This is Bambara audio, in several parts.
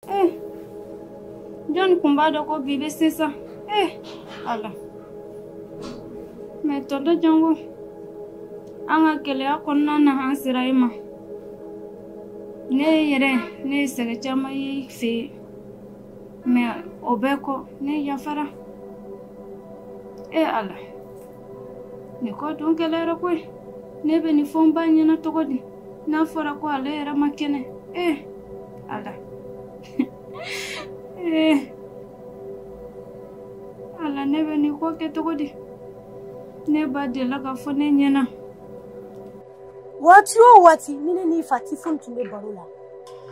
Eh, jɔnni kun b'a dɔn ko bi bɛ se sa? Eh, Ala. Mais tonton Jango, an ka gɛlɛya kɔnɔna na an sera e ma. Ne yɛrɛ ne ye sɛgɛn caman ye i fɛ yen. Mais o bɛɛ kɔ ne yafara. E Ala, nin ko dun gɛlɛyara koyi. Ne bɛ nin fɔ n ba ɲɛna cogo di? N'a fɔra ko ale yɛrɛ ma kɛnɛ. E Ala. Eh, Ala, ne bɛ nin ko kɛ cogo di? Ne ba delila ka fɔ ne ɲɛna. Waati o waati ni ne n'i fa Tifoni tun bɛ baro la,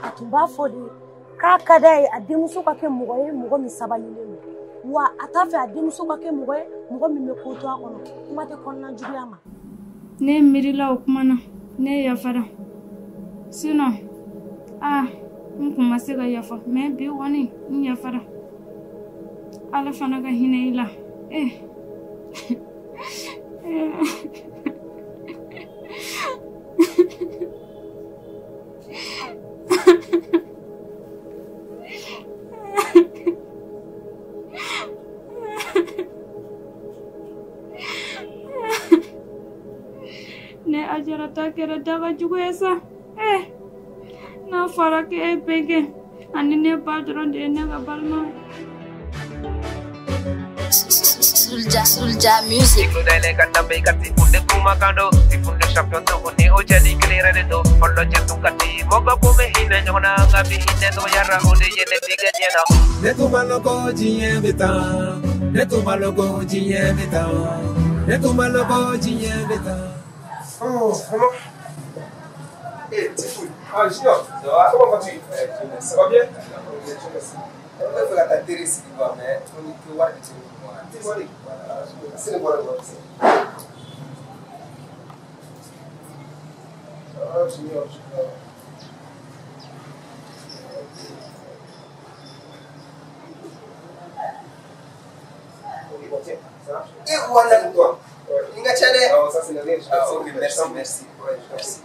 a tun b'a fɔ de k'a ka d'a ye a denmuso ka kɛ mɔgɔ ye, mɔgɔ min sabalilen don, wa a t'a fɛ a denmuso ka kɛ mɔgɔ ye, mɔgɔ min bɛ ko to a kɔnɔ, kuma tɛ kɔnɔna juguya ma. Ne miirila o kuma na, ne yafara. Sinon, ah, n kun ma se ka yafa, mais bi kɔni n yafara. Ala fana ka hinɛ i la. Eh. Ne Ajara ta kɛra daga jugu ye sa. Eh, n'a fɔra k'e bɛnkɛ ani ne ba dɔrɔn de ye ne ka balima. Soulja, Soulja Music. Oh, vraiment. Eh, Tifou. Ah, Junior. Ça va? Comment vas-tu? Ça va bien? Merci. On va faire la terre ici, mais on est que voir que tu c'est le bon. Ah, Junior, Junior. Ok, bon, tiens, ça marche. Et voilà pour toi. Ah, ça c'est le riche. Ah, ok, merci, merci. Ouais, merci.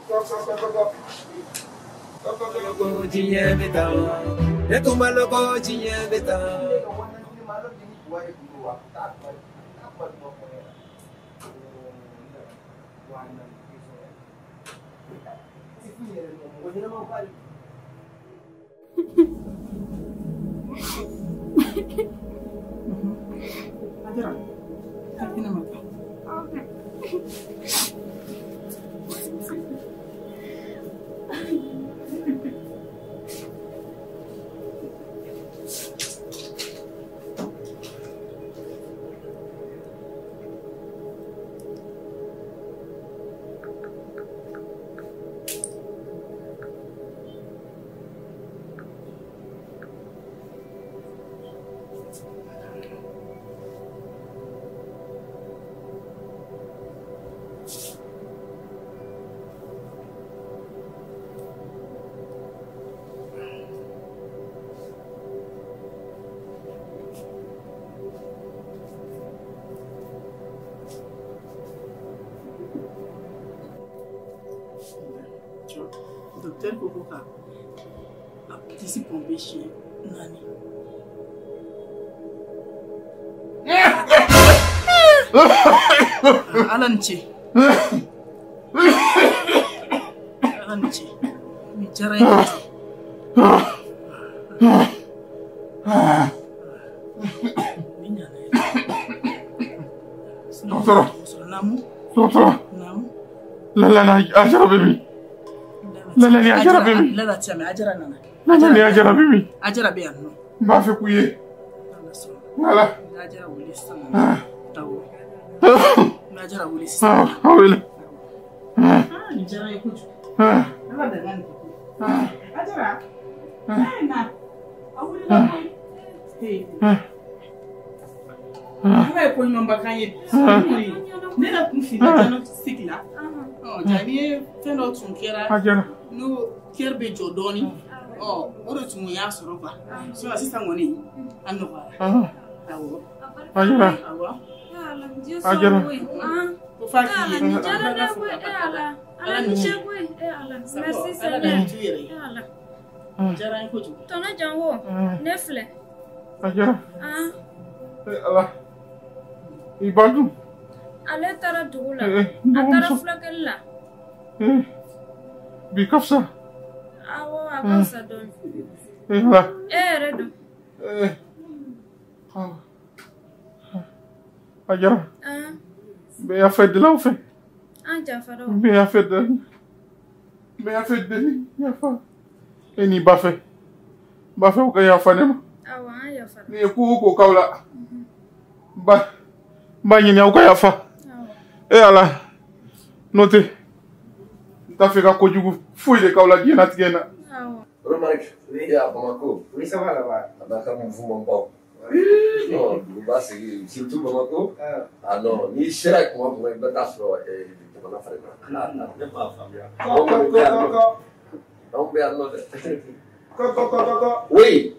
Go, go, go, go, go. Go, go, go, go. Okay. Docteur Kokoka a disi pompe siɲɛ 4. Ala ni ce. Ala ni ce. Nin diyara n ye kojugu. Nin ɲana ye. Dɔgɔtɔrɔ. Naamu. Dɔgɔtɔrɔ. Naamu. Lala ni Ajara bɛ min? Lala ni Ajara bɛ min? Lala tɛ yan, mais Ajara nana. Lala ni Ajara bɛ min? Ajara bɛ yan nɔ. N b'a fɛ k'u ye. Voilà. N bɛ Ajara wele sisan. Awɔ. N bɛ Ajara wele sisan. A wele. Nin diyara n ye kojugu. Ala danga nin kɛ koyi. Ajara. Ee na. A wulila koyi. Ala ye ko ɲumanba k'an ye bi. Ne yɛrɛ kun filila diagnostic la. Ja n'i ye fɛn dɔ tun kɛra n'o kɛri bɛ jɔ dɔɔnin, o de tun y'a sɔrɔ quoi. Sinon sisan kɔni a nɔgɔyara. Awɔ. Ajara. Awɔ. Ajara. Ko f'a k'i ye. Nin diyara ne ye koyi, e Ala. Ala ni ce koyi, e Ala. Merci Seigneur. Ala. Diyara n ye kojugu. Tɔnɔ Jango, ne filɛ. A diyara. Ala. I ba dun? Ale taara dugu la. A taara furakɛli la. Bi ka fisa. Awɔ, a ka fisa dɔɔni. Ala. E yɛrɛ dun? A diyara. N bɛ yafa deli aw fɛ. An jafara o. N bɛ yafa deli. N bɛ yafa deli yafa. E ni ba fɛ. N b'a fɛ u ka yafa ne ma. Awɔ, an yafara. Ne ye ko o ko k'aw la. N b'a ɲini aw ka yafa. E Ala, n'o tɛ n t'a fɛ ka kojugu foyi de k'aw la diɲɛlatigɛ in na. Awɔ. Remarque, oui, à Bamako. Oui, ça va là-bas. Ah ben, comme vous, mon. Non, duguba sigi, surtout Bamako. Ah non, ni sera kuma kuma i bɛ taa sɔrɔ jamana falen na. Ne m'a faamuya. Kɔ, kɔ, kɔ, kɔ. Anw bɛ yan nɔ dɛ. Kɔ, kɔ, kɔ, kɔ, kɔ. Oui.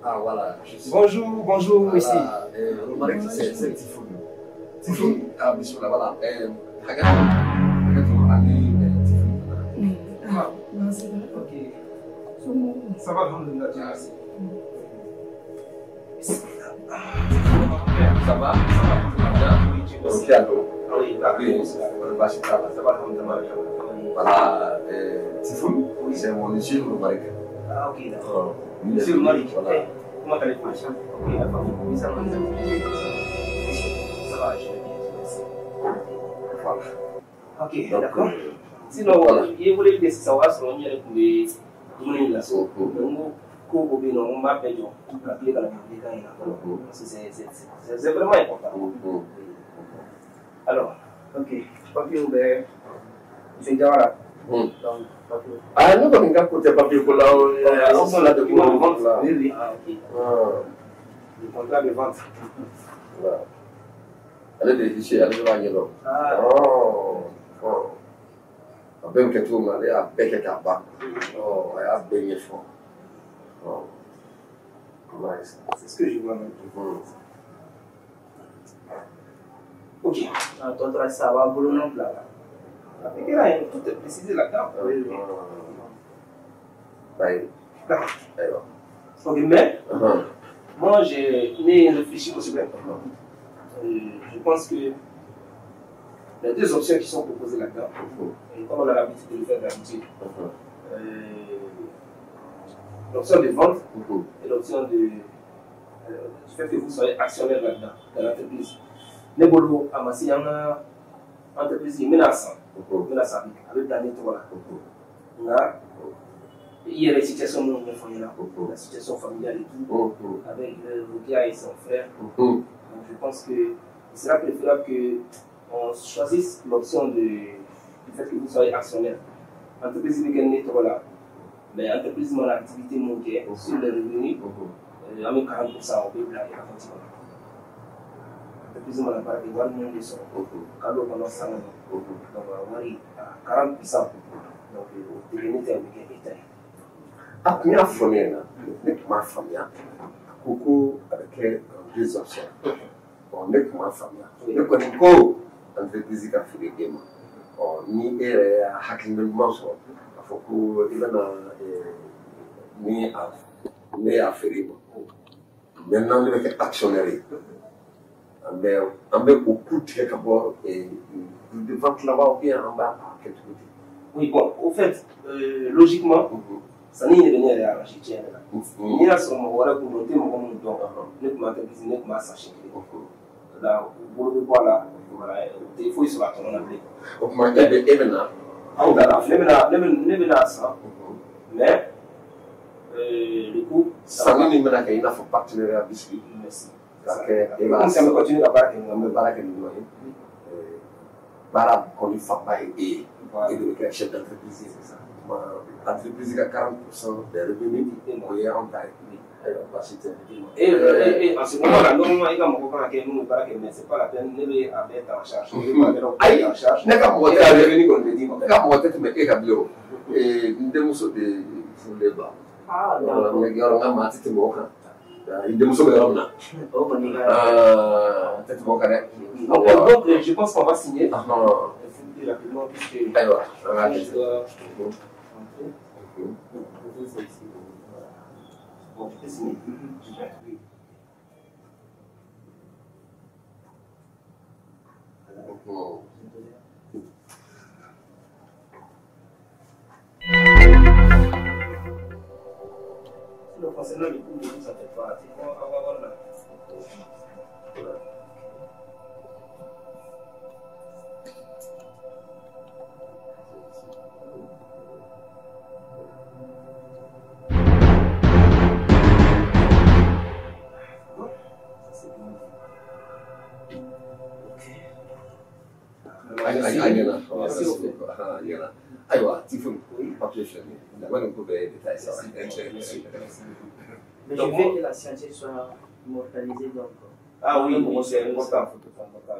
Ah voilà. Bonjour, bonjour, ici. Remarque, c'est Tifoun. Tifoun, ah bismillah, voilà. Hakɛto, ani Tifoun. Ah, ok. Ça va, alhamdoulilah, Dieu merci. Ça va? Ça va. Oui, Dieu merci. Ok, alors. Oui, oui, basi t'a la. Ça va, alhamdoulilah. Voilà, Tifoun, oui, c'est mon monsieur Romaric. Ah, ok, d'accord. Monsieur Romaric, voilà. Comment allez-vous? Ok, la famille, oui, ça va. Ça va, je vais bien, merci. Voilà. Ok, d'accord. Sinon, voilà. Il voulait que ça va, son nom, il y a la so. Donc, ko bɛ yen nɔ, n b'a bɛɛ jɔ ka tile ka na kan in na parce que c'est vraiment important. Alors, ok, papier bɛ Monsieur Diawara. Donc papier. Ah, ne kɔni ka ko tɛ papier ko la o. Sisan la document de vente. Oui, oui. Ah, ok. Le contrat de vente. Voilà. Ale de ye fichier, ale de b'a ɲɛdɔn. Ah. Oh. A bɛɛ bɛ kɛ cogo min na, ale y'a bɛɛ kɛ k'a ban. A y'a bɛɛ ɲɛfɔ. Oh. Nice. C'est ce que je vois maintenant. Ok. Ah, toi, ça va, boulot non là. Avec là, tout est précisé là-dedans. Oui, oui. D'accord. Ok, mais moi, j'ai réfléchi au sujet. Je pense que les deux options qui sont proposées là-dedans, et comme on a l'habitude de le faire d'habitude, l'option de vente et l'option de du fait que vous soyez actionnaire là-dedans, dans l'entreprise. Ne bolo amasi an ka entreprise n bɛna san, n bɛna san a bɛ bila ne tɔgɔ la. Nka i yɛrɛ situation minnu ɲɛfɔ n ɲɛna, la situation familiale et tout, avec Rokia et son frère. Donc je pense que il sera préférable que on choisisse l'option du fait que vous soyez actionnaire. Entreprise bɛ kɛ ne tɔgɔ la. Mais entreprise mana activité mun kɛ sur les revenus, an bɛ 40% o bɛ bila i ka compte kɔnɔ. Entreprise mana baara kɛ wari min bɛ sɔrɔ kalo kɔnɔ san kɔnɔ, donc wari 40%, donc o tɛ kɛ ne ta ye, o bɛ kɛ e ta ye. A tun y'a fɔ ne ɲɛna, ne tun m'a faamuya. A ko ko a bɛ kɛ deux options. Bon, ne tun m'a faamuya. Ne kɔni ko entreprise ka feere den ma. Ɔ ni e yɛrɛ y'a hakilina ɲuman sɔrɔ k'a fɔ ko i bɛna ni a ne y'a feere i ma. Maintenant ne bɛ kɛ actionnaire ye. An bɛ o ku tigɛ ka bɔ de vente là-bas ou bien an b'a kɛ cogo di? Oui, bon, au fait, logiquement, sanni in de bɛ ne yɛrɛ arranger tiɲɛ yɛrɛ la. N'i y'a sɔrɔ mɔgɔ wɛrɛ kun don, n tɛ mɔgɔ minnu dɔn, ne tun b'a entreprise, ne tun b'a san siɲɛ kelen. La u bolo bɛ bɔ a la, voilà, u tɛ foyi sɔrɔ a tɔnɔ na bilen. O tuma e bɛ na? Aw da ne bɛna san, mais le coup. Sanni min bɛna kɛ i n'a fɔ partenariat biscuit. Merci. Ka kɛ e b'a san. An bɛ continuer ka baara kɛ ɲɔgɔn fɛ. An bɛ baara kɛ ni ɲɔgɔn ye. Baara kɔni fanba ye e ye. E de bɛ kɛ chef d'entreprise ye sisan. Entreprise ka 40% des revenus o ye anw ta ye. Ayiwa baasi tɛ. Et en ce moment là, normalement i ka mɔgɔ kan ka kɛ minnu bɛ baara kɛ, mais c'est pas la peine, ne bɛ a bɛɛ ta en charge. Ayi, ne ka mɔgɔ tɛ revenu kɔni bɛ d'i ma. Ne ka mɔgɔ tɛ tɛmɛ e kan bilen o. N denmuso de furulen ba. Ah, d'accord. Yɔrɔ n ka maa tɛ tɛmɛ o kan. I denmuso bɛ yɔrɔ min na. O kɔni ka. Tɛ tɛmɛ o kan dɛ. Donc je pense qu'on va signer. Rapidement puisque. Ayiwa, an k'a kɛ. Je dois rentrer. C'est ici. Bon, tu peux signer. Oui. Sinon, concernant le coût, ça ne fait pas. On va voir là. Ayiwa Tifo papier filɛ nin ye walima ko bɛɛ ye détail sa. Mais je veux que la signature soit immortalisée donc. Ah oui, bon, c'est important.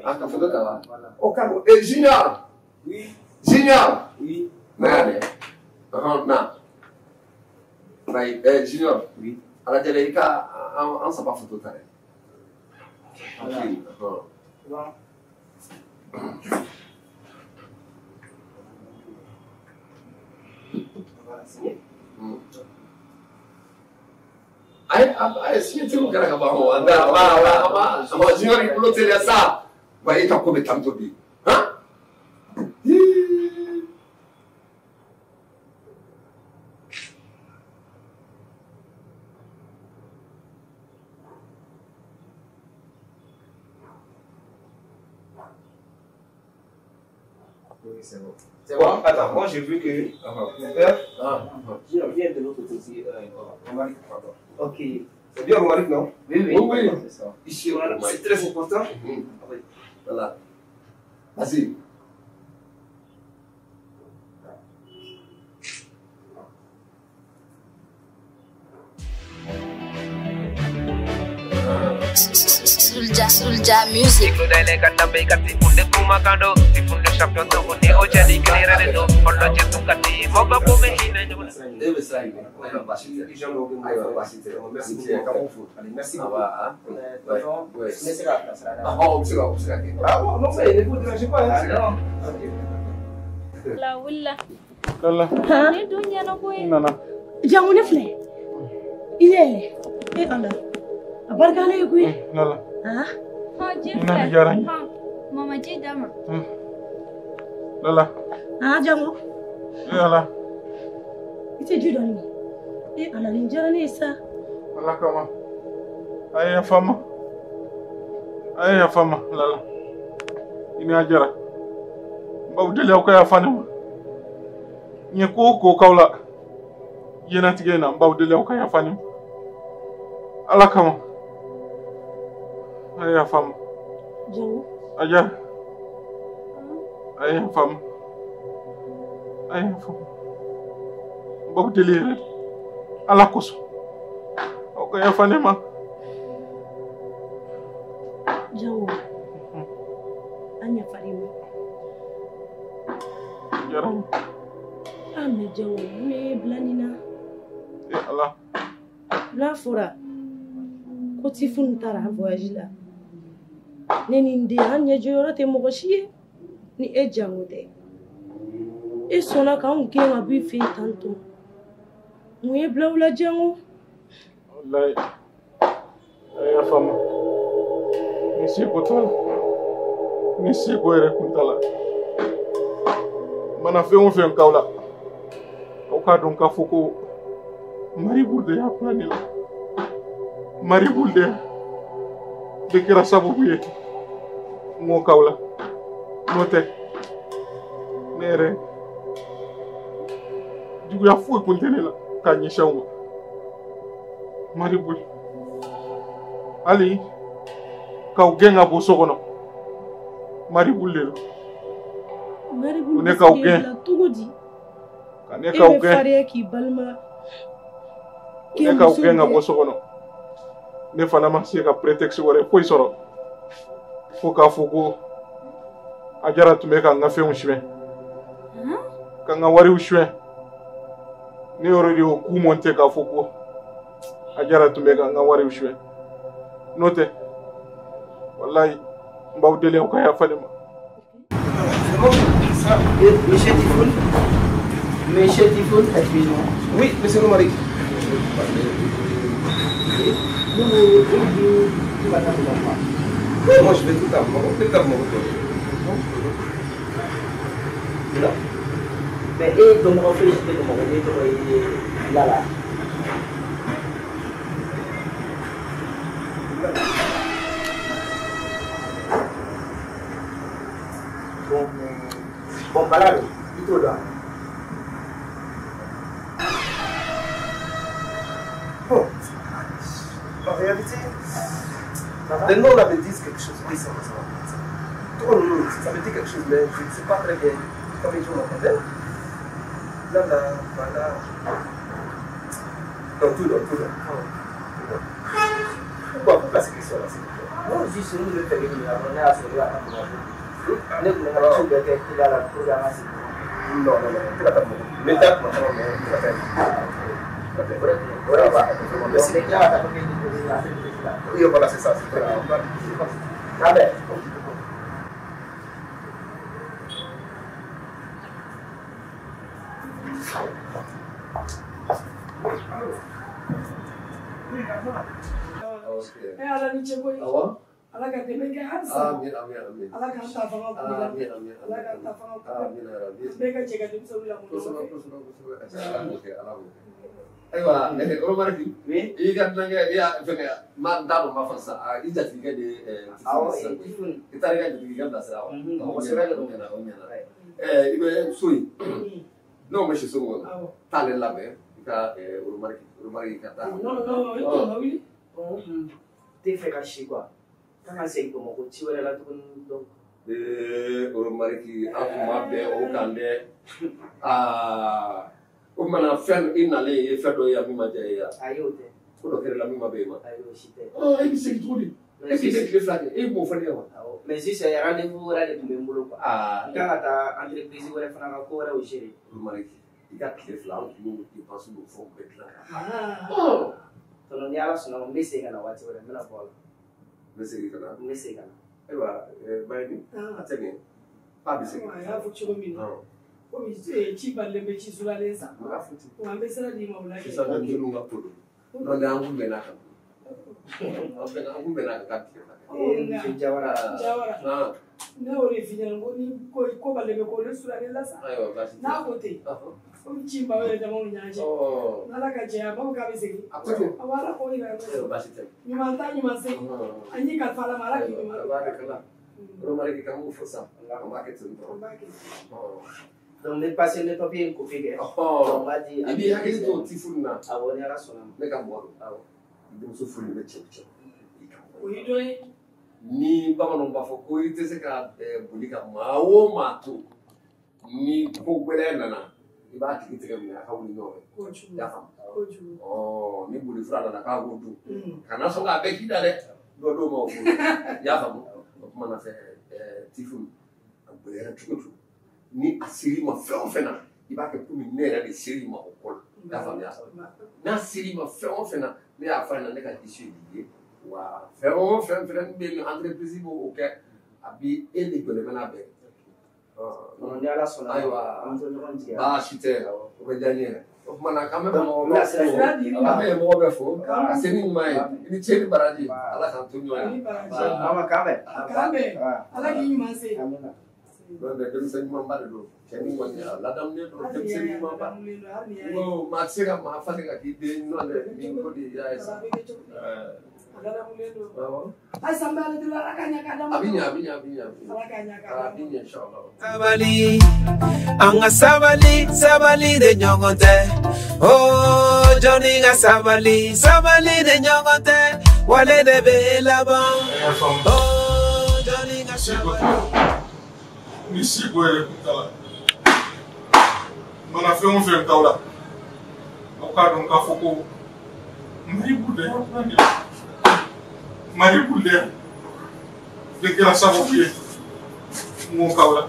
Ah, ka photo ta wa? Oh, carrément. Eh, Junior! Oui. Junior! Oui. Na yan dɛ. Ɔhɔn, na. Ayi, eh, Junior. Oui. A lajɛ i ka an saba photo ta dɛ. Voilà. Ɔhɔn. Bon. Ayi, signature kɛra ka ban o. An da, a ma Junior i bolo teliya sa. Wa e ka ko bɛ tantɔ bi. Han? Oui, c'est bon. C'est bon. Attends, moi j'ai vu que. Mon père. Je viens de l'autre côté. Romaric, pardon. Ok. C'est bien Romaric, non? Oui, oui. Oui, c'est ça. Ici, voilà, c'est très important. Oui. Voilà. Vas-y. Soulja, Soulja Music. Merci beaucoup. Allez, merci beaucoup. Ah bon, non, mais ne vous dérangez pas. La wula. Lala. Ne dun ɲɛna koyi. Nana. Jango ne filɛ. I yɛlɛ. E Ala. A barika Ala ye koyi. Lala. Ah. Hɔn ji Ina filɛ. diyara n ye. Hɔn mama ji d'a ma. Lala. Ah Jango. E Ala. I tɛ ji dɔɔni min. E Ala nin diyara ne ye sa. Ala kama. A ye yafa n ma. A ye yafa n ma Lala. I ni a jara. N b'aw deli aw ka yafa ne ma. N ye ko o ko k'aw la diɲɛlatigɛ in na n b'aw deli aw ka yafa ne ma. Ala kama. A ye yafa n ma. Jango. A jara. A ye yafa n ma. A ye yafa n ma. N b'aw deli yɛrɛ de. Ala kosɔn. Aw ka yafa ne ma. Jango. An yafar'i ma. Diyara n ye. Ah mais Jango mun ye bila nin na? E Ala. N'a fɔra ko Tifo taara voyage la. Ne ni n den an ɲɛjɔyɔrɔ tɛ mɔgɔ si ye ni e Jango tɛ. E sɔnna k'anw gɛn ka bɔ i fɛ yen tantɔ. Mun ye bila u la Jango? Walayi. A ye yafa n ma. Ni seko t'a la. Ni seko yɛrɛ kun t'a la. N mana fɛn o fɛn k'aw la, aw k'a dɔn k'a fɔ ko Maribul de y'a bila ne la. Maribul de kɛra sababu ye n k'o k'aw la. N'o tɛ ne yɛrɛ juguya foyi kun tɛ ne la k'a ɲɛsin aw ma. Maribul hali k'aw gɛn ka bɔ so kɔnɔ Maribul de don. Maribul Ne bɛ k'aw se k'e gɛn. bila cogo di? Ka ne E k'aw bɛ gɛn. farinya k'i balima Ne k'aw gɛn ka bɔ so kɔnɔ. Ne fana ma se ka prétexte wɛrɛ foyi sɔrɔ fo k'a fɔ ko Ajara tun bɛ ka n ka fɛnw suɲɛ, ka n ka wariw suɲɛ. Ne yɛrɛ de y'o coup monté k'a fɔ ko Ajara tun bɛ ka n ka wariw suɲɛ. N'o tɛ walayi n b'aw deli aw ka yafa ne ma. Monsieur Tifo. Monsieur Tifoun, excusez-moi. Oui, monsieur Romaric. Oui, moi je vais tout à Bamako. Non. Mais et donc on fait là là. Bon, voilà, il te là. Bon, en réalité, les noms là me disent quelque chose. Oui, ça va, ça va. Ça me dit quelque chose, mais je ne sais pas très bien. Comme les gens m'entendaient. Là, là, voilà. Dans tout, dans tout, dans tout. Pourquoi ces questions-là, s'il vous plaît? Non, juste nous, le faire venir, on est à ce moment-là. Non, non, non, tu vas pas mais d'accord, mais tu vas faire. Oui, voilà, c'est ça. C'est très bien. Ala ka dɛmɛ kɛ halisa. Amin, amin, amin. Ala k'an ta fanga kun la. Amin, amin. Ala k'an ta fanga kun la. Amin, amin. Bɛɛ ka jɛ ka denmisɛnninw lamɔ ɲɔgɔn fɛ. Kosɛbɛ, kosɛbɛ, kosɛbɛ. Ala k'o kɛ, Ala k'o kɛ. Ayiwa, Romariki, i ka dunankɛ, i y'a fɛngɛ, n t'a dɔn n b'a fɔ sisan, i jatigikɛ de ye Tifuni sisan. I taara i ka jatigikɛ bilasira wa? Mɔgɔ sɛbɛ de don. O ɲɛna, o ɲɛna. I bɛ so in, n'o ma si so kɔnɔ, t'ale labɛn, i ka Romariki ka taa. Non, non, non, i t'o ma wuli. N tɛ fɛ ka si quoi. Kan ka segin Bamakɔ ci wɛrɛ la tuguni donc. Romariki, an tun ma bɛn o kan dɛ. Aa, o tuma na fɛn i nalen i ye fɛn dɔ ye yan min ma diya i ye wa? Ayi o tɛ. Ko dɔ kɛra i la min ma bɛn i ma? Ayi o si tɛ. E bɛ segin cogo di? E k'i bɛ tile 2 kɛ, e b'o fɔ ne ye wa? Awɔ, mais sisan rendez-vous wɛrɛ de tun bɛ n bolo quoi. Aa. N kan ka taa entreprise wɛrɛ fana ka ko wɛrɛw gérer. Romariki, i ka tile 2 an tun b'o dépense n'o fɛnw bɛɛ dilan. Tonton ni Ala sɔnna ma n bɛ segin ka na waati wɛrɛ n bɛna bɔ a la. N bɛ segin ka na. N bɛ segin ka na. Ayiwa, Bayini, a tɛ ɲɛ. Fa bɛ segin. A y'a fɔ cogo min na, komi ci balilen bɛ ci sulalen sa. N b'a fɔ ten. Wa an bɛ sira d'i ma o la kɛ. Sisan denmisɛnninw ka ko don. N'o tɛ an kun bɛn'a kan. An kun bɛn'a kan k'a tile 2 kɛ. Monsieur Jawara. Jawara. Ne y'o de f'i ɲɛna ko ni ko balilen bɛ ko ne sulalen la sa. Ayiwa, baasi tɛ. N'a ko ten. Komi ci b'aw yɛrɛ damaw ni ɲɔgɔn cɛ. N'Ala ka jɛ a b'a fɔ k'a bɛ segin. A ko ten. Awɔ, Ala k'o yira an na. Ayiwa, baasi tɛ. Ɲuman taa ɲuman segin. An y'i kalifa Ala ma, Ala k'i ɲuman. Tabaarikala. Romariki kan b'o fɔ sa. An b'a kɛ ten tɔ. An b'a kɛ. Donc n bɛ passer ne papier in copie kɛ. Donc n b'a di. I b'i hakili to Tifuni na. Awɔ, ni Ala sɔnna ma. Ne ka mɔgɔ don. Awɔ. I denmuso furu bɛ cɛ cɛ. O y'i dɔ ye. Ni bamananw b'a fɔ ko i tɛ se ka boli ka maa o maa to ni ko gɛlɛn nana i b'a tigi tɛgɛ minɛ a ka wuli ɲɔgɔn fɛ. Kojugu. I y'a faamu. Kojugu. Ni boli fura nana k'a k'o dun. Kana sɔn k'a bɛɛ k'i da dɛ. Dɔ dɔw ma o bolo. I y'a faamu. O tuma na fɛ Tifuni a gɛlɛyara cogo o cogo ni a ser'i ma fɛn o fɛn na i b'a kɛ komi ne yɛrɛ de ser'i ma o ko la. I y'a faamuya. N'a ser'i ma fɛn o fɛn na ne y'a fɔ a ɲɛna ne ka disi y'i ye. Wa fɛn o fɛn fɛnɛ bɛ yen entreprise b'o kɛ a bi e de jɔlen bɛ n'a bɛɛ. Ni Ala sɔnna. Ayiwa, an bɛ ɲɔgɔn jigin. Baasi tɛ, o bɛ diya n ye. O tuma na k'an bɛ mɔgɔ bɛɛ fo ka se ni ɲuman ye i ni ce ni baraji Ala k'an to ɲɔgɔn ye. Mama k'an bɛn. K'an bɛn. Ala k'i ɲuman se. N'o tɛ denmisɛn ɲumanba de don cɛnin kɔni a ladamunen don denmisɛn ɲumanba. N ko maa tɛ se ka maa falen ka k'i den ɲuman dɛ ni ko de y'a ye sa. Halisa n bɛ Ala deli Ala k'a ɲɛ k'a d'an ma. A bɛ ɲɛ, a bɛ ɲɛ, a bɛ ɲɛ. Ala k'a ɲɛ k'a d'an ma. A bɛ ɲɛ inchallah. Sabali, an ka sabali, sabali de ɲɔgɔn tɛ. Oh, jɔnni ka sabali, sabali de ɲɔgɔn tɛ. Wale de bɛ laban. Oh, jɔnni ka sabali. Ni siko yɛrɛ kun t'a la, mana fɛn o fɛn t'aw la, aw k'a dɔn k'a fɔ ko Mali Boulder de kɛra sababu ye n ko k'aw la,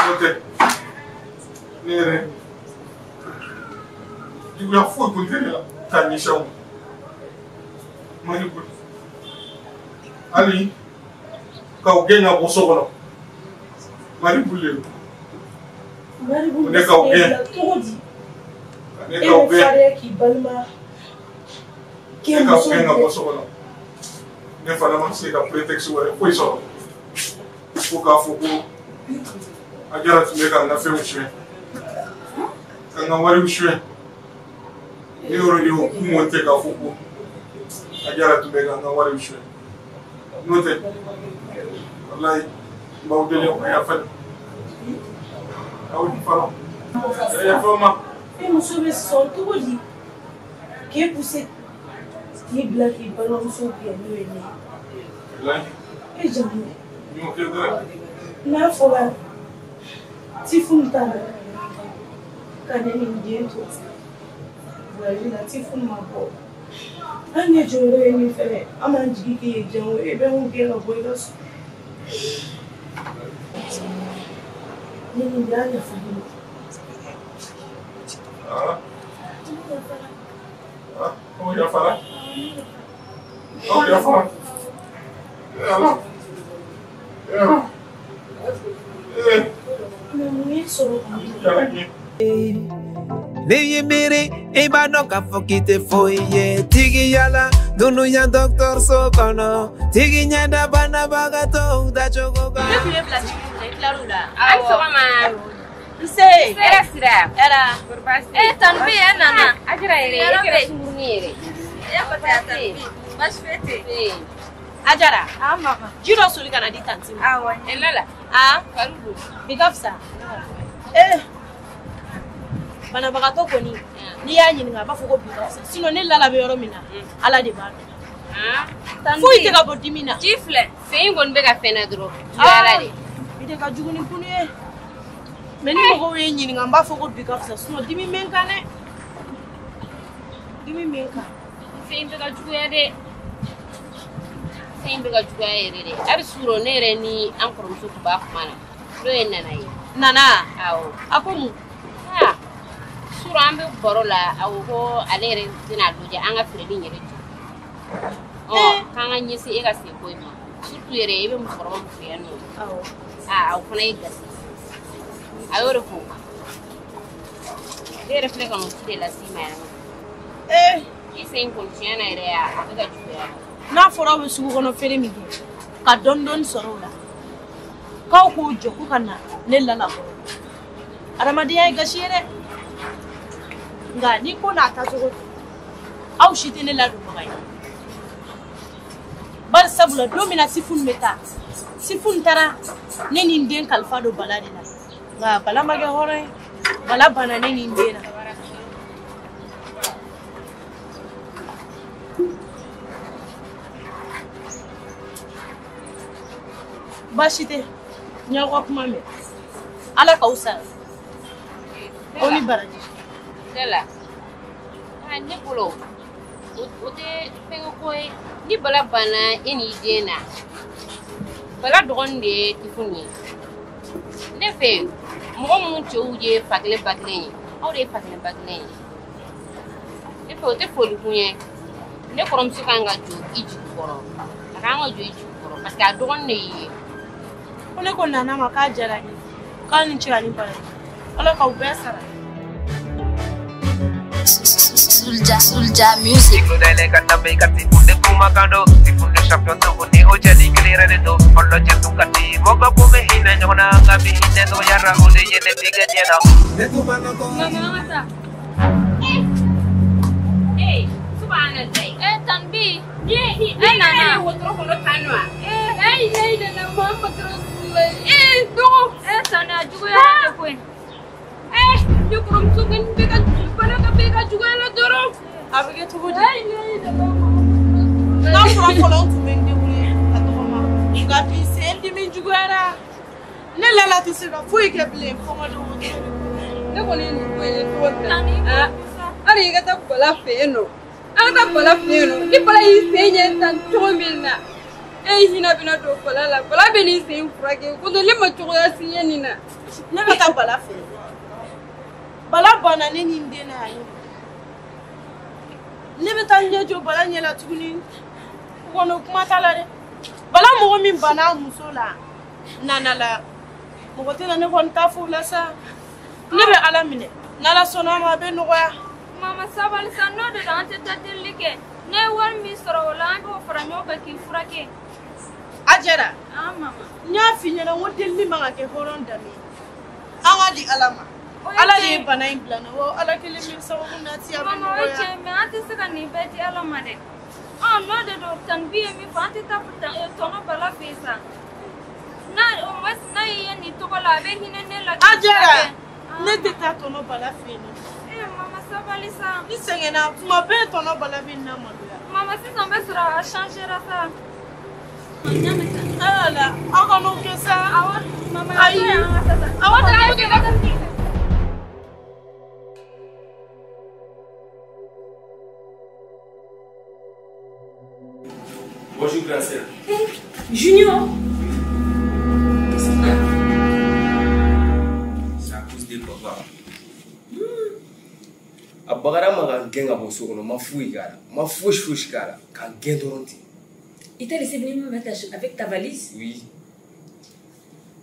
n'o tɛ ne yɛrɛ juguya foyi tun tɛ ne la k'a ɲɛsin aw ma. Mali Boulder hali k'aw gɛn ka bɔ so kɔnɔ, Mali Boulder Ne k'aw gɛn. Ne k'aw gɛn. Ne k'aw gɛn ka bɔ so kɔnɔ. Ne fana ma se ka prétexte wɛrɛ foyi sɔrɔ. Fo k'a fɔ ko Ajara tun bɛ ka n ka fɛnw suɲɛ. Ka n ka wariw suɲɛ. Ne yɔrɔ de y'o kun monté k'a fɔ ko Ajara tun bɛ ka n ka wariw suɲɛ. N'o tɛ, walayi n b'aw deli aw ka yafa ne. Aw ni fara. Yafa n ma. E muso bɛ sɔn cogo di k'e poussé k'i bila k'i balimamuso gɛn n'o ye ne ye? Walayi. E jamu. N y'o kɛ dɔrɔn. N'a fɔra Tifunu taara ka ne ni n den to voyage la, Tifunu ma bɔ. An ɲɛ jɔyɔrɔ ye min fɛnɛ, an b'an jigi k'e ye jango e bɛ mun gɛn ka bɔ i ka so. Ne ni n den an yafalen don. Ah. Ah, aw yafara. Aw yafara. Ala. Eh. Mais mun ye sɔrɔ ka N'i y'i miiri i b'a dɔn k'a fɔ k'i tɛ foyi ye tigiya la dunuya dɔgɔtɔrɔso kɔnɔ tigi ɲɛda banabagatɔw dacogo kan. Ne tun ye bila ci min na i tilar'o la. A ni sɔgɔma. Nse. Hɛrɛ sira. Hɛrɛ. Eh tante B e nana. A diyara yɛrɛ e kɛra sunkurunin yɛrɛ. E ko tɛ tante B. Baasi foyi tɛ yen. Ajara. Ah mama. Ji dɔ soli ka na di tanti ma. Awɔ. E Lala. Ah. Fari don. Bi ka fisa. Eh. Banabagatɔ kɔni n'i y'a ɲininka a b'a fɔ ko bi ka fisa sinon ne Lala bɛ yɔrɔ min na Ala de b'a dɔn. Foyi tɛ ka bɔ dimi na. Ji filɛ sen in kɔni bɛ ka fɛn na dɔrɔn. Juguyara de. Bi de ka jugu ni kunu ye. Mais ni mɔgɔw ye n ɲininka n b'a fɔ ko bi ka fisa sinon dimi bɛ n kan dɛ. Dimi bɛ n kan. Sen in bɛ ka juguya dɛ. Sen in bɛ ka juguya yɛrɛ de. A bɛ surɔ ne yɛrɛ ni an kɔrɔmuso tun b'a kuma na n'o ye Nana ye. Nana? Awɔ. A ko mun? Surɔ an bɛ baro la a ko ko ale yɛrɛ tɛna lajɛ an ka feereli in yɛrɛ jɔ. Ɔ k'an ka ɲɛsin e ka senko in ma surtout yɛrɛ e bɛ musokɔrɔba min fɛ yan nɔ. Awɔ. Aa o fana ye gasi. A y'o de fɔ. Ne yɛrɛ filɛ ka n'o ci de las'i ma yan nɔ. Ee. I sen in kɔni tiɲɛ na yɛrɛ a bɛ ka juguya. N'a fɔra aw bɛ sugu kɔnɔ feere min kɛ ka dɔɔni dɔɔni sɔrɔ o la k'aw k'o jɔ ko ka na ne Lala kɔrɔ. Adamadenya ye gasi ye dɛ. Nka ni ko n'a taacogo don aw si tɛ ne ladonbaga ye. Bari sabula don min na Sifunu bɛ taa Sifunu taara ne ni n den kalifa don Bala de la nka Bala ma kɛ hɔrɔn ye Bala banna ne ni n den na. Baasi tɛ n y'aw ka kuma mɛn Ala k'aw sara aw ni baraji. Lala, ne bolo o tɛ fɛnkɛ ko ye ni Bala banna e n'i den na Bala dɔgɔnin de ye Tifunu ye ne fɛ mɔgɔ minnu cɛw ye fa kelen ba kelen ye aw de ye fa kelen ba kelen ye ne fɛ o tɛ folikun ye ne kɔrɔmuso kan ka jɔ i jigi kɔrɔ a kan ka jɔ i jigi kɔrɔ parce que a dɔgɔnin de y'i ye. Ko ne ko Nana ma k'a diyara n ye k'a ni ce ani baraji Ala k'aw bɛɛ sara. Soulja, Soulja Music. Eh, subhanallah. Eh, Tanbi. Eh, Nana. Eh, dogo. Eh, Tana, juguya de koyi. Eh, ne kɔrɔmuso kɔni bɛ ka bana ka bɛ ka juguya la dɔrɔn. A bɛ kɛ cogo di? N'a fɔra fɔlɔ n tun bɛ n débrouiller ka tɔgɔma nka bi sen dimi juguyara ne Lala tɛ se ka foyi kɛ bilen fo n ka dɔgɔ. Ne kɔni ye nin ko in ye cogo min na hali i ka taa Bala fɛ yen nɔ an ka taa Bala fɛ yen nɔ ni Bala y'i sen ɲɛ tan cogo min na e hinɛ bɛna don Bala la Bala bɛ n'i sen furakɛ ko ne ma cogoya si ye nin na. Ne bɛ taa Bala fɛ yen. Bala banna ne ni n den na yan. Ne bɛ taa n ɲɛ jɔ Bala ɲɛ la tuguni o kɔni o kuma t'a la dɛ. Bala mɔgɔ min banna a muso la Nana la mɔgɔ tɛ na ne kɔni t'a fo o la sa. Ne bɛ Ala minɛ. N'Ala sɔnna a ma a bɛ nɔgɔya. Mama sabali sa, n'o de don an tɛ taa delili kɛ. Ne ye wari min sɔrɔ o la, an b'o fara ɲɔgɔn kan k'i furakɛ. Ajara. Ah mama. N y'a f'i ɲɛna n ko delili man ka kɛ hɔrɔn danbe ye. An ka di Ala ma. Ala de ye bana in bila n na wa Ala kelen min sababu nati a bɛ nɔgɔya. Mama o ye tiɲɛ ye mais an tɛ se ka nin bɛɛ di Ala ma dɛ. N'o de don Tanti ye min fɔ an tɛ taa tɔnɔ Bala fɛ yen sa. N'a au moins n'a y'i ye nin tɔgɔ la a bɛ hinɛ ne la. Ajara, ne tɛ taa tɔnɔ Bala fɛ yen nɔ. Mama sabali sa. Ni sɛgɛnna tuma bɛɛ tɔnɔ Bala bɛ n lamaloya. Mama sisan bɛ sɔrɔ a changera sa. Ala aw ka n'o kɛ sa. Awɔ mama ayi. Awɔ Bonjour, grand sœur. Hey, Junior. Qu'est-ce qu'il y a? C'est à cause de papa. A bagara ma ka gɛn ka bɔ so kɔnɔ, ma foyi k'a la, ma fosi fosi k'a la, ka gɛn dɔrɔn ten. Il t'a laissé venir me mettre avec ta valise? Oui.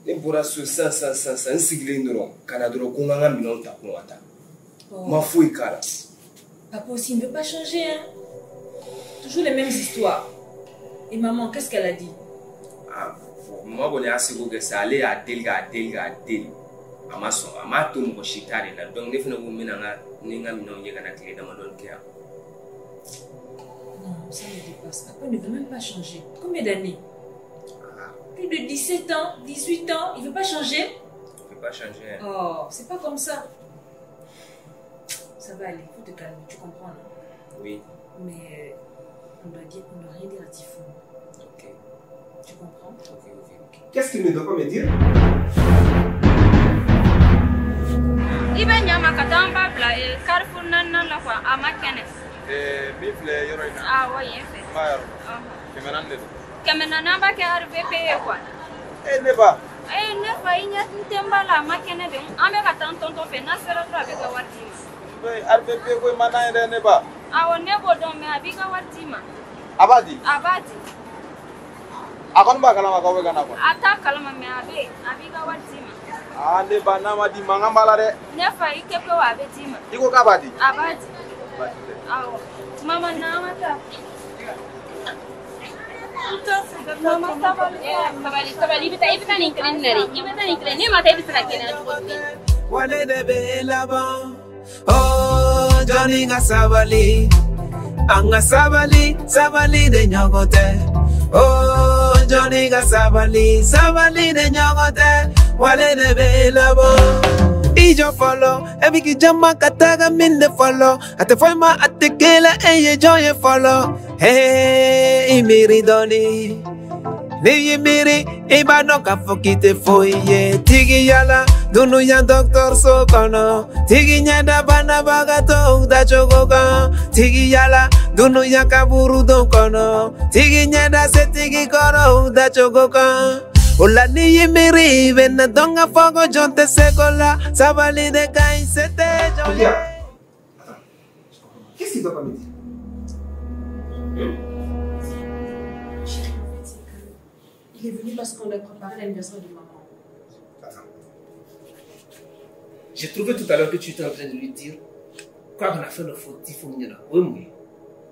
Ne bɔra so sisan sisan sisan sisan, n sigilen dɔrɔn ka na dɔrɔn ko n ka n ka minɛnw ta ko n ka taa. Ma foyi k'a la. Papa aussi ne veut pas changer, hein? Toujours les mêmes histoires. Et maman, qu'est-ce qu'elle a dit? Ah, bon, maman kɔni y'a seko kɛ sa, ale y'a deli k'a deli k'a deli. A ma sɔn, a m'a to mɔgɔ si ta de la. Donc ne fana ko n bɛna n ka ni n ka minɛnw ye ka na tile damadɔni kɛ yan. Non, ça me dépasse. Papa ne veut même pas changer. Combien d'années? Plus de 17 ans, 18 ans, il ne veut pas changer? Il ne veut pas changer. Oh, c'est pas comme ça. Ça va aller, il faut te calmer, tu comprends, non? Oui. Mais on doit rien dire à Tifoun. Ok. Tu comprends? Ok, ok. Qu'est-ce qu'il ne doit pas me dire? I bɛ ɲa ma ka taa an ba bila Carrefour naaninan la quoi, a ma kɛnɛ. Min filɛ yɔrɔ in na. Awɔ yen fɛ. N b'a yɔrɔ dɔn. 400 de don. 400 an b'a kɛ RVP ye quoi. Ne ba. Ne fa i ɲɛ tɛ n ba la a ma kɛnɛ de. An bɛ ka taa n tɔntɔn fɛ n'a sera dɔrɔn a bɛ ka wari d'i ma. RVP ko i ma n'an ye dɛ ne ba. Awɔ ne b'o dɔn mais a b'i ka wari d'i ma. A b'a di? A b'a di. A kɔni b'a kalama k'aw bɛ ka na quoi. A t'a kalama mais a bɛ yen, a b'i ka wari d'i ma. Ah ne ba n'a ma di mankan b'a la dɛ. Ne fa i kɛ pewu a bɛ d'i ma. I ko k'a b'a di? A b'a di. Baasi tɛ. Awɔ. Mama n'an ka taa. Mama sabali. Sabali sabali i bɛ taa nin kelen na dɛ. I bɛ taa nin kelen ne ma taa i bɛ se ka kɛnɛya cogo jumɛn? Wale de bɛ laban. Oh jɔnni ka sabali. An ka sabali sabali de ɲɔgɔn tɛ. Oh jɔnni ka sabali sabali de ɲɔgɔn tɛ. Wale de bɛ laban. I jɔ fɔlɔ, e bɛ k'i jama ka taga min de fɔlɔ. A tɛ fɔ i ma a tɛ kɛ la e ye jɔn ye fɔlɔ. Hey, i miiri dɔɔni. N'i y'i miiri, i b'a dɔn k'a fɔ k'i tɛ foyi ye. Tigiya la, dunuya dɔgɔtɔrɔso kɔnɔ. Tigi ɲɛda banabagatɔw dacogo kan. Tigiya la, dunuya kaburudon kɔnɔ. Tigi ɲɛda setigi kɔrɔw dacogo kan. O la n'i y'i miiri, i bɛ na dɔn k'a fɔ ko jɔn tɛ se ko la. Sabali de ka ɲi se tɛ jɔn ye. Qu'est-ce qu'il doit pas me dire? Il est venu parce qu'on a préparé l'anniversaire de maman. Attends. J'ai trouvé tout à l'heure que tu étais en train de lui dire quoi qu'on a fait le fautif au oui.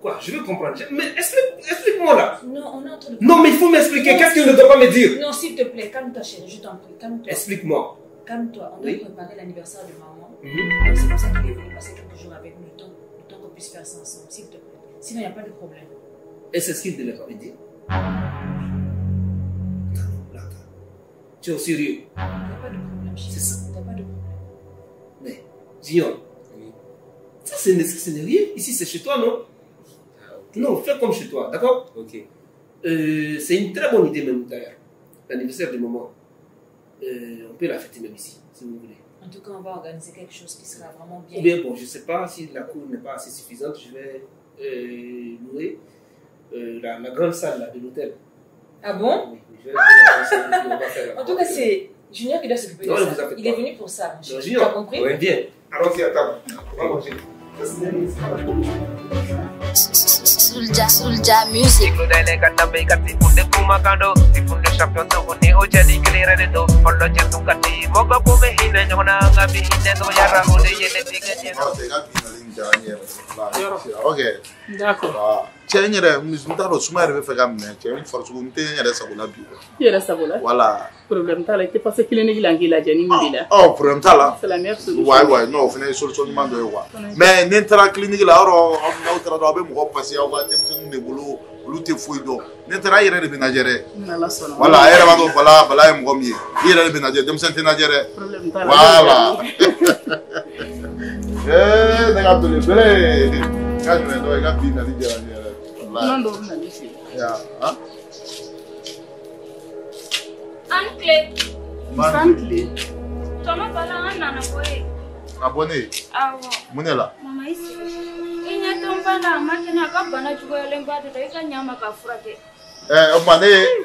Quoi? Je veux comprendre. Mais explique-moi là. Non, on est en train de... Non, mais il faut m'expliquer. Qu'est-ce qu'il ne doit pas me dire? Non, s'il te plaît, calme-toi, chérie, je t'en prie. Calme-toi. Explique-moi. Calme-toi. On a préparé l'anniversaire de maman. Donc c'est pour ça qu'il est venu passer quelques jours avec nous, le temps qu'on puisse faire ça ensemble, s'il te plaît. Sinon, il n'y a pas de problème. Et c'est ce qu'il ne devait pas me dire? Attends. Tu es au sérieux? Il n'y a pas de problème, chérie. C'est ça. Il n'y a pas de problème. Mais, Junior, ça, ce n'est rien. Ici, c'est chez toi, non? Non, fais comme chez toi, d'accord? Ok. C'est une très bonne idée même d'ailleurs. L'anniversaire de maman. On peut la fêter même ici, si vous voulez. En tout cas, on va organiser quelque chose qui sera vraiment bien. Ou bien, bon, je ne sais pas si la cour n'est pas assez suffisante, je vais louer la grande salle là, de l'hôtel. Ah bon? Oui, je vais louer la grande salle, on va faire la En tout cas, c'est Junior qui doit s'occuper de ça. Il est venu pour ça. Non, Junior, tu as compris? Oui, bien. Allons-y à table. On va manger. Soulja, Soulja Music. Ok. D'accord. Cɛ n yɛrɛ n t'a dɔn suma yɛrɛ bɛ fɛ ka minɛ cɛ n farisogo n tɛ n yɛrɛ sago la bi. I yɛrɛ sago la? Voilà. Problème t'a la, i tɛ passer clinique la n k'i lajɛ ni min b'i la. Ɔ problème t'a la. C'est la meilleure solution. Ouais ouais non o fana ye solution ɲuman dɔ ye quoi. Mais ni n taara clinique la yɔrɔ n'aw taara dɔrɔn aw bɛ mɔgɔ passer aw ka denmisɛnninw de bolo olu tɛ foyi dɔn. Ni n taara i yɛrɛ de bɛ lajɛ dɛ. N'Ala sɔnna. Voilà a yɛrɛ b'a dɔn Bala Bala ye mɔgɔ min ye i yɛrɛ de bɛ lajɛ denmisɛnnin tɛ lajɛ dɛ. Problème t'a la. Voilà. Eh ne ka belebele. Ka jumɛn dɔ i ka bi nali diyara n ye yɛrɛ. Dunan dɔw bɛ na ne fɛ yen. Ya han. An tile. San tile. Tɔnɔ Bala an nana bɔ ye. A bɔ ne ye? Awɔ. Mun de la? Mama i sigi. I ɲɛ tɛ n ba la a ma kɛnɛ a ka bana juguyalenba de la i ka ɲa ma k'a furakɛ. O tuma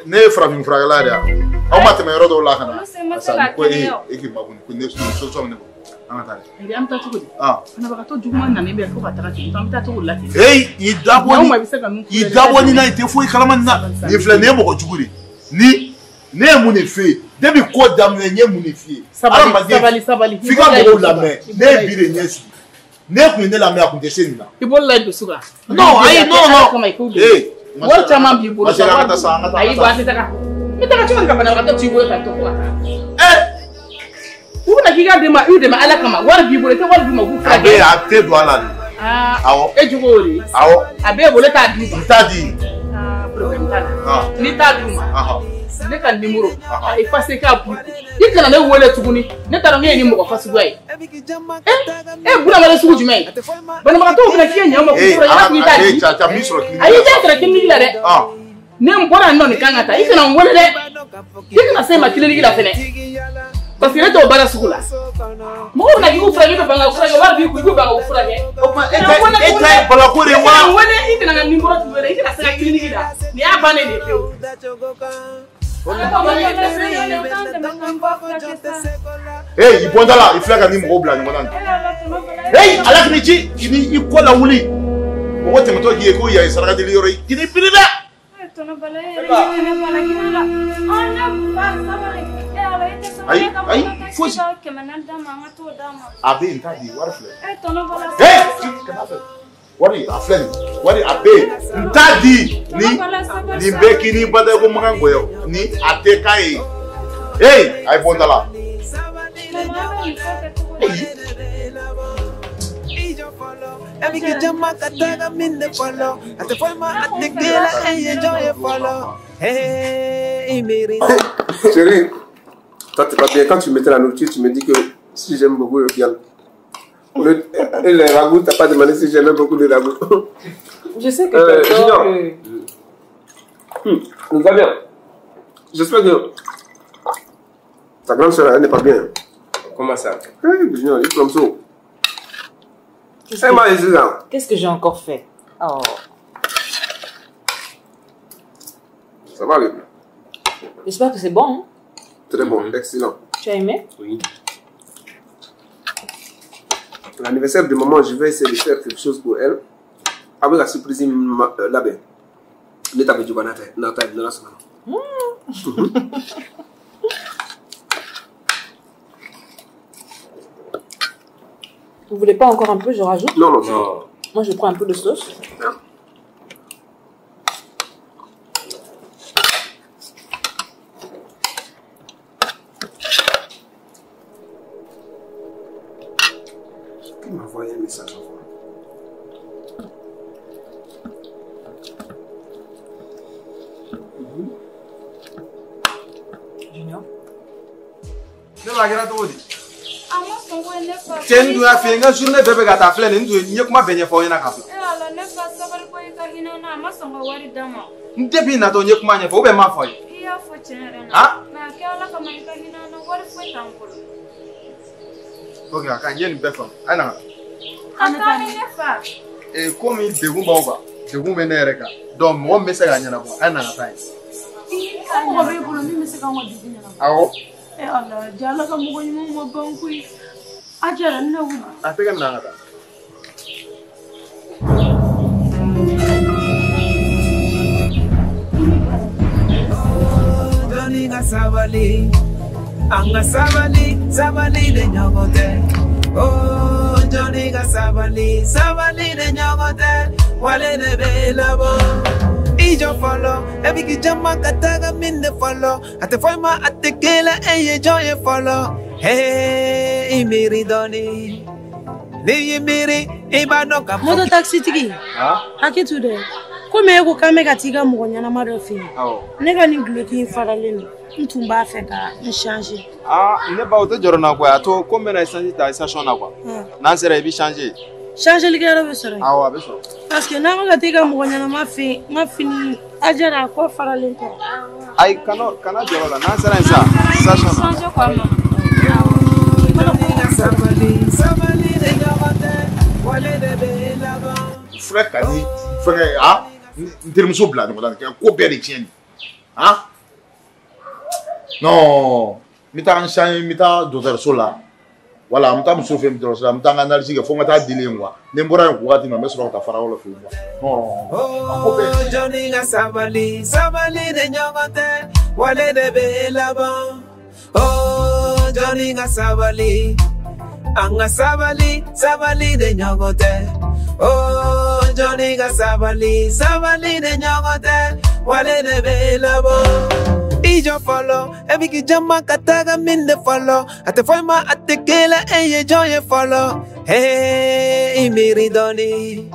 ne ye farafin furakɛla de ye wa? Aw ma tɛmɛ yɔrɔ dɔw la ka na. Olu sen ma se k'a kɛnɛya o. E k'i makun ko ne solution bɛ ne bolo. An ka taa dɛ. Ayi an bɛ taa cogo di? Banabagatɔ juguman nalen bɛ fo ka taga ten an bɛ taa cogo la ten. Heyi i dabɔ ni na i tɛ foyi kalama nin na. Nin filɛ nin ye mɔgɔ jugu de ye. Ni ne ye mun de f'e ye depuis ko daminɛ n ye mun de f'i ye. Sabali sabali sabali. F'i ka mɔgɔw lamɛn ne ye bi de ɲɛ sigi. Ne kun ye ne lamɛn a kun tɛ se nin na. I bolo la dusu kan. Non ayi non non. Wari caman b'i bolo. An ka taa sa an ka taa. Ayi bon an tɛ taga. N bɛ taga cogo di ka banabagatɔ t'i bolo tan tɔ fo ka taa. U bɛna k'i ka dɛmɛ i dɛmɛ Ala kama wari b'i bolo i tɛ wari d'u ma k'u furakɛ. A bɛ a tɛ don a la de. Awɔ. E jogo y'o de ye. Awɔ. A b'e bolo e t'a d'u ma. N t'a di. Problème t'a la. N'i t'a d'u ma. Ne ka numéro a effacé k'a bɔ i kana ne wele tuguni ne t'a dɔn ne ye nin mɔgɔ fasuguya ye. E bunadamaden sugu jumɛn ye banabagatɔw bɛna k'i ka ɲɛ u ma k'u furakɛ i b'a fɔ k'i t'a di. Ayi i t'a sɔrɔ clinique la dɛ. Ne n bɔra yan nɔ nin kan ka taa i kana n wele dɛ i kana se n ma clinique la fɛnɛ. Parce que ne t'o baara sugu la mɔgɔw bɛna k'i k'u furakɛ i bɛ ban ka furakɛ wari b'i kun i bɛ ban k'u furakɛ. O tuma e ta ye balako de ye wa? I kana n wele i kana n ka numéro tun wele i kana se ka clinique la nin y'a bannen de ye pewu. Hey, i bɔ n da la i filɛ ka ni mɔgɔw bila ɲɔgɔn na nin. Hey, ala k'i ci k'i ni i kɔ lawuli mɔgɔ tɛmɛtɔ k'i ye ko yan ye saraka deli yɔrɔ ye k'i ni biri dɛ. Ayi ayi fosi. A bɛ yen n t'a di wari filɛ. Hey, kana fɛ. Wari a filɛ nin wari a bɛ yen n t'a di ni nin bɛɛ k'i ni bada ko makan gɔyɔ ni a tɛ k'a ye. Hey, a ye bɔ n da la. Chérie, toi t'es pas bien. Quand tu mettais la nourriture, tu me dis que si j'aime beaucoup le viande. Et les ragoûts, t'as pas demandé si j'aimais beaucoup le ragoût. Je sais que tu adores le... Nous va bien. J'espère que ta grande soeur, elle n'est pas bien. Comment ça? Hey, Junior, il comme ça. Qu'est-ce que j'ai encore fait? Oh. Ça va aller. J'espère que c'est bon. Hein? Très bon, excellent. Tu as aimé? Oui. L'anniversaire de maman, je vais essayer de faire quelque chose pour elle. Avec la surprise là-bas. Vous voulez pas encore un peu? Je rajoute? Non, non, non. Moi, je prends un peu de sauce. Non. Qui m'a envoyé un message encore? Junior? Ne b'a kɛra cogo di? Cɛ n dun y'a f'i ye n ka journée bɛɛ bɛ ka taa filɛ nin ye n ye kuma bɛɛ ɲɛfɔ aw ɲɛna ka bila. E Ala ne fa sabali ko i ka hinɛ n na a ma sɔn ka wari d'a ma. N depuis natɔ n ye kuma ɲɛfɔ ou bien n m'a fɔ a ye. I y'a fɔ tiɲɛ yɛrɛ na. Mais a kɛ Ala kama i ka hinɛ n na wari foyi t'an bolo. Ok a ka n ye nin bɛɛ faamu a ye na. Ka taa ni ne fa. Ee komi degun b'aw kan degun bɛ ne yɛrɛ kan donc mɔgɔ min bɛ se k'a ɲɛnabɔ a ye na ka taa yen. O mɔgɔ b'e bolo min bɛ se k'anw ka degun ɲɛnabɔ. Awɔ. E Ala ja Ala ka mɔgɔ ɲumanw ma ban koyi. A jara ne wuli. A tɛgɛ minɛ an ka taa. Sabali, an ka sabali, sabali de ɲɔgɔn tɛ. Oh, jɔnni ka sabali, sabali de ɲɔgɔn tɛ, wale de bɛ laban. I jɔ fɔlɔ, e b'i k'i jama ka taga min de fɔlɔ, a tɛ fɔ i ma a tɛ kɛ la e ye jɔn ye fɔlɔ. Hey, i miiri dɔɔni, n'i y'i miiri i b'a dɔn ka fɔ. Moto taxi tigi, hakɛ to dɛ, komi e ko k'an bɛ ka t'i ka mɔgɔ ɲɛnama dɔ fɛ yen, ne ka nin duloki in faralen don, n tun b'a fɛ ka n changer. Ah, ne ba, o tɛ jɔrɔ n na koyi. A to ko n bɛna essence ta station na quoi. N'an sera i bɛ changer. Changelikɛyɔrɔ bɛ sɔrɔ yen? Awɔ, a bɛ sɔrɔ. Parce que n'an bɛ ka t'i ka mɔgɔ ɲɛnama fɛ yen, n ka fini a jara a kɔ faralen tɛ. Ayi, kana jɔrɔ la, n'an sera yen sisan station na. Changer quoi, maman. Sabali, sabali de ɲɔgɔn tɛ, wale de bɛ laban. Fura ka di fɛngɛ a n terimuso bila ɲɔgɔn na nin ko bɛɛ de tiɲɛ nin ah non, n bɛ taa n changer, n bɛ taa dɔgɔtɔrɔso la, wala n bɛ taa muso fɛ yen dɔgɔtɔrɔso la, n bɛ taa n ka analyse kɛ fo n ka taa dilen quoi. Ni n bɔra yen wagati min na, n bɛ sɔrɔ ka taa fara yɔrɔ fɛ yen quoi. Non, a ko bɛɛ. Jɔnni ka sabali, sabali de ɲɔgɔn tɛ, wale de bɛ laban. Oh, jɔnni ka sabali, an ka sabali, sabali de ɲɔgɔn tɛ. Oh, jɔnni ka sabali, sabali de ɲɔgɔn tɛ, wale de bɛ laban. I jɔ fɔlɔ, e b'i k'i jama ka taga min de fɔlɔ, a tɛ fɔ i ma a tɛ kɛ la e ye jɔn ye fɔlɔ. Hey, i miiri dɔɔni.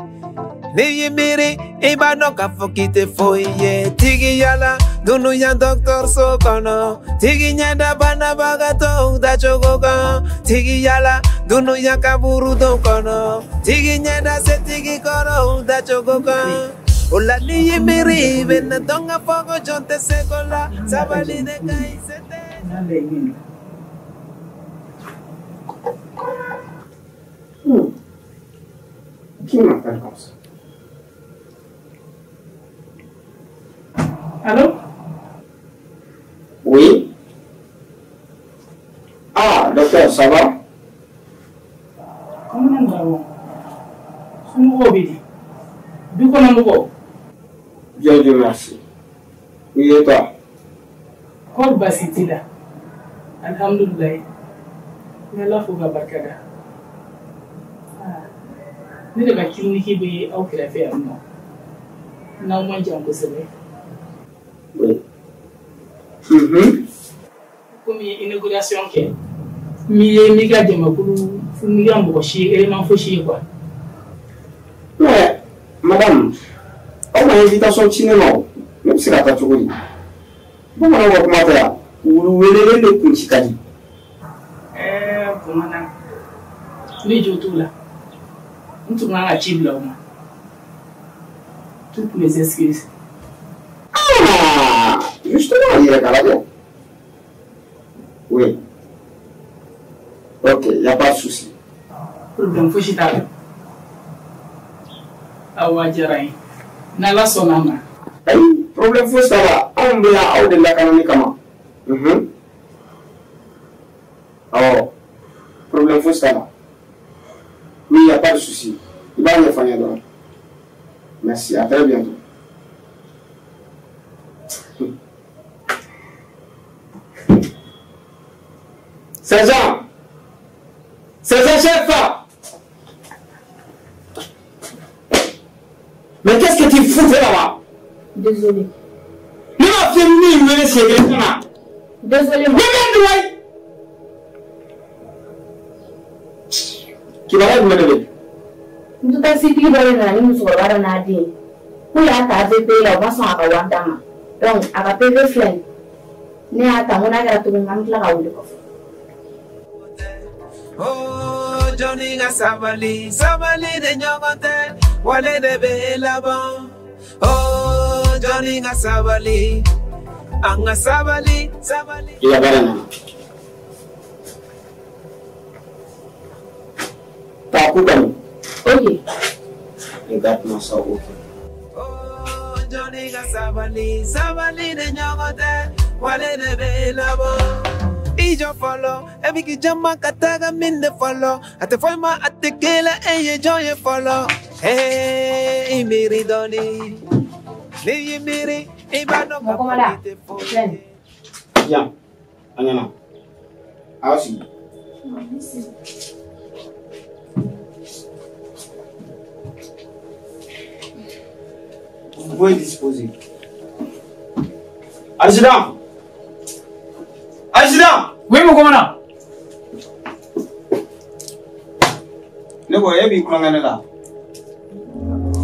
N'i y'i miiri i b'a dɔn k'a fɔ k'i tɛ foyi ye tigiya la dunuya dɔgɔtɔrɔso kɔnɔ, tigi ɲɛda banabagatɔw dacogo kan, tigiya la dunuya kaburudon kɔnɔ, tigi ɲɛda setigi kɔrɔw dacogo kan. O la n'i y'i miiri i bɛ na dɔn k'a fɔ ko jɔn tɛ se ko la, sabali de ka ɲi se tɛ. Qui m'appelle comme ça? Allô? Oui. Ah, docteur, ça va? Comment va? Somɔgɔw bɛ di? Du kɔnɔ mɔgɔw? Bien, Dieu merci. Oui, et toi? Kɔri baasi t'i la? Alhamdulilayi. N bɛ Ala fo ka barika da. Ah, ne de ka kiliniki bɛ aw kɛrɛfɛ yan nɔ. N'aw man jan kosɛbɛ. Oui. Komi inauguration kɛ, n'i ye n'i ka jamakulu n'i ka mɔgɔ si ye élément fosi ye quoi. Mais, madame, aw ma invitation ci ne ma o. Ne bɛ se ka taa cogo di? Bamananw ka kuma tɛ yan. Wulu welelen de kun ci ka di. Ɛɛ bamanan, ne jo t'o la. N tun kan ka ci bila o ma. Toutes mes excuses. Ah, justement, il est lajɛ. Oui. Ok, il n'y a pas de souci. Problème fosi t'a la. Awa diyara n ye. N'Ala sɔnna a ma. Ayi, problème fosi t'a la. Anw bɛ yan aw de lakanani kama. Awɔ, problème fosi t'a la. Oui, il n'y a pas de souci. I b'a ɲɛfɔ n ye dɔrɔn. Merci, à très bientôt. Sergent! Sergent chef! Mais qu'est-ce que tu fous là-bas? Désolé. Ne m'a fait ni me laisser là. Désolé, moi. Kibaruya jumɛn de bɛ yen? N tɛ taxi-tigi dɔ de nana ni musokɔrɔba dɔ n'a den ye. K'u y'a ta AVP la, u ma sɔn a ka wari d'a ma. Donc a ka PV filɛ nin ye. Ne y'a ta, n ko n'a kɛra cogo min na, an bɛ tila ka wuli kɔfɛ. Oh, jɔnni ka sabali, sabali de ɲɔgɔn tɛ, wale de bɛ laban. Oh, jɔnni ka sabali, an ka sabali, sabali. I ka baara nana. Taa ku kɔni. Ok. Regarde-moi ça, ok. Oh, jɔnni ka sabali, sabali de ɲɔgɔn tɛ, wale de bɛ laban. I jɔ fɔlɔ, e b'i k'i jama ka taga min de fɔlɔ, a tɛ fɔ i ma a tɛ kɛ la e ye jɔn ye fɔlɔ. Hey, i miiri dɔɔni, n'i y'i miiri i b'a dɔn k'a fɔ k'i tɛ foyi ye. di yan. A ɲɛna. A y'aw sigi. Vous pouvez disposer. Adjudant! Adjudant! Oui, mon commandant. Ne ko e b'i kulonkɛ ne la.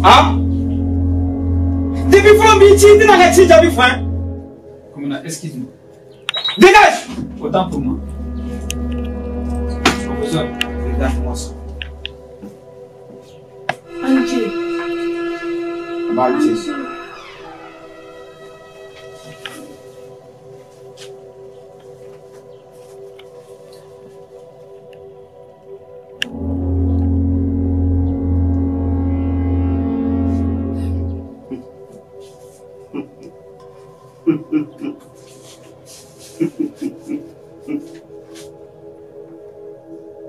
Han? Depuis fɔlɔ n b'i ci i tɛna ka ci jaabi fɔ n ye. Commandant, excuse-moi. Dégage! Autant pour moi. Professeur, regarde-moi ça. Anji. Balti.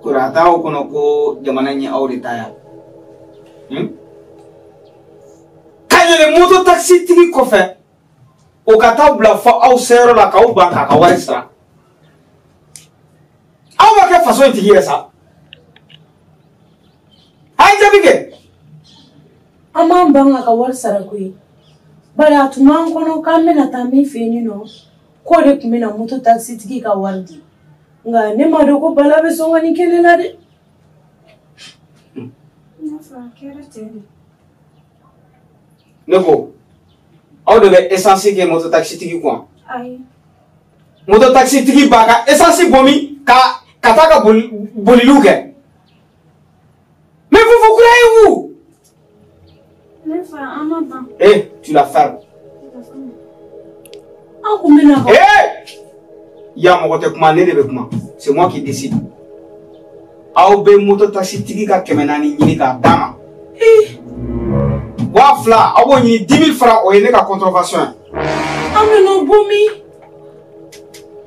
Kora t'aw kɔnɔ ko jamana in ye aw de ta ye. Ka yɛlɛ moto taxi tigi kɔfɛ o ka taa bila fɔ aw seyɔrɔ la k'aw ban k'a ka wari sara. Aw ma kɛ faso in tigi ye sa. A ye jaabi kɛ. An b'an ban k'a ka wari sara koyi. Bari a tun b'an kɔnɔ k'an bɛna taa min fɛ yen nɔ k'o de tun bɛna moto taxi tigi ka wari di. Nka ne m'a dɔn ko Bala bɛ sɔn ka nin kɛ ne la dɛ. Ne fa, a kɛra ten de. Ne ko aw de bɛ essence kɛ moto taxi tigi kun. Ayi. Moto taxi tigi b'a ka essence bɔ min ka taa ka boliliw kɛ. Mais vous vous croyez où? Ne fa, an ma ban. Eh, tu la fermes. An kun bɛna ka. Eh! Ya mɔgɔ tɛ kuma, ne de bɛ kuma. C'est moi qui décide. Aw bɛ moto taxi tigi ka 400 ɲini k'a d'a ma. 2000 aw b'o ɲini 10 000 francs o ye ne ka contravention ye. An bɛ n'o bɔ min?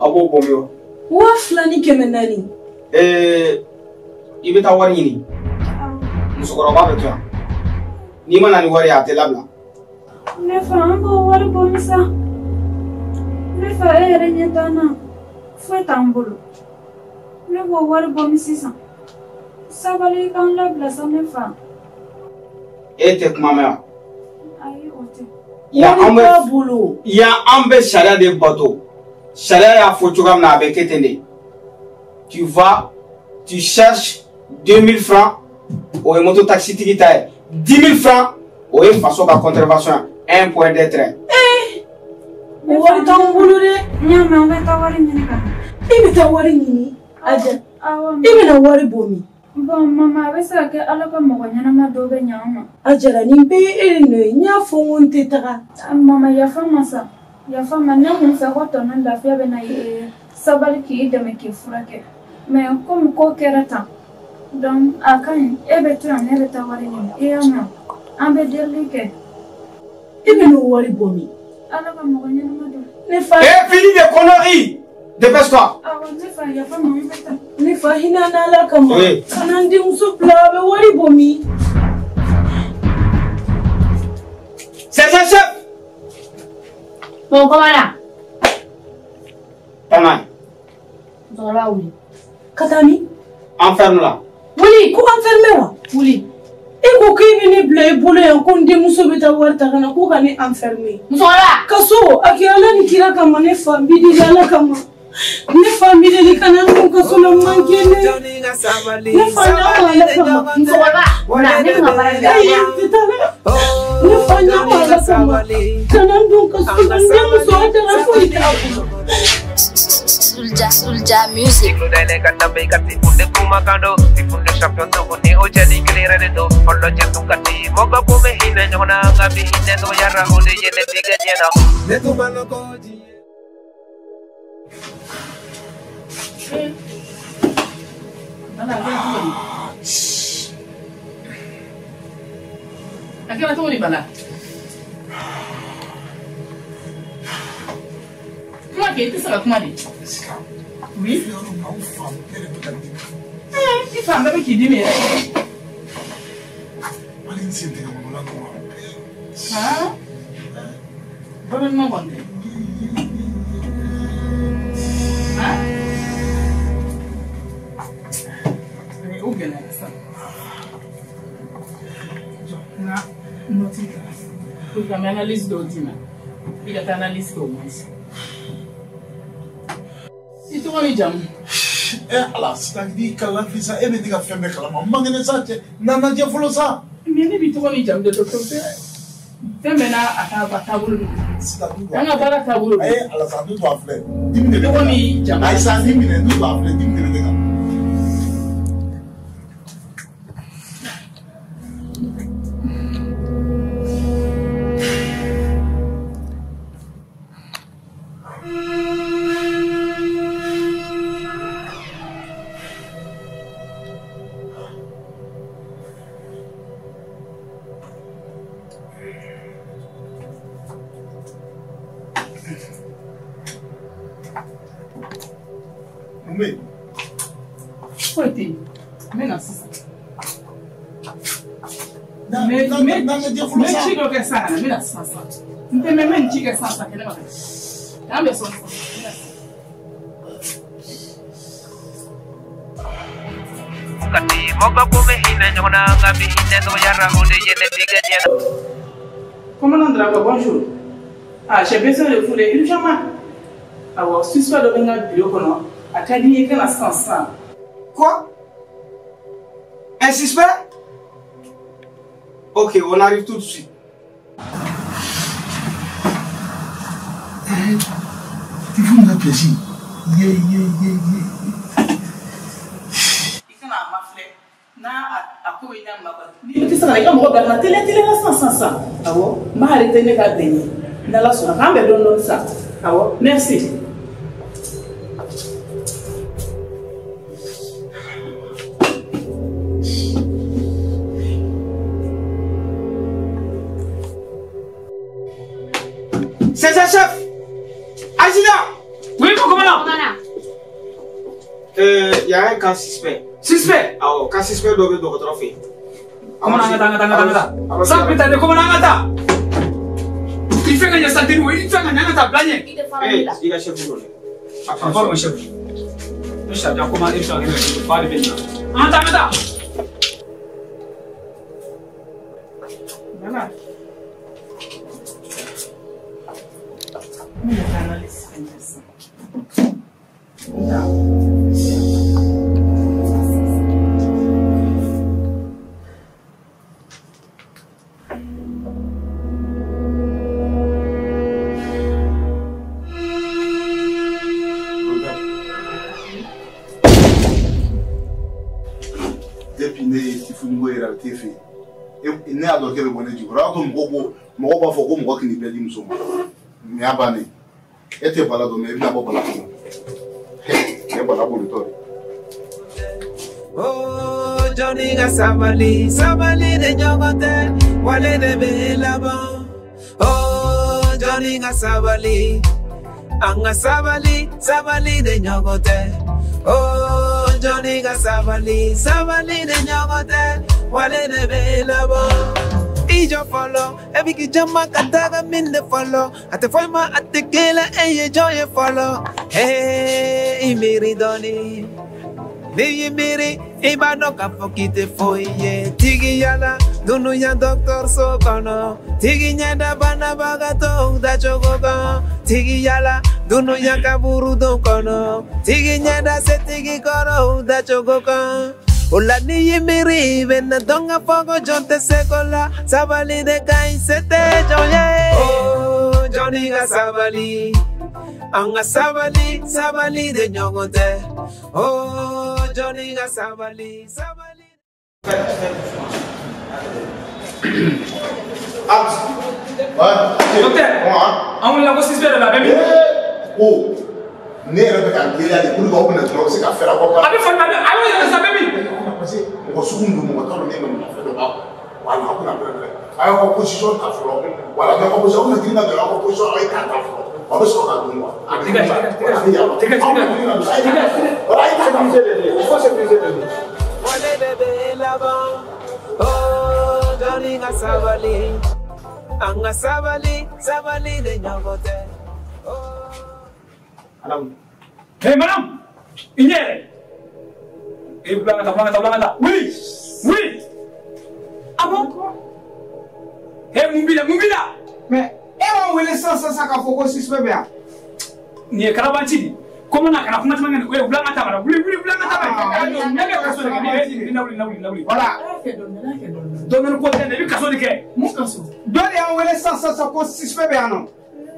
Aw b'o bɔ min o? 2400. I bɛ taa wari ɲini. Musokɔrɔba bɛ to yan. N'i ma na ni wari ye a tɛ labila. Ne fa, an b'o wari bɔ min sa? Ne fa, e yɛrɛ ɲɛ t'an na. Foyi t'an bolo. Ne b'o wari bɔ min sisan? Sabali i k'an labila sa ne fa. E tɛ kuma mɛn wa? Ayi, o tɛ. Yan an bɛ sariya de bato. Sariya y'a fɔ cogoya min na a bɛ kɛ ten de. Tu vas, tu cherches 2000 francs o ye moto taxi tigi ta ye. 10 000 francs o ye faso ka contravention ye. Un point deux traits. O wari t'anw bolo dɛ. N y'a mɛn, an bɛ taa wari ɲini ka na. E bɛ taa wari ɲini? Aja. Awɔ. E bɛna wari bɔ min? Bon mama, a bɛ se ka kɛ Ala ka mɔgɔ ɲɛnama dɔ bɛ ɲɛ an ma. Ajara, nin bɛɛ ye e de nɔ ye. N y'a fɔ n ko n tɛ taga. Mama, yafa n ma sa. Yafa n ma. Ne kun fɛ ko tɔnɔ lafiya bɛ na sabali k'i dɛmɛ k'i furakɛ. Mais komi ko kɛra tan, donc a ka ɲi. E bɛ to yan, ne bɛ taa wari ɲini. I y'a mɛn? An bɛ delili kɛ. E bɛ n'o wari bɔ min? Ala ka mɔgɔ ɲɛnama dɔ. Ne fa. Eh, fini de conneries! Dépêche-toi. Awɔ, ne fa, yafa n ma, n bɛ taa. Ne fa, hinɛ n'Ala kama. Kana n denmuso bila, a bɛ wari bɔ min? Sergent chef! Mon commandant. Taa n'a ye. Musokɔrɔba wuli. Ka taa min? Enferme-la. Wuli, ko enfermer wa? Wuli. E ko k'e bɛ ne bila i bolo yan ko n denmuso bɛ taa wari ta ka na ko ka ne enfermer. Musokɔrɔba. Ka so, a kɛ Ala ni kira kama, ne fa, n b'i deli Ala kama. Ne fa, n b'i deli kana n dun kaso la, n man kɛnɛ. Ne fa, n y'a ma Ala kama. Musokɔrɔba, na ne tun ka baara kɛ. Ayi, n tɛ taa dɛ. Ne fa, n y'a ma Ala kama. Kana n dun kaso la, n denmuso a taara foyi t'a bolo. Soulja, Soulja Music. A kɛra cogo di Bala? Kuma kɛ, i tɛ se ka kuma de. Oui. I fan bɛɛ bɛ k'i dimi yɛrɛ. Hali n sen tɛgɛ kɔnɔla nɔgɔ. Haa? Baro ɲuman kɔni tɛ. Pour que n bɛ analyse dɔw d'i ma. I ka taa analyse kɛ au moins. I tɔgɔ ni jamu? Ala, sisan n'i kalala fili sa, e bɛ ne ka fɛn bɛɛ kalama. N man kɛnɛ sa cɛ, n'an lajɛ fɔlɔ sa. Mais ne b'i tɔgɔ ni jamu de docteur. Fɛn bɛɛ n'a a taabolo don. An ka baara taabolo don. Ayi, ala sa, ne to a filɛ. Dimi de bɛ ne kan. Tɔgɔ ni jamu. Ayi sa, ni minɛ, ne to a filɛ, dimi de bɛ ne kan. Mun bɛ yen? Foyi tɛ yen. N bɛ na sisan. N bɛ ci dɔ kɛ sisan ka na, n bɛ na sisan sisan. N tɛ mɛn, n bɛ nin ci kɛ sisan sisan kɛnɛ ma. K'an bɛ sɔn sisan. Commandant Drago, bonjour. Ah, j'ai besoin de vous urgemment. Awɔ, suspect dɔ bɛ n ka bureau kɔnɔ. A ka di n ye i ka na sisan sisan. Quoi? Un suspect? Ok, on arrive tout de suite. Tifunu ka pièce. Ye ye ye ye. I kana a mafilɛ n'a a ko bɛ ɲa ma kɔni. N'i tɛ se ka na i ka mɔgɔ bila ka na teliya teliya la sisan sisan sisan. Awɔ, n b'a arrêté ne ka bɛn ye. N'Ala sɔnna k'an bɛn dɔɔni dɔɔni sisan. Awɔ, merci. C'est ça, chef. Adjudant. Oui, mon commandant. Il y a un cas suspect. Suspect? Ah, oh, cas suspect doit être dɔgɔtɔrɔ fɛ yen. Commandant, an ka taa, an ka taa, an ka taa. Sans plus tarder, commandant, an ka taa. I fɛn ka ɲɛ sa, Deni, i fɛn ka ɲɛ, an ka taa, bila ɲɛ. I tɛ fara ne la. I ka chef don dɛ. Attends, mon chef. Ne sariya ko ma e bɛ se ka kɛ fa de bɛ nin na. An ka taa, an ka taa. Nana. N bɛna taa analyse fɛn kɛ sisan. Depuis ne ye Tifunu ko yɛrɛ a bɛ t'e fɛ yen. Ne y'a dɔn k'e bɛ bɔ ne jukɔrɔ. O y'a to mɔgɔw ko mɔgɔw b'a fɔ ko mɔgɔ k'i bɛɛ di muso ma. Nin y'a bannen. E tɛ bala dɔn mɛ i bɛna bɔ bala kɔnɔ. Nin ye bala bolitɔ de. Oh, Johnny ka sabali, sabali de ɲɔgɔn tɛ, wale de bɛ laban. Oh, Johnny ka sabali, an ka sabali, sabali de ɲɔgɔn tɛ. Oh, Johnny ka sabali, sabali de ɲɔgɔn tɛ, wale de bɛ laban. I jɔ fɔlɔ, e bɛ k'i jama ka taga min de fɔlɔ, a tɛ fɔ i ma a tɛ kelen e ye jɔn ye fɔlɔ. Hey, i miiri dɔɔni. N'i y'i miiri, i b'a dɔn k'a fɔ k'i tɛ foyi ye. Tigiya la, dunuya dɔgɔtɔrɔso kɔnɔ. Tigi ɲɛda banabagatɔw dacogo kan. Tigiya la, dunuya kaburudon kɔnɔ. Tigi ɲɛda setigi kɔrɔw dacogo kan. O la n'i y'i miiri, i bɛ na dɔn k'a fɔ ko jɔn tɛ se ko la. Sabali de ka ɲi, se tɛ jɔn ye. Oh, jɔnni ka sabali. An ka sabali, sabali de ɲɔgɔn tɛ. Oh, Johnny ka sabali, sabali. Docteur, an wulila ko suspect dɔ bɛ yen, a bɛ min? Ko ne yɛrɛ bɛ ka gɛlɛya de pour que aw bɛna dɔrɔn aw bɛ se ka fɛɛrɛ bɔ. A bɛ faamuya, a y'o yɛrɛ sa, a bɛ min? Parce que mɔgɔ sugu min don, mɔgɔ t'a dɔn ne bɛ mun fɛn dɔ b'a kɔnɔ. Wala aw bɛna pɛrɛn-pɛrɛn. A y'aw ka position ta fɔlɔ. Wala n'aw ka position, aw bɛna girin ka don aw ka position, aw ye k'a ta fɔlɔ. Aw bɛ sɔrɔ ka don quoi. Dégage, dégage, dégage, dégage. Wala a ye taa ta. Il faut sécuriser le lieu. Wale de bɛ laban. Oh, Johnny ka sabali. An ka sabali, sabali de ɲɔgɔn tɛ. Madame. Hey, madame! I ɲɛ yɛlɛ. Eh, bila ka taa, bila ka taa, bila ka taa. Wuli! Wuli! Ah bon? Eh, mun b'i la, mun b'i la? Mais e m'an wele sisan k'a fɔ ko suspect bɛ yan. Nin ye karabanci de ye. Ko mana kana kuma caman kɛ nin ko ye wuli an ka taa bara wuli wuli wuli an ka taa bara. Ne bɛ kaso de kɛ ne na wuli na wuli na wuli. Voilà. Dɔɔni ko tɛ dɛ i bɛ kaso de kɛ. Mun kaso? Dɔ de y'an wele sisan ko suspect bɛ yan nɔ.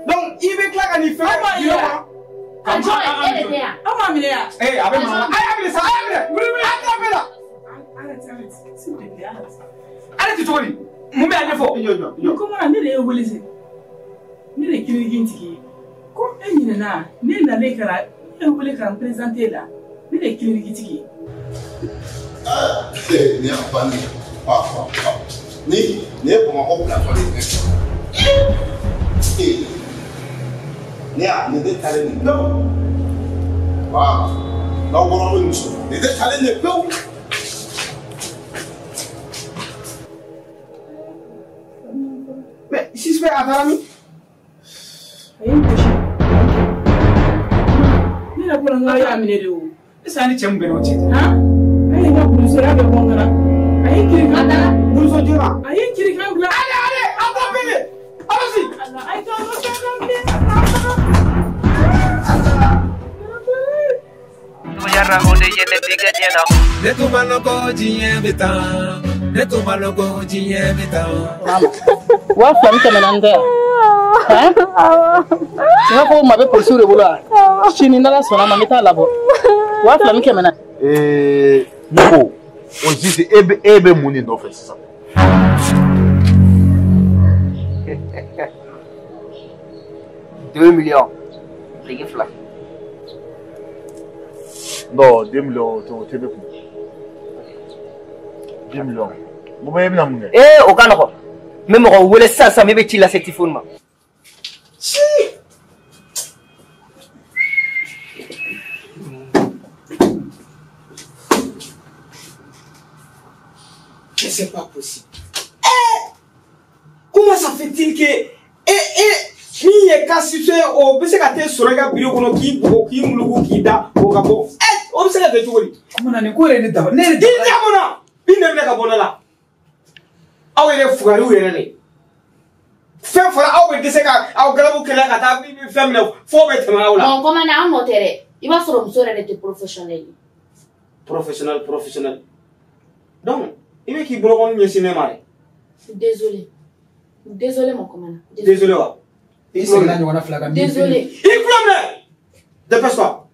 Donc i bɛ tila ka nin fɛn di ma. A jɔn e de tɛ yan. Aw m'a minɛ yan. Ee a bɛ mankan. A y'a minɛ sa a y'a minɛ. Wuli wuli a tila bɛɛ la. Arrête arrête s'il te plaît arrête. Arrête cogo di? Mun bɛ a ɲɛfɔ? Jɔ. Comment ne de ye wele se? Ne de ye clinique in tigi ye. Ko e ɲinɛna ne nalen ka na e wele ka n présenter la ne de ye clinique tigi ye. Nin y'a bannen ye. Ni nin ye Bamakɔ bilatɔ de ye. Ne y'a nin de talen nin pewu. Voilà. N'aw bɔra aw bɛ nin sɔrɔ. Nin de talen nin pewu. Mais suspect a taara min? A ye n gosi. Ne yɛrɛ bolo n k'aw y'a minɛ de o. Est-ce que an ni cɛ mun bɛnna o cɛ tɛ? Han? A ye n ka burusoya bɛɛ bɔ n kana. A ye n kiri kan bila. Buruso joona. A ye n kiri kan bila. Allez allez attrapez-le. Allons-y. Ala a ye taa yɔrɔ fɛn dɔ minɛ. Ne tun ma lɔn ko diɲɛ bɛ tan. Ne tun ma lɔn ko diɲɛ bɛ tan. 2400 tɛ yan. I b'a fɔ maa bɛ polisiw de bolo wa? Sini n'Ala sɔnna ma n bɛ taa labɔ. 2400. Ne ko o Zizi e bɛ mun de nɔfɛ sisan? 2 millions. Biriki 2. Non, 2 millions o tɛ ne kun. 2 millions. Mun bɛ e bɛna mun kɛ? Ee o ka nɔgɔn. N bɛ mɔgɔ wele sisan min bɛ ci lase Tifoni ma. Si. Mais c'est pas possible. Eh! Comment ça fait-il que min ye ka suspect o bɛ se ka t'e sɔrɔ i ka bureau kɔnɔ k'i bugɔ k'i muluku k'i da o ka bɔ o bɛ se ka kɛ cogo di? Kuma nin ko yɛrɛ ne dabɔ ne yɛrɛ i dabɔ na i nɛ minɛ ka bɔ ne la. Aw yɛrɛ fugariw yɛrɛ de. Fɛn fɔra aw bɛ dɛsɛ ka aw galabu kɛlɛ ka taa fɛn minɛ fo bɛ tɛmɛ aw la. Non commandant an nɔ tɛ dɛ. I b'a sɔrɔ muso yɛrɛ de tɛ professionnel ye. Professionnel. Donc i bɛ k'i bolokɔni ɲɛsin ne ma dɛ. Désolé. Désolé mon commandant. Désolé wa. I seginna ɲɔgɔnna fila kan. Désolé. I tulo minɛ. Dépêche-toi.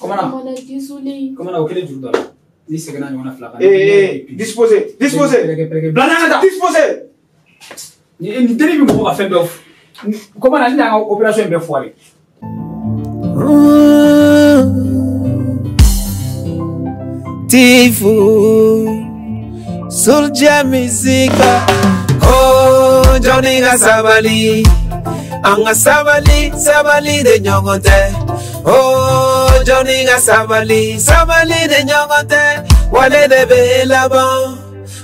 Commandant. Commandant désolé. Commandant o kelen juru dɔ la. N'i seginna ɲɔgɔnna fila kan. Ee disposez disposez. Bila n'a ka taa. Disposez. Nin dennin bɛ mɔgɔ ka fɛn bɛɛ commandant ne y'an ka opération in bɛɛ foiré. Tifu Soulja Music. Oh Johnny ka sabali. An ka sabali sabali de ɲɔgɔn tɛ. Oh Johnny ka sabali sabali de ɲɔgɔn tɛ. Wale de bɛ laban.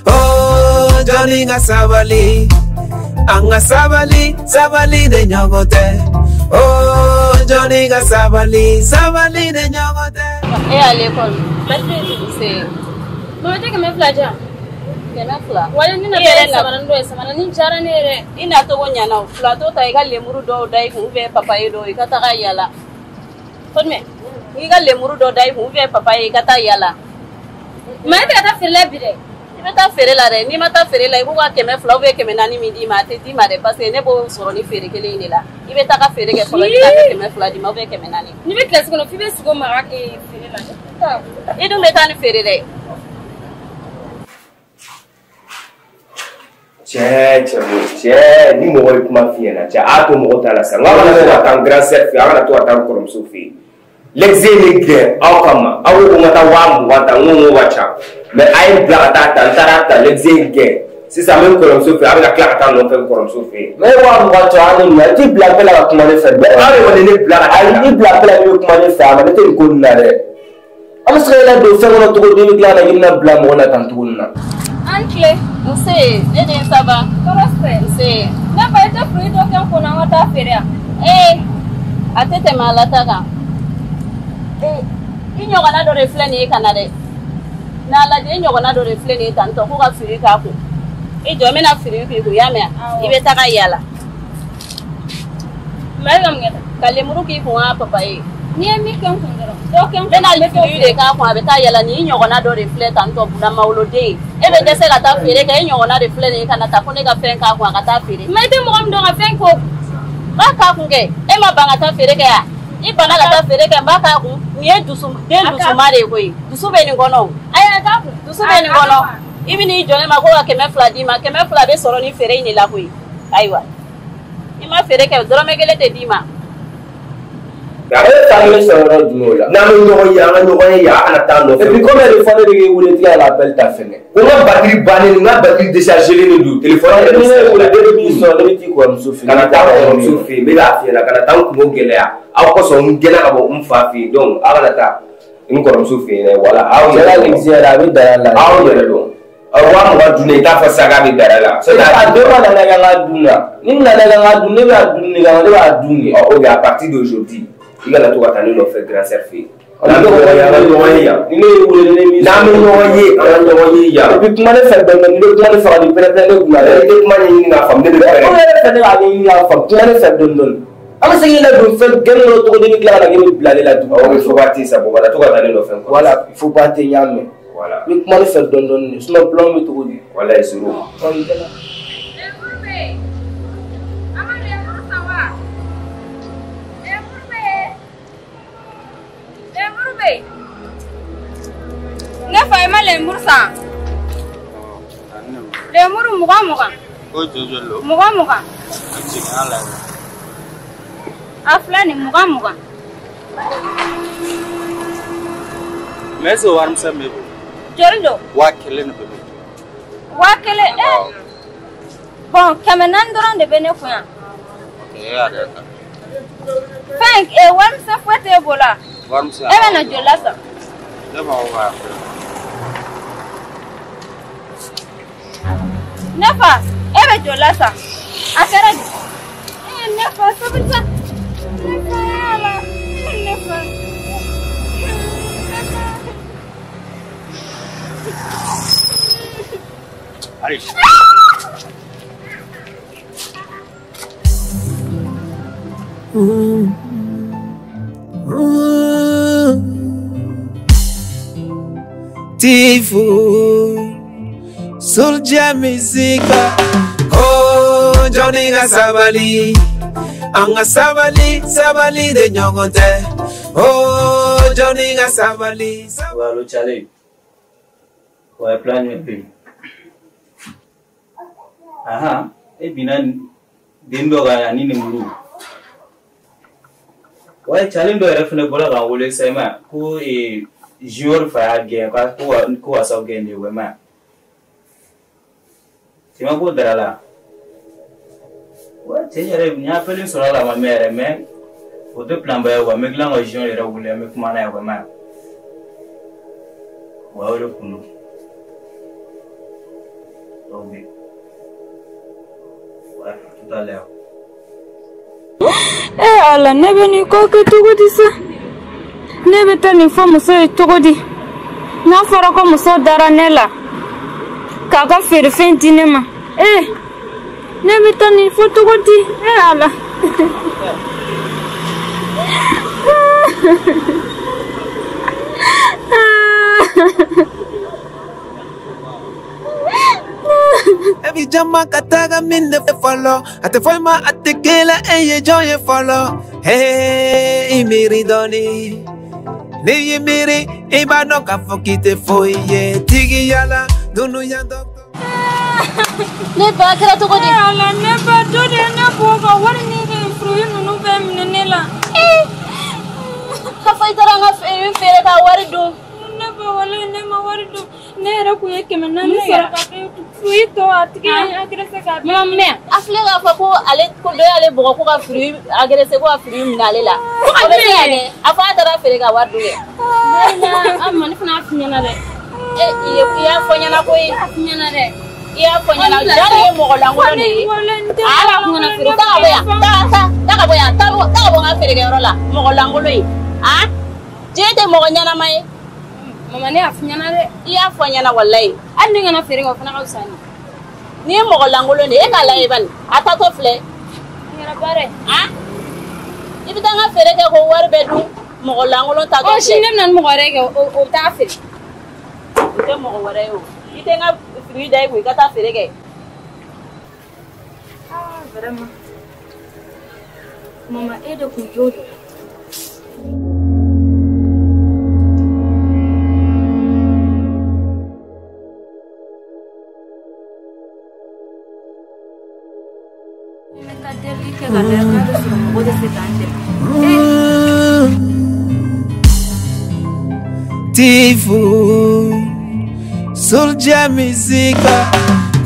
Oh Johnny ka sabali. An ka sabali sabali de ɲɔgɔn tɛ. Oh Johnny ka sabali sabali de ɲɔgɔn tɛ. E à l'école. C'est. Mama tɛ 200 di yan. 200. Wala ni na bɛ samara dɔ ye samara ni diyara ne yɛrɛ. I na togo ɲana o fila t'o ta i ka lemuru dɔw da i kun ou bien papaye dɔw i ka taga yala. Fɔtumɛ i ka lemuru dɔ da i kun ou bien papaye i ka taa yala. Ma e tɛ ka taa feere la bi dɛ. I bɛ taa feere la dɛ n'i ma taa feere la i b'u ka 200 ou bien 400 min d'i ma a tɛ d'i ma dɛ parce que ne b'o sɔrɔ ni feere kelen in de la. I bɛ taa ka feere kɛ fɔlɔ i bɛ taa ka 200 d'i ma ou bien 400. N'i bɛ kilasi kɔnɔ f'i bɛ sogo mara feere la. I dun bɛ taa ni feere dɛ. Cɛ ni mɔgɔ ye kuma f'i ɲɛna cɛ a to mɔgɔ t'a la sa n k'aw kana to ka taa n grand sœur fɛ yen aw kana to ka taa n kɔrɔmuso fɛ yen l'exe ye ne gɛn aw kama aw ko ko n ka taa 20,000 ta n ko n k'o ka ca mais a ye n bila ka taa ta n taara ta l'exe ye n gɛn sisan n bɛ n kɔrɔmuso fɛ yen a bɛ ka tila ka taa n nɔfɛ n kɔrɔmuso fɛ yen. Mais 20,000 tɔ an ne ɲina i t'i bila bɛɛ la ka kuma ne fɛ. Aw de kɔni ne bila ka taa. Ayi i bila bɛɛ la i bɛ kuma ne fɛ a ma ne tɛ nin ko nin na dɛ. An bɛ se ka i ladon fɛn kɔnɔ cogo di i bɛ tila ka na i bɛna bila mɔgɔ la tan cogo nin na. An tile. Nse ne den ça va. Tɔɔrɔ tɛ. Nse. Ne ba i tɛ fruit dɔ kɛ n kunna an ka taa feere yan. Ee a tɛ tɛmɛ ala ta kan. Ee i ɲɔgɔnna dɔ de filɛ nin ye ka na dɛ. N'a lajɛ i ɲɔgɔnna dɔ de filɛ nin ye tantɔ ko ka fruit k'a kun. I jɔ n bɛna fruit k'i kun i y'a mɛn wa? I bɛ taga yala. Mais ka mun kɛ tan? Ka lemuru k'i kun wa papaye? N'i ye min kɛ n kun dɔrɔn, dɔ kɛ n kun. Ne n'ale fili de k'a kun, a bɛ taa yala nin ɲɔgɔnna dɔ de filɛ tan tɔ bunamawoloden. E bɛ dɛsɛ ka taa feere kɛ, e ɲɔgɔnna de filɛ nin ye ka na taa ko ne ka fɛn k'a kun a ka taa feere. Mais i tɛ mɔgɔ min dɔn ka fɛn k'o kun. N b'a k'a kun kɛ, e ma ban ka taa feere kɛ yan? I banna ka taa feere kɛ, n b'a k'a kun. Nin ye dusu den dusuma de ye koyi. Dusu bɛ nin kɔnɔ o. Ayi a k'a kun. Dusu bɛ nin kɔnɔ. I bɛ n'i jɔ ne ma ko ka 200 d'i ma, 200 bɛ sɔrɔ nin feere in de la koyi. Ayiwa. I ma feere kɛ, dɔrɔmɛ kelen tɛ d'i ma. A bɛ taa ne sɔrɔ yɔrɔ jumɛn o la? N'an bɛ ɲɔgɔn ye, an ka ɲɔgɔn ye yan, a kana taa nɔfɛ. Et puis combien de fois ne de k'e wele i tɛ ka l'appel ta fɛnɛ? Ko n ka batterie bannen, n ka batterie déchargé len de don téléphone yɛrɛ. Ni ne wele, ne bɛ min sɔrɔ, ne bɛ t'i kɔrɔmuso fɛ yen. Kana taa kɔrɔmuso fɛ yen, n bɛ k'a f'i ɲɛna, kana taa n kungo gɛlɛya. Aw kosɔn n gɛnna ka bɔ n fa fɛ yen, donc aw kana taa n kɔrɔmuso fɛ yen dɛ, voilà. Aw yɛrɛ dɔn. Cɛ la a bɛ dara la. Aw yɛrɛ dɔn. 20 dun ne, i t'a fɔ sisan k'a bɛ dara la. A dɔ ma nana k'an ka dun na. Ni nana k'an ka dun, ne b'a dun de kama, ne b'a dun de. Ok, à partir d'aujourd'hui, i kana to ka taa ne nɔfɛ grand sœur fɛ yen. N'an bɛ ɲɔgɔn ye, an ka ɲɔgɔn ye yan. Ni ne y'i wele, ne m'i N'an bɛ ɲɔgɔn ye, an ka ɲɔgɔn ye yan. Et puis kuma ne fɛ dɔɔni dɔɔni, n'i bɛ kuma ne fɛ ka n'i pɛrɛn-pɛrɛn ne kunna dɛ. I tɛ kuma ɲɛɲini k'a faamu, ne bɛ pɛrɛn. E yɛrɛ fɛ ne k'a ɲɛɲini k'a faamu, kuma ne fɛ dɔɔni dɔɔni. An bɛ se k'i ladon fɛn gɛn kɔnɔ cogo di, i bɛ tila ka na k'i bɛ bila ne la tugun. Ok, faut pas ten sa, bon, kana to ka taa ne nɔfɛ. Voilà, faut pas ten, n y'a mɛn. Voilà. N bɛ kuma ne fɛ dɔɔni dɔɔni de, sinon plan bɛ cogo di? Walayi zéro. Ne fa i ma lemuru san? Lemuru 20 20. O joli joli lo? 20 20. A jigin a la. A filɛ nin 20 20. Mais est-ce que warimisɛn b'e bolo? Joli don? 1000 de bɛ ne bolo. 1000 Bon, 400 dɔrɔn de bɛ ne kun yan. Ok, e y'a yɛrɛ ta. Fɛn warimisɛn foyi t'e bolo wa? Warimisɛn. E bɛ na joli la san? Ne mako b'a fɛ. Ne fa, e bɛ joli la san? A kɛra di? Ne fa, sabali sa. Ne fa ala, ne fa. Allez. Tifu Soulja Music. Oh, Johnny ka sabali, an ka sabali, sabali de ɲɔgɔn tɛ. Oh, Johnny ka sabali. Allo Tchale. Ouais, plan jumɛn bɛ yen? Ahan, e binna den dɔ kan ani lemuru. Ouais, Tchale dɔ yɛrɛ fɛnɛ bɔra k'an wele sisan, i m'a ye ko Junior fa y'a gɛn ko ka sababu kɛ nin ye, i m'a ye. Cɛ ko dara la. Ouais, cɛ yɛrɛ n y'a appel sɔrɔ a la a ma mɛn yɛrɛ, mais o tɛ plan ba ye quoi, n bɛ tila ka Junior yɛrɛ wele an bɛ kuma n'a ye quoi, i m'a ye. Ouais, o de kun don. Ok. Ouais, tout à l'heure. Ala, ne bɛ nin ko kɛ cogo di sa? Ne bɛ taa nin fɔ muso ye cogo di? N'a fɔra ko muso dara ne la k'a ka feerefɛn di ne ma, ne bɛ taa nin fɔ cogo di? Ala. E bi jama ka taga min de fɔlɔ, a tɛ foyi ma a tɛ kela e ye jɔn ye fɔlɔ. Hey, i miiri dɔɔni, n'i y'i miiri i b'a dɔn k'a fɔ k'i tɛ foyi ye tigiya la dunuya dɔ. Ne ba kɛra cogo di? Ala, ne ba dɔ de ye ne bɔ ka wari ni fruit ninnu bɛɛ minɛ ne la. Ka fɔ i taara n ka feere ka wari dun. Ne ba walayi ne ma wari dun. Ne yɛrɛ kun ye 400 sɔrɔ ka kɛ fruit tɔ a tigi ye agressé k'a bɛɛ. Mama minɛ, a filɛ k'a fɔ ko ale ko dɔ y'ale bugɔ ko ka fruit agressé ko ka fruit minɛ ale la. O bɛ se ka kɛ, a fɔ a taara feere ka wari dun kɛ. Ama ne fana y'a f'i ɲɛna dɛ. I y'a fɔ ɲɛna koyi. Ne y'a f'i ɲɛna dɛ. I y'a fɔ ɲɛna, ja nin ye mɔgɔ lankolon de ye. Ala kun kana feere, taa ka bɔ yan, taa ka bɔ yan, taa ka bɔ n ka feerekɛyɔrɔ la, mɔgɔ lankolon ye. Diɲɛ tɛ mɔgɔ ɲɛnama ye. Mama ne y'a f'i ɲɛna dɛ. I y'a fɔ ɲɛna walayi. Hali ni kana feere kɛ o fana ka fisa ni. N'i ye mɔgɔ lankolon de ye, e k'a lajɛ bani, a taatɔ filɛ. A kɛra baara ye. I bɛ taa n ka feere kɛ ko wari bɛɛ dun mɔgɔ lankolon ta. Ɔ sini ne bɛna ni mɔgɔ wɛrɛ kɛ o bɛ taa feere. O tɛ mɔgɔ wɛrɛ ye o. I tɛ n ka fini da i kun i ka taa feere kɛ. Ah vraiment. Mama e de kun jo don. Tifu Soulja Music.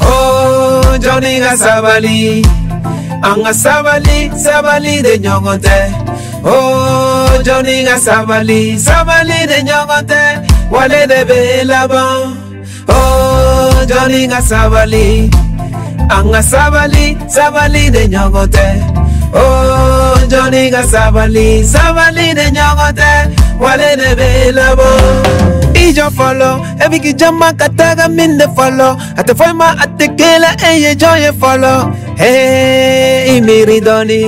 Oh Johnny ka sabali, an ka sabali, sabali de ɲɔgɔn tɛ. Oh Johnny ka sabali, sabali de ɲɔgɔn tɛ, wale de bɛ laban. Oh Johnny ka sabali, an ka sabali, sabali de ɲɔgɔn tɛ. Oh Johnny ka sabali, sabali de ɲɔgɔn tɛ, wale de bɛ laban. I jɔ fɔlɔ, e b'i k'i jama ka taga min de fɔlɔ, a tɛ foyi ma a tɛ kela e ye jɔn ye fɔlɔ. Hey, i miiri dɔɔni,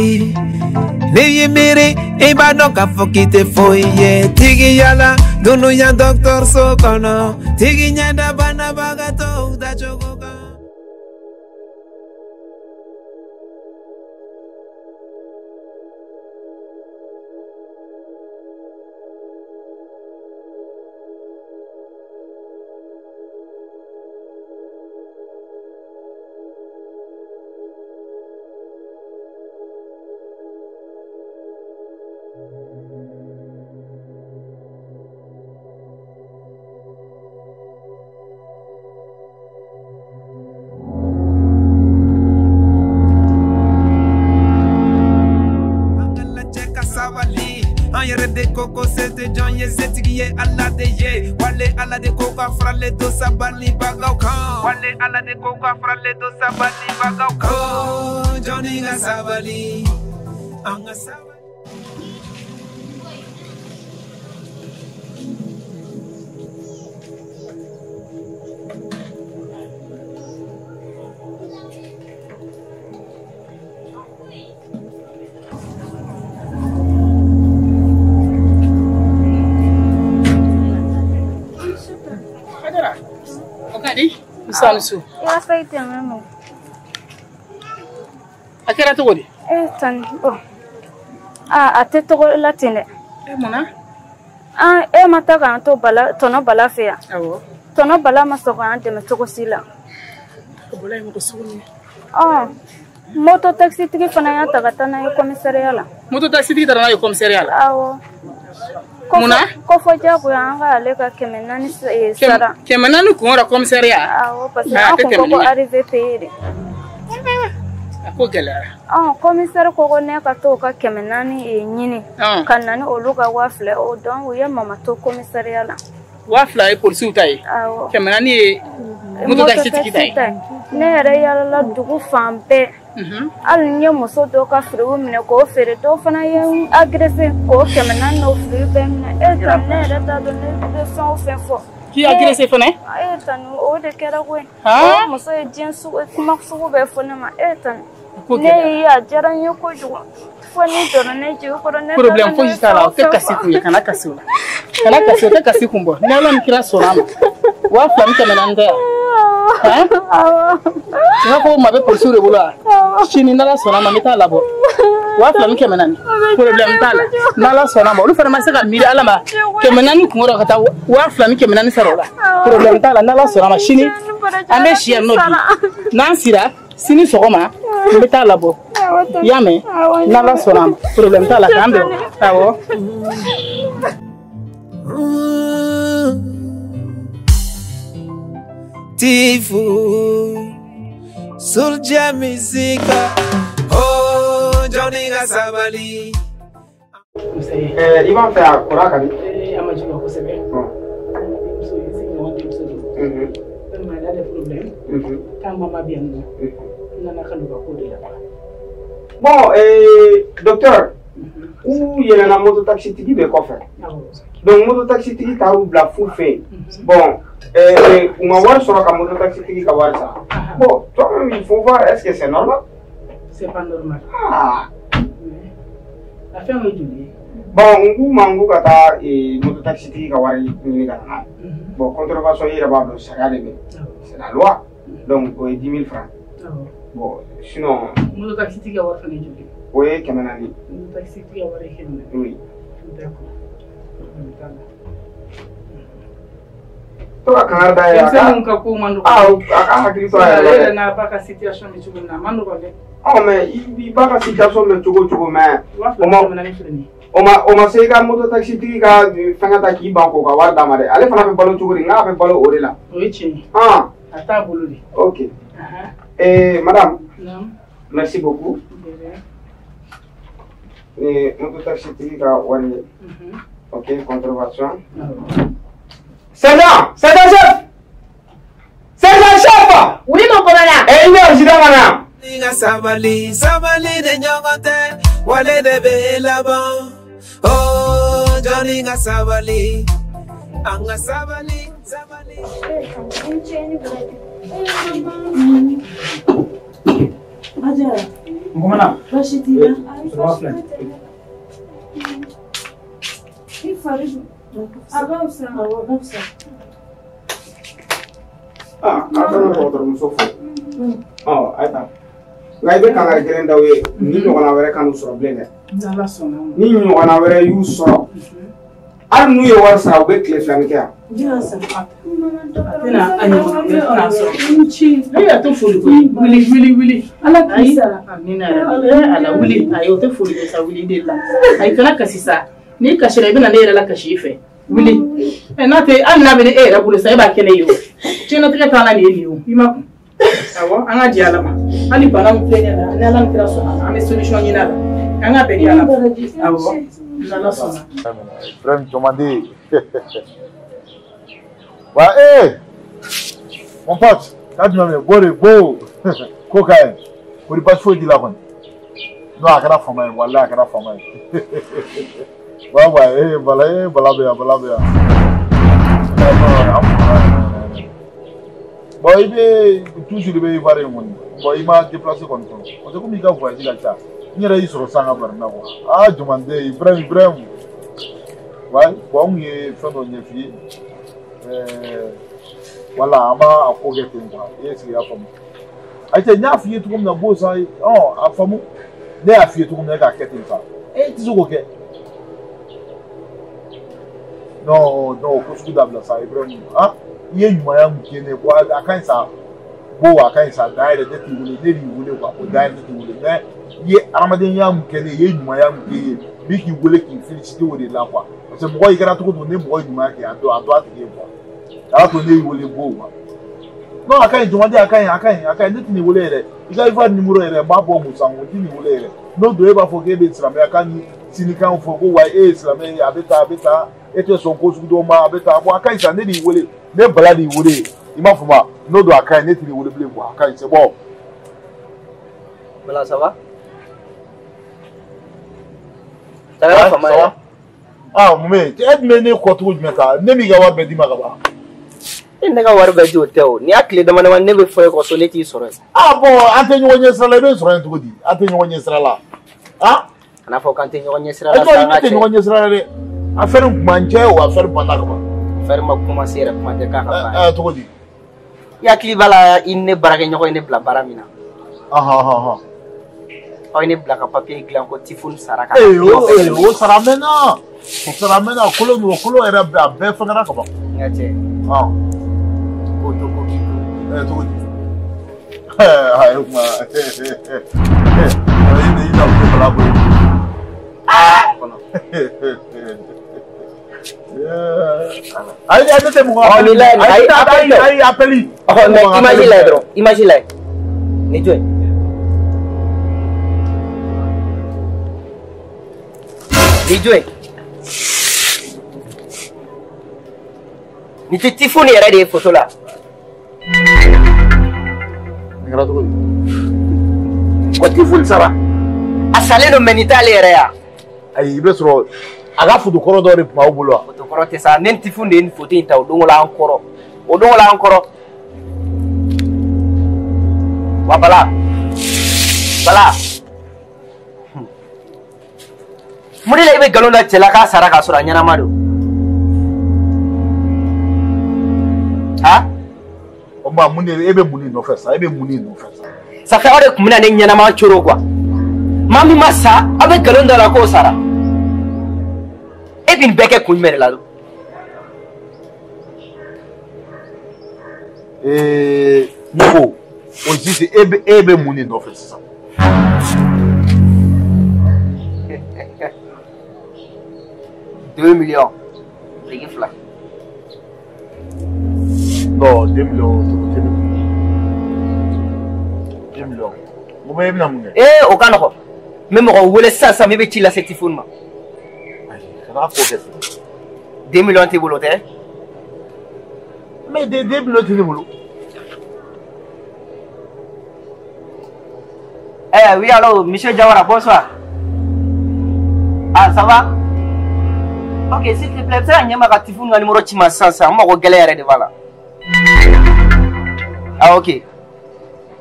n'i y'i miiri i b'a dɔn k'a fɔ k'i tɛ foyi ye. Tigiya la dunuya dɔgɔtɔrɔso kɔnɔ, tigi ɲɛda banabagatɔw dacogo kan. Koko sete jɔn ye setigi ye Ala de ye, wale Ala de ko ka faralen to sabalibagaw kan, wale Ala de ko ka faralen to sabalibagaw kan. Oh Johnny ka sabali, an ka sabali. Salisu. Ya sai tɛmɛ mɔ. A kɛra cogo di? E tani bɔn. Aa a tɛ tɔgɔ la ten dɛ. E mun na? An e ma taa k'an to Bala tɔnɔ Bala fɛ yan. Awɔ. Tɔnɔ Bala ma sɔn k'an dɛmɛ cogo si la. O bɔla ye mɔgɔ sugu min ye. Ɔ moto taxi tigi fana y'a ta ka taa n'a ye commissariat la. Moto taxi tigi taara n'a ye commissariat la? Awɔ. Mun na? Ko fɔ diyagoya an ka ale ka 400 sara. 400 kun yɔrɔ commissariat? Awɔ parce que an kun ko ko arrivé payé de. A ko gɛlɛyara. Ɔn commissaire ko ko ne ka t'o ka 400 ɲini. Ka na ni olu ka 2000 o donc u ye mama to commissariat la. 2000 ye polisiw ta ye. Awɔ. 400 ye moto taxi tigi ta ye. Ne yɛrɛ yalala dugu fan bɛɛ. Hali n ye muso dɔw ka firiw minɛ k'o feere, dɔw fana ye n agressé k'o 400 n'o firiw bɛɛ minɛ. E tan ne yɛrɛ t'a dɔn ne bɛ fɛn o fɛn fɔ. K'i agressé fana? E tan o de kɛra koyi. O muso ye diɲɛ sugu kuma sugu bɛɛ fɔ ne ma. E tan ne ye a diyara n ye kojugu. Fo ni donna ne jigi kɔrɔ ne. Problème foyi t'a la, o tɛ kasi kun ye, kana kasi o la. Kana kasi o tɛ kasi kun bɔ. Ni Ala ni kira sɔnna a ma. 2400 tɛ yan. Awɔ. I b'a fɔ maa bɛ polisiw de bolo wa? Sini n'Ala sɔnna a ma n bɛ taa labɔ. 2400. Problème t'a la. N'Ala sɔnna a ma olu fana ma se ka miiri Ala ma 400 kun kɔrɔ ka taa 2400 sara o la. Problème t'a la n'Ala sɔnna a ma sini an bɛ si yan nɔ bi. N'an sira sini sɔgɔma n bɛ taa labɔ. I y'a mɛn? N'Ala sɔnna a ma problème t'a la k'an bɛn. Awɔ. Tifu Soulja Music. Oh Johnny ka sabali. I b'a fɛ a kɔrɔ ka di? A ma jigin kosɛbɛ. Denmuso ye sigiɲɔgɔn denmuso don. Vraiment elle a des problèmes. K'a mama bɛ yan nɔ. N nana ka n'u ka ko de la. Bon, docteur, u yɛlɛnna moto taxi tigi bɛ kɔfɛ. Donc moto taxi tigi taar'u bila f'u fɛ yen. Bon, u ma wari sɔrɔ ka moto taxi tigi ka wari sara. Bon, toi-même il faut voir, est-ce que c'est normal? C'est pas normal. Ah. A fɛn ye joli ye? Bon, n k'u ma n ko ka taa moto taxi tigi ka wari ɲini ka na n'a ye. Bon, contrefaçon i yɛrɛ b'a dɔn sariya de bɛ. C'est la loi. Donc o ye 10 000 francs. Bon, sinon. Moto taxi tigi ka wari fana ye joli ye? O ye 400. Moto taxi tigi ka wari ye 400. Oui. D'accord. To ka kangari da ye. Denmisɛnninw ka ko man nɔgɔn. Ah, a ka hakili to a yɛrɛ la dɛ. Ale yɛrɛ n'a ba ka situation bɛ cogo min na, a man nɔgɔn dɛ. Ɔ mais i ba ka situation bɛ cogo o cogo mais. 2400 filɛ nin ye. O ma se i ka moto taxi tigi ka fɛngɛ ta k'i ban k'o ka wari d'a ma dɛ. Ale fana bɛ balo cogo di? N'a bɛ balo o de la. O ye tiɲɛ ye. A t'a bolo de. Ok. Madame. Naamu. Merci beaucoup. Ni moto taxi tigi ka wari ye. Ok, contravention. Sergent! Sergent chef! Sergent chef! Oui, mon commandant. Eh, il est accident maintenant. Nga sabali, sabali de ɲɔgɔn tɛ, wale de bɛ laban. Oh, Johnny nga sabali, an ka sabali, sabali. Adjara. Ngomana. Baasi t'i la? Ça va filɛ. I fari dun? A ka fisa. Awɔ, a ka fisa. Ah, a bɛ dɔgɔtɔrɔmuso fo. Ɔ, a ye taa. Nka i bɛ kankari gɛlɛn d'aw ye, ni ɲɔgɔnna wɛrɛ kan'u sɔrɔ bilen dɛ. N'Ala sɔnna ma. Ni ɲɔgɔnna wɛrɛ y'u sɔrɔ, hali n'u ye wari sara, u bɛ tile 2 kɛ yan. A tɛna a ɲɔgɔn wɛrɛ tɛna sɔrɔ. Ne yɛrɛ tɛ foli koyi. Wuli wuli wuli. Ala k'i sara. Amina yarabi. Ala wuli. Ayi o tɛ foli kɛ sa, wuli de la. Ayi kana kasi sa. N'i kasira i bɛ na ne yɛrɛ la kasi i fɛ. Wuli. N'a tɛ hali n'a bɛ ne e yɛrɛ bolo sa, e b'a kɛ ne ye o. Diɲɛlatigɛ taa la nin ye nin ye o. I ma kun. Awɔ, an ka jɛ Ala ma. Hali bana min filɛ nin ye ni Ala min kira sɔnna ma, an bɛ solution ɲini a la. An ka bɛn ni Ala ma. Awɔ, n'Ala sɔnna. Ibrahim Jomande. Wa eh mon pote, ka jumɛn bɛ bɔ de bo ko ka ɲi ko ni baasi foyi t'i la kɔni. Non, a kɛra fama ye, walahi a kɛra fama ye. Wa wa eh bala bala bɛ yan, bala bɛ yan. Bon, i bɛ toujours i bɛ Ivoire yen kɔni. Bon, i ma déplacé kɔni fɔlɔ. Parce que komi i ka voyage ka ca, n yɛrɛ y'i sɔrɔ sisan ka bari na quoi. Ah Jomande, Ibrahim Ibrahim. Ouais, bon, an kun ye fɛn dɔ ɲɛf'i ye. Voilà, an b'a ko kɛ ten quoi. I est-ce que i y'a faamu? Ayi cɛ, n y'a f'i ye cogo min na bo sa, a faamu. Ne y'a f'i ye cogo min na e k'a kɛ ten sa. E tɛ se k'o kɛ. Non, non, ko sugu dabila sa Ibrahim. Ah, i ye ɲumanya min kɛ ne ye, bon a ka ɲi sa. Bo a ka ɲi sa, dan yɛrɛ ne t'i wele, ne de y'i wele quoi, o dan yɛrɛ ne t'i wele. Mais i ye hadamadenya min kɛ ne ye, i ye ɲumanya min kɛ ye, n bɛ k'i wele k'i féliciter o de la quoi. Parce que mɔgɔ i kɛra cogo o cogo, ni mɔgɔ ye ɲumanya kɛ, a dɔn a tigi ye quoi. A y'a to ne y'i wele bo quoi. Non, a ka ɲi Jomande, a ka ɲi, a ka ɲi, a ka ɲi, ne tɛ nin wele yɛrɛ. I ka Ivoire numéro yɛrɛ, n b'a bɔ mun san, n tɛ nin wele yɛrɛ. N'o don e b'a fɔ k'e bɛ silamɛya kan ni sinikanw fɔ ko wa e ye silamɛ ye, a bɛ tan, a bɛ tan, e tɛ sɔn ko sugu dɔw ma, a bɛ tan. Bon, a ka ɲi sa, ne de y'i wele, ne Bala de y'i wele, i m'a faamu wa? N'o don a ka ɲi, ne tɛ nin wele bilen quoi, a ka ɲi, c'est bon. Bala, ça va? Ça va, ça va? Ah, mun bɛ yen? E tun bɛ ne kɔ cogo jumɛn ta? Ne m'i ka wari bɛɛ d'i ma ka ban. E ne ka wari bɛɛ di o tɛ o. N'i y'a tile dama dama ne bɛ fɔ e kɔ so ne t'i sɔrɔ yen. Ah bon, an tɛ ɲɔgɔn ɲɛ sira la, i bɛ n sɔrɔ yen cogo di? An tɛ ɲɔgɔn ɲɛ sira la. Ah? Kana fɔ k'an tɛ ɲɔgɔn ɲɛ sira la. E ne tɛ ɲɔgɔn ɲɛ sira la dɛ. Affaire kun b'an cɛ o affaire banna ka ban. Affaire ma commencé yɛrɛ, kuma tɛ k'a ka ban. Cogo di? I hakili b'a la i ni ne baarakɛɲɔgɔn ye ne bila baara min na. Ɔhɔn. Aw ye ne bila ka papier dilan ko Tifoni sara ka. Ee o sara mɛnna. O sara mɛnna, kolo kolo yɛrɛ a bɛɛ fɛngɛra ka ban. N ka cɛ. Ko to ko k'i to. Cogo di? Ayi o kuma. I na ko bala bolo. Ayi ne tɛ mɔgɔ. Ɔ nin lajɛ ayi ayi appel. Ɔ mais image lajɛ dɔrɔn, image lajɛ. Ni jɔn ye? Ni jɔn ye? Nin tɛ Tifoni yɛrɛ de ye photo la. Nin kɛra cogo di? Ko Tifoni sara. A salen don mais nin t'ale yɛrɛ ye wa? Ayi i bɛ sɔrɔ a ka photo kɔrɔ dɔ de tun b'aw bolo wa? Photo kɔrɔ tɛ sa, ne ni Tifoni de ye nin photo in ta o don la an kɔrɔ. O don la an kɔrɔ. Wa Bala. Bala. Mun de la i bɛ nkalon da cɛ la k'a sara k'a sɔrɔ a ɲɛnama don? Ha? O tuma mun de e bɛ mun de nɔfɛ sa? E bɛ mun de nɔfɛ sa? Ça fait aw de tun bɛna ne ɲɛnama coro quoi. Maa min ma sa, aw bɛ nkalon da la k'o sara. E bɛ nin bɛɛ kɛ kun jumɛn de la don? Ne ko o juste e bɛ mun de nɔfɛ sisan? 2 millions. Biriki fila. Non, 2 millions, tɛ ne kun. 2 millions. Mun bɛ e bɛna mun kɛ? Ee, o ka nɔgɔn. N bɛ mɔgɔ wele sisan sisan min bɛ ci lase Tifoni ma. Ayi, kana ko kɛ ten. 2 millions t'i bolo tɛ? Mais 2 millions tɛ ne bolo. Eh oui, allô, monsieur Diawara, bonsoir. Ah, ça va? Ok, s'il te plaît, bɛ se ka ɲɛ ma ka Tifoni ka numéro ci ma sisan sisan, n mago gɛlɛn yɛrɛ de b'a la. Ah, ok.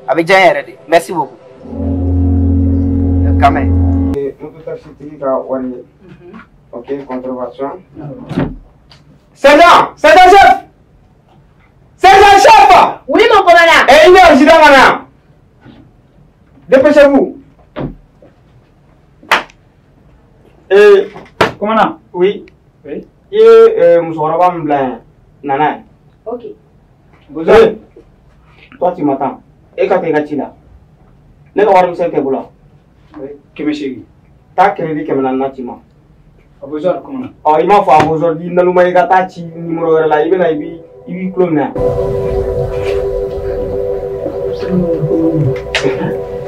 A bɛ diya n yɛrɛ de. Merci beaucoup. Quand même. Moto-taxi ka wari ye. Ok, contravention. Sergent! Sergent chef! Sergent chef! Oui, mon commandant. Eh, il est accident maintenant. Dépêchez-vous. Eh, commandant? Oui. Oui. I ye musokɔrɔba min bila yan, nana ye. Ok. Bozan, toi tu m'attends. E ka taa i ka ci la. Ne ka warimisɛn tɛ bolo. 800. Taa crédit 400 na ci ma. A besoin commandant. Ɔ i m'a fɔ a besoin i naloma i ka taa ci numéro wɛrɛ la i bɛ na i b'i tulo minɛ.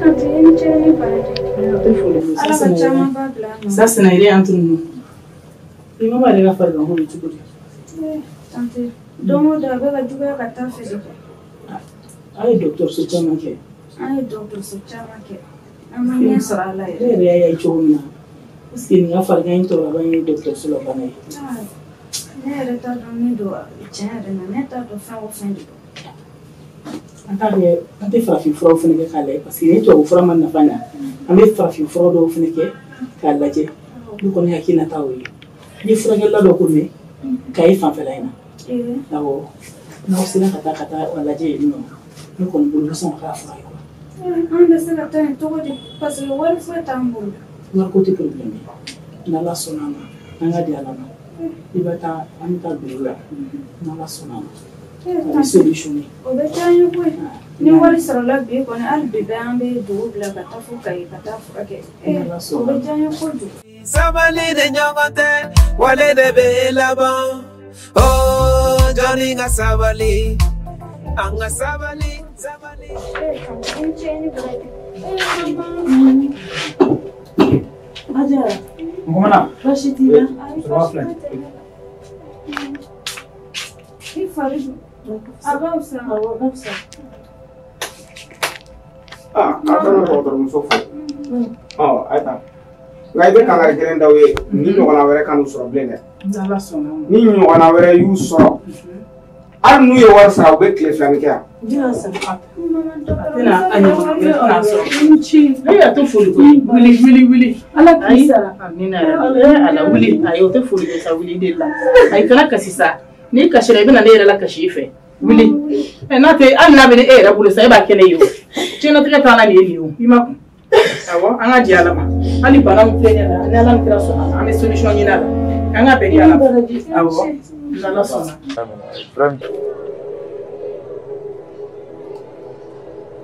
Tante i ni ce ni baraji. Ala ka caman ba bila a nɔ. Ça c'est il est entre nous. I ma b'ale ka fariganko bɛ cogo di? Tante don o don a bɛ ka juguya ka taa fɛ de. A ye dɔgɔtɔrɔso caman kɛ. An ye dɔgɔtɔrɔso caman kɛ. An ma ɲɛ sɔrɔ a la yɛrɛ. Ne yɛrɛ y'a ye cogo min na. Est-ce que nin ka farigan in tɔ laban ye dɔgɔtɔrɔso la bana ye? Ne yɛrɛ t'a dɔn min don tiɲɛ yɛrɛ la, ne t'a dɔn fɛn o fɛn de don. An t'a kɛ, an tɛ farafin furaw fana kɛ k'a lajɛ parce que ni tubabu fura ma nafa ɲa, an bɛ farafin fura dɔw fana kɛ k'a lajɛ. Ne kɔni hakilina ta o ye. N ye furakɛlila dɔ ko mɛn Kayi fanfɛla in na. Awɔ, n'aw sera ka taa a lajɛ yen nɔ, ne kɔni bolo bɛ sɔn ka k'a fura ye quoi. An bɛ se ka taa yen cogo di? Parce que wari foyi t'an bolo. Wariko tɛ problème ye. N'Ala sɔnna a ma, an ka di Ala ma. I bɛ taa, an bɛ taa bureau la. N'Ala sɔnna a ma. A bɛ solutionner. O bɛ diya an ye koyi. Ni wari sɔrɔla bi kɔni, hali bi bɛɛ an bɛ dugu bila ka taa fo Kayi ka taa furakɛ. O bɛ diya an ye kojugu. Sabali de ɲɔgɔn tɛ, wale de bɛ laban. Oh, jɔnni ka sabali, an ka sabali, sabali. Adjara. Commandant. Baasi t'i la? Ça va filɛ. I fari dun? A ka fisa. Awɔ, a ka fisa. Ah, k'a bɛ ne dɔgɔtɔrɔmuso fo. Ɔ, a ye taa. Nka i bɛ kankari gɛlɛn d'aw ye, ni ɲɔgɔnna wɛrɛ kan'u sɔrɔ bilen dɛ. N'Ala sɔnna ma. Ni ɲɔgɔnna wɛrɛ y'u sɔrɔ, hali n'u ye wari sara, u bɛ tile 2 kɛ yan. Tɛna a ɲɔgɔnna wɛrɛ tɛna sɔrɔ. I ni ce. E a tɛ foli koyi. Wuli wuli wuli. Ala k'i sara. Amina yarabi. Ala wuli. Ayi o tɛ foli kɛ sa, wuli de la. Ayi kana kasi sa. N'i kasira i bɛna ne yɛrɛ la kasi i fɛ. Wuli. N'a tɛ hali n'a bɛ ne e yɛrɛ bolo sa e b'a kɛ ne ye o. Diɲɛlatigɛ taa la nin ye nin ye o. I ma kun. Awɔ, an ka jɛ Ala ma. Hali bana min filɛ nin ye ni Ala min kira sɔnna ma, an bɛ solution ɲini a la. An ka bɛn di Ala ma. Awɔ, n'Ala sɔnna.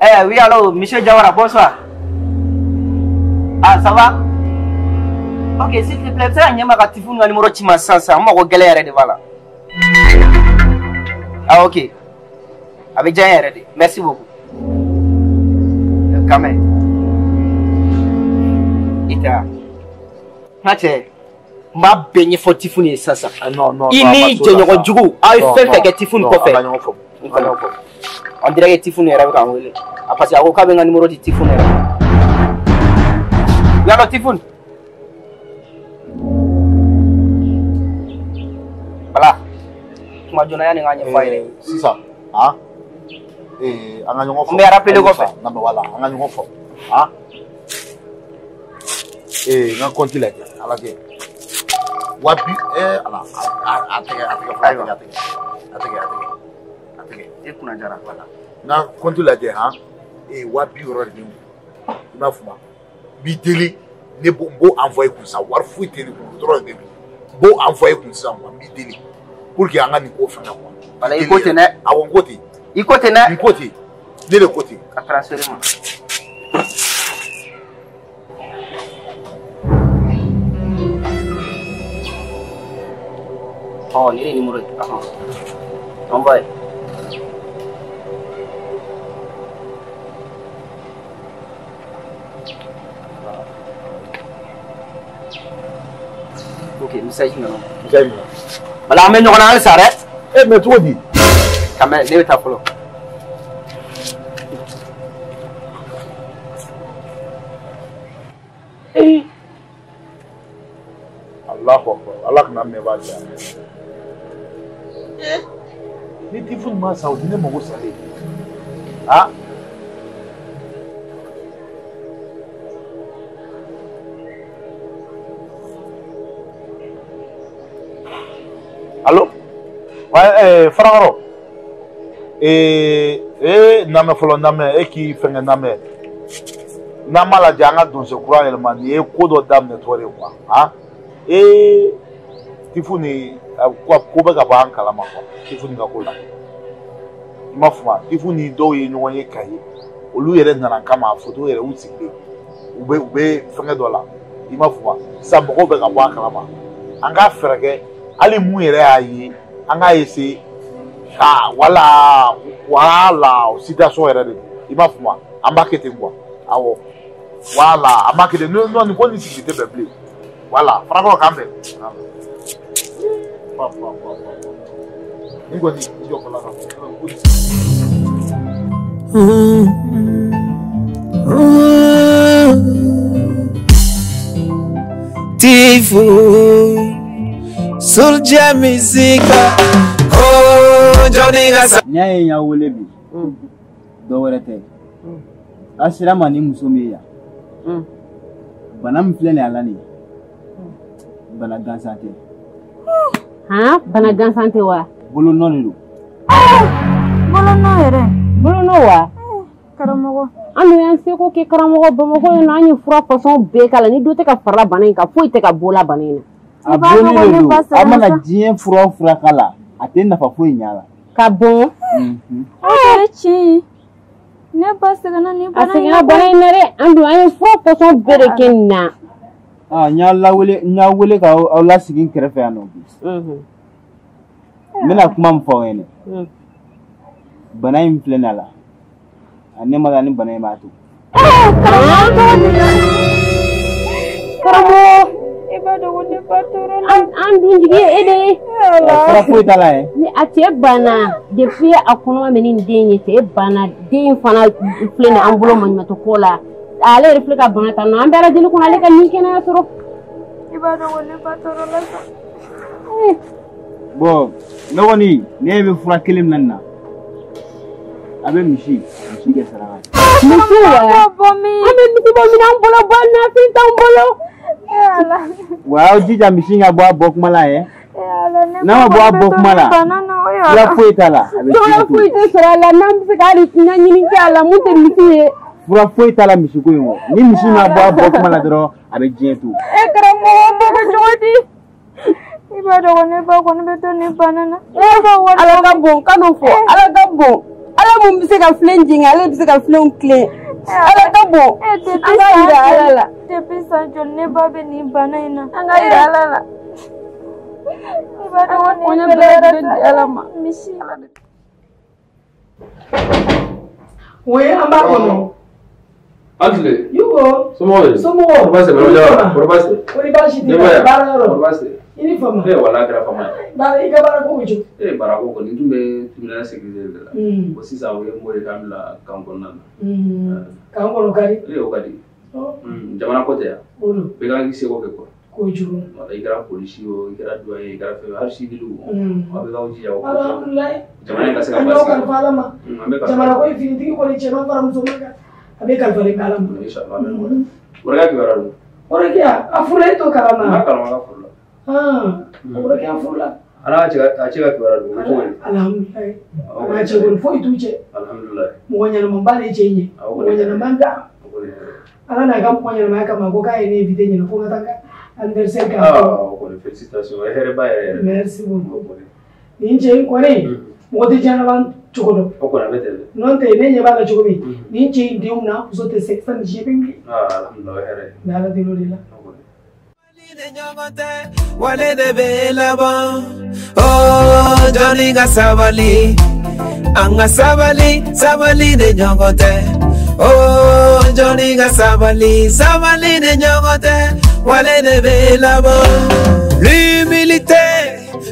Eh oui, allô, monsieur Diawara, bonsoir. Ah, ça va? Ok, s'il te plaît, bɛ se ka ɲɛ ma ka Tifoni ka numéro ci ma sisan sisan, n mago gɛlɛn yɛrɛ de b'a la. Ah, ok. A bɛ diya n yɛrɛ de. Merci beaucoup. Quand même. I tɛ wa? N ka cɛ, n b'a bɛɛ ɲɛfɔ Tifoni ye sisan sisan. Non, non. I ni jɛɲɔgɔn jugu, aw ye fɛn fɛn kɛ Tifoni kɔfɛ. An ka ɲɔgɔn faamu. An ka ɲɔgɔn faamu. On dirait que Tifoni yɛrɛ bɛ ka n wele. Ah, parce que a ko k'a bɛ n ka numéro di Tifoni yɛrɛ ma. Oui, allô, Tifoni. Voilà. Kuma joona yanni n k'a ɲɛfɔ a ye dɛ. Sisan, ah, an ka ɲɔgɔn faamu. N bɛ rappeler kɔfɛ. Non, mais voilà, an ka ɲɔgɔn faamu. Ah. N ka compte lajɛ a lajɛ. 20 000 ala a tɛgɛ fɔlɔ a tɛgɛ. E kunna jara. Voilà. N ka compte lajɛ han 60 000 de bɛ n kun. I m'a faamu? N b'i deli ne b'o n b'o envoyer kun sisan wari foyi tɛ ne kun o dɔrɔn de bɛ ne kun. N b'o envoyer kun sisan quoi n b'i deli pour que an ka nin ko fɛngɛ quoi. Wala i ko ten dɛ. Awɔ n ko ten. I ko ten dɛ. N ko ten. Ne de ko ten. A transféré ma. Ɔ nin de ye numéro ye. Ɔhɔn. Envoyé. Ok, message nana. Message nana. Wala an bɛ ɲɔgɔn na halisa dɛ. E mais cogo di? Quand même, ne bɛ taa fɔlɔ. Ee. Allahu akbar. Ala kana mɛn b'a diya. Ni Tifuni ma sa o ti ne mago salen. Ah. Allo? Ouais, Farakɔrɔ. Namɛ fɔlɔ namɛ e k'i fɛngɛ namɛ. N'an m'a lajɛ an ka donso kura yɛlɛma nin ye ko dɔ daminɛ tɔ de ye quoi. Han? Tifuni ko bɛ ka bɔ an kalama quoi. Tifuni ka ko la. I m'a faamu? Tifuni dɔw ye ɲɔgɔn ye Kayi. Olu yɛrɛ nana kama a photo yɛrɛ u sigilen. U bɛ fɛngɛ dɔ la. I m'a faamu? Sisan mɔgɔw bɛ ka bɔ a kalama. An k'a fɛɛrɛ kɛ hali mun yɛrɛ y'a ye an k'a essayer ka wala wala situation yɛrɛ de don. I m'a faamu? An b'a kɛ ten quoi. Awɔ. Wala an b'a kɛ ten. Non nin ko nin sigi tɛ bɛn bilen. Wala Farakɔrɔ k'an bɛn. Pa. Nin kɔni i jɔ fɔlɔ ka fɔ. Tifu Soulja Music. Oh Johnny Gasa. N'i y'a ye n y'a wele bi dɔ wɛrɛ tɛ. A sera ma ni muso min ye yan. Bana min filɛ nin ye a la nin ye. Bana gansan tɛ. Han bana gansan tɛ wa? Bolonɔ de don. Bolonɔ yɛrɛ. Bolonɔ wa? Karamɔgɔ. An dun y'an seko kɛ karamɔgɔ Bamakɔ yen nɔ an ye fura fasɔn bɛɛ k'a la ni dɔ tɛ ka fara bana in kan foyi tɛ ka bɔ la bana in na. A bonni de don a mana diɲɛ fura o fura k'a la a tɛ nafa foyi ɲɛ a la. Ka bɔn. O de ye tiɲɛ ye. Ne ba sɛgɛnna nin bana in na. A sɛgɛnna bana in na dɛ an dun an ye fura fasɔn bɛɛ de kɛ nin na. N y'a lawele n y'a wele k'aw lasigi n kɛrɛfɛ yan nɔ bi. N bɛna kuma min fɔ aw ɲɛna. Bana in filɛ nin ye a la. A ne ma la ni bana in b'a to. Karamɔgɔ. I b'a dɔn ko ne ba tɔɔrɔ la. An dun jigi ye e de ye. Fura foyi t'a la yɛ. Ni a cɛ banna depuis a kɔnɔma bɛ ni den ye cɛ banna den fana filɛ nin ye an bolo maɲumantɔ ko la. Ale yɛrɛ filɛ ka bana ta nɔ an bɛ Ala deli kɔnɔ ale ka nin kɛnɛya sɔrɔ. I b'a dɔn ko ne ba tɔɔrɔ la sa. Bon ne kɔni ne bɛ fura kelen min na nin na. A bɛ misi kɛ saraka ye. Misi wa? An bɛ misi bɔ min an bolo bɔ nafin t'an bolo. Wa aw jija misi ka bɔ a bɔ kuma la yɛ. N'a ma bɔ a bɔ kuma la fura foyi t'a la. A bɛ fura foyi tɛ sɔrɔ a la n'an bɛ se ka hali ɲɛɲini kɛ a la mun tɛ misi ye. Fura foyi t'a la misi ko in kɔ ni misi ma bɔ a bɔ kuma la dɔrɔn a bɛ diɲɛ to. E karamɔgɔ n b'o kɛ cogo di? I b'a dɔn ko ne ba kɔni bɛ to nin bana na. Ala ka bon kan'o fɔ Ala ka bon. Ala mun bɛ se ka filen jigin ale bɛ se ka filenw tilen. Ala ka bon. An ka yira Ala la. Depuis san joli ne ba bɛ nin bana in na. An ka yira Ala la. I b'a dɔn ko nin gɛlɛyara di Ala ma. Misi. Oui, an b'a kɔnɔ. An tile. Yugo. Somɔgɔw bɛ di? Somɔgɔw. Kɔri baasi tɛ? Kɔri baasi tɛ? Kɔri baasi tɛ? Baara yɔrɔ. Kɔri baasi tɛ? I ni fama. Ee walahi a kɛra fama ye. Baara i ka baara ko bɛ cogo? Ee baara ko kɔni n tun bɛ tribunal sécurité de la. Bon sisan u ye n bɔ yen k'an bila camp kɔnɔna na. Camp kɔnɔ ka di? Ee o ka di. Jamana ko tɛ yan. O don. Bɛɛ kan k'i seko kɛ quoi. Kojugu. Wala i kɛra polisi o i kɛra douanier ye i kɛra fɛn o hali civil o. Aw bɛɛ k'aw jija o. Alhamdulilayi. Jamana in ka se ka basigi. An b'aw kalifa Ala ma. Jamana ko ye finitigi kɔni cɛman fara musoman kan. A bɛ kalifalen bɛ Ala ma. Inchallah. Wɛrɛ kibaruya don. Wɛrɛ A furula e t'o kalama. N b'a kalama k'a furula. A kɔrɔ kɛ a furula. Ala a cɛ ka kibaruya don, o bɛ cogo di? Alhamdulilayi. A cɛ kɔni foyi t'u cɛ. Alhamdulilayi. Mɔgɔ ɲɛnamaba de ye cɛ in ye. Mɔgɔ ɲɛnama da. Ala n'a ka mɔgɔ ɲɛnamaya kama ko k'a ye ne invité ɲinɛ ko n ka taa n ka anniversaire kɛ. Ah, o kɔni félicitations, o ye hɛrɛba yɛrɛ yɛrɛ. Merci beaucoup. Nin cɛ in kɔni mɔgɔ tɛ diɲɛ laban cogo dɔn. O kɔni a bɛ ten dɛ. N'o tɛ ne ɲɛ b'a la cogo min, nin cɛ in denw n'a muso tɛ se sani si bɛ wuli. Ah, alhamdulilayi, o ye hɛrɛ ye. N bɛ Ala deli o de la. Wale de bɛ laban, oh jɔnni ka sabali, an ka sabali, sabali de ɲɔgɔn tɛ. Oh jɔnni ka sabali, sabali de ɲɔgɔn tɛ. Wale de bɛ laban. L'humilité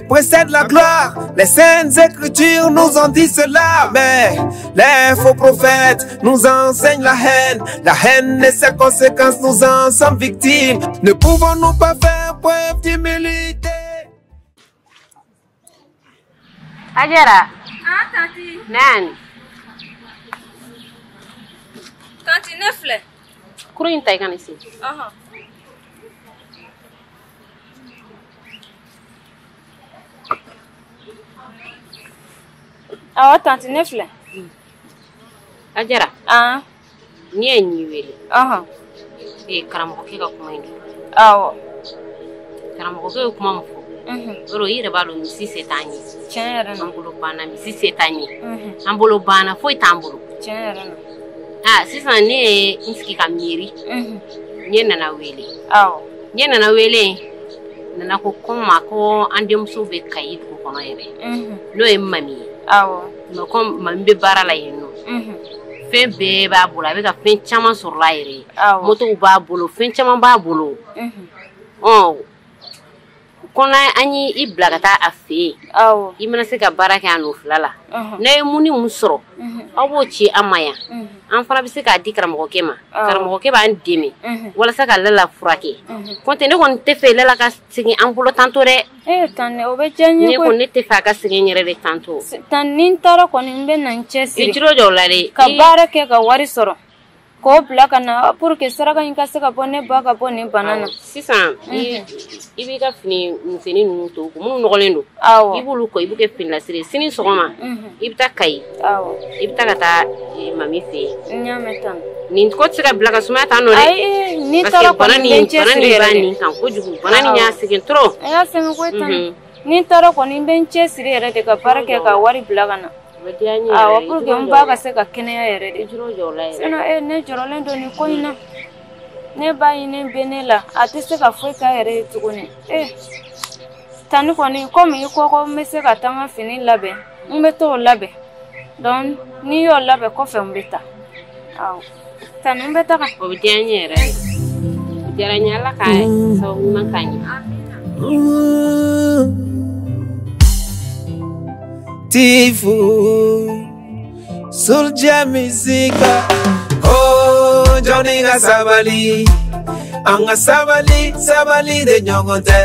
précède la gloire. Les saintes écritures nous ont dit cela, mais les faux prophètes nous enseignent la haine. La haine et ses conséquences, nous en sommes victimes. Ne pouvons-nous pas faire preuve d'humilité? Ajara. Ah, tanti. Nani? Tanti, ne filɛ. Kurun in ta i ka na sigi. Ɔhɔn. Awɔ tanti ne filɛ. Ajara. Ah. Ne ye n'i wele. Ɔhɔn. Ee karamɔgɔkɛ ka kuma in don. Awɔ. Karamɔgɔkɛ ye kuma min fɔ. Yɔrɔ i yɛrɛ b'a dɔn misi se t'an ye. Tiɲɛ yɛrɛ la. An bolo banna misi se t'an ye. An bolo banna foyi t'an bolo. Tiɲɛ yɛrɛ la. Ah sisan ne ye n sigi ka miiri. Ne nana wele. Awɔ. Ne nana wele. Nana ko n ma ko an denmuso bɛ Kayi dugu kɔnɔ yɛrɛ. N'o ye Mami ye. Awɔ. Mais comme Mami bɛ baara la yen nɔ. Fɛn bɛɛ b'a bolo, a bɛ ka fɛn caman sɔrɔ a yɛrɛ ye. Awɔ. Motow b'a bolo, fɛn caman b'a bolo. Ɔ ko n'an ye i bila ka taa a fɛ yen. Awɔ. I mana se ka baara kɛ a nɔfila la. N'a ye mun ni mun sɔrɔ, aw b'o ci an ma yan. An fana bɛ se k'a di karamɔgɔkɛ ma. Karamɔgɔkɛ b'an dɛmɛ walasa ka Lala furakɛ. Kɔntɛ ne kɔni tɛ fɛ Lala ka segin an bolo tantɔ dɛ. Ee tante o bɛ diya n ye Ne koyi. kɔni ne tɛ fɛ a ka segin n yɛrɛ de tantɔ. Tante ni n taara kɔni n bɛ na n cɛsiri. I jija o la dɛ. Ka baara kɛ ka wari sɔrɔ. K'o bila ka na pour que saraka in ka se ka bɔ ne ba ka bɔ nin bana na. Sisan i b'i ka fini misɛnnin ninnu to minnu nɔgɔlen don. Awɔ. I b'olu ko i b'u kɛ finilasiri ye. Sini sɔgɔma i bɛ taa Kayi. Awɔ. I bɛ taa ka taa Mami fɛ yen. N y'a mɛn tante. Nin ko tɛ se ka bila ka sumaya tan nɔ dɛ. Ayi n'i taara kɔni n bɛ n cɛsiri yɛrɛ de. Bana nin b'a nin kan kojugu. Bana nin y'a sɛgɛn trop. A y'a sɛgɛn koyi tante. Ni n taara kɔni n bɛ n cɛsiri yɛrɛ de ka baara kɛ ka wari bila ka na. Awɔ pour que n ba ka se ka kɛnɛya yɛrɛ de. Sinon ne jɔrɔlen don nin ko in na. Ne ba ɲini bɛ ne la, a tɛ se ka foyi k'a yɛrɛ ye tuguni. Tani kɔni komi i ko ko n bɛ se ka taa n ka fini labɛn, n bɛ t'o labɛn. Donc n'i y'o labɛn kɔfɛ n bɛ taa. Awɔ. Tani n bɛ taga. O bɛ diya n ye yɛrɛ de. O diyara n ye, Ala ka sababu ɲuman k'an ye. Tifu Soulja Music. Oh Johnny ka sabali, an ka sabali, sabali de ɲɔgɔn tɛ.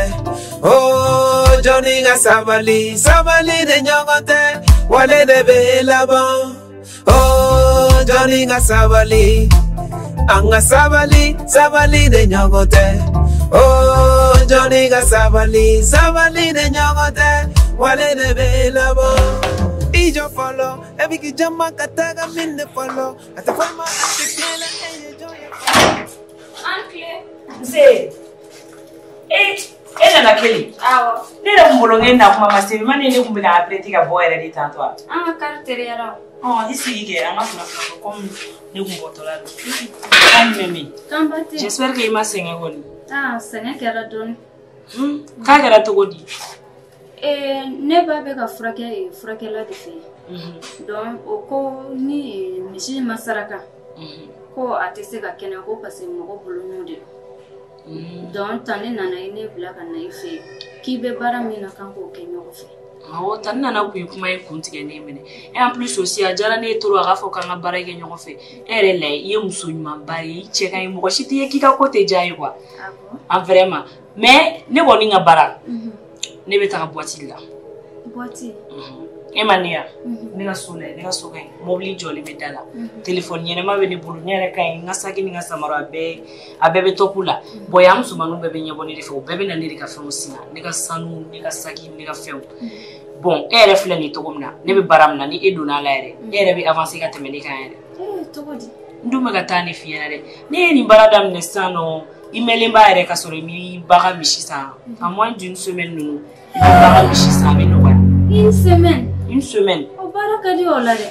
Oh Johnny ka sabali, sabali de ɲɔgɔn tɛ. Wale de bɛ laban. Oh Johnny ka sabali, an ka sabali, sabali de ɲɔgɔn tɛ. Oh Johnny ka sabali, sabali de ɲɔgɔn tɛ. Wale de bɛ laban. I jɔ fɔlɔ, e bɛ k'i jama ka taga min de fɔlɔ. A tɛ fɔ ma a tɛ kɛlɛ, e ye jɔn ye. An tile. Nse. E nana kelen. Awɔ. Ne yɛrɛ kun bolo n na kuma ma se, ma ne kun bɛ ka apprêter ka bɔ yɛrɛ de tantôt wa. An ka kari teliyara. Ɔ i sigi kɛ an ka kunnafoni fɔ komi ne kun bɔtɔla don. An bɛ min? Kanba tɛ. J'espère que i ma sɛgɛn kɔni. Ah sɛgɛn kɛra dɔɔni. K'a kɛra cogo di? Ne ba bɛ ka furakɛ furakɛla de fɛ yen. Donc o ko ni misi ma saraka ko a tɛ se ka kɛnɛya ko parce que mɔgɔ bolo n'o de don. Donc tan ne nana i ne bila ka na i fɛ yen k'i bɛ baara min na k'an k'o kɛ ɲɔgɔn fɛ. Awɔ tan ne nana kun ye kuma ye kun tigɛ ne minɛ. Et en plus aussi a diyara ne ye trop a k'a fɔ k'an ka baara kɛ ɲɔgɔn fɛ. E yɛrɛ la i ye muso ɲumanba ye, i cɛ ka ɲi, mɔgɔ si t'i ye k'i ka ko tɛ diya ye quoi. Ah vraiment. Mais ne kɔni ka baara. Ne bɛ taga boîte la. Boîte? E ma ne ya ne ka so la ne ka so ka ɲi mobili jɔlen bɛ da la telefɔni ɲɛnɛma bɛ ne bolo ne yɛrɛ ka ɲi n ka saki ni n ka samara a bɛɛ bɛ tɔpu la bon yan musomaninw bɛɛ bɛ ɲɛbɔ ne de fɛ o bɛɛ bɛ na ne de ka fɛnw singa ne ka sanu ne ka saki ne ka fɛnw bon e yɛrɛ filɛ nin ye cogo min na ne bɛ baara min na ni e donna a la yɛrɛ e yɛrɛ bɛ avancer ka tɛmɛ ne kan yɛrɛ. Cogo di? N dun bɛ ka taa ne f'i ɲɛna dɛ ne ye nin baara daminɛ sisan nɔ i mɛnlen b'a yɛrɛ ka sɔrɔ i m'i ba ka misi san en moins d'une semaine ninnu i b'i ba ka misi san a bɛ nɔgɔya. Une semaine? Une semaine. O baara ka di o la dɛ.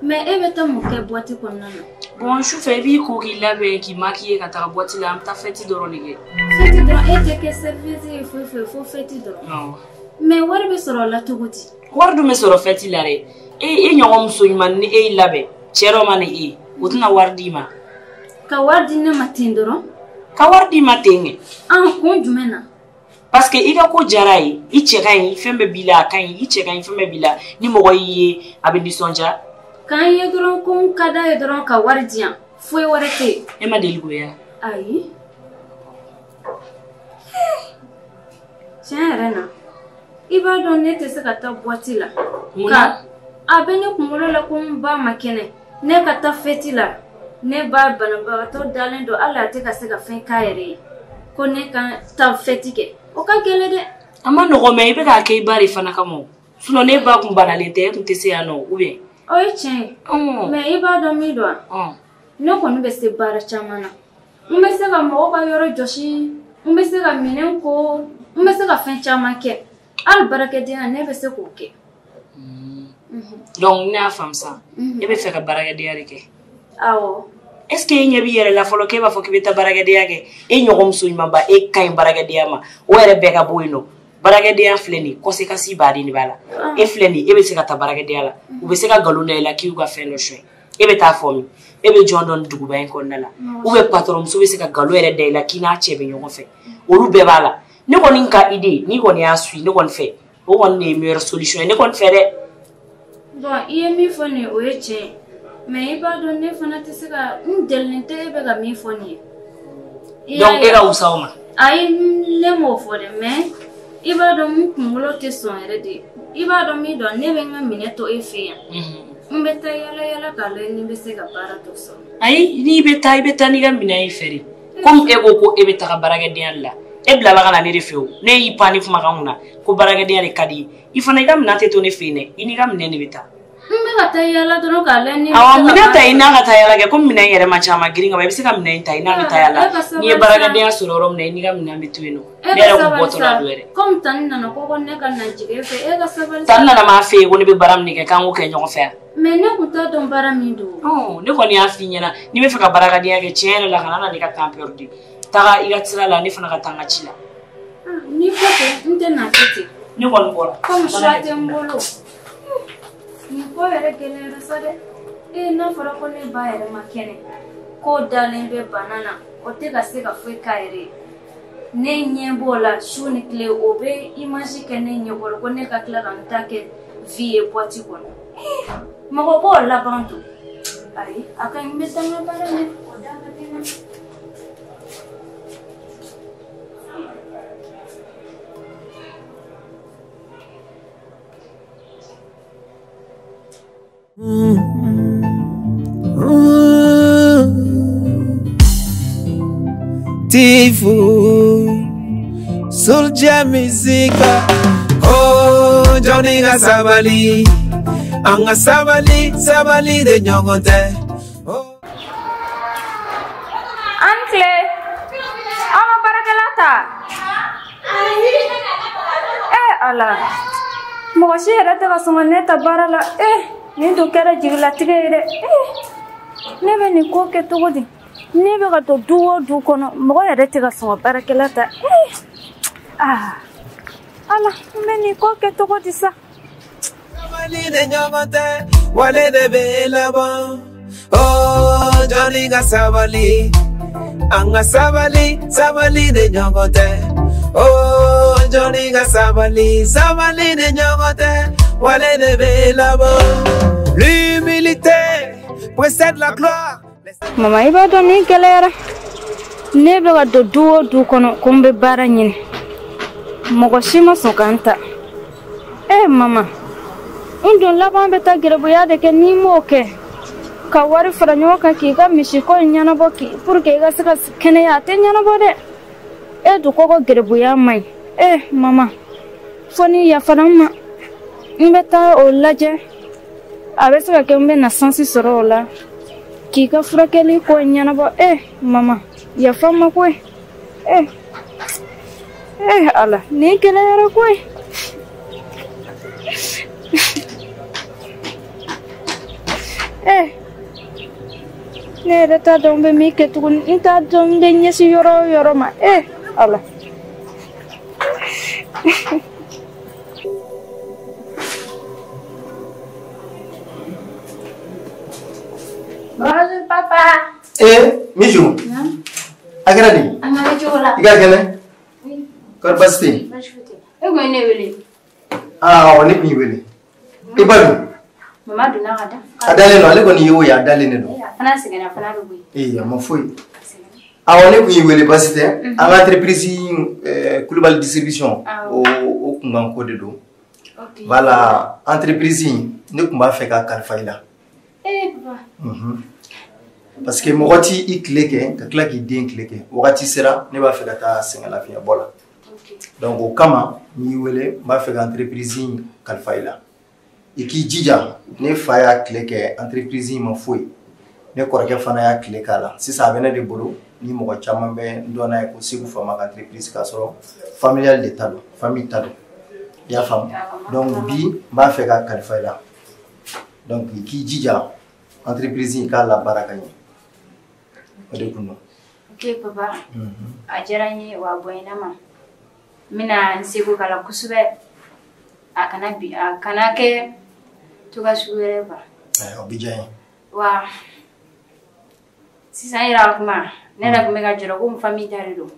Mais e bɛ taa mun kɛ boîte kɔnɔna na? Bon sufɛ i b'i ko k'i labɛn k'i maquiller ka taga boîte la an bɛ taa fête dɔrɔn de kɛ. Fête dɔrɔn e tɛ kɛ service ye foyi foyi fo fête dɔrɔn. Awɔ. Mais wari bɛ sɔrɔ o la cogo di? Wari dun bɛ sɔrɔ fête la dɛ. E ɲɔgɔn muso ɲuman ni e y'i labɛn cɛ dɔ ma na e ye o tɛna wari d'i ma. Ka wari di ne ma ten dɔrɔn? Ka wari d'i ma ten kɛ. An kun jumɛn na? Parce que i ka ko diyara ye i cɛ ka ɲi fɛn bɛɛ b'i la a ka ɲi i cɛ ka ɲi fɛn bɛɛ b'i la ni mɔgɔ y'i ye a bɛ nisɔndiya. K'an ye dɔrɔn ko n ka d'a ye dɔrɔn ka wari di yan foyi wɛrɛ tɛ yen. E ma deli k'o ye wa? Ayi. Tiɲɛ yɛrɛ na i b'a dɔn ne tɛ se ka taa boîte la. Mun na? A bɛ ne kunkolo la ko n ba ma kɛnɛ ne ka taa fête la ne ba banabagatɔ dalen don hali a tɛ ka se ka fɛn k'a yɛrɛ ye ko ne ka taa fête kɛ. O ka gɛlɛn dɛ. A ma nɔgɔn mais i bɛ k'a kɛ i ba de fana kama o sinon ne ba kun banalen tɛ e kun tɛ se yan nɔ ou bien. O ye tiɲɛ ye. Mais i b'a dɔn min don wa? Ne kɔni bɛ se baara caman na. N bɛ se ka mɔgɔw ka yɔrɔ jɔsi, n bɛ se ka minɛn ko, n bɛ se ka fɛn caman kɛ. Hali baarakɛdenya ne bɛ se k'o kɛ. Donc ne y'a faamu sisan e bɛ fɛ ka baarakɛdenya de kɛ. Awɔ. Est-ce que e ɲɛ b'i yɛrɛ la fɔlɔ k'e b'a fɔ k'i bɛ taa baarakɛdenya kɛ e ɲɔgɔn muso ɲumanba e ka ɲi baarakɛdenya ma o yɛrɛ bɛɛ ka bɔ yen nɔ baarakɛdenya filɛ nin ye conséquence baden de b'a la e filɛ nin ye e bɛ se ka taa baarakɛdenya la u bɛ se ka nkalon da i la k'i y'u ka fɛn dɔ suɲɛ e bɛ taa fɔ min e bɛ jɔn dɔn duguba in kɔnɔna la ou bien patron muso bɛ se ka nkalon yɛrɛ da i la k'i n'a cɛ bɛ ɲɔgɔn fɛ olu bɛɛ b'a la ne kɔni ka idée n'i kɔni y'a suit ne kɔni fɛ o kɔni de ye meilleure solution ye ne kɔni fɛ dɛ. Bon i ye min fɔ nin ye o ye tiɲɛ ye. Mais i b'a dɔn ne fana tɛ se ka n delilen tɛ e bɛ ka min fɔ nin ye. Donc e ka wusa o ma? Ayi ne m'o fɔ dɛ mais i b'a dɔn n kunkolo tɛ sɔn yɛrɛ de. I b'a dɔn min dɔn ne bɛ n ka minɛ to e fɛ yan. N bɛ taa yala yala k'a lajɛ ni n bɛ se ka baara dɔ sɔrɔ. Ayi n'i bɛ taa i bɛ taa n'i ka minɛn ye fɛ de. Komi e ko e bɛ taga baarakɛdenya de la e bilala ka na ne de fɛ o ne y'i pan ni kumakan kunna ko baarakɛdenya de ka di i ye i fana i ka minɛn tɛ to ne fɛ yen dɛ i n'i ka minɛn de bɛ taa. N bɛ ka taa yala dɔrɔn k'a lajɛ ni. Awɔ minɛn ta i n'a ka taa yala kɛ komi minɛn yɛrɛ ma ca a ma girin ka ban i bɛ se ka minɛn ta i n'a bɛ taa yala n'i ye baarakɛdenya sɔrɔ yɔrɔ min na i n'i ka minɛn bɛ to yen nɔ ne yɛrɛ kun bɔtɔ la don yɛrɛ. Komi tani nana ko ne ka na jigin e fɛ e ka sabali. Tani nana m'a fɛ yen ko ne bɛ baara min kɛ k'an k'o kɛ ɲɔgɔn fɛ yan. Mais ne kun t'a dɔn baara min don. Ne kɔni y'a f'i ɲɛna n'i bɛ fɛ ka baarakɛdenya kɛ tiɲɛ yɛrɛ la kana na ne ka temps perdu taga i ka sira la ne fana ka taa n ka ci la. N'i ko ten n tɛ na kɛ ten. Ne kɔni bɔra. Komi choix tɛ n bolo. Nin ko yɛrɛ gɛlɛyara sa dɛ ee n'a fɔra ko ne ba yɛrɛ ma kɛnɛ k'o dalen bɛ bana na o tɛ ka se ka foyi k'a yɛrɛ ye ne ɲɛ b'o la su ni tile o bɛ image kɛ ne ɲɛkɔrɔ ko ne ka tila ka n ta kɛ vie ye boîte kɔnɔ mɔgɔ b'o laban don ayi a ka ɲi n bɛ taa n ka baara ɲɛ o da ka di n na. Tifu Soulja Music. Oh Johnny ka sabali, an ka sabali sabali de ɲɔgɔn tɛ. An tile, aw ma baarakɛla ta? Ala, mɔgɔ si yɛrɛ tɛ ka sɔn ka ne ta baara la. Nin dun kɛra jigilatigɛ ye dɛ. Ne bɛ nin ko kɛ cogo di? Ne bɛ ka don du o du kɔnɔ, mɔgɔ yɛrɛ tɛ ka sɔn ka baarakɛla ta. Ala, n bɛ nin ko kɛ cogo di sa? Sabali de ɲɔgɔn tɛ, wale de bɛ laban. Oh Johnny ka sabali, an ka sabali sabali de ɲɔgɔn tɛ. Oh Johnny ka sabali sabali de ɲɔgɔn tɛ, wale de bɛ laban. L'humilité précède la gloire. Mama, i b'a dɔn nin gɛlɛyara. Ne bɛ ka don du o du kɔnɔ ko n bɛ baara ɲini, mɔgɔ si ma sɔn ka n ta. Mama, N dun laban bɛ taa gɛrɛbuya de kɛ n'i m'o kɛ. Ka wari fara ɲɔgɔn kan k'i ka misiko in ɲɛnabɔ pour que i ka se ka kɛnɛya a tɛ ɲɛnabɔ dɛ. E dun ko ko gɛrɛbuya man ɲi. E mama fo n'i yafara n ma n bɛ taa o lajɛ a bɛ se ka kɛ n bɛ na sansi sɔrɔ o la k'i ka furakɛli ko in ɲɛnabɔ. E mama yafa n ma koyi. E e Ala nin gɛlɛyara koyi. E ne yɛrɛ t'a dɔn n bɛ min kɛ tuguni n t'a dɔn n bɛ ɲɛsin yɔrɔ o yɔrɔ ma. E Ala. Bonjour papa. Eh, Mijou. A kɛra di? An ka cogo la. I ka kɛnɛ? Kɔri baasi tɛ yen? Baasi foyi tɛ. E kun ye ne wele. Aa awɔ ne kun y'i wele. I ba dun? Mama donna ka da. A dalen don ale kɔni ye o ye a dalen de don. A fana sɛgɛnna a fana bɛ bɔ yen. Ee a ma foyi. Awɔ ne kun y'i wele baasi tɛ. An ka entreprise Kulubali distribution o kunkan ko de don. Voilà entreprise in ne kun b'a fɛ ka kalifa i la. Eh papa. Parce que mɔgɔ t'i i tile kɛ ka tila k'i den tile kɛ wagati sera ne b'a fɛ ka taa sɛgɛnlafiɲɛbɔ la. Donc o kama n y'i wele n b'a fɛ ka entreprise in kalifa i la. I k'i jija ne fa y'a tile kɛ entreprise in ma foyi ne kɔrɔkɛ fana y'a tile k'a la sisan a bɛ ne de bolo ni mɔgɔ caman bɛ n dɔn n'a ye ko Segu Faama ka entreprise k'a sɔrɔ familial de ta don famille ta don i y'a faamu. Donc bi n b'a fɛ ka kalifa i la donc i k'i jija entreprise in k'a labaara ka ɲɛ o de kun don. Ok papa. A diyara n ye wa a bonyana ma. N bɛna n seko k'a la kosɛbɛ. A kana bi a kana kɛ cogoya sugu wɛrɛ quoi. O bɛ diya n ye. Wa sisan e yɛrɛ ka kuma ne yɛrɛ tun bɛ ka jɔrɔ ko n famille ta de don.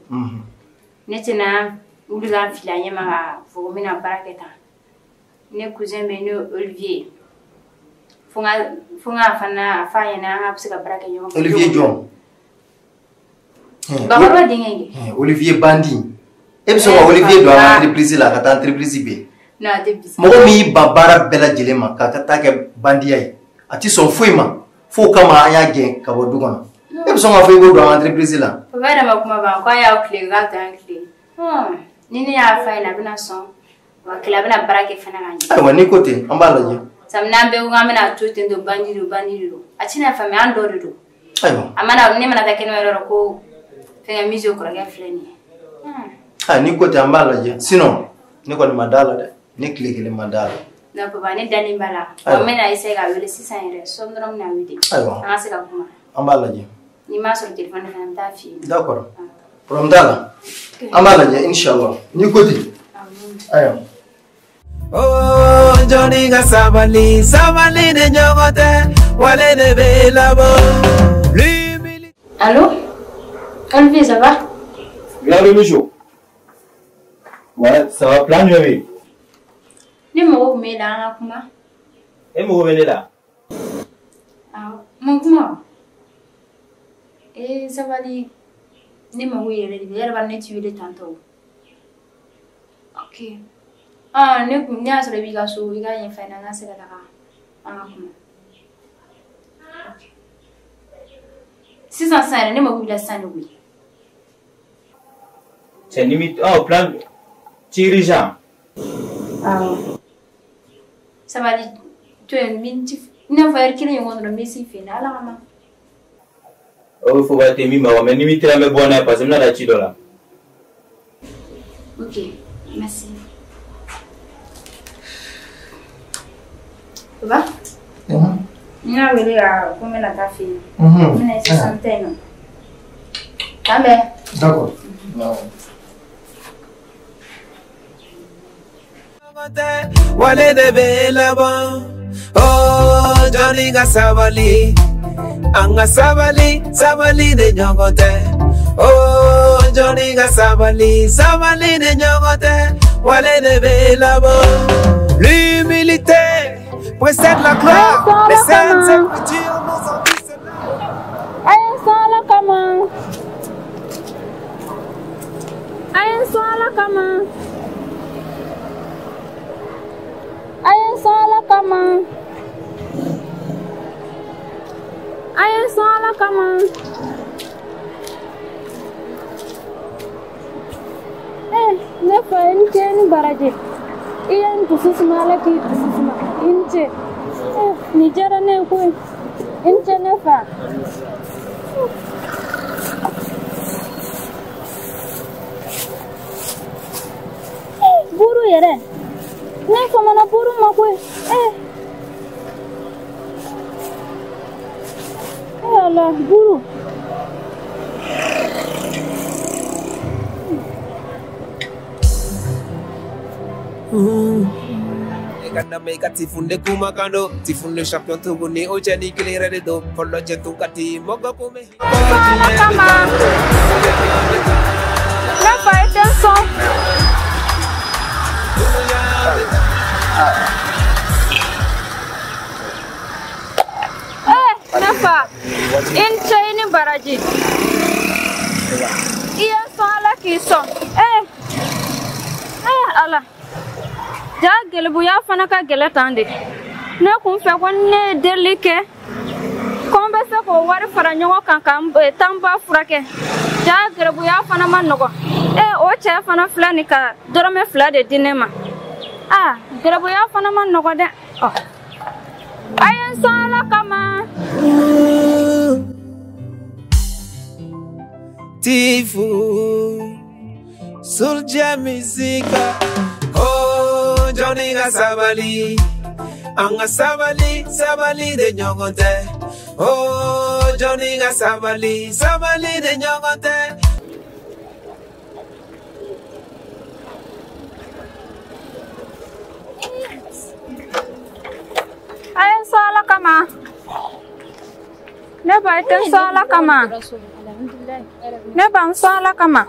Ne tɛna wuli ka n fili a ɲɛ ma ka fɔ ko n bɛna baara kɛ tan. Ne cousin bɛ yen n'o ye Olivier. Fo n ka fana a f'a ɲɛna an ka bɛ se ka baara kɛ ɲɔgɔn fɛ. Olivier jɔn? Bakɔrɔba denkɛ kɛ. Olivier Bandi. E bɛ sɔn ka Olivier don an ka entreprise la ka taa entreprise bɛɛ. Non a tɛ bi. Mɔgɔ min y'i ban baara bɛɛ lajɛlen ma k'a ka taa kɛ bandiya ye a ti sɔn foyi ma f'o kama an y'a gɛn ka bɔ du kɔnɔ. E bɛ sɔn k'a fɔ i b'o don an ka entreprise la. Papa yɛrɛ ma kuma ban k'a y'aw tile k'a to an tile. Ni ne y'a f'a ɲɛna a bɛna sɔn wa kelen a bɛna baara kɛ fana ka ɲɛ. Ayiwa n'i ko ten an b'a lajɛ. Sabu n'an bɛɛ ko k'an bɛna to ten to bandi don bandi don a tɛna faamuya an dɔ de don. Ayiwa. A mana ne mana taa kɛnɛma yɔrɔ ko fɛnkɛ Mijo kɔrɔkɛ filɛ nin ye. Ah n'i ko ten an b'a lajɛ sinon ne kɔni ma d'a la dɛ. Ne tile kelen ma d'a la. Non papa ne dalen b'a la. Wa n bɛna essayer k'a wele sisan yɛrɛ sɔɔni dɔrɔn n bɛna wele. Ayiwa. An ka se ka kuma. An b'a lajɛ. N'i m'a sɔrɔ téléphone fana n bɛ taa f'i ye. D'accord. Problème t'a la. An b'a lajɛ inchallah. N'i ko ten. Ayiwa. Oh jɔnni ka sabali sabali de ɲɔgɔn tɛ wale de bɛ labɔ. Allô? Olivier, ça va? Oui, allô, Mijo. Ouais, ça va plein de vie. Ne mago kun bɛ e la an ka kuma. E mago bɛ ne la? Awɔ, mun kuma wa? Ee sabali, ne mago yɛrɛ de bɛ e yɛrɛ b'a dɔn ne t'i wele tantɔ o. Ok. Ah, ne kun ne y'a sɔrɔ i b'i ka so i ka ɲɛf'a ɲɛna an ka se ka taga an ka kuma. Ok. Sisan sisan yɛrɛ ne mago b'i la sisan de koyi. Cɛ ni mi oh plan dirigeant. Awɔ. Sabali to yen miniti i n'a fɔ ɛri kelen ɲɔgɔn dɔrɔn n bɛ s'i fɛ yen Ala kama. O fo ka tɛ min ma mais ni mi tera n bɛ bɔ n'a ye parce que n bɛna taa ci dɔ la. Ok, merci. Papa? N y'a wele ka ko n bɛna taa fɛ yen. N bɛna sisan tɛ yen nɔ. K'an bɛn. D'accord. Wale de bɛ laban. Oh jɔnni ka sabali an ka sabali sabali de ɲɔgɔn tɛ. Oh jɔnni ka sabali sabali de ɲɔgɔn tɛ wale de bɛ laban. L'humilité précède la gloire. Les saintes écritures nous ont dit cela. A ye sɔn Ala kama. A ye sɔn Ala kama. A ye sɔn Ala kama. kama. A ye n sɔn Ala kama. Ne fa i ni ce i ni baraji. I ye n dusu suma Ala k'i dusu suma. I ni ce. Nin diyara ne ye koyi. I ni ce ne fa. Buru yɛrɛ. Ne famana buru ma koyi. Ala buru. Kana tifunde kumakando tifunde champion tuguni o cɛ ni kelen yɛrɛ de don fɔlɔ cɛ tun ka di mɔgɔ kun bɛ. Ala kama. Ne fa i tɛ n sɔn. Ne fa i ni ce i ni baraji. I ye n sɔn Ala k'i sɔn. Ala. Ja gɛlɛbuya fana ka gɛlɛ tan de. Ne kun fɛ ko ne ye delili kɛ ko n bɛ se k'o wari fara ɲɔgɔn kan ka n taa n ba furakɛ. Ja gɛlɛbuya fana ma nɔgɔn. O cɛ fana filɛ nin ka dɔrɔmɛ 2 de di ne ma. Aa gɛlɛbuya fana ma nɔgɔn dɛ. A ye n sɔn Ala kama. Tifu Soulja Musica. Oh, Johnny ka sabali, an ka sabali, sabali de ɲɔgɔn tɛ. Oh, Johnny ka sabali, sabali de ɲɔgɔn tɛ. A ye n sɔn Ala kama. Ne ba i tɛ n sɔn Ala kama. Ne ba n sɔn Ala kama.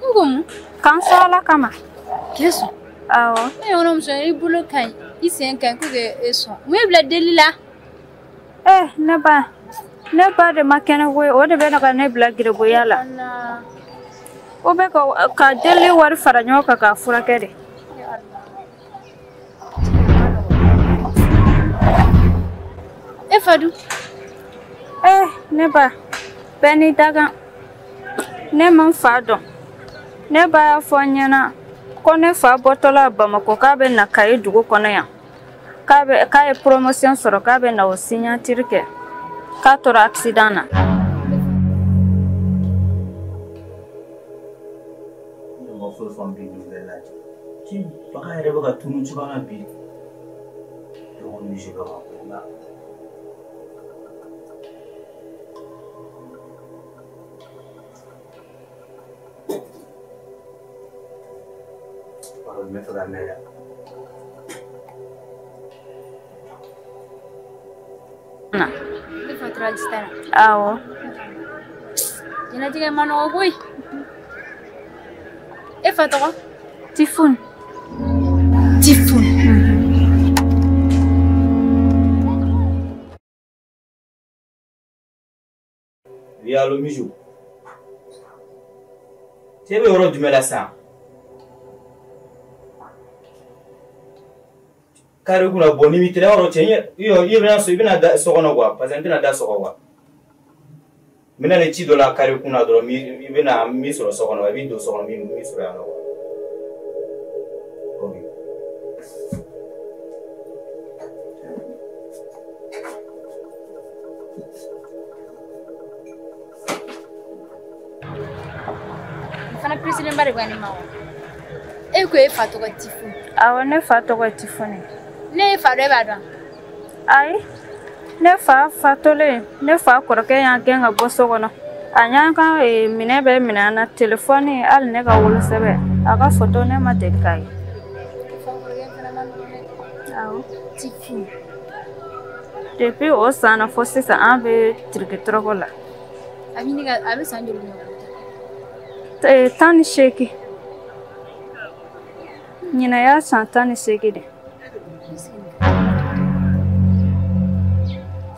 N ko mun? Ka n sɔn Ala kama. K'e sɔn? Awɔ. Ne yɔrɔ muso i bolo ka ɲi, i sen ka ɲi ko k'e sɔn. Mun y'e bila deli la? Ne ba. Ne ba de ma kɛnɛ koyi, o de bɛ na ka ne bila gɛribuya la. O bɛ ka deli wari fara ɲɔgɔn kan k'a furakɛ de. E fa dun? Ne ba, bɛɛ n'i dakan. Ne ma n fa dɔn. Ne ba y'a fɔ n ɲɛna ko ne fa bɔtɔla Bamakɔ k'a bɛ na Kayi dugu kɔnɔ yan. K'a ye promotion sɔrɔ k'a bɛ na o signature kɛ. K'a tora accident na. Ne ma foyi faamu bi nouvelle la. Ci bagan yɛrɛ bɛ ka tunun cogoya min na bi. Ne ko misi bɛ ka ko nka. N bɛ fɛ ka mɛn yan. E fa tora accident na? Awɔ. Diɲɛlatigɛ ma nɔgɔ koyi. E fa tɔgɔ? Tifun. Tifun. Oui, allo Mijou. Cɛ bɛ yɔrɔ jumɛn la sisan? Kari kunna bɔ ni m'i teliya yɔrɔ cɛ i bɛna so i bɛna da so kɔnɔ quoi parce que n tɛna da sɔgɔ quoi. N bɛna ni ci dɔ la kari kunna dɔrɔn i bɛna min sɔrɔ so kɔnɔ i b'i don so kɔnɔ min sɔrɔ yan nɔ quoi. Ok. N fana president ba de ko ne ma wa. E ko e fa tɔgɔ Tifu. Awɔ, ne fa tɔgɔ ye Tifuni. Ne ye fa dɔn, e b'a dɔn? Ayi, ne fa fatɔlen, ne fa kɔrɔkɛ y'an gɛn ka bɔ so kɔnɔ. A y'an ka minɛ bɛɛ minɛ an na, telefɔni hali ne ka wolosɛbɛn, a ka foto ne ma deli k'a ye. Fa kɔrɔkɛ fana ma nɔgɔn dɛ. Awɔ. Tifu. Depuis o san na fo sisan an bɛ tirikitɔrɔkɔ la. A bɛ ɲini ka a bɛ san joli ɲɔgɔn ta? 18. Ɲinan y'a san 18 de.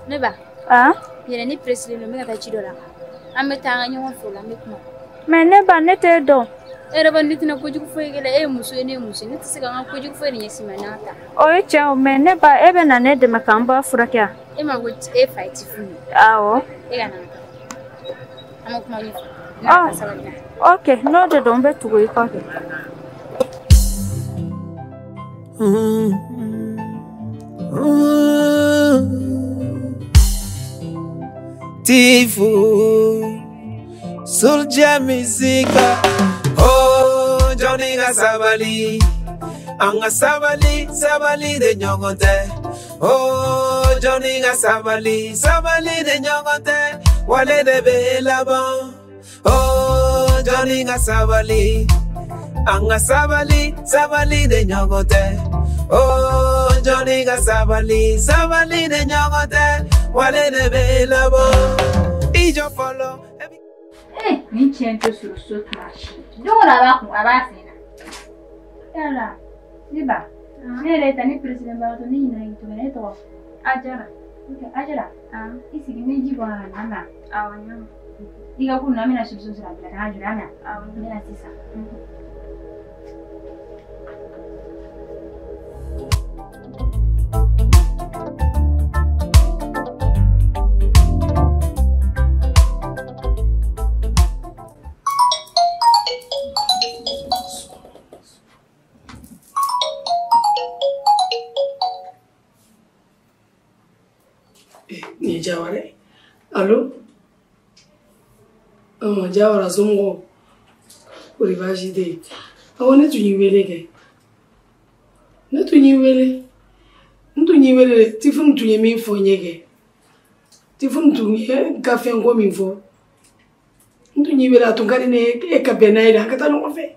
Ne ba. Ah? Yɛrɛ ne pressé don, n bɛ ka taa ci dɔ la. An bɛ taa an ka ɲɔgɔn fɛ o la, an bɛ kuma. Mais ne ba, ne t'e dɔn. E yɛrɛ b'a ne tɛna kojugu foyi kɛ la, e ye muso ye, ne ye muso ye, ne tɛ se ka n ka kojugu foyi de ɲɛsin ma n'a ta. O ye tiɲɛ o, mais ne ba e bɛ na ne dɛmɛ k'an ba furakɛ. E ma ko e fa ye Tifuni ye. Awɔ. E ka na an ka taa. An bɛ kuma ɲɛfɔ. N'a ka sabali na. Ok, n'o de don n bɛ tugu i kɔ kɛ. Tifu Soulja Musica. Oh, Johnny ka sabali, an ka sabali, sabali de ɲɔgɔn tɛ. Oh, Johnny ka sabali, sabali de ɲɔgɔn tɛ. Wale de bɛ laban. Oh, Johnny ka sabali, an ka sabali, sabali de ɲɔgɔn tɛ. Oh, Johnny ka sabali, sabali de ɲɔgɔn tɛ. Wale de bɛ laban. I jɔ fɔlɔ. Eh, nin cɛ in tɛ sɔrɔ so tuma si. Don o don a b'a kun, a b'a sen na. Yala, ne ba, ne yɛrɛ ta ne président bagatɔ ne ɲinɛna k'i tɔgɔ ne tɔgɔ. Ajara. Ok, Ajara. I sigi n bɛ ji bɔ ka na na. Awɔ, n y'a mɛn. I ka ko ninnu an bɛna solution sɔrɔ a bɛɛ la k'an jɔ an na. Awɔ. N bɛna sisan. Ni Jawara. Allo? Jawara somɔgɔw? Kɔri baasi tɛ yen? Awɔ, ne tun y'i wele kɛ. Ne tun y'i wele. N tun y'i wele de, Tifuni tun ye min fɔ n ye kɛ. Tifuni tun ye n ka fɛnko min fɔ. N tun y'i wele, a tun ka di ne ye e ka bɛn n'a ye de, an ka taa ɲɔgɔn fɛ.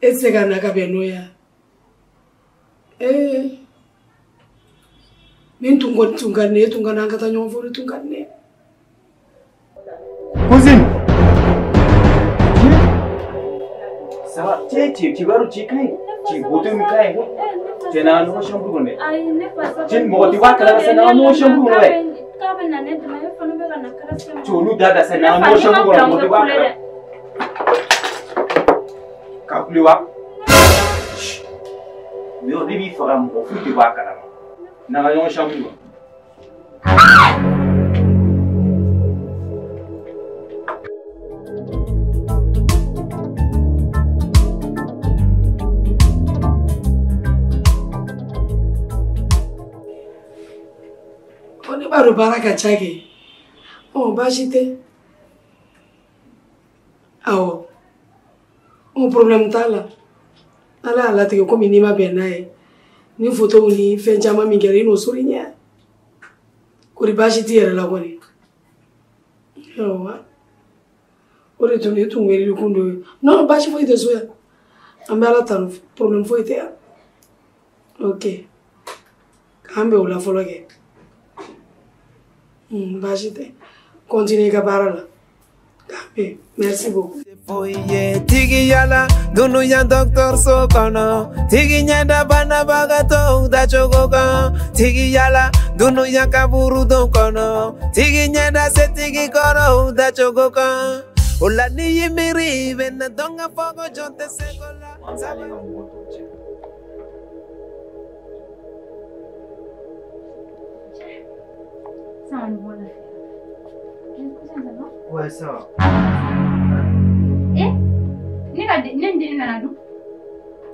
E tɛ se ka na ka bɛn n'o ye wa? Ee. Min tun kɔni tun ka di ne ye, e tun ka na an ka taa ɲɔgɔn fɛ, o de tun ka di ne ye. Cousine. Ça va? Cɛ kibaru cɛ ka ɲi. Cɛ beauté min ka ɲi. Cɛ na ɲɔgɔn chambre kɔnɔ dɛ. Ayi, ne fa sabali. Cɛ mɔgɔ tɛ bɔ a kalama sa, n'an ka ɲɔgɔn chambre kɔnɔ dɛ. K'a bɛ na ne dɛmɛ, e fana bɛ ka na kala se ma. Cɛ olu da da sa, n'an ka ɲɔgɔn chambre kɔnɔ, mɔgɔ tɛ bɔ a kalama. Ka kule wa? Ne b'i faga, mɔgɔ foyi tɛ bɔ a kalama. N'an ka ɲɔgɔn chambre kɔnɔ. Ne b'a dɔn baara ka ca kɛ. Ɔ, baasi tɛ. Awɔ. Ɔ, problème t'a la. Ala y'a latigɛ komi n'i ma bɛn n'a ye. Ni photo ni fɛn caman min kɛra i n'o sɔrɔ i ɲɛ. Kɔri baasi t'i yɛrɛ la kɔni? Awɔ. O de tun ne tun weleli kun dɔ ye. Non, baasi foyi tɛ so yan. An bɛ Ala tanu, problème foyi tɛ yan. Ok. K'an bɛn o la fɔlɔ kɛ. Baasi tɛ. Continue i ka baara la. K'an bɛn. Merci beaucoup. Foye tigi yala dunuya docteur so kɔnɔ tigi ɲɛda banabagatɔw dacogo kan tigi yala dunuya kaburudon kɔnɔ tigi ɲɛda setigi kɔrɔw dacogo kan o la n'i y'i miiri i bɛ na dɔn ka fɔ ko jɔn tɛ se ko la. Ça, on voit la ça va? Ouais, ça va. Eh? Ne den nana dun?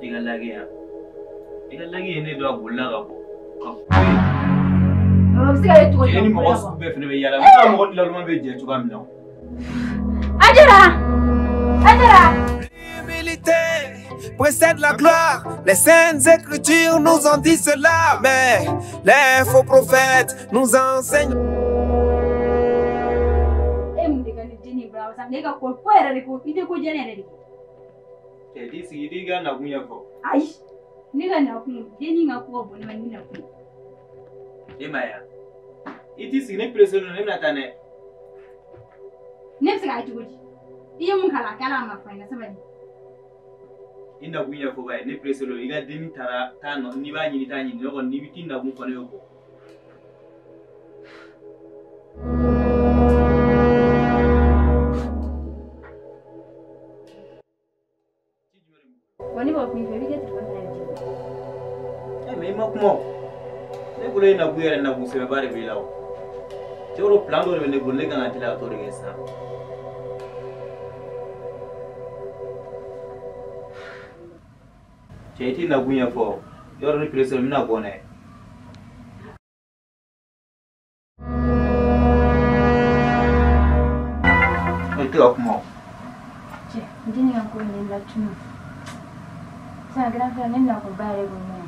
I ka lage yan. I ka lage ye ne don a bolila ka bɔ. Ka O bɛ se ka kɛ cogo di? E ni mɔgɔ sugu bɛɛ fɛnɛ bɛ yaala. N ka mɔgɔ laloma bɛ jɛ cogoya min na. Ajara! Ajara! L'humilité précède la gloire. Les saintes écritures nous ont dit cela, mais les faux prophètes nous enseignent. E mun de ka ne den bila wa sa? Ne ka ko yɛrɛ de ko i tɛ ko jɛnɛ yɛrɛ de. Cɛ t'i sigi i t'i ka nakun ɲɛfɔ. Ayi, ne ka nakun dennin ka ko ka bon ne ma ni nakun. E ma ye wa? I t'i sigi ne pressé don ne bɛna taa dɛ. Ne bɛ se k'a cogo di? I ye mun k'a la a kɛla a ma fɔ n ɲɛna sabali. I nakun ɲɛfɔ ba ye ne pressé don i ka dennin taara taa nɔ n'i b'a ɲini t'a ɲini ne kɔni n'i bɛ t'i nakun fɔ ne y'o fɔ. kuma o. Ne bolo e nakun yɛrɛ nakun sɛbɛba de b'i la o. Cɛ o plan dɔ de bɛ ne bolo ne kan ka teliya ka t'o de kɛ sisan. Cɛ i t'i nakun ɲɛfɔ. Yɔrɔ ni pressé n bɛna bɔ n'a ye. E tɛ ka kuma o. Cɛ, n tɛ nin ka ko in ne latunu. Sisan grand frère ne bɛna ko ba yɛrɛ bolo mɛn.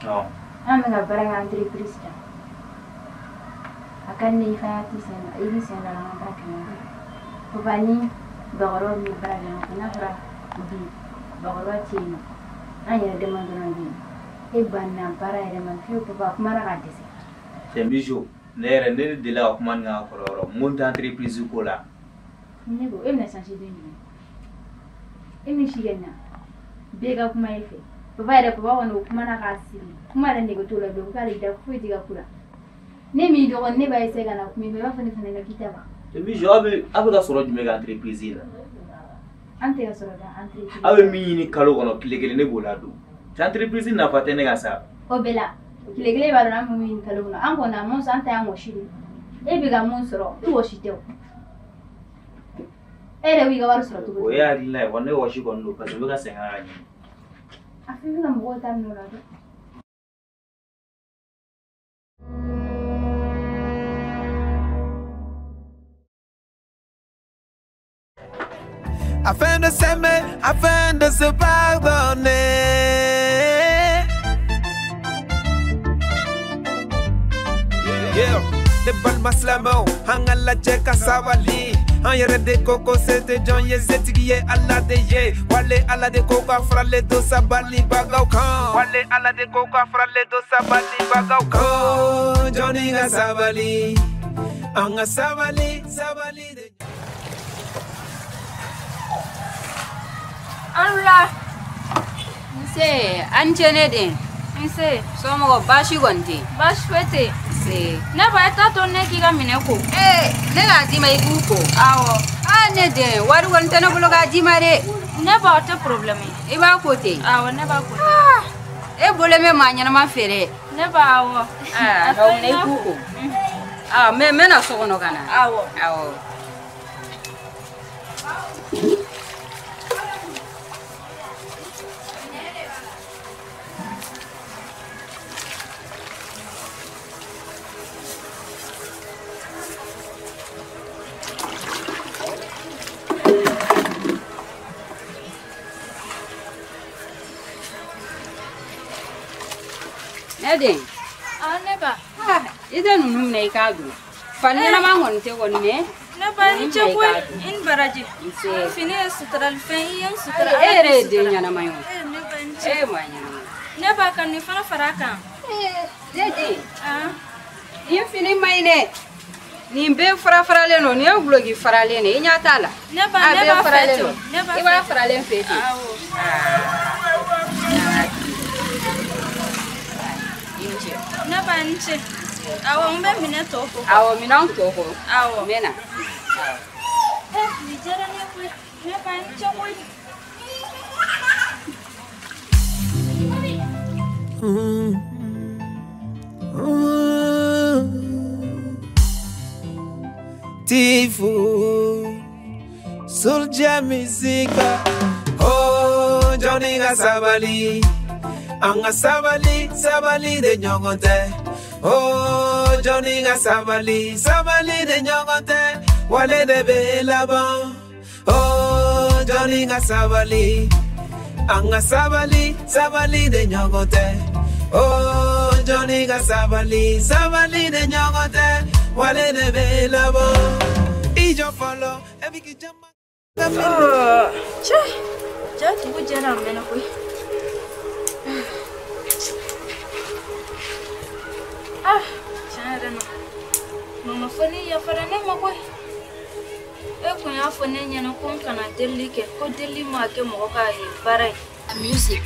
Awɔ. An bɛ ka baara kɛ entreprise la. A ka di ne ye i fana t'i sen i b'i sen don a la an ka baara kɛ ɲɔgɔn fɛ. Papa ni bakɔrɔba min bɛ baara kɛ ɲɔgɔn fɛ n'a fɔra bi bakɔrɔba tɛ yen nɔ an yɛrɛ dama dɔrɔn bɛ yen. E banna baara yɛrɛ ma fiyewu papa a kumara ka dɛsɛ. Cɛ Bijou ne yɛrɛ ne delila ka kuma nin kan ka kɔrɔ yɔrɔ n ko n tɛ entreprise ko la. Ne ko e bɛna changer don jumɛn? E min si ka ɲa bɛɛ ka kuma e fɛ. Papa yɛrɛ papa kɔni o kumana k'a sigi kuma yɛrɛ nege t'o la bilen ko k'ale da foyi t'i ka ko la. Ne m'i dɔgɔnin ne b'a essayer ka na kuma i fɛ i b'a fɔ ne fana ɲɛna k'i tɛ ban. Cɛ Bijou aw bɛ ka sɔrɔ jumɛn kɛ entreprise in na? An tɛ ka sɔrɔ kɛ entreprise. Aw bɛ min ɲini kalo kɔnɔ tile kelen ne b'o ladon. Cɛ entreprise nafa tɛ ne kan sa. O bɛɛ la tile kelen b'a dɔn an bɛ min ɲini kalo kɔnɔ an kɔni a mun sɔrɔ an ta y'an wɔsi de ye. E bɛ ka mun sɔrɔ i wɔsi tɛ o. E yɛrɛ b'i ka wari sɔrɔ cogo di? O ye hakilina ye wa ne wɔsi kɔni don parce que n bɛ ka sɛgɛn ka ɲini. A f'i bɛ ka mɔgɔw ta minɛ o la dɛ. Afin de s'aimer, afin de se pardonner. Yeah, ne balima silamɛw an ka lajɛ ka sabali. An yɛrɛ de ko ko se tɛ jɔn ye setigi ye Ala de ye. Wale Ala de ko ka faralen to sabalibagaw kan. Wale Ala de ko ka faralen to sabalibagaw kan. Oh, jɔnni ka sabali, an ka sabali, sabali de. Alula. Nse, an ce ne den. Nse. Somɔgɔw baasi kɔni tɛ yen? Baasi foyi tɛ yen. Nse. Ne ba e t'a to ne k'i ka minɛ ko. Ee, ne k'a d'i ma i k'u ko. Awɔ. Aa ne den, wari kɔni tɛ ne bolo k'a d'i ma dɛ. Ne ba o tɛ problème ye. I b'a ko ten? Awɔ, ne b'a ko ten. Aa, e bolo bɛ maa ɲɛnama fɛ dɛ. Ne ba awɔ. Aa, donc i k'u ko. Aa, mais n bɛ na so kɔnɔ ka na. Awɔ. Awɔ. Ne den. Ah, ne ba. Ah, i tɛ ninnu minɛ i k'a dun. Fani ɲɛnama kɔni tɛ kɔni mɛ. Ne ba i ni ce koyi, i ni baraji. Nse. Fini ye suturalifɛn i ye n sutura. E yɛrɛ ye den ɲɛnama ye o. Ee ne ba i ni ce. E ye maa ɲɛnama ye. Ne ba ka nin fana fara a kan. Ee ne den. Ah. Nin fini man ɲi dɛ. Nin bɛɛ fara faralen don, nin ye guloki faralen de ye, i ɲɛ t'a la. Ne ba ne b'a fɛ ten. Ne ba i b'a faralen fɛ ten. Awɔ. Ne ba i ni ce. Awɔ n bɛ minɛn tɔ ko. Awɔ minɛnw tɔ ko. Awɔ. N bɛ na. Ee nin diyara ne ye koyi. Ne ba i ni ce koyi. Tifu Soulja Music. Oh, Johnny ka sabali, an ka sabali, sabali de ɲɔgɔn tɛ. Oh, Johnny ka sabali, sabali de ɲɔgɔn tɛ. Wale de bɛ laban. Oh, Johnny ka sabali, an ka sabali, sabali de ɲɔgɔn tɛ. Oh, Johnny ka sabali, sabali de ɲɔgɔn tɛ. Wale de bɛ laban. I jɔ fɔlɔ, e b'i k'i jama. Cɛ, ja dugu jɛra a mɛnna koyi. Ah, tiɲɛ yɛrɛ na, mama fɔ ne yafara ne ma koyi. E kun y'a fɔ ne ɲɛna ko n kana delili kɛ, ko delili ma kɛ mɔgɔ ka baara ye. Music.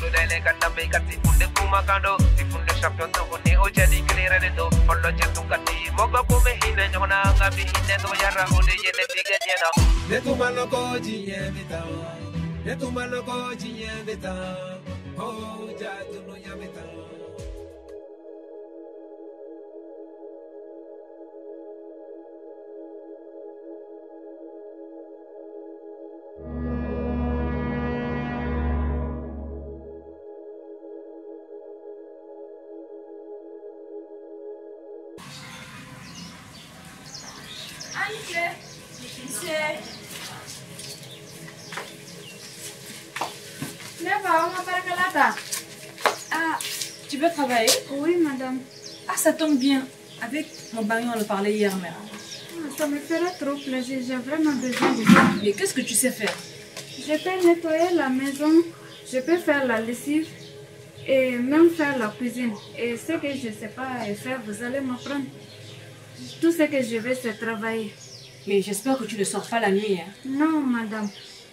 Ce. Ne fa, an ka baarakɛla ta. Ah, tu veux travailler? Oui, madame. Ah, ça tombe bien. Avec mon mari, on en parlait hier même. Ah, ça me ferait trop plaisir. J'ai vraiment besoin de ça. Mais qu'est-ce que tu sais faire? Je peux nettoyer la maison, je peux faire la lessive et même faire la cuisine. Et ce que je ne sais pas faire, vous allez m'apprendre. Tout ce que je veux, c'est travailler. Mais j'espère que tu ne sors pas la nuit. Hein? Non, madame.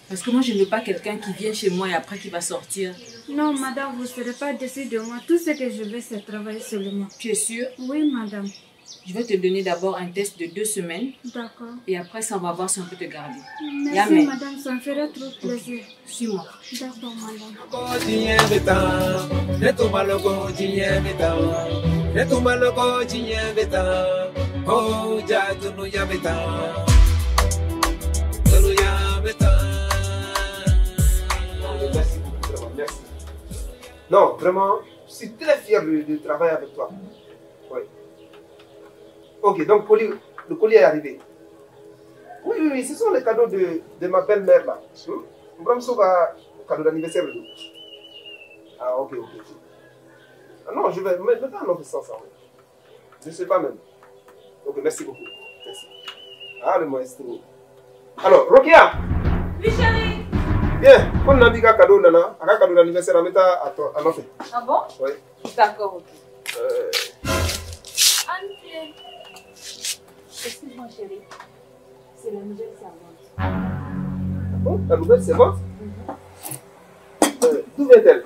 Parce que moi, je ne veux pas quelqu'un qui vient chez moi et après qui va sortir. Non, madame, vous ne serez pas déçue de moi. Tout ce que je veux, c'est travailler seulement. Tu es sûre? Oui, madame. Je vais te donner d'abord un test de 2 semaines. D'accord. Et après ça, on va voir si on peut te garder. Merci, Yamé. Madame, ça me ferait trop plaisir. Okay. Suis-moi. D'accord, madame. Merci beaucoup, vraiment. Merci. Non, vraiment, je suis très fier de travailler avec toi. Oui. Ok, donc le colis est arrivé. Oui, oui, oui, ce sont les cadeaux de ma belle-mère là. Bramso va cadeau d'anniversaire. Ah, ok, ok. Ah non, je vais mettre un autre sens. Je ne sais pas même. Ok, merci beaucoup. Merci. Ah, le maestro. Alors, Rokia! Oui, chérie! Bien, on a dit qu'un cadeau, nana, un cadeau d'anniversaire, on met à toi, à l'enfant. Ah bon? Oui. D'accord, ok. Anne-Claire. Excuse-moi, chérie. C'est la nouvelle servante. Ah bon? La nouvelle servante? D'où vient-elle?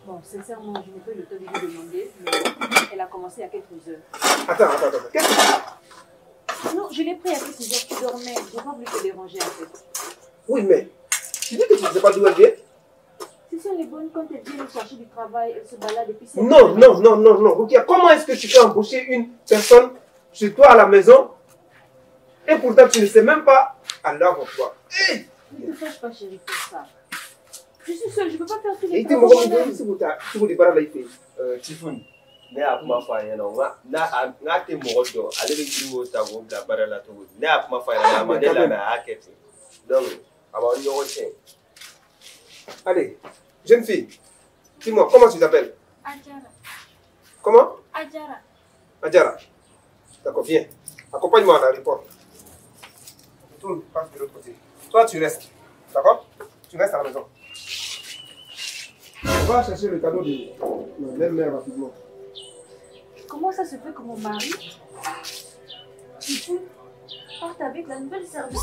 Bon, sincèrement, je n'ai pas eu le temps de lui demander, mais elle a commencé à quelques heures. Attends, attends, attends. Qu'est-ce que... Non, je l'ai pris à quelques heures. Tu dormais. Je n'ai pas voulu te déranger, en fait. Oui, mais tu dis que tu ne sais pas d'où elle vient? Ce sont les bonnes quand elles viennent chercher du travail, elles se baladent et puis... Non, non, non, non, non. Rukia, comment est-ce que tu peux embaucher une personne chez toi à la maison et pourtant tu ne sais même pas à l'heure emploi? Hey! Ne te fâche pas, chérie, pour ça. Je suis seule, je ne peux pas faire tous les travaux. Tifoun, ne y'a kuma fɔ a ɲɛna n'a tɛ mɔgɔ dɔn ale bɛ jiri o ta k'o bila baara la cogo di ne y'a kuma fɔ a ɲɛna a ma ne lamɛn a y'a kɛ ten donc a b'aw ni ɲɔgɔn cɛ. Allez, jeune fille, dis-moi, comment tu t'appelles? Adjara. Comment? Adjara. Adjara. D'accord, viens. Accompagne-moi à l'aéroport. Tourne, passe de l'autre côté. Toi, tu restes. D'accord? Tu restes à la maison. On va chercher le cadeau de ma belle-mère rapidement. Comment ça se fait que mon mari, Tifoun, parte avec la nouvelle servante? Non,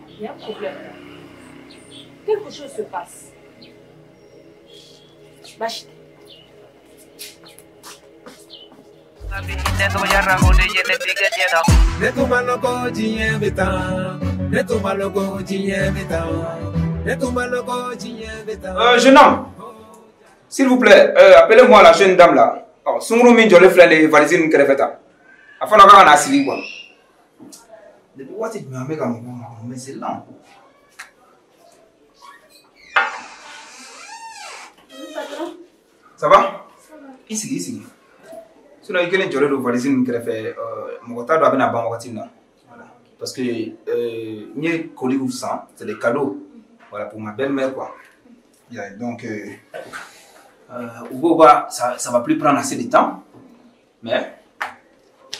il y a un problème. Quelque chose se passe. Bachite. Jeune homme, s'il vous plaît, appelez-moi la jeune dame là. Oh, Sunguru min jɔlen filɛ nin ye valise ninnu kɛrɛfɛ tan. A fana kan ka n'a sigi quoi. Depuis waati jumɛn an bɛ ka mɔgɔw makɔnɔ mais c'est lent. Ça va? I sigi, i sigi. Sinon i kelen jɔlen don valise ninnu kɛrɛfɛ, mɔgɔ t'a dɔn a bɛna ban wagati min na. Voilà. Parce que n ye colis san, c'est des cadeaux. Voilà, pour ma belle-mère quoi. Yeah, donc ça va plus prendre assez de temps, mais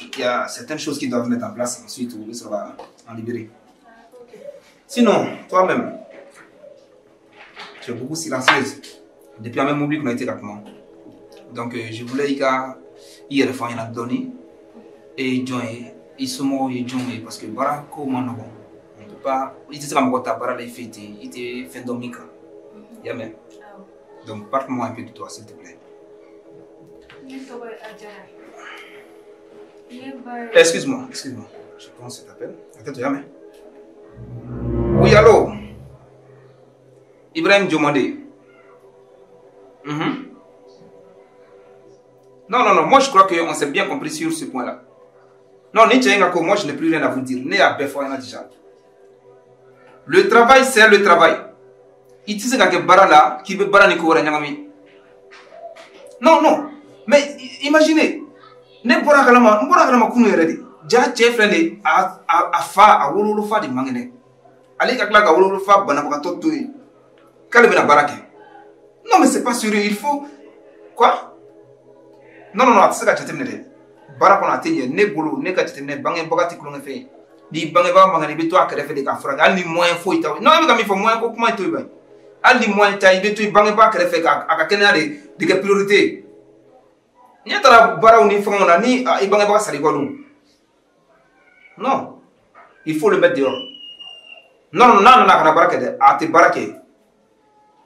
il y a certaines choses qui doivent mettre en place ensuite, où ça va en libérer. Sinon, toi-même, tu es beaucoup silencieuse. Depuis la même oubli qu'on a été rapidement. Donc, je voulais y a donné et joindre, ils sont morts et joindre parce que bara comment on ne peut pas. Il était bara les fêtes, il était fin d'omika. Yamé. Donc, parle-moi un peu de toi, s'il te plaît. Excuse-moi, excuse-moi. Je prends cet appel. Attends, jamais. Oui, allô? Ibrahim Diomandé. Non, non, non. Moi, je crois qu'on s'est bien compris sur ce point-là. Non, moi, je n'ai plus rien à vous dire. Né à Béfoyana déjà. Le travail, c'est le travail. I tɛ se ka kɛ baara la k'i bɛ baara ni ko wɛrɛ ɲagami. Non, non. Mais imaginez, ne bɔra kalama, n bɔra kalama kunu yɛrɛ de. Ja cɛ filɛ nin ye, a fa, a wolowolofa de man kɛnɛ. Ale ka tila ka wolowolofa banabagatɔ to yen k'ale bɛna baara kɛ. Non, mais c'est pas sérieux, il faut. Quoi? Non, non, non, a tɛ se ka jateminɛ dɛ. Baara kɔnɔ a tɛ ɲɛ. Ne bolo, ne ka jateminɛ, bangebaga tɛ kulonkɛ fɛn ye. Ni bangebaga man kɛnɛ, i bɛ to a kɛrɛfɛ de k'a furakɛ. Hali ni moyen foyi t'aw. Non, e bɛ ka min fɔ, moyen ko kuma to yen ban. Hali ni moyen t'a ye, i bɛ to i bangebaga kɛrɛfɛ k'a ka kɛnɛya de kɛ priorité ye. N'i taara baaraw ni fɛnw na, ni i bangebaga sara i kɔ dun. Non, il faut le mettre dehors. Non, non, non, non, n'a kana baara kɛ dɛ, a tɛ baara kɛ.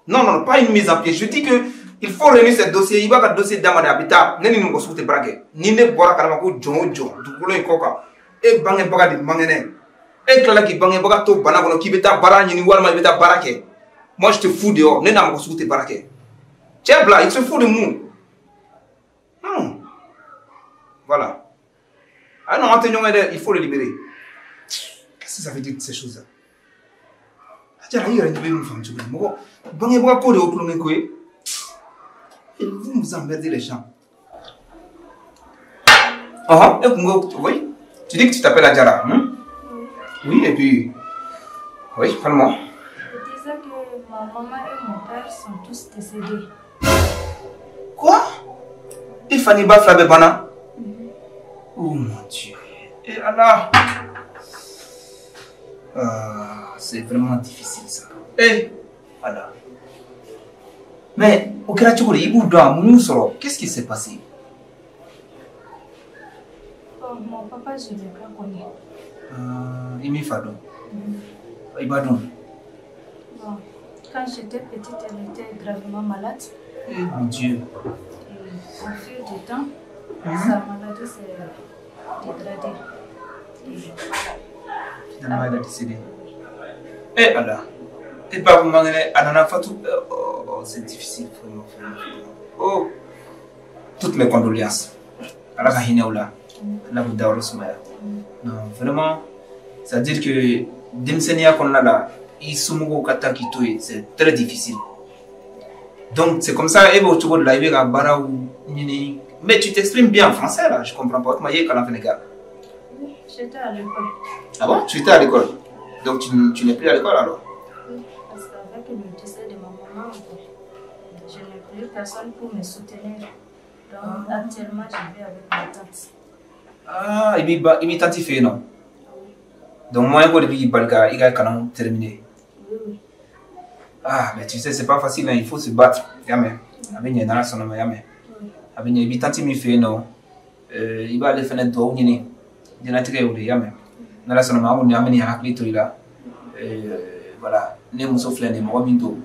Non, non, pas une mise en pied. Je dis que il faut réunir ce dossier. I b'a ka dossier d'a ma de, a bɛ taa. Ne ni nin mɔgɔ sugu tɛ baara kɛ. Ni ne bɔra kalama ko jɔn o jɔn dugukolo in kɔ kan, e bangebaga de man kɛnɛ. E tilala k'i bangebaga to bana kɔnɔ k'i bɛ taa baara ɲini walima i bɛ taa baara kɛ. Moi, je te fous dehors. Ne n'a mɔgɔ sugu tɛ baara kɛ. Cɛ bila, il se fout de nous. Non. Voilà. Ah non, an tɛ ɲɔgɔn ye dɛ, il faut le libérer. Qu'est-ce que ça veut dire ces choses-là? Adjara, i yɛrɛ bɛ min faamu cogo di? Mɔgɔ bangebaga ko de y'o tulonkɛ ko ye. Et vous nous emmerdez les gens. Ah, et oui. Tu dis que tu t'appelles Adjara, hein? Oui, et puis. Oui, parle-moi. Je disais que ma maman et mon père sont tous décédés. Quoi? Et Fanny Bafla Bebana? Oh mon Dieu. Et Allah. C'est vraiment difficile ça. Eh, Allah. Mais, au qu'est-ce qui s'est passé? Bon, mon papa, je ne l'ai pas connu. Il m'a fait. Il m'a donné. Bon, quand j'étais petite, elle était gravement malade. Eh mon Dieu. Et au fil du temps, sa maladie s'est dégradée. Et... Finalement, elle a décédé. Eh Allah. Et pas vous m'en allez, Fatou. Oh, c'est difficile, vraiment, vraiment. Oh, toutes mes condoléances. Allah ka hinɛ u la. Allah k'u dayɔrɔ sumaya. Non, vraiment, c'est-à-dire que denmisɛnninya kɔnɔna la, i somɔgɔw ka taa k'i to yen, c'est très difficile. Donc, c'est comme ça, e b'o cogo de la, i bɛ ka baaraw ɲini. Mais tu t'exprimes bien en français, là, je comprends pas. O tuma, i ye kalan fɛnɛ kɛ? Oui, j'étais à l'école. Ah bon? Tu étais à l'école? Donc, tu n'es plus à l'école alors? Oui, parce qu'avec le décès de ma maman, je n'ai plus personne pour me soutenir. Donc, actuellement, je vis avec ma tante. Ah, i b'i tante fɛ yen nɔ? Donc, moyen ko de bɛ k'i bali ka i ka kalan terminer? Oui, oui. Ah, mais tu sais, c'est pas facile, hein, il faut se battre. I y'a mɛn? A bɛ ɲɛ n'Ala sɔnna ma, i y'a mɛn? A bɛ ɲɛ, i b'i tante min fɛ yen nɔ, i b'ale fɛnɛ duwawu ɲini. Diɲɛlatigɛ y'o de ye, i y'a mɛn? N'Ala sɔnna ma, an kɔni an bɛ nin hakili to i la. Voilà, ne muso filɛ nin ye, mɔgɔ min don,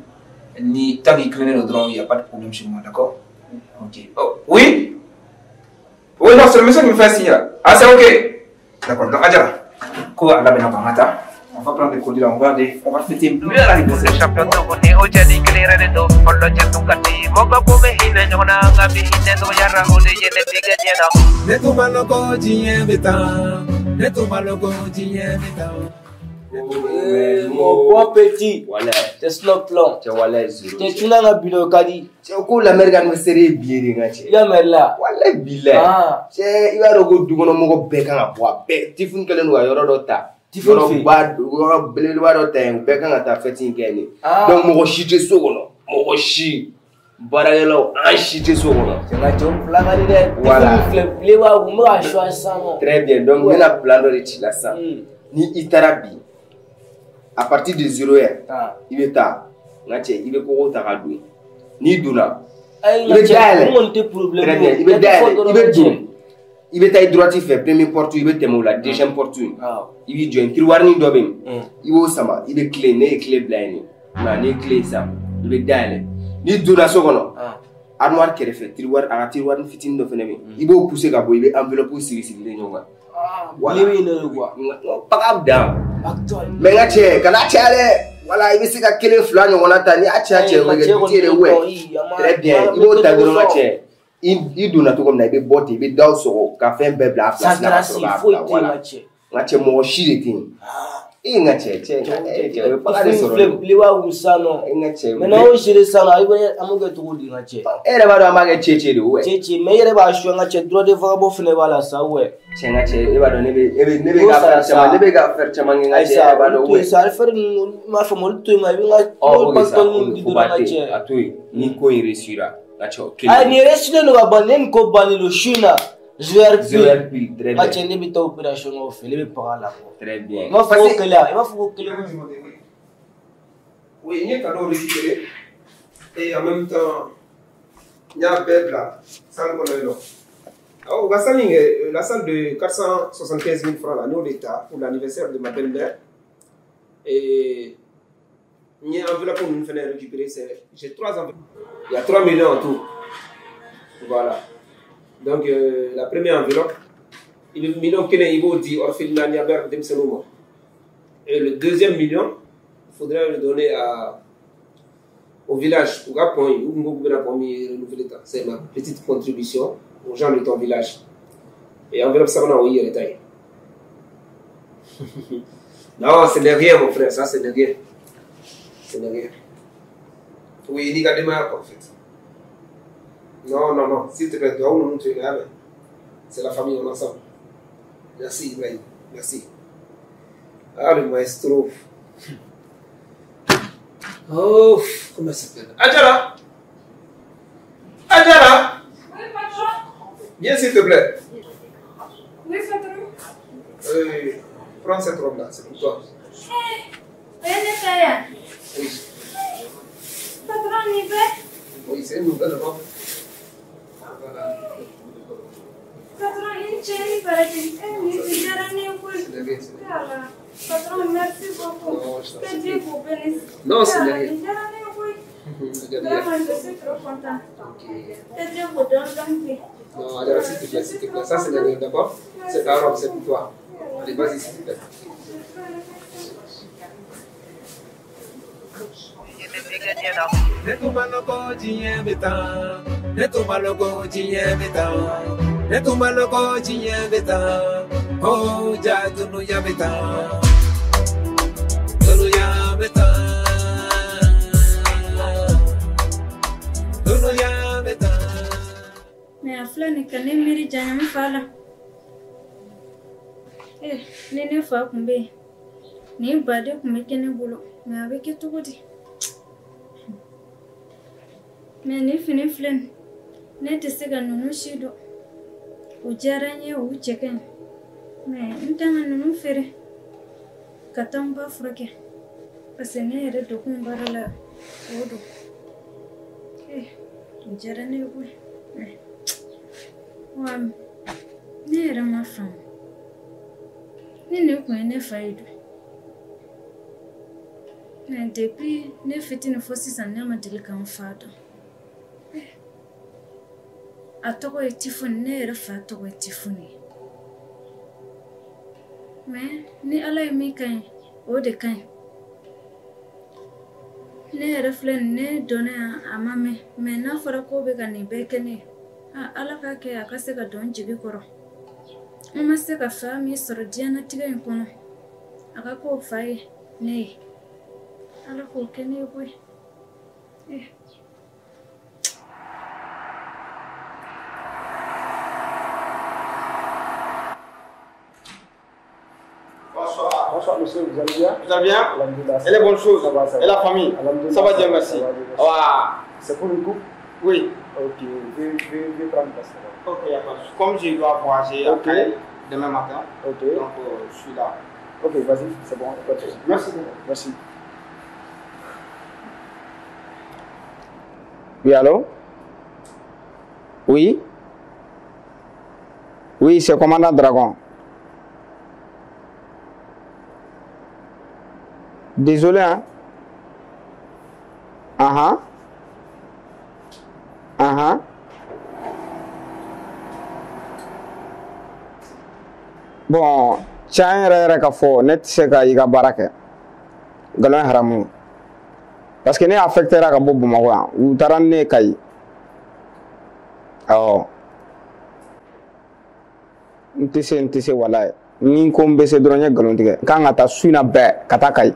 ni tant qu'il tilennen don dɔrɔn, il y a pas de problème chez moi, d'accord? Ok. Oh, oui? Oui, non, c'est le monsieur qui me fait signe là. Ah, c'est ok. D'accord, donc Adjara, ko ala bɛna ban ka taa. On va prendre des produits là, on va aller, on va fêter mieux l'anniversaire. Champion ni o cɛ ni kelen yɛrɛ de don fɔlɔ cɛ tun ka di mɔgɔ ko bɛ hinɛ ɲɔgɔn na nka bi hinɛ dɔgɔyara o de ye ne tigɛ diɲɛ na. Ne tun b'a lɔn ko diɲɛ bɛ tan, ne tun b'a lɔn ko diɲɛ bɛ tan. Mon bon petit. Voilà. T'es slow plan. Cɛ walayi zéro. Cɛ tuna ka bilo ka di. Cɛ ko l'Amérique anniversaire ye bi ye de n ka cɛ. I y'a mɛn la. Walayi bilayi. Cɛ i b'a dɔn ko dukɔnɔmɔgɔ bɛɛ kan ka bɔ a bɛɛ Tifuni kɛlen don ka yɔrɔ dɔ ta. Tifuni fɛ yen. Yɔrɔ belebeleba dɔ ta yen u bɛɛ kan ka taa fête in kɛ yen de. Donc mɔgɔ si tɛ so kɔnɔ mɔgɔ si baarakɛlaw an si tɛ so kɔnɔ. Cɛ nka cɛw fila ka di dɛ. Voilà. Tifuni filɛ bile b'a kun n bɛ ka choix sisan nɔ. Très bien, donc n bɛna plan dɔ de ci la sisan. Ni i taara bi. À partir de 0 heure, i bɛ taa n ka cɛ i bɛ koko ta ka don n'i donna i bɛ dayɛlɛ très bien i bɛ dayɛlɛ i bɛ don i bɛ taa i droite fɛ premier porte i bɛ tɛmɛ o la deuxième porte i b'i jɔ yen tiroir dɔ bɛ yen i b'o sama i bɛ clé ne ye clé bila yen de nka n'i ye clé san i bɛ dayɛlɛ n'i donna so kɔnɔ armoire kɛrɛfɛ tiroir a ka tiroir fitinin dɔ fana bɛ yen i b'o pousser ka bɔ i bɛ enveloppe sigi sigilen ɲɔgɔn kan. Voilà. Baga dan. Mais n ka cɛ kana caya dɛ. Voilà, i bɛ se ka kelen fila ɲɔgɔnna ta n'i y'a caya cɛ o bɛ kɛ dutigi de ye. Très bien, i b'o ta dɔrɔn n ka cɛ. I donna cogo min na i bɛ bɔ ten i bɛ daw sɔgɔ ka fɛn bɛɛ bila a place la ka sɔrɔ k'a bila. Voilà. N ka cɛ mɔgɔ si de tɛ yen. E n ka cɛ cɛ cɛ o ye baga de sɔrɔ. Bilewa kun sisan nɔ. E n ka cɛ. Mais n'aw sera sisan nɔ, an b'o kɛ cogo di n ka cɛ? E yɛrɛ b'a dɔn an b'a kɛ cɛ de o. Cɛ mais e yɛrɛ b'a su n ka cɛ droit de vagabond fɛnɛ b'a la sa ouais. Cɛ n ka cɛ e b'a dɔn ne bɛ ka affaire caman ne bɛ ka affaire caman kɛ n ka cɛ e yɛrɛ b'a dɔn ouais. Sa affaire ninnu n m'a faamu olu to yen ma i bɛ n ka. Ɔ ok sa o b'a to yen a to yen ni ko in réussira n ka cɛ o kelen. Ayi nin réussilen don ka ban ne nin ko bannen don su in na. Joueur pile, très bien. Ne bɛ taa opération kɛ o fɛ, ne bɛ baga la quoi. Très bien. I b'a fɔ ko kelen, i b'a fɔ ko kelen. Oui, n ye cadeau récupéré et en même temps n y'a bɛɛ bila salle kɔnɔ yen nɔ. Awɔ, u ka salle in kɛ, la salle de 475 000 francs là, n y'o de ta pour l'anniversaire de ma belle-mère. Et n ye enveloppe ninnu fɛnɛ récupéré, c'est j'ai 3 enveloppes. Il y a 3 millions en tout. Voilà. Donc, la première enveloppe, le million kelen i b'o di orphelinat Niaber denmisɛnninw ma. Et le deuxième million, il faudrait le donner au village. U ka pont in, u kun ko k'u bɛna pont min renouveler tan. C'est ma petite contribution aux gens de ton village. Et enveloppe sabanan o y'i yɛrɛ ta ye. Non, ce n'est rien mon frère, ça ce n'est rien. Ce n'est rien. Oui, n'i ka denbaya quoi en fait. Non, non, non, s'il te plaît, c'est la famille, on est ensemble. Merci, Ibrahim, merci. Ah, le maestro. Oh, comment ça s'appelle? Adjara! Adjara! Oui, patron. Viens, s'il te plaît. Oui, patron. Oui, prends cette robe-là, c'est pour toi. Oui. Patron, on y va? Oui, c'est une nouvelle robe. Voilà. Patron, patron, merci beaucoup. Que Dieu vous bénisse. Non, c'est rien. Vraiment, je suis trop contente. Que Dieu vous donne longue vie. Non, allez, s'il te plaît, s'il te plaît. Ça, c'est rien, d'accord? C'est ta robe, c'est pour toi. Allez, vas-y, s'il te plaît. Ne tun lɔn ko diɲɛ bɛ tan, ne tun ma lɔn ko diɲɛ bɛ tan, oh ja dunuya bɛ tan, dunuya bɛ tan, dunuya bɛ tan. Mais a filɛ nin ka ne miiri janya n fa la. Ni ne fa kun bɛ yen, nin baden kun bɛ kɛ ne bolo, mais a bɛ kɛ cogo di? Mais nin fini filɛ nin. Ne tɛ se ka ninnu si dɔn. O diyara n ye, o cɛ ka ɲi. Mais n tɛ ka ninnu feere ka taa n ba furakɛ. Parce que ne yɛrɛ dokun baara la o don. O diyara ne ye koyi. Wa ne yɛrɛ ma faamu. Ni nin kun ye ne fa ye dun. Mais depuis ne fitinin fo sisan ne ma deli ka n fa dɔn. A tɔgɔ ye Tifuni, ne yɛrɛ fa tɔgɔ ye Tifuni ye. Mais ni Ala ye min ka ɲi, o de ka ɲi. Ne yɛrɛ filɛ nin ne dɔnna yan a ma mɛn, mais n'a fɔra k'o bɛ ka nin bɛɛ kɛ ne ye, Ala k'a kɛ a ka se ka don n jigi kɔrɔ. N ma se ka fa min sɔrɔ diɲɛnatigɛ in kɔnɔ, a ka k'o fa ye ne ye. Ala k'o kɛ ne ye koyi. Bonsoir monsieur, vous allez bien? Vous allez bien? Et les bonnes choses? Ça va, ça va. Et la famille? Ça va bien, merci. C'est pour une coupe? Oui. Ok, je vais prendre place. Ok, comme je dois voyager après, demain matin, donc je suis là. Ok, vas-y, c'est bon, pas de souci. Merci beaucoup. Merci. Oui, allô? Oui? Oui, c'est commandant Dragon. Désolé, hein? Ah ah. Ah ah. Bon, tiɲɛ yɛrɛ yɛrɛ ka fɔ ne tɛ se ka i ka baara kɛ. Nkalon ye haramu ye. Parce que ne affectera ka bɔ Bamakɔ yan, u taara ni ne ye Kayi. Awɔ. N tɛ se walayi. Ni n ko n bɛ se dɔrɔn n ye nkalon tigɛ. N kan ka taa su in na bɛɛ ka taa Kayi.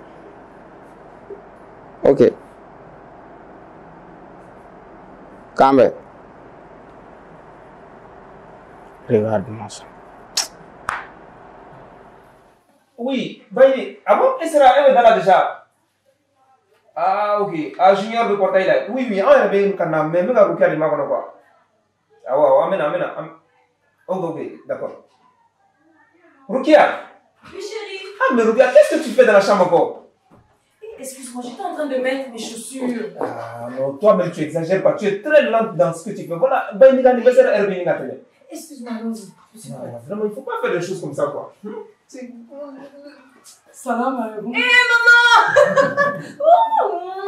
Ok. K'an bɛn. Regarde-moi ça. Oui, Baye, ah bon? Et sera elle est dans là déjà? Ah, ok. Ah, Junior de portail là. Oui, oui, on est bien quand même, mais on a quoi. Ah, ouais, amène, amène. Ok, ok, d'accord. Rukia! Oui, chérie. Ah, mais Rukia, qu'est-ce que tu fais dans la chambre encore? Excuse-moi, j'étais en train de mettre mes chaussures. Ah, non, toi-même, tu exagères pas. Tu es très lente dans ce que tu fais. Voilà, Baye, l'anniversaire, elle vient. Excuse-moi, allons-y. Non, vraiment, il ne faut pas faire des choses comme ça, quoi. C'est... Salam alaikum. Hé, maman! Oh,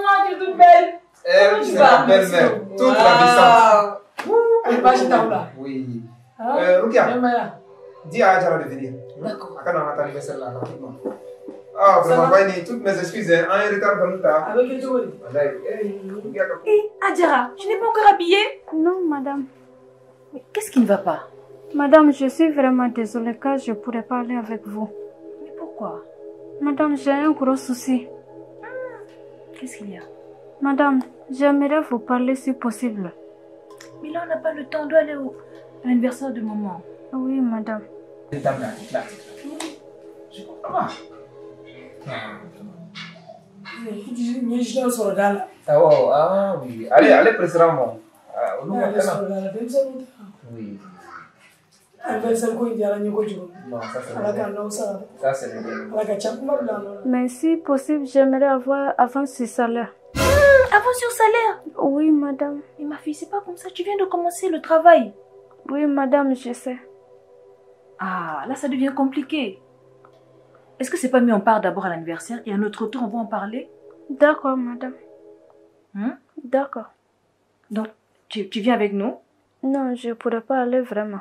moi, tu es toute belle. Eh, c'est ma belle-mère. Toute ravissante. Oui. Rukia, dis à Adjara de venir. D'accord. Anniversaire là, rapidement. Ah, vraiment, Baini, toutes mes excuses, hein. Un retard comme ça. Avec le jour. Hé, Adjara, tu n'es pas encore habillée? Non, madame. Mais qu'est-ce qui ne va pas? Madame, je suis vraiment désolée car je ne pourrais pas aller avec vous. Mais pourquoi? Madame, j'ai un gros souci. Qu'est-ce qu'il y a? Madame, j'aimerais vous parler si possible. Mais là, on n'a pas le temps, on doit aller à l'anniversaire de maman. Oui, madame. Je comprends pas. Ah oui. Allez, allez, précédemment. Oui. Non, ça c'est ça, c'est le. Mais si possible, j'aimerais avoir avance sur salaire. Avance sur salaire? Oui, madame. Mais ma fille, c'est pas comme ça. Tu viens de commencer le travail. Oui, madame, je sais. Ah, là, ça devient compliqué. Est-ce que c'est pas mieux on part d'abord à l'anniversaire et à notre tour, on va en parler? D'accord, madame. D'accord. Donc, tu viens avec nous? Non, je ne pourrais pas aller vraiment.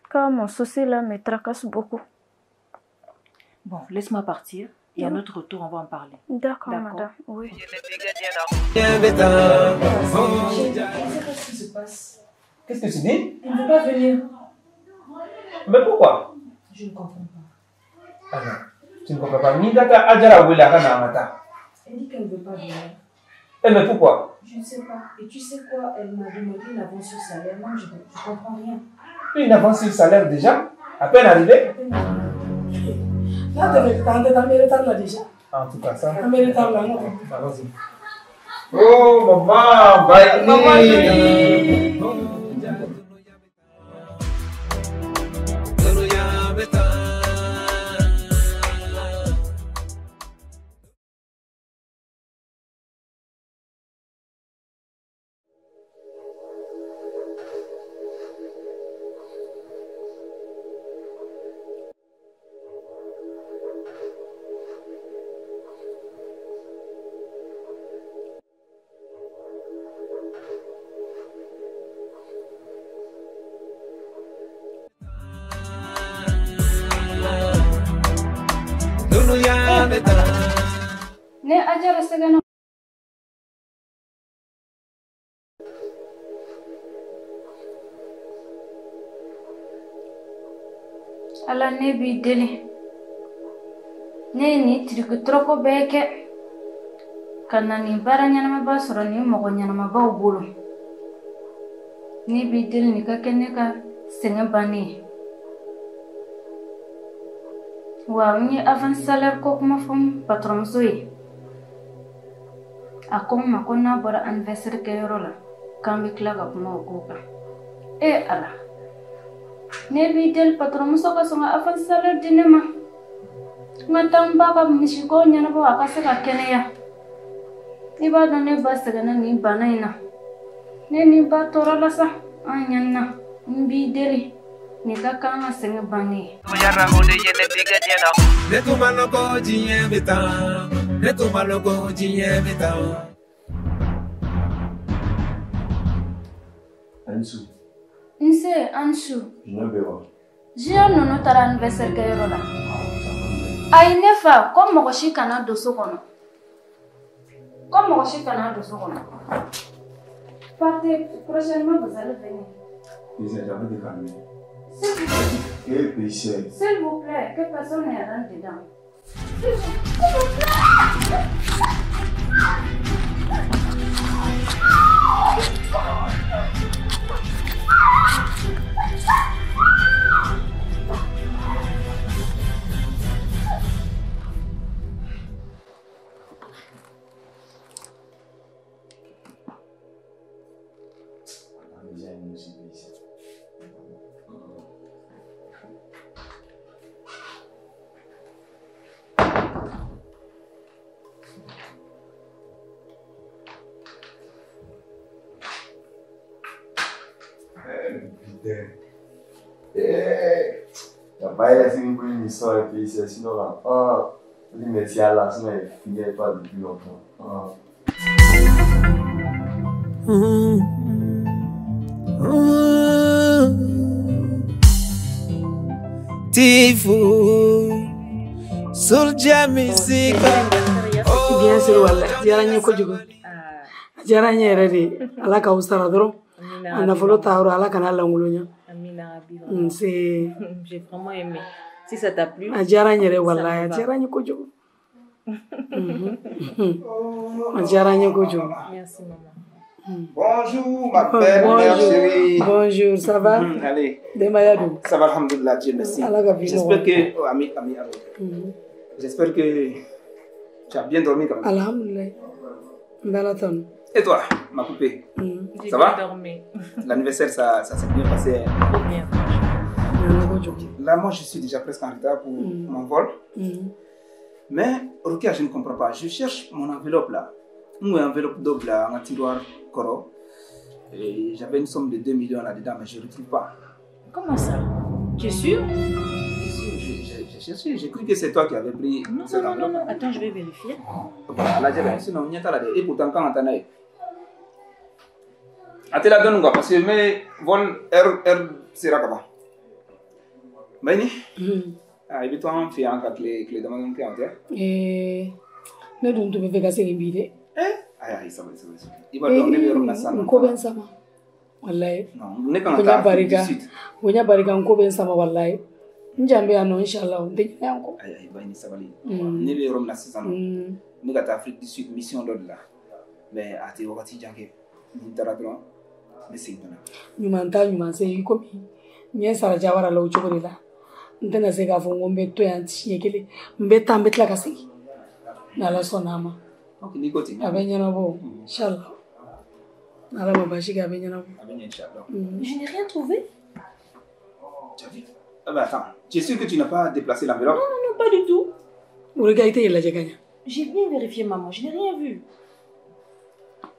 Car mon souci là me tracasse beaucoup. Bon, laisse-moi partir et à notre retour, on va en parler. D'accord, madame. Oui. Je ne sais pas ce qui se passe. Qu'est-ce que tu dis? Il ne veut pas venir. Mais pourquoi? Je ne comprends pas. Ah non, tu ne comprends pas. Nidata Adjara Wela Mata. Elle dit qu'elle ne veut pas venir. Eh mais pourquoi? Je ne sais pas. Et tu sais quoi? Elle m'a demandé une avance sur salaire. Moi, je ne comprends rien. Une avance sur salaire déjà? À peine arrivée? Là, tu es déjà. En tout cas, ça. Allons-y. Oh, maman, bye. Maman, chérie. Ne Adjara sɛgɛnna. Ala ne b'i deli. Ne ye nin tirikitɔrɔkɔ bɛɛ kɛ ka na nin baara ɲɛnamaba sɔrɔ nin mɔgɔ ɲɛnamabaw bolo. Ne b'i deli nin ka kɛ ne ka sɛgɛn bannen ye. Wa n ye avance salaire ko kuma fɔ n patɔrɔnmuso ye. A ko n ma ko n'a bɔra anniversaire kɛyɔrɔ la k'an bɛ tila ka kuma o ko kan. E Ala, ne b'i deli patɔrɔnmuso ka sɔn ka avance salaire di ne ma. N ka taa n ba ka misiko ɲɛnabɔ a ka se ka kɛnɛya. I b'a dɔn ne ba sɛgɛnna nin bana in na. Ne ni ba tɔɔrɔ la sa, an ɲanina. N b'i deli. Nin ka kan ka sɛgɛn bannen ye. Ne tun ma lɔn ko diɲɛ bɛ tan. Ne tun ma lɔn ko diɲɛ bɛ tan. Ansu. Nse Ansu. Jumɛn bɛ wa? Junior ninnu taara anniversaire kɛyɔrɔ la. Ayi ne fa, ko mɔgɔ si kana don so kɔnɔ. Ko mɔgɔ si kana don so kɔnɔ. Partez, prochainement vous allez venir. Lisa, j'avais te calmer. S'il vous plaît. Eh, péché. S'il vous plaît, que personne ne rentre dedans. T'as pas laissé une bonne histoire et puis c'est sinon là. Ah, merci à Allah, sinon il finit pas depuis longtemps. Ah. Tifou, Soulja Music. Bien sûr, wallah. Diyara n ye kojugu. A diyara n ye yɛrɛ de. Ala k'aw sara dɔrɔn. A nafolo taayɔrɔ Ala kana lankolonya. Nse. J'ai vraiment aimé. Si ça t'a plu. A diyara n yɛrɛ walahi. A diyara n ye kojugu. A diyara n ye kojugu. Merci maman. Bonjour ma belle mère chérie. Bonjour, ça va? Allez. Denbaya dun? Ça va, alhamdoulilah, Dieu merci. J'espère que... Oh, ami, ami, ami. J'espère que tu as bien dormi quand même. Alhamdoulilah. N Et toi, ma poupée? J'ai Ça va? bien dormi. L'anniversaire, ça s'est bien passé. Trop bien. Là, moi, je suis déjà presque en retard pour mon vol. Mais, Rokia, je ne comprends pas. Je cherche mon enveloppe là. Une enveloppe double là, un tiroir coro. Et j'avais une somme de 2 millions là-dedans, mais je ne retrouve pas. Comment ça? Tu es sûr? J'ai cherché, j'ai cru que c'est toi qui avais pris non, cette non, enveloppe. Non, non, attends, je vais vérifier. Voilà, là, sinon, il y a là. Et pourtant, quand on t'en a. A la donne quoi, parce que mes vol R sera là-bas. Maïni? Ah, il est en fait un clé de mon clé en terre. Eh, ne dun tun bɛ fɛ ka segin bi dɛ. Ayi, ayi, sabali, sabali. I b'a dɔn ne bɛ yɔrɔ min na sisan. N ko bɛ n sama. Walayi. Ne kan ka taa Afrique du Sud. Bonya barika n ko bɛ n sama walayi. N jan bɛ yan nɔ inshallah n tɛ ɲinɛ yan kɔ. Ayi, ayi, Bayini sabali. Ne bɛ yɔrɔ min na sisan nɔ. Ne ka taa Afrique du Sud mission dɔ de la. Mais a tɛ wagati jan kɛ. Ni n taara dɔrɔn n bɛ segin ka na. Ɲuman taa ɲuman segin komi n ye sara Jawara la o cogo de la. N tɛna se k'a fɔ n ko n bɛ to yan siɲɛ kelen. N bɛ taa n bɛ tila ka segin. N'Ala sɔnna a ma. Ok, n'i ko ten. A bɛ ɲɛnabɔ inshallah. N'Ala ma baasi kɛ a bɛ ɲɛnabɔ. A bɛ ɲɛ inshallah. Je n'ai rien trouvé. Tu as vu? Ah ben attends, tu es sûr que tu n'as pas déplacé l'enveloppe? Non, non, non, pas du tout. Rokia, i tɛ lajɛ ka ɲa. J'ai bien vérifié maman, je n'ai rien vu.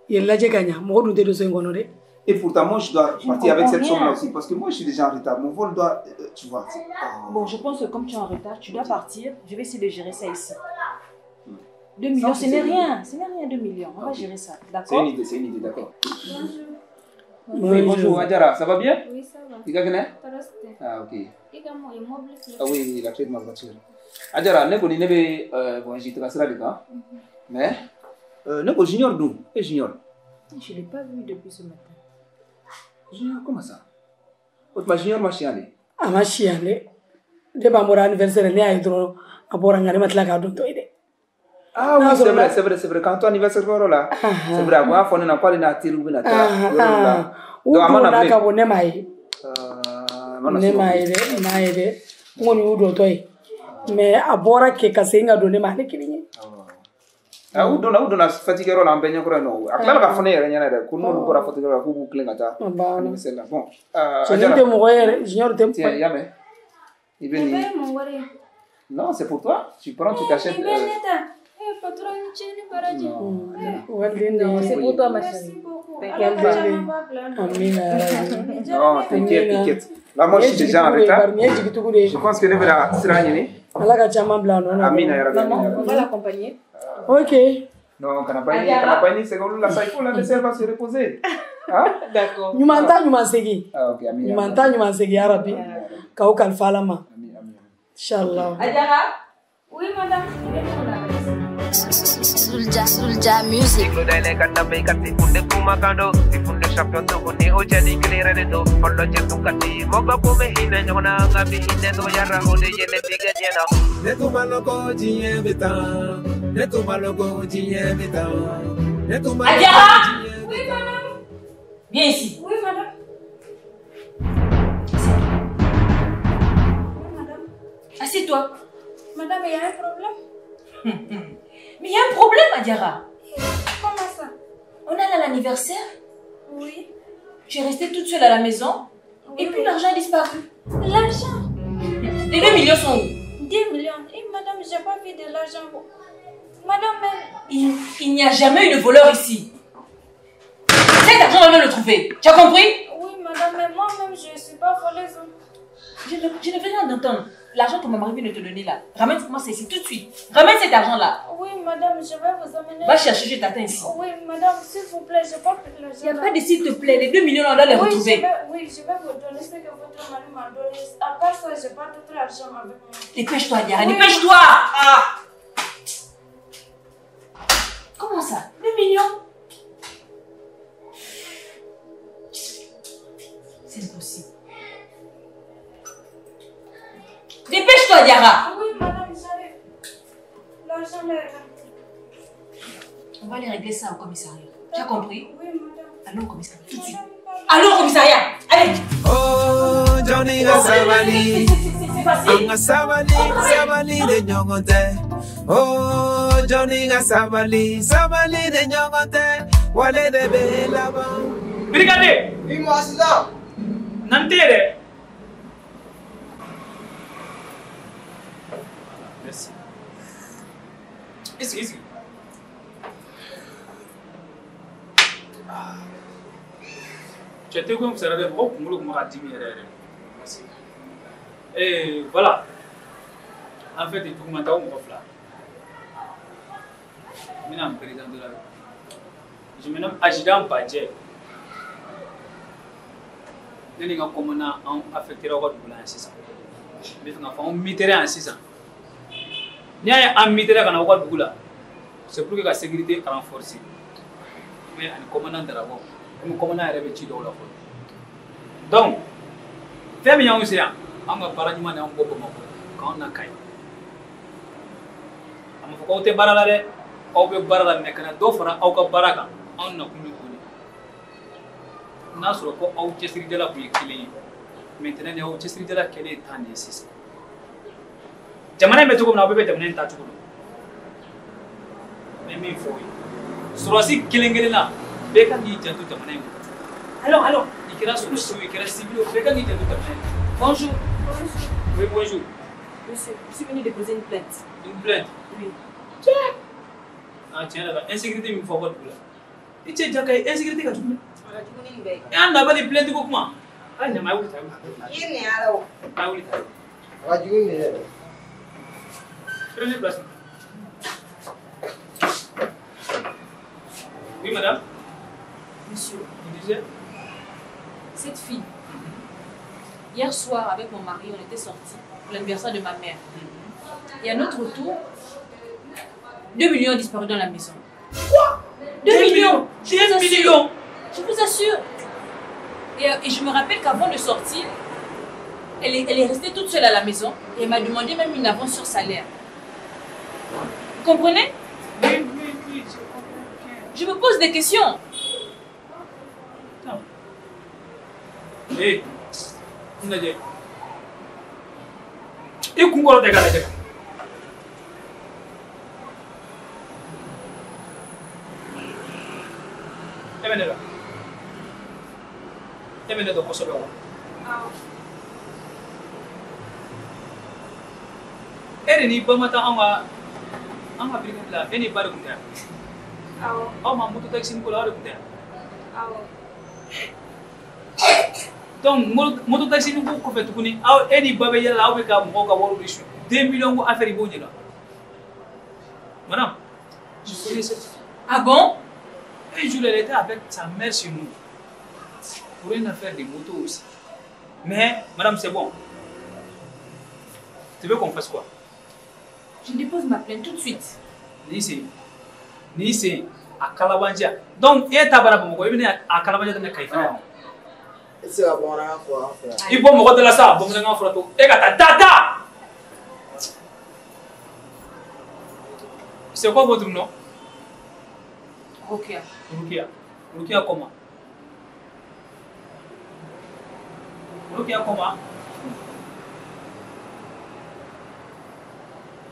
I lajɛ ka ɲa, mɔgɔ dun tɛ don so in kɔnɔ dɛ. Et pourtant, moi, je dois partir avec cette somme-là aussi, parce que moi, je suis déjà en retard. Mon vol doit, tu vois. Oh. Bon, je pense que comme tu es en retard, tu dois partir. Je vais essayer de gérer ça ici. 2 millions, ce n'est rien. Ce n'est rien, 2 millions. On va gérer ça, d'accord? C'est une idée, d'accord. Bonjour. Oui, bonjour, Adjara, ça va bien? Oui, ça va. Tu connais? Ah, ok. Ah oui, la clé de ma voiture. Adjara, ne connais pas, bon, j'étais passé là dedans. Mais, ne connais Junior d'où? Et Junior? Je ne l'ai pas vu depuis ce matin. Junior, comment ça? Autre Junior m'a chialé. A ma chialé. Depuis mon anniversaire, ne a eu droit à boire un gars de la don. Ah oui, c'est vrai, c'est vrai, c'est vrai. Quand ton anniversaire là, c'est vrai. Moi, on n'a pas les natures ou bien là. Ou on a qu'à bonne maille. Ne maille, maille. On est où d'autre? Mais à boire que casser n'a donné maille qui. Ah, où donna fatigué là en baignant quoi non. À clair la fonée rien à dire. Qu'on nous pour fatiguer la coupe clé ngata. Anniversaire là. Bon. Junior te mourir, Junior te. Tiens, yame. Il vient. Non, c'est pour toi. Tu prends, tu t'achètes. Non, c'est pour toi, ma chérie. Non, t'inquiète, t'inquiète. Là, moi, je suis déjà en retard. Je pense que nous allons Amina, maman, on va l'accompagner. Ok. Non, Kanapani, c'est comme la il faut la laisser, elle va se reposer. D'accord. Ɲuman ta ɲuman segin. Ah, ok, Amina. Ɲuman ta ɲuman segin ya Rabbi. K'aw kalifa Ala ma. Inshallah. Adjara? Oui, madame. Soulja, Soulja Music. Adiara! Oui, madame. Viens ici. Oui, madame. Oui, madame. Assieds-toi. Madame, il y a un problème? Mais il y a un problème, Adiara. Comment ça? On allait à l'anniversaire. Oui. Tu es restée toute seule à la maison. Oui, et puis l'argent a disparu. L'argent? Les 2 millions sont où? 2 millions? Et madame, j'ai pas vu de l'argent. Madame, mais... Il n'y a jamais eu de voleur ici. Cet argent, on va le trouver. Tu as compris? Oui, madame, mais moi-même, je ne suis pas voleuse. Je ne veux rien entendre. L'argent que mon mari vient de te donner là, ramène-moi ça ici tout de suite. Ramène cet argent-là. Oui, madame, je vais vous amener. Va chercher, je t'attends ici. Oui, madame, s'il vous plaît, je pas pris l'argent. Il n'y a pas de s'il te plaît. Les 2 millions, on doit les retrouver. Oui, je vais vous donner ce que votre mari m'a donné. À part ça, je n'ai pas d'autre argent avec moi. Dépêche-toi, Diara, oui. Dépêche-toi. Ah. Comment ça? 2 millions? C'est impossible. Dépêche-toi, Diara. Oui, madame, j'arrive. L'argent est là. On va aller régler ça au commissariat. Tu as compris? Oui, madame. Allons au commissariat, tout de suite. Allons au commissariat. Allez. Oh, Johnny Sabali. Sabali, Sabali de Nyongote. Oh, Johnny Sabali, Sabali de Nyongote. Wale de Belaba. Brigadier. Oui, moi, c'est ça. Nantere. Merci. Ici, ici. Tu étais comme ça, merci. Et voilà. En fait, tout le monde a un. Je suis président de la. Je me nomme Ajidan Badje. Je suis affecté à 6 ans. Je suis à 6 ans. N'y a un militaire qui a un c'est pour que la sécurité est renforcée. Mais un commandant de la bombe, un commandant est revêtu de la. Donc, fait bien aussi, on va parler de quand on a caillé. On va faire barala, on va barala mais quand on fera on va baraka, on a connu. N'a sur quoi on de la maintenant on de la quelle est 6. Jamana bɛ cogo min na aw bɛɛ bɛ jamana in ta cogo dɔn. N bɛ min fɔ aw ye, sɔrɔdasi kelen kelen na bɛɛ kan k'i janto jamana in kɔnɔ. Allons, allons. I kɛra sɔrɔdasi o, i kɛra civil o, bɛɛ kan k'i janto jamana in kɔnɔ. Bonjour. Bonjour. Oui, bonjour. Monsieur, je suis venu déposer une plainte. Une plainte? Oui. Ah, tiɲɛ yɛrɛ la, insécurité min fɔ aw ka dugu la. I cɛ ja ka ye insécurité ka jugu dɛ. A ka jugu ni nin bɛɛ ye. E an nabali plainte ko kuma. A ye ɲama, a ye wuli ta, a ye wuli ta. I ye nin ala o. A ye wuli ta. A ka jugu ni nin yɛrɛ. Prenez place. Oui, madame. Monsieur. Vous disiez? Cette fille, hier soir, avec mon mari, on était sortis pour l'anniversaire de ma mère. Et à notre retour, 2 millions ont disparu dans la maison. Quoi? 2 millions? 2 millions? Je vous assure. Et je me rappelle qu'avant de sortir, elle est restée toute seule à la maison et elle m'a demandé même une avance sur salaire. Vous comprenez? Oui, oui, oui, je comprends bien. Je me pose des questions. Attends. Hé, hey, i kun kɔrɔ tɛ k'a lajɛ. E bɛ ne dɔn. E bɛ ne dɔn kosɛbɛ wa? Awɔ. E de n'i ba ma taa an ka brigade la, e n'i ba de tun tɛ yan? Awɔ. Aw ma moto taxi ko la, aw de tun tɛ yan? Awɔ. Donc moto taxi ko kɔfɛ tuguni, aw e n'i ba bɛ yɛlɛ la, aw bɛ ka mɔgɔw ka wariw de suɲɛ. 2 millions ko affaire i b'o ɲɛdɔn. Madame, je connais cette fille. Ah bon? Un jour, elle était avec sa mère chez nous. Pour une affaire de moto aussi. Mais, madame, c'est bon. Tu veux qu'on fasse quoi? Je dépose ma plainte tout de suite. Ni sen. Ni sen a kalabanja. Donc e ta bara Bamakɔ i bɛna a kalabanja daminɛ Kayi fana. E tɛ se ka bamanankan fɔ an fɛ yan. I bɔ mɔgɔ da la sa bamanankan fɔra to e ka taa taa taa. C'est quoi votre nom? Rukia. Rukia. Rukia comment? Rukia comment?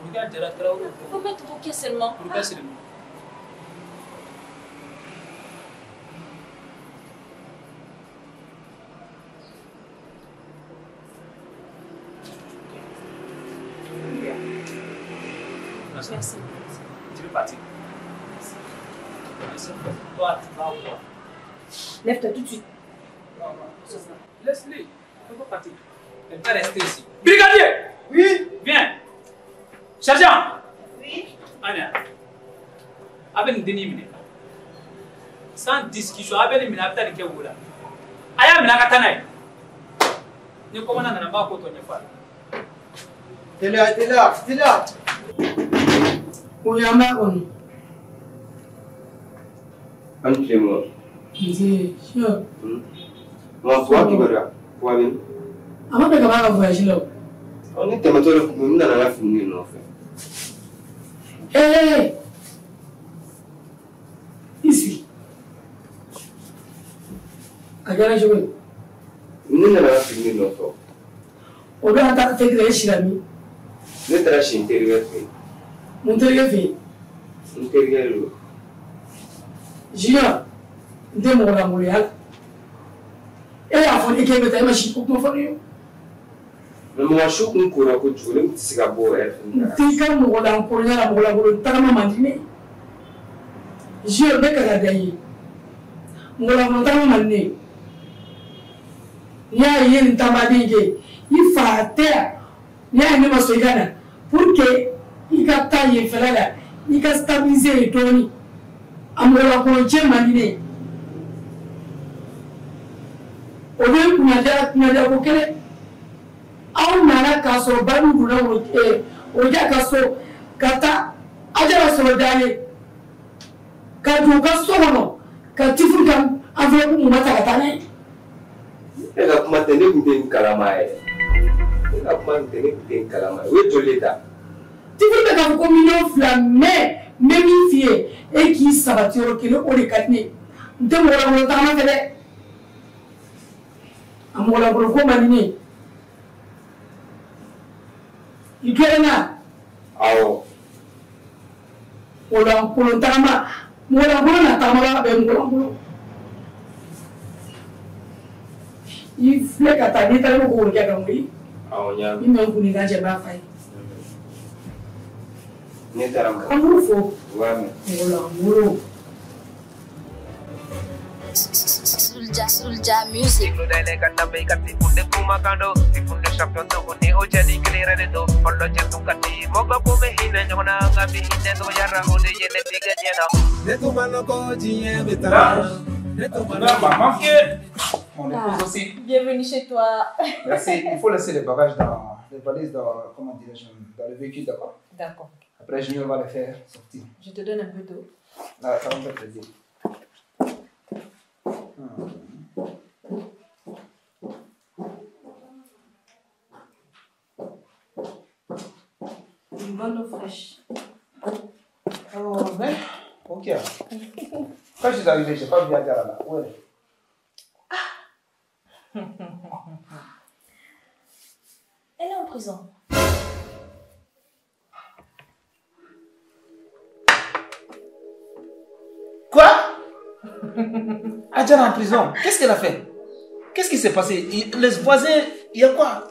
Rukia Jara Traoré. Il faut mettre Rukia seulement. Rukia seulement. Merci. Tu peux partir. Merci. Toi, tu vas voir. Lève-toi tout de suite. Non, non. Laisse-le. Il ne peut pas partir. Elle va rester ici. Brigadier! Oui! Viens. Sergent! Oui? Anna. Avec une demi-minute. Sans discussion, avec une minute, avec une minute. Aya mina katana. Ni komana nana ba ko to nyefa. Teliya, teliya, teliya. O y'an b'a kɔnɔ. An tile mɔ. Nse, sure. Wa fuwa kibaruya, fuwa bɛ min? A ma bɛn ka b'a ka voyage la o. Ɔ ne tɛmɛtɔ de kun bɛ n nana n ka fini de nɔfɛ. Ee! I sigi. A kɛra cogo di? Ne nana n ka fini de nɔfɛ. O don an taara fɛn e sira min? Ne taara si n terikɛ fɛ yen. Mun terikɛ fɛ yen? N terikɛ de don. Junior, n tɛ mɔgɔ lankolon la. E y'a fɔ ne k'e bɛ taa e ma si ko kuma fɔ ne ye. Mais mɔgɔ su kun kora kojugu ne tun tɛ se ka bɔ o yɛrɛ fɛ. N t'i ka mɔgɔ lankolonya la mɔgɔ lankolon tagama man di ne ye. Junior, n bɛ ka da i ye. Mɔgɔ lankolon tagama man di ne ye. N'i y'a ye nin taamaden kɛ i fa tɛ yan. N'i y'a ye ne ma sɔn i ka na pour que i ka taa yen fɛla la i ka stabiliser yen dɔɔnin. A mɔgɔ lankolon cɛ man di ne ye. O bɛ kunnadiya kunnadiya ko kelen. Aw nana k'a sɔrɔ baliw donna Oroja ka so ka taa Ajara sɔrɔ dalen ka don u ka so kɔnɔ ka tifuru ka enveloppe mun ma ta ka taa n'a ye. E ka kuma tɛ ne tun tɛ nin kalama yɛrɛ. E ka kuma tɛ ne tun tɛ nin kalama ye. U ye joli de ta? Tifuru bɛ k'a fɔ ko 2 miliyɔn mais n bɛ min f'i ye e k'i sabati yɔrɔ kelen o de ka di ne ye. N tɛ mɔgɔ lankolon tagama fɛ dɛ. A mɔgɔ lankolon ko man di ne ye. I tulo bɛ n na? Awɔ. Mɔgɔ lankolon tagama mɔgɔ lankolon na tagama bɛ mɔgɔ lankolon. I filɛ ka taa n'i taara i b'o k'o kɛ ka wuli. Awɔ n y'a mɛn. I nɔ kun n'i ka cɛ b'a fa ye. Ne taara mɔ. An b'u fo. U b'a mɛn. Mɔgɔ lankolon. Soulja, Soulja Music. Mon épouse aussi. Bienvenue chez toi. Merci. Il faut laisser les bagages dans les valises, dans, comment dirais-je, dans le véhicule, d'accord? D'accord. Après, Junior va les faire sortir. Je te donne un peu d'eau. Ah, ça va me faire plaisir. Une bonne eau fraîche. Oh, mais, ok. Quand je suis arrivé, je n'ai pas vu Adjara là. Où elle est? Ah. Elle est en prison. Quoi? Adjara en prison? Qu'est-ce qu'elle a fait? Qu'est-ce qui s'est passé? Les voisins, il y a quoi?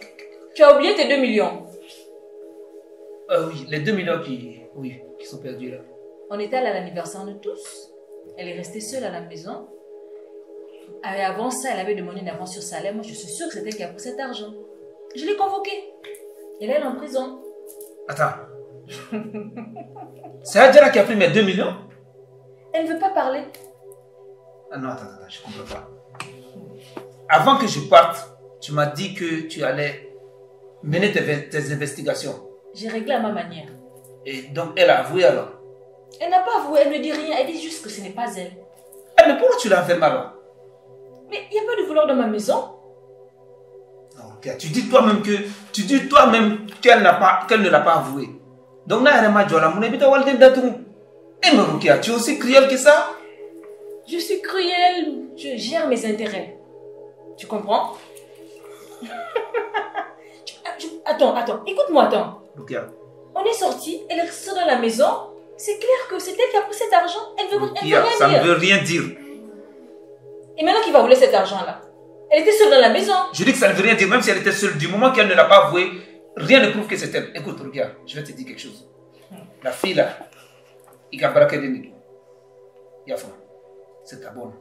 Tu as oublié tes 2 millions. Oui, les 2 millions qui, oui, qui sont perdus là. On était allé à l'anniversaire de tous. Elle est restée seule à la maison. Et avant ça, elle avait demandé une avance sur salaire. Moi, je suis sûre que c'est elle qui a pris cet argent. Je l'ai convoquée. Et là, elle est en prison. Attends. C'est Adjara qui a pris mes 2 millions? Elle ne veut pas parler. Ah non, attends, attends, je ne comprends pas. Avant que je parte, tu m'as dit que tu allais mener tes investigations. J'ai réglé à ma manière. Et donc, elle a avoué alors? Elle n'a pas avoué, elle ne dit rien, elle dit juste que ce n'est pas elle. Eh, mais pourquoi tu l'as fait alors? Mais il n'y a pas de voleur dans ma maison. Non, tu dis toi-même que tu dis toi-même qu'elle n'a pas, qu'elle ne l'a pas avoué. Donc là, elle m'a dit, eh mais Rukia, tu es aussi cruelle que ça? Je suis cruelle, je gère mes intérêts. Tu comprends? Attends, attends, écoute-moi, attends. Rukia. On est sortis, elle est restée dans la maison. C'est clair que c'est elle qui a pris cet argent. Elle veut, Rukia, elle veut rien ça dire. Ne veut rien dire. Et maintenant qu'il va voler cet argent-là? Elle était seule dans la maison. Je dis que ça ne veut rien dire, même si elle était seule, du moment qu'elle ne l'a pas avoué, rien ne prouve que c'est elle. Écoute, Rukia, je vais te dire quelque chose. La fille là, il a braqué des nids. Yafa, c'est ta bonne.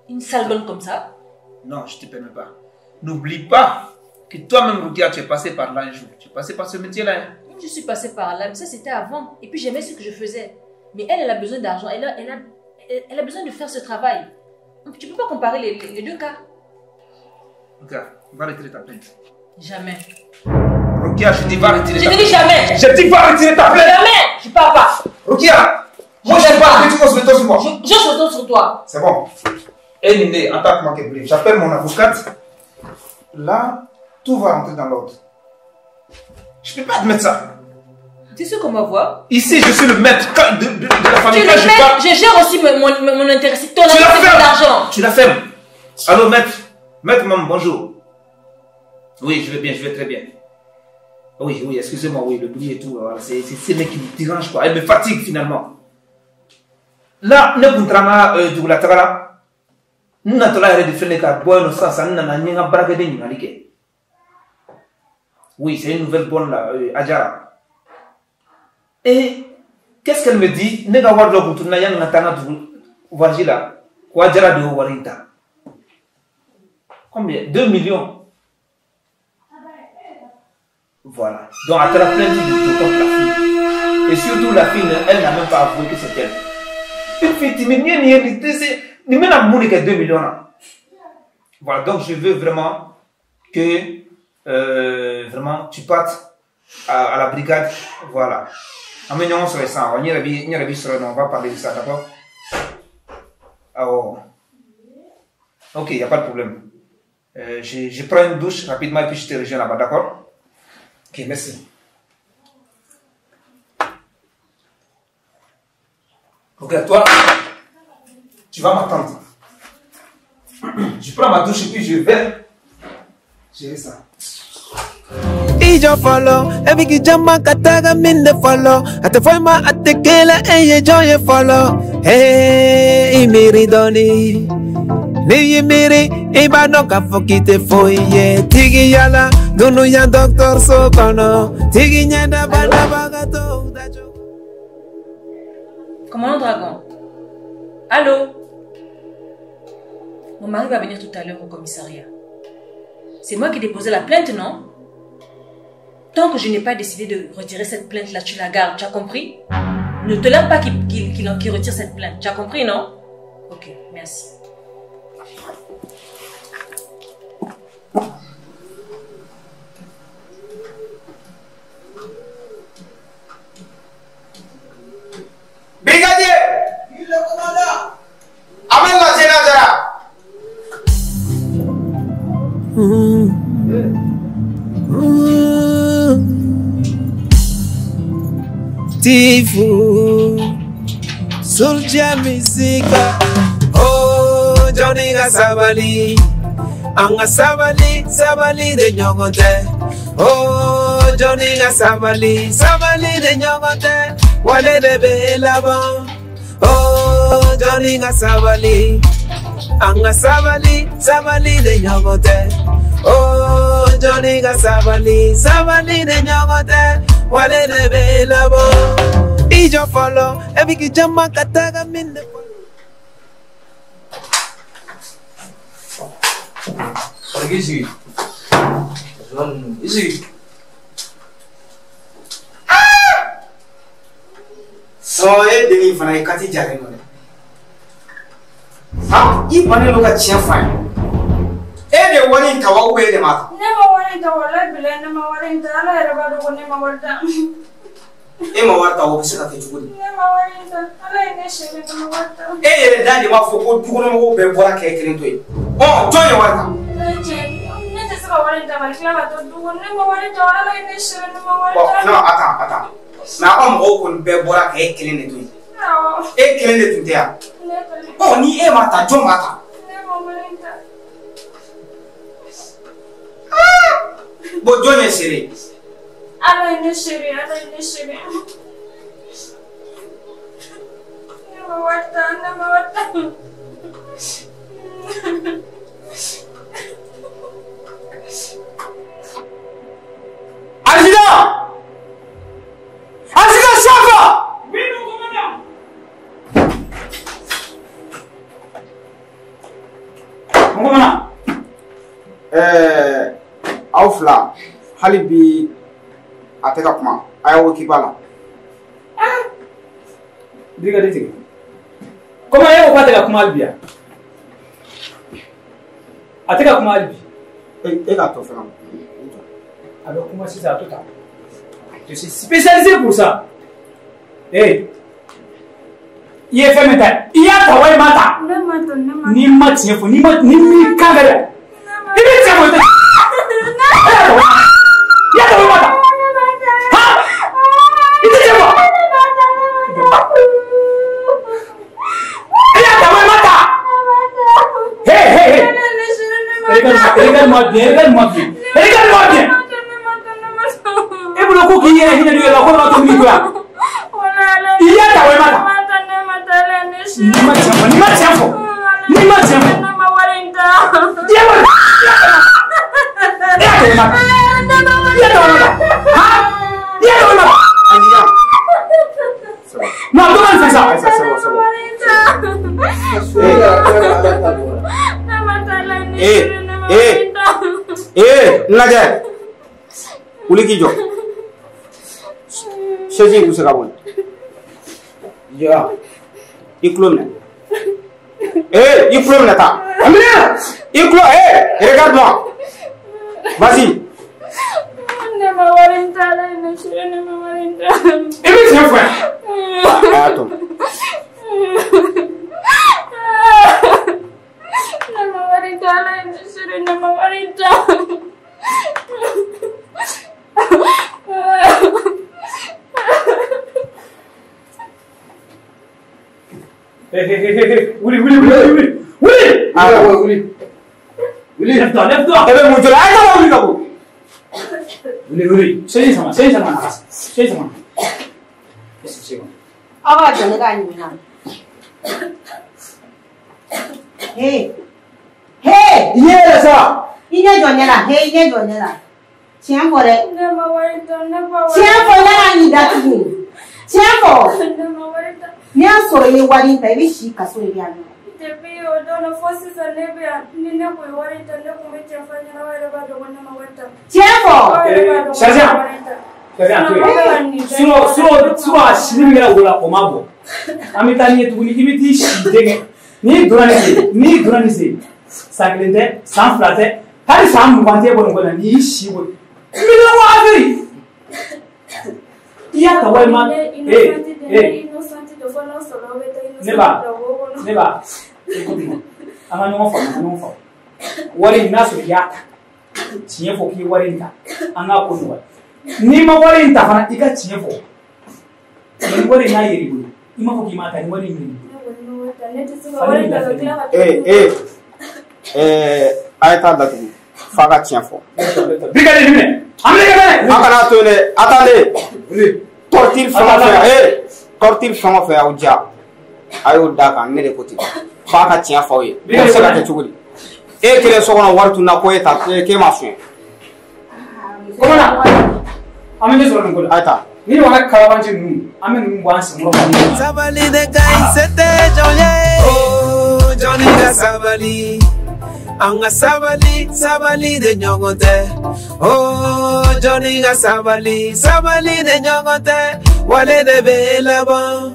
Une sale bonne comme ça? Non, je ne te permets pas. N'oublie pas que toi-même, Rukia, tu es passé par là un jour. Tu es passé par ce métier-là. Hein. Je suis passée par là, mais ça c'était avant. Et puis j'aimais ce que je faisais. Mais elle, elle a besoin d'argent. Elle a besoin de faire ce travail. Tu ne peux pas comparer les deux cas. Rukia, va retirer ta plainte. Jamais. Rukia, je dis va retirer ta plainte. Je te dis jamais. Je dis va retirer ta plainte. Jamais. Je pars pas. Rukia, moi je pars. Tu vas se sur moi. Je se retourne sur toi. C'est bon. Et Néné, en tant que manqué, j'appelle mon avocate. Là, tout va rentrer dans l'ordre. Je ne peux pas admettre ça. Tu sais qu'on voit? Ici, je suis le maître de la famille. Tu le maître, je gère aussi mon intérêt. Si ton argent, c'est l'argent. Tu la fermes. Allô, maître. Maître, maman, bonjour. Oui, je vais bien, je vais très bien. Oui, oui, excusez-moi, oui, le bruit et tout. Voilà, c'est ces mecs qui me dérangent, quoi. Elle me fatigue, finalement. Là, ne kuntranga dugula tagala. Nous n'avons de faire ka boy no sens, nous n'avons rien braqué de n'alike. Oui, c'est une nouvelle bonne là, Adjara. Et qu'est-ce qu'elle me dit? Ne ka wari dɔ kun tununa yanni n ka taa n ka dugu voyage la ko Adjara de y'o wari in ta. Combien? 2 millions. Voilà. Donc, elle a plein de contre la fille. Et surtout, la fille, elle n'a même pas avoué que c'est elle. Une fille timide, ni même la moune qui a 2 millions là. Voilà, donc je veux vraiment que vraiment tu partes à la brigade. Voilà. On va parler de ça, d'accord? Oh. Ok, il n'y a pas de problème. Je prends une douche rapidement et puis je te rejoins là-bas, d'accord? Ok, merci. Ok, toi, tu vas m'attendre. Je prends ma douche et puis je vais gérer ça. Ijo follow, every kijama kataga minde follow. Ate foima ate kela eye joye follow. Hey, imiri doni. Ni imiri, iba no kafokite foye. Tigi yala, dunu ya doctor sokono. Tigi nyanda bana bagato. Commandant Dragon. Allô? Mon mari va venir tout à l'heure au commissariat. C'est moi qui ai déposé la plainte, non? Tant que je n'ai pas décidé de retirer cette plainte-là, tu la gardes, tu as compris? Ne te lave pas qu'il retire cette plainte, tu as compris, non? Ok, merci. Brigadier! Le commandant! Amène la Sénat. Tifu Soulja Music. Oh, Johnny ga sabali. Anga sabali, sabali de ɲɔgɔn tɛ. Oh, Johnny ga sabali, sabali de ɲɔgɔn tɛ. Wale de bɛ laban. Oh, Johnny ga sabali. Anga sabali, sabali de ɲɔgɔn tɛ. Oh, Johnny ga sabali, sabali de ɲɔgɔn tɛ. Wale de bɛ laban. I jɔ fɔlɔ, e bɛ k'i jama ka taga min de. K'i sigi. I sigi. Sɔn e dennin fana ye kati jalen don dɛ. Han i bannen don ka tiɲɛ f'a ye. E de ye wari in ta wa ou bien e de m'a ta? Ne ma wari in ta walahi bilahi ne ma wari in ta Ala yɛrɛ b'a dɔn ko ne ma wari ta. E ma wari ta, o bɛ se ka kɛ cogo di? Ne ma wari ta, Ala ye ne sɛgɛn, ne ma wari ta. E yɛrɛ da de b'a fɔ ko dukɔnɔmɔgɔw bɛɛ bɔra k'e kelen to yen. Ɔ, jɔn ye wari ta? Ne cɛ, ne tɛ se ka wari ta ka tila ka to du kɔnɔ. Ne ma wari ta, Ala ye ne sɛgɛn, ne ma wari ta. Bon, non, attends, attends. Mais aw ka mɔgɔw kɔni bɛɛ bɔra k'e kelen de to yen. Awɔ. E kelen de tun tɛ yan. Ne kelen. Ɔ, ni e ma ta, jɔn b'a ta? Ne ma wari ta. Bon, jɔn ye seere ye? Ala ye ne seere, Ala ye ne seere. Ne ma wari ta, ne ma wari ta. Adjudant! Adjudant chef! Oui, mon commandant! Mon commandant! Aw fila, hali bi a tɛ ka kuma, a y'aw occupé a la. Brigadier tigɛ. Comment e ko k'a tɛ ka kuma hali bi yan? A tɛ ka kuma hali bi. E k'a tɔ fɛn. A bɛ kuma sisan, a to tan. Je suis spécialisé pour ça. Hey, i ye fɛn min ta, i y'a ta walima ta? Ne ma ta, ne ma ta. N'i ma tiɲɛ fɔ, n'i ma ni m'i kan kari, i bɛ tiɲɛ fɔ i tɛ. I y'a ta walima ta? Han? I tɛ tiɲɛ fɔ? I y'a ta walima ta? Hey, hey, hey. Regarde-moi bien, regarde-moi bien. Regarde-moi bien. E bolo ko k'i yɛrɛ hinɛ don i yɛrɛ la ko n'a to min ko yan. I y'a ta walima ta? N'i ma tiɲɛ fɔ, n'i ma tiɲɛ fɔ, n'i ma tiɲɛ fɔ. Ne ma wari in ta. Diɲɛ wari. I y'a ta walima ta? I y'a ta walima ta? Han? I y'a ta walima ta? Non, comment tu fais ça? C'est bon, c'est bon. Eh, eh, eh, n lajɛ. Wuli k'i jɔ. Chaise in bɛ se ka bɔ yen. Jɔ. I tulo minɛ. Eh, i tulo minɛ tan. A minɛ! I tulo, eh, regarde-moi. Vas-y. Ne ma wari in ta, Ala ye ne seere, ne ma wari in ta. I bɛ tiɲɛ fɔ yan. A y'a to. Ne ma wari in ta, Ala ye ne seere, ne ma wari in ta. Hey, hey, hey, hey, wuli, wuli, wuli, wuli, wuli! Ah, wuli. Wuli. Lève-toi, lève-toi! E bɛ mun jɔ la? A ye taa wuli ka bɔ. Wuli, wuli. Chaise sama, chaise sama, chaise sama. C'est bon. Aw ka jɔ ne k'a ɲininka. Hey! Hey! I ɲɛ yɛlɛ sa! I ɲɛ jɔ ne la, hey, i ɲɛ jɔ ne la. Tiɲɛ fɔ dɛ. Ne ma wari ta, ne ma wari ta. Tiɲɛ fɔ, ne y'a ɲi datugu. Tiɲɛ fɔ. Ne ma wari ta. N'i y'a sɔrɔ i ye wari in ta, i bɛ si kaso de yan nɔ. Depuis o don na fo sisan ne bɛ yan, ni ne kun ye wari ta, ne kun bɛ tiɲɛ fɔ a ɲɛna, aw yɛrɛ b'a dɔn ko ne ma wari ta. Tiɲɛ fɔ. Aw yɛrɛ b'a dɔn ko ne ma wari ta. Sergent, to yen. Sinon, a sini min kɛra wo la, o ma bɔ. An bɛ taa n'i ye tuguni, i bɛ t'i si denkɛ. N'i donna nin sen, n'i donna nin sen, san kelen tɛ, san fila tɛ, hali san 20 tɛ bɔ nin ko in na, n'i y'i si bɔ. Miliyɔn wa afiri. I y'a ta walima. Eh, eh. Ne ba, ne ba, écoute-moi. An ka ɲɔgɔn faamu, an ka ɲɔgɔn faamu. Wari in n'a sɔrɔ i y'a ta, tiɲɛ fɔ k'i ye wari in ta, an k'a ko nɔgɔya. N'i ma wari in ta fana, i ka tiɲɛ fɔ. Ni wari in n'a yer'i bolo, i m'a fɔ k'i m'a ta, ni wari in yer'i bolo. Eh, eh, eh, a ye taa datugu. F'a ka tiɲɛ fɔ. Brigadier minɛ. A minɛ ka minɛ. A kana to yen dɛ. Attendez. Torture fɛn o fɛn, eh, torture fɛn o fɛn y'aw diya, a y'o d'a kan, ne de ko ten. F'a ka tiɲɛ fɔ aw ye. O bɛ se ka kɛ cogo di? E kelen so kɔnɔ wari tununa ko e ta, k'e ma suɲɛ. Commandant, an bɛ ɲɛ sɔrɔ nin ko la. A ye taa. Ni ɲɔgɔnna kalabanci ninnu, an bɛ ninnu bɔ an senkɔrɔ. Sabali de ka ɲi se tɛ jɔn ye. Oh, jɔnni ka sabali. An ka sabali, sabali de ɲɔgɔn tɛ. Oh, jɔnni ka sabali, sabali de ɲɔgɔn tɛ. Wale de bɛ laban.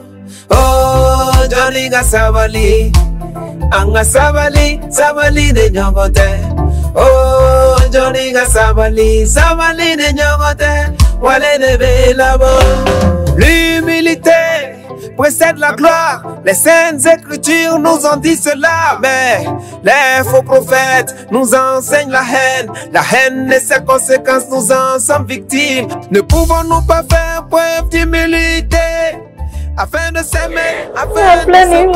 Oh, jɔnni ka sabali. An ka sabali, sabali de ɲɔgɔn tɛ. Oh, jɔnni ka sabali, sabali de ɲɔgɔn tɛ. Wale de bɛ laban. L'humilité précède la gloire. Les saintes écritures nous ont dit cela, mais les faux prophètes nous enseignent la haine. La haine et ses conséquences, nous en sommes victimes. Ne pouvons-nous pas faire preuve d'humilité afin de s'aimer, afin de s'aimer.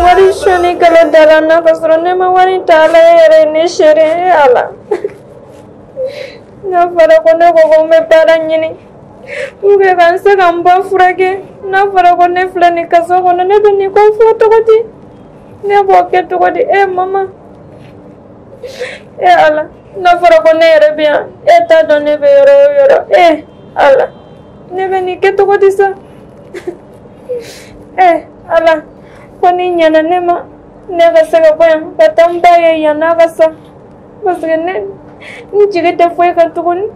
Pour que ka se ka n ba furakɛ, n'a fɔra ko ne filɛ nin kaso kɔnɔ, ne bɛ nin ko fɔ cogo di? Ne b'o kɛ cogo di? E mama, e Ala, n'a fɔra ko ne yɛrɛ bɛ yan, e t'a dɔn ne bɛ yɔrɔ o yɔrɔ, e Ala, ne bɛ nin kɛ cogo di sa? E Ala, ko ni ɲɛna ne ma, ne ka se ka bɔ yan ka taa n ba ye yan n'a ka sa, parce que ne n jigi tɛ foyi kan tuguni.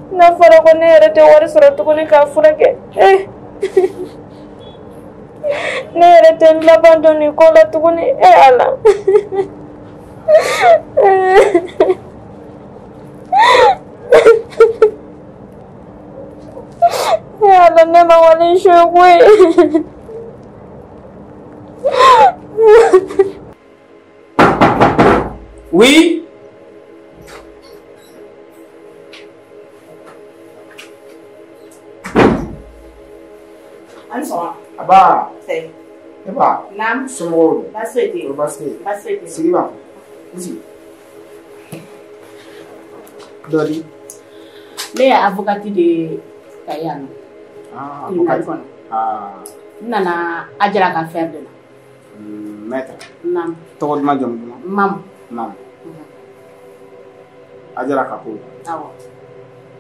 N'a fɔra ko ne yɛrɛ tɛ wari sɔrɔ tuguni k'a furakɛ, ne yɛrɛ tɛ n laban dɔn nin ko la tuguni, e Ala. E Ala, ne ma wali su koyi. Oui. Aba. Eba. Naam. Somɔgɔw. Baasi foyi tɛ yen. Baasi tɛ yen. Baasi foyi tɛ yen. Sigi ba. I sigi. Dɔ di. Ne ye avocate de ye Kayi yan nɔ. Ah, Tribunal avocate. kɔnɔ. Ah. N nana Ajara ka affaire de la. Maître. Naam. Tɔgɔ duman jamu duman? Mamu. Mamu. Ajara ka ko. Awɔ.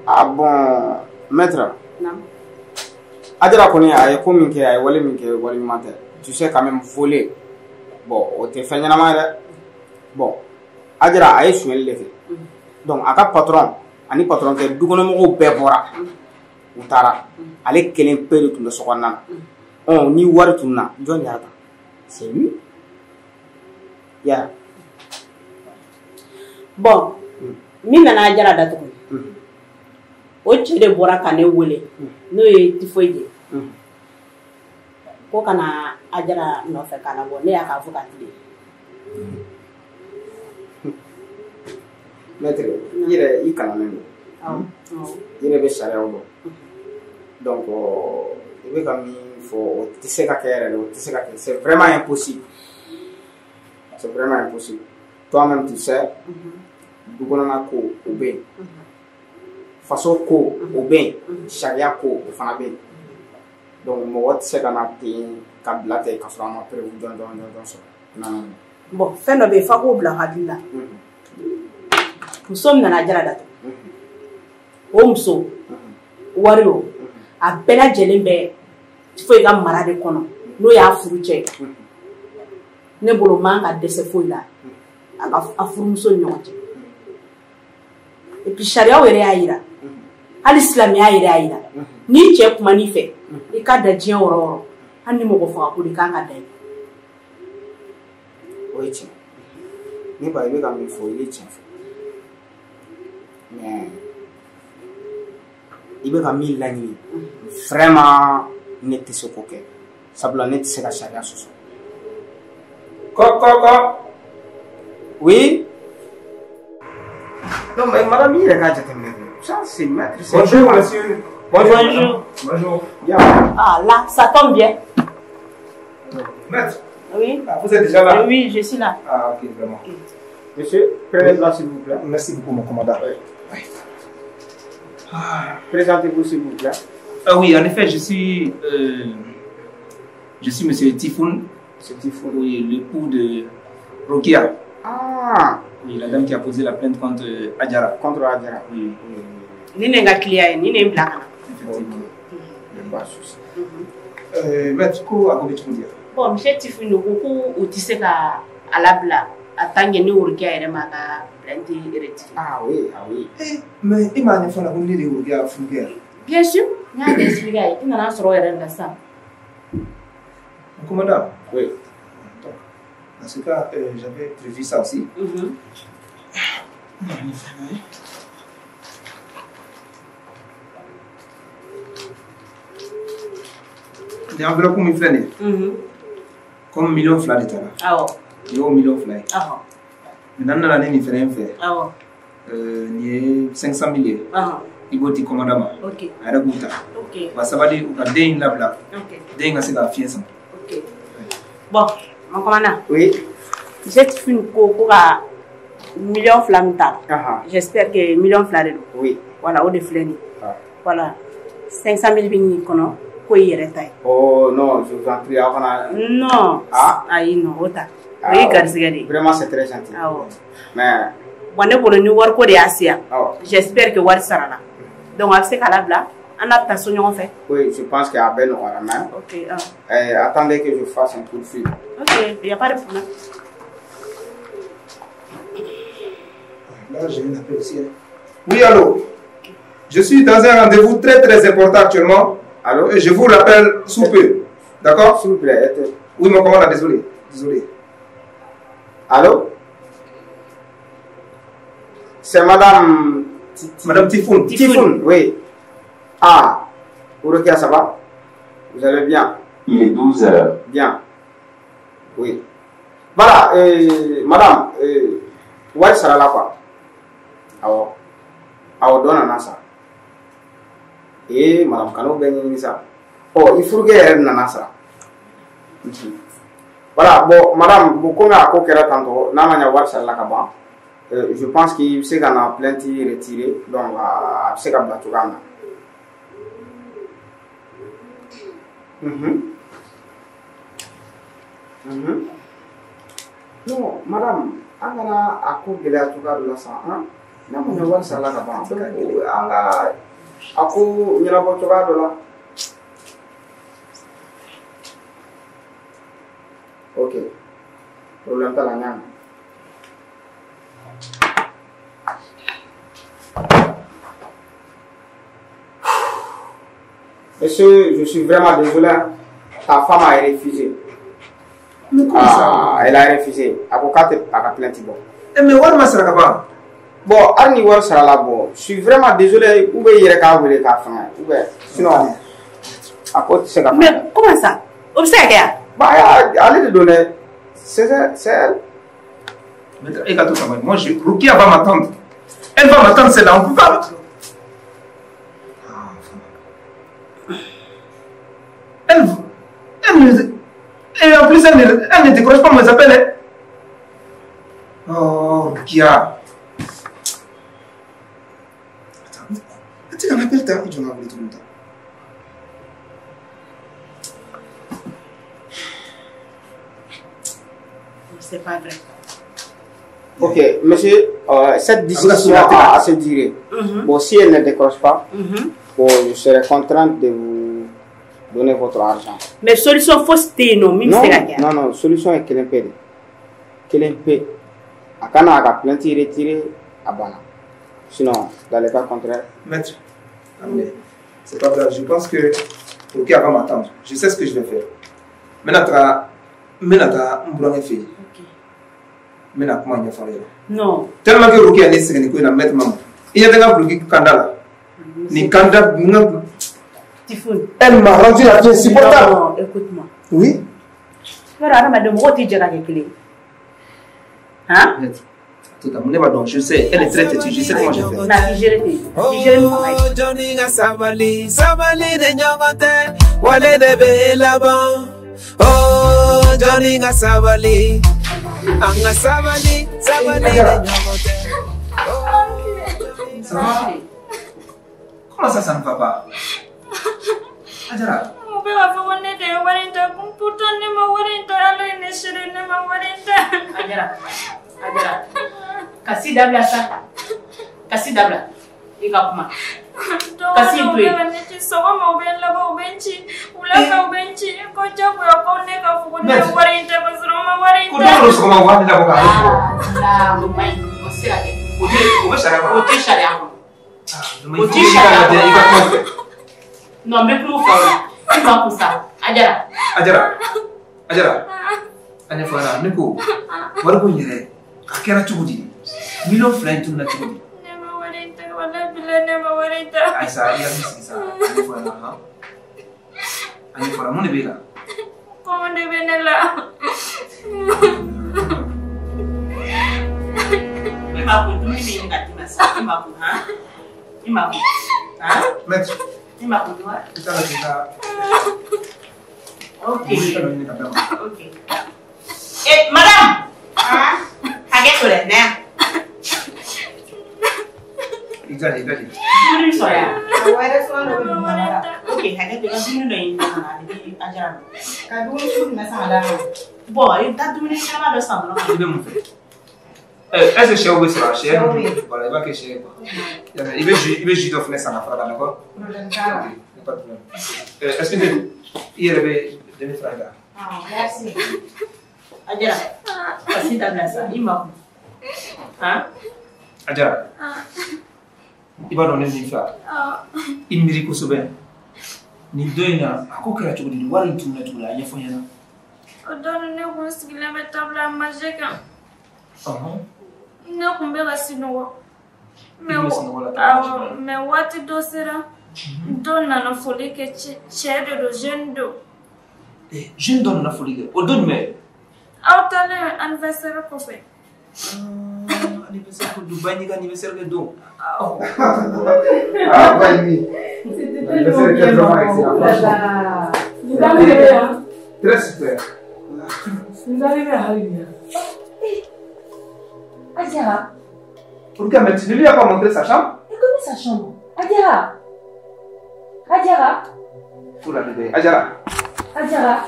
Ah bon, maître. Naam. Ajara kɔni a ye ko min kɛ, a ye wale min kɛ, wale ɲuman tɛ. Tu sais quand même voler. Bon, o tɛ fɛn ɲɛnama ye dɛ. Bon, Ajara a ye sonyɛli de kɛ. Donc a ka patron ani patron kɛ dukɔnɔmɔgɔw bɛɛ bɔra. U taara. Ale kelen pe de tun bɛ sokɔnɔna na. Ɔ ni wari tununa, jɔn de y'a ta? C'est lui. Ya. Bon, min nana Ajara datugu. O cɛ de bɔra ka ne wele n'o ye Tifoyi ye ko ka na Ajara nɔfɛ ka na bɔ, ne y'a ka avocate de ye. Maître, i yɛrɛ i kalannen don. I yɛrɛ bɛ sariyaw dɔn. Donc i bɛ ka min fɔ o tɛ se ka kɛ yɛrɛ de, o tɛ se ka kɛ. C'est vraiment impossible. C'est vraiment impossible. Toi-même tu sais, du kɔnɔna ko o bɛ yen. Faso ko o bɛ yen, sariya ko o fana bɛ yen. Donc mɔgɔ tɛ se ka na ten ka bila ten ka sɔrɔ an ma preuve jɔn jɔn jɔn sɔrɔ. Non non. Bon, fɛn dɔ bɛ yen f'a k'o bila hakili la. Muso min nana Ajara datugu, o muso wari o a bɛɛ lajɛlen bɛ foyi ka mara de kɔnɔ n'o y'a furu cɛ ye. Ne bolo man ka dɛsɛ foyi la a ka a furumuso ni ɲɔgɔn cɛ. Et puis sariyaw yɛrɛ y'a yira, hali silamɛya yɛrɛ y'a yira, n'i cɛ kuma n'i fɛ i ka da diɲɛ yɔrɔ o yɔrɔ, hali ni mɔgɔ faga ko de kan ka da i. O ye tiɲɛ. Ne ba, i bɛ ka min fɔ, i ye tiɲɛ fɔ. Mais i bɛ ka min laɲini, vraiment ne tɛ se k'o kɛ. Sabula ne tɛ se ka sariya sɔsɔ. Kɔ kɔ kɔ. Oui. Non mais madame, i yɛrɛ k'a jateminɛ kɛ. Ça c'est maître. Bonjour monsieur. Bonjour. Bonjour. Bonjour. Bien. Ah là, ça tombe bien. Maître. Oui. Ah, vous êtes déjà là? Oui, je suis là. Ah ok, vraiment. Monsieur, prenez place s'il vous plaît. Merci beaucoup mon commandant. Oui. Oui. Ah, présentez-vous s'il vous plaît. Ah oui, en effet, je suis monsieur Tifoun. Monsieur Tifoun. Oui, l'époux de Rokia. Ah. Oui, la dame qui a posé la plainte contre Adjara. Contre Adjara. Oui. Ni ne ka client ye, ni ne bila ka na. Effectivement. Pas de souci. Maître, ko a ko bɛ cogo di? Bon, monsieur Tifoun ko ko o tɛ se ka a labila a tant que ni Rokia yɛrɛ ma ka plainte retirée. Ah oui, ah oui. Eh, mais i m'a ɲɛfɔ n na ko ne de ye Rokia furukɛ ye. Bien sûr, n y'a expliqué a ye. I nana sɔrɔ o yɛrɛ de la sisan. Mon commandant. Oui. Donc, dans ce cas, j'avais prévu ça aussi. Nin enveloppe min filɛ nin ye. Comme 2 millions de taara. Awɔ. Nin y'o 2 millions ye. Awɔ. Maintenant n nana ni nin fɛnɛ ye n fɛ. Awɔ. Nin ye 500 000 ye. I b'o di commandant ma. Ok. A yɛrɛ b'u ta. Ok. U ka sabali u ka den in labila. Ok. Den in ka se ka fiɲɛ sama. Ok. Bon, mon commandant. Oui. Cette fille ko ko ka 2 millions min ta. J'espère que 2 millions de don. Oui. Voilà, o de filɛ nin ye. Voilà. 500 000 bɛ nin kɔnɔ k'o y'i yɛrɛ ta ye. Oh non, je vous en prie, aw kana. Non. Ah. Ayi non, o ta. O ye garisɛgɛ de ye. Vraiment, c'est très gentil. Awɔ. Mais. Bon, ne bolo ni wariko de y'a se yan. Awɔ. J'espère que wari sarala. Donc a bɛ se k'a labila. An n'a bɛ taa so ɲɔgɔn fɛ. Oui, je pense que a bɛɛ nɔgɔyara mais. Ok. Ah. Attendez que je fasse un coup de fil. Ok, il y a pas de problème. Là, j'ai un appel aussi. Hein. Oui, allô. Je suis dans un rendez-vous très très important actuellement. Allô? Et je vous rappelle sous peu. D'accord? S'il vous plaît. Oui, mon commandant, désolé. Désolé. Allô? C'est madame... Madame Tifoun. Tifoun, oui. Ah, Urokia, ça va? Vous allez bien? Il est 12 heures. Bien. Oui. Voilà, madame, wari sara la quoi. Awɔ. Awɔ, dɔ nana sara. Ee, madame Kanu bɛ ɲɛɲini sa. Ɔ, i furukɛ yɛrɛ nana sara. Voilà, bon, madame, bon, komi a ko kɛra tantɔ, n'a ma ɲɛ wari sarala ka ban, je pense qu'il bɛ se ka na plainte retirer, donc a bɛ se ka bila cogoya min na. Non, madame, an kana a ko gɛlɛya cogoya dɔ la sa, han? N'a ma ɲɛ wari sarala ka ban, donc an ka a ko ɲɛnabɔ cogoya dɔ la. Ok, problème t'a la, n y'a mɛn. Monsieur, je suis vraiment désolé. Ta femme a refusé. Mais comment ça? Elle a refusé. A ko k'a tɛ a ka plainte bɔ. Eh mais wari ma sara ka ban. Bon, hali ni wari sarala bɔ, je suis vraiment désolé. Ou bien i yɛrɛ k'a wele k'a fɛngɛ, ou bien sinon a ko tɛ se ka. Mais comment ça? O bɛ se ka kɛ wa? Bah, ale de don dɛ. C'est elle. E ka to sabali. Moi, Rukia va m'attendre. Elle va m'attendre, celle-là. On peut pas. Elle, et en plus, elle ne décroche pas mes appels. Hein. Oh, Rukia. Attends, tu sais qu'on appelle ta, tu en as voulu tout le temps. C'est pas vrai. Ok, monsieur, cette discussion a assez duré. Bon, si elle ne décroche pas, bon, je serai contrainte de vous donner votre argent. Mais solution fausse, non, non, non, non, solution est kelen pe de. Kelen pe. A kana a ka plainte retirer a banna. Sinon, dans le cas contraire. Maître, amenez. C'est pas grave, je pense que Rukia va m'attendre. Je sais ce que je vais faire. Maintenant, n burankɛ fɛ yen. N bɛna kuma ɲɛfɔ a ɲɛna. Non. Tellement que Rukia ne sɛgɛn nin ko in na maître Mama. I ɲɛ tɛ n ka buloki kanda la. Nin kanda n ka. Tifoun. Elle m'a rendu la vie insupportable. Non, écoute-moi. Oui. Yɔrɔ hadamaden mɔgɔw tɛ jɛ ka kɛ kelen ye. Hein? Totalement, ne b'a dɔn, je sais, elle est très têtue, je sais comment je vais faire. Mais a t'i gérer ten, a t'i gérer ni fanga ye. Oh, Johnny ka sabali, sabali de ɲɔgɔn tɛ, wale de bɛ laban. Oh, Johnny ka sabali, an ka sabali, sabali de ɲɔgɔn tɛ. Ça va? Comment ça, ça ne va pas? Adjara. Mun bɛ k'a fɔ ko ne de ye wari in ta, pourtant ne ma wari in ta, Ala ye ne seere ne ma wari in ta. Adjara, Adjara, kasi dabila sa, kasi dabila, i ka kuma. Kasi to yen. Dɔw bɛ ka ne ci sɔgɔma u bɛ n labɔ u bɛ n ci wula fɛ u bɛ n ci ko jagoya ko ne ka fɔ ko ne ye wari in ta ka sɔrɔ n ma wari in ta. Ko don o don sɔgɔma u b'a ne labɔ k'a ne bugɔ. Aa o man ɲi, o tɛ se ka kɛ. O bɛ sariya kɔnɔ. O tɛ sariya kɔnɔ. O tɛ sariya kɔnɔ. I ka kuma fɛ. Non, n bɛ kuma o fɛ o la. I ma kun sa. Adjara. Adjara. Adjara. A ɲɛfɔ ɲɛna ne ko wariko in yɛrɛ a kɛra cogo di? 2 millions in tununna cogo di? Ne ma wari in ta, walahi bilahi ne ma wari in ta. Ayi sa, i hakili sigi sa. A ɲɛfɔ ɲɛna han. A ɲɛfɔra, mun de b'e la? Kɔngɔ de bɛ ne la. I m'a ko dumuni bɛ ɲini ka d'i ma sisan. I m'a ko han? I m'a ko han? Maître. I m'a ko wa? I t'a lajɛ ka. Ok. Dumuni ka dɔ ɲini ka d'a ma. Ok. Eh, madame! Hakɛ to dɛ, na yan. I jali, i jali. Dumuni bɛ sɔrɔ yan. Awɔ, restaurant dɔ bɛ dugu la. Ok, hakɛ to i ka dumuni dɔ ɲini ka na a di Ajara ma. Ka dumuni sugu jumɛn san ka d'a ma? Bon, i bɛ taa dumuni ɲɛnama dɔ san dɔrɔn. I bɛ mun fɛ? Est-ce que sɛw bɛ sɔrɔ? Sɛ voilà, i b'a kɛ sɛ ye quoi. I bɛ jus dɔ fɛnɛ san ka fara kan, d'accord? Problème t'a la. Ok, y a pas de problème. Excusez, i yɛrɛ bɛ 2000 francs ta. Ah, merci. Ajara, kasi dabila sa, i ma kun. Han? Ajara, i b'a dɔn ne bɛ min fɛ wa? I miiri kosɛbɛ. Nin don in na, a ko kɛra cogo di? Wari in tununna cogo di? A ɲɛfɔ n ɲɛna. O don ne kun sigilen bɛ table à manger kan. Ne kun bɛ ka sunɔgɔ. Awɔ, mais waati dɔ sera, dɔ nana foli kɛ, cɛ de don, jeune don. Jeune dɔ nana foli kɛ, o don jumɛn? Aw taalen anniversaire kɔfɛ. Anniversaire ko don, Baɲi ka anniversaire kɛ don. Ah, Baɲi. L'anniversaire était vraiment excellent, franchement. Très super. Adjara. Pourquoi? Mais tu ne lui as pas montré sa chambre? Elle connaît sa chambre. Adjara. Adjara. Faut la réveiller. Adjara. Adjara.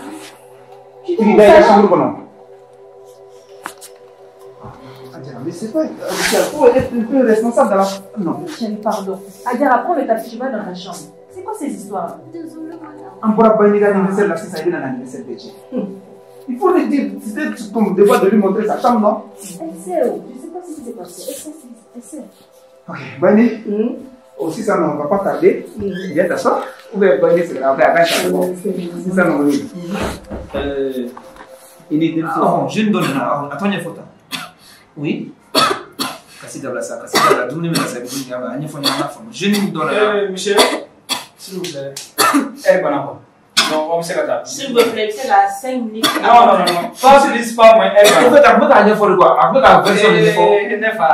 Tu dis la chambre comment? Adjara, mais c'est pas. Il faut être un peu responsable dans la. Non. Chérie, pardon. Adjara, prends le taxi, tu vas dans ta chambre. C'est quoi ces histoires? Désolée, madame. Encore pas une anniversaire là, c'est ça, il a un anniversaire petit. Il faut lui dire, c'était ton devoir de lui montrer sa chambre, non? Elle sait, oh. Je ne sais pas ce qui s'est passé. Elle sait, elle sait. Ok, Bani, aussi ça, on ne va pas tarder. Viens t'asseoir. Ou bien Bani, c'est grave, après, ça va. C'est ça, non, oui. Il est oh, je ne donne pas. Attends, il faut. Oui. Kassi dabla ça, kassi dabla. Dumuni mena sa, dumuni dabla. An ɲɛfɔ ɲɔgɔn na faamu. Jeune min dɔ la. Monsieur, s'il vous plaît. Bana quoi. Non, on se ka S'il vous plaît, c'est la 5 minutes. Non, non, non, non. Pas celui pas moi. En fait, a bɛ k'a ɲɛfɔ de quoi. A bɛ k'a version de ɲɛfɔ. Ne fa,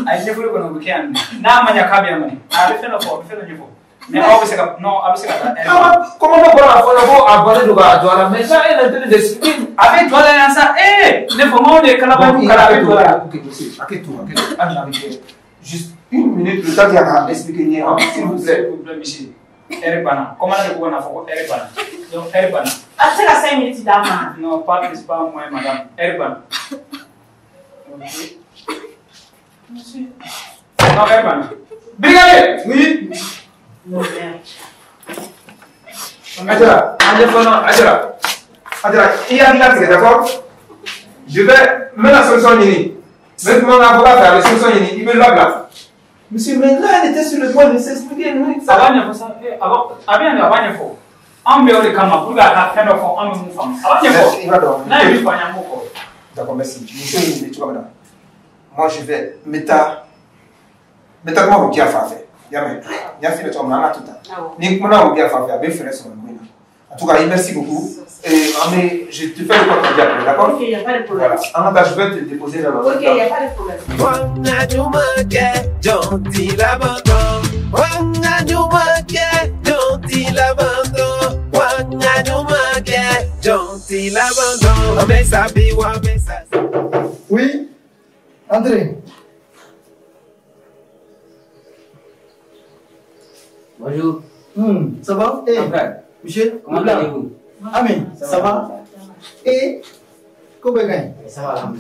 a ye ɲɛfɔli kɔni o bɛ kɛ yan nɔ. N'a ma ɲɛ k'a bɛ yan kɔni, a bɛ fɛn dɔ fɔ, a bɛ fɛn dɔ ɲɛfɔ. Mais aw bɛ se ka, non, a bɛ se ka taa. Comment on bɔra k'a fɔ ko a bannen don k'a jɔ a la, mais ça, elle est en train d'expliquer. A bɛ jɔ a la yan sa, ne fa, maaw de ye kalabanci kala, a bɛ jɔ a la. Ok, dossier, hakɛ to, hakɛ to. Hali n'a bɛ kɛ juste une minute, le temps k'a expliquer ɲɛ, s'il vous plaît. S'il vous plaît, monsieur. Heure banna. Commandant de ko ka na fɔ ko heure banna. Donc heure banna. A bɛ se ka 5 minutes d'a ma. Non, pas plus, pas moins, madame. Heure banna. Ok. Monsieur. Non, heure banna. Brigadier! Oui. Non, merde. Adjara, Adjara, Adjara, il y a une d'accord? Je vais mettre la solution ɲini. Maintenant, mon avocat fait la solution ɲini, il me la. Monsieur, mais là, elle était sur le point de s'expliquer. A b'a ɲɛfɔ sa, a bɛ yan de, a b'a ɲɛfɔ. Anw bɛ o de kama pour que a ka fɛn dɔ fɔ, anw bɛ mun faamu. A b'a ɲɛfɔ. N'a ye min fɔ an ye, an b'o fɔ. D'accord, merci. Muso in bɛ cogoya min na, moi je vais n bɛ taa kuma Rokia fan fɛ. I y'a mɛn? N y'a f'i ɲɛna cogoya min na, an ka to tan. Ni n kumana Rokia fan fɛ, a bɛ fɛɛrɛ sɔrɔ nin ko in na. En tout cas, merci beaucoup. Et je te fais le compte rendu après, d'accord? Ok, il n'y a pas de problème. Voilà. En tout cas, je vais te déposer là-bas. Ok, il n'y a pas de problème. Oui, entrez. Bonjour. Ça va? Hey. Monsieur, comment allez-vous? Amin, ça va? Et comment Ça va,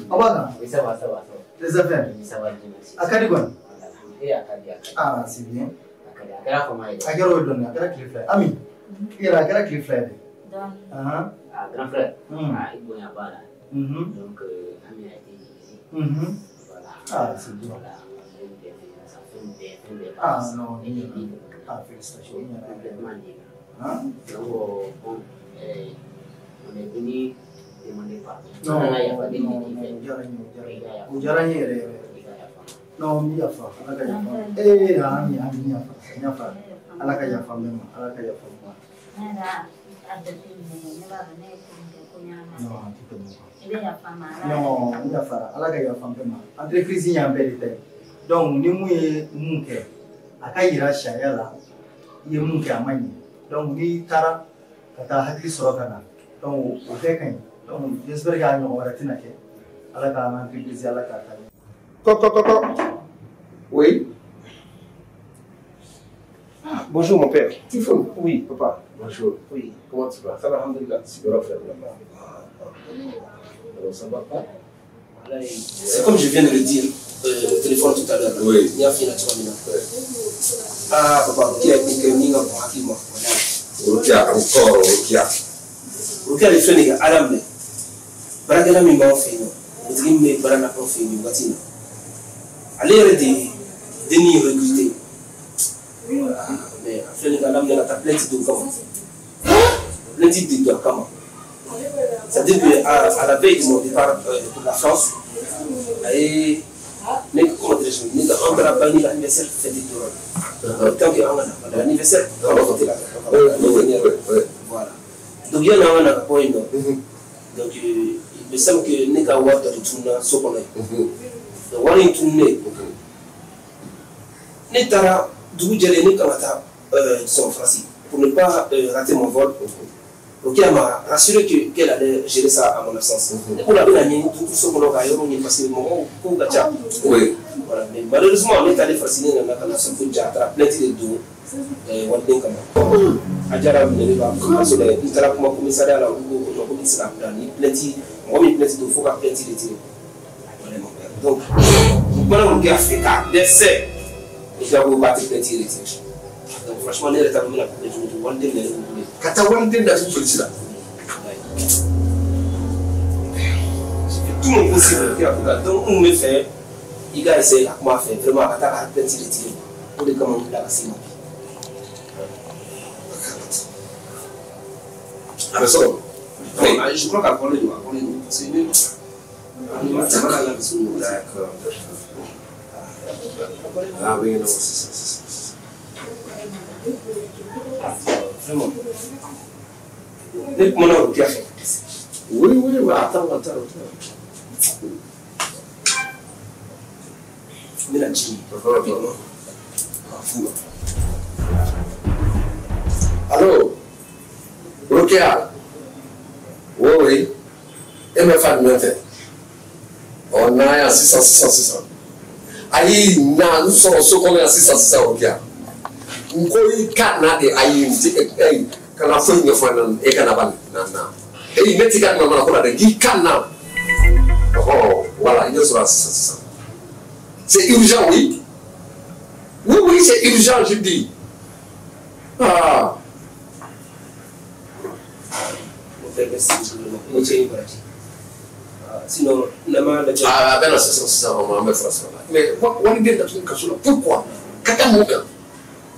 oui, ça va, ça va. Les affaires? Oui, ça va, Dieu merci. Akadi quoi? Akadi. Ah, c'est bien. Akadi, Amin, il a quel frère? Ah, grand frère. Ah, il est là. Donc, Amin a été ici. Voilà. Ah, c'est bien. Voilà. Ah, non. Ah, félicitations. Complètement libre. Hein? Donc, bon, on est venu demander pardon. Non, non, non, yafa, ala ka yafa. Eh, ami, ami, yafa, yafa. Ala ka yafa même, ala ka yafa moi. a jateminɛ ne b'a dɔn ne ye ko min kɛ ko ɲɛnama tɛ. Non, a tɛ tɛmɛ o kan. I bɛ yafa n ma Ala. Non, n yafara. Ala ka yafa n bɛɛ ma. Entreprise y'an bɛɛ de ta ye. Donc ni mun ye mun kɛ, a ka yira sariya la i ye mun kɛ a ma ɲɛ. Donc n'i taara ka taa hakili sɔrɔ ka na, donc o bɛɛ ka ɲi. Donc j'espère que a ɲɔgɔn wɛrɛ tɛna kɛ. Ala k'an entreprise Ala k'a taa ɲɛ. Kɔ kɔ kɔ kɔ. Oui. Ah, bonjour mon père. Tifo. Oui, papa. Bonjour. Oui. Comment tu vas? Ça va, alhamdoulilah. Siguro frère. Alors ça va pas? C'est comme je viens de le dire au téléphone tout à l'heure. Oui. Il y a fini la. Ah, papa, qui a été mis en moi. Rokia, encore Rokia. Rokia, les frères, Adam, Baragana mi b'anw fɛ yen nɔ, dugutigi min bɛ baara la anw fɛ yen nin waati in na, ale yɛrɛ de ye dennin recruter. Voilà, mais a filɛ nin ye ka daminɛ ka taa plainte don kama. Plainte de don a kama. C'est-à-dire que à la veille de mon départ pour la France, a ye ne comment dirais-je, ne ka an taara banni ka anniversaire fêter dɔrɔn. Tant que an ka na anniversaire an b'a fêter la. Voilà. Donc yanni an ka na ka bɔ yen nɔ. Donc il me semble que ne ka wari dɔ de tununa so kɔnɔ yen. Donc wari in tununen, ne taara dugu jɛlen ne kan ka taa disons France pour ne pas rater mon vol. Rokia m'a rassuré qu'elle allait gérer ça à mon absence. Ne ko la bɛna ɲini so kɔnɔ ka yɔrɔ ɲini parce que mɔgɔw kow ka ca. Oui. Voilà, mais malheureusement ne taalen France ne nana ka na sɔrɔ ko ja a taara plainte de don waliden kama. A diyara minɛ ne b'a fɔ parce que n taara kuma commissariat la olu ko non ko ne tɛ se ka bila ni plainte mɔgɔ min plainte don fo ka plainte retirer. Voilà mon père. Donc n kumana Rokia fɛ k'a dɛsɛ. Rokia ko k'a tɛ plainte retirer. Donc franchement ne yɛrɛ t'a dɔn n bɛna ko kɛ cogo cogo waliden minɛ ne bolo. Ka taa waliden datugu polisi la. J'ai fait tout mon possible Rokia ko ka donc n kun bɛ fɛ i ka essayer ka kuma a fɛ vraiment a ka taa ka plainte retirer. O de kama n wulila ka s'i ma bi. A bɛ sɔrɔ. Je crois qu'à parler de parce que D'accord. Ah oui, non, c'est ça, c'est ça. Vraiment. Ne kumana Rokia fɛ. Oui, oui, oui, attends, attends, attends. N bɛna ci rapidement. Ah, fou. Allô? Rokia? Oui, oui. E bɛ fa jumɛn fɛ? Ɔ na yan sisan sisan sisan. Ayi na n sɔrɔ so kɔnɔ yan sisan sisan Rokia. N ko i ka na de ayi n tɛ ayi kana foyi ɲɛfɔ n ɲɛna e kana ba na na. Eyi ne t'i ka na ko la dɛ k'i ka na. Ɔhɔ voilà i ɲɛ sɔrɔ sisan sisan. C'est urgent, oui. Oui, oui, c'est urgent, je dis. Ah. Mon frère, merci beaucoup. Mo cɛ ni baraji. Sinon, n'a ma lajɛ. Ah, ben non, sisan sisan an bɛ fara sɔrɔ la. Mais waliden datugu kaso la pourquoi? Ka taa mun kan?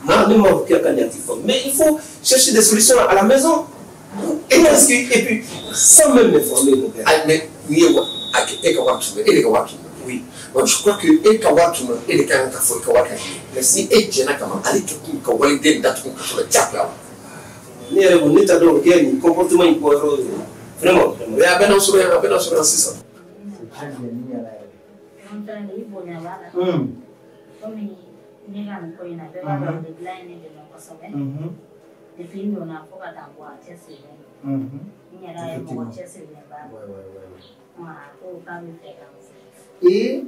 Non, ne m'a aucun candidat. Mais il faut chercher des solutions à la maison. Et parce que, et puis, sans même m'informer, mon père. Ah, mais n'i ye wa a kɛ e ka wari tunun e de ka wari tunun. Oui. Bon, je crois que e ka wari tunun e de ka kan ka fɔ i ka wari ka ɲini. Mais ni e jɛnna ka ma ale tɛ kun ka waliden datugu kaso la diyagoya la. Ne yɛrɛ ko ne t'a dɔn o kɛ nin comportement in bɔ yɔrɔ ye. Vraiment. Mais a bɛ na sɔrɔ yan a bɛ na sɔrɔ yan sisan. C'est très bien, ni ɲɛna yɛrɛ. N fɛnɛ i bonya b'a la. Komi ne ka nin ko in na bɛɛ b'a dɔn dilan ye ne dɛmɛ kosɛbɛ. Depuis n donna fo ka taa bɔ a cɛsirilen don. N yɛrɛ ye mɔgɔ cɛsirilen ba. A ko k'a bɛ fɛ ka n furu. Ee?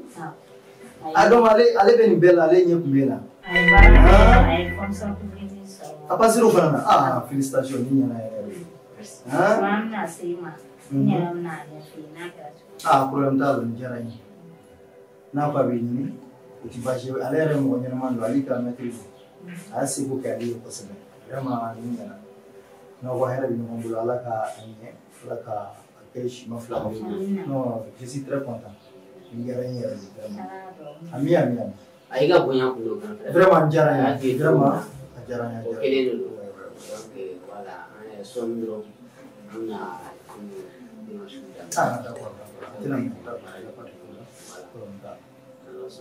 A donc ale bɛ nin bɛɛ la ale ɲɛ kun bɛ la. A ye baara kɛ a ye fonction publique sɔrɔ. A passé o fana na ah félicitations ni ɲɛna yɛrɛ de. Tuma an bɛna se i ma n yɛrɛ bɛna a ɲɛf'i ye n'a kɛra cogo. Ah problème t'a la nin diyara n ye. N'a ko a bɛ ɲini o ti baasi ye ale yɛrɛ ye mɔgɔ ɲɛnama don ale ka mɛtiri don. A y'a seko kɛ ale ye kosɛbɛ vraiment nin ɲɛna. N'aw ka hɛrɛ bɛ ɲɔgɔn bolo Ala ka a ɲɛ Ala ka a kɛ sima fila ye. Non je suis très content. Nin diyara n ye yɛrɛ de vraiment. Ami ami ami. A y'i ka bonya kun don grand frère. Vraiment n diyara n ye vraiment a diyara n ye. O kelen de don. Donc voilà an yɛrɛ sɔnni dɔrɔn an bɛna démarche daminɛ. Ah d'accord d'accord. A tɛna mɛn d'accord y a pas de problème. Problème t'a la.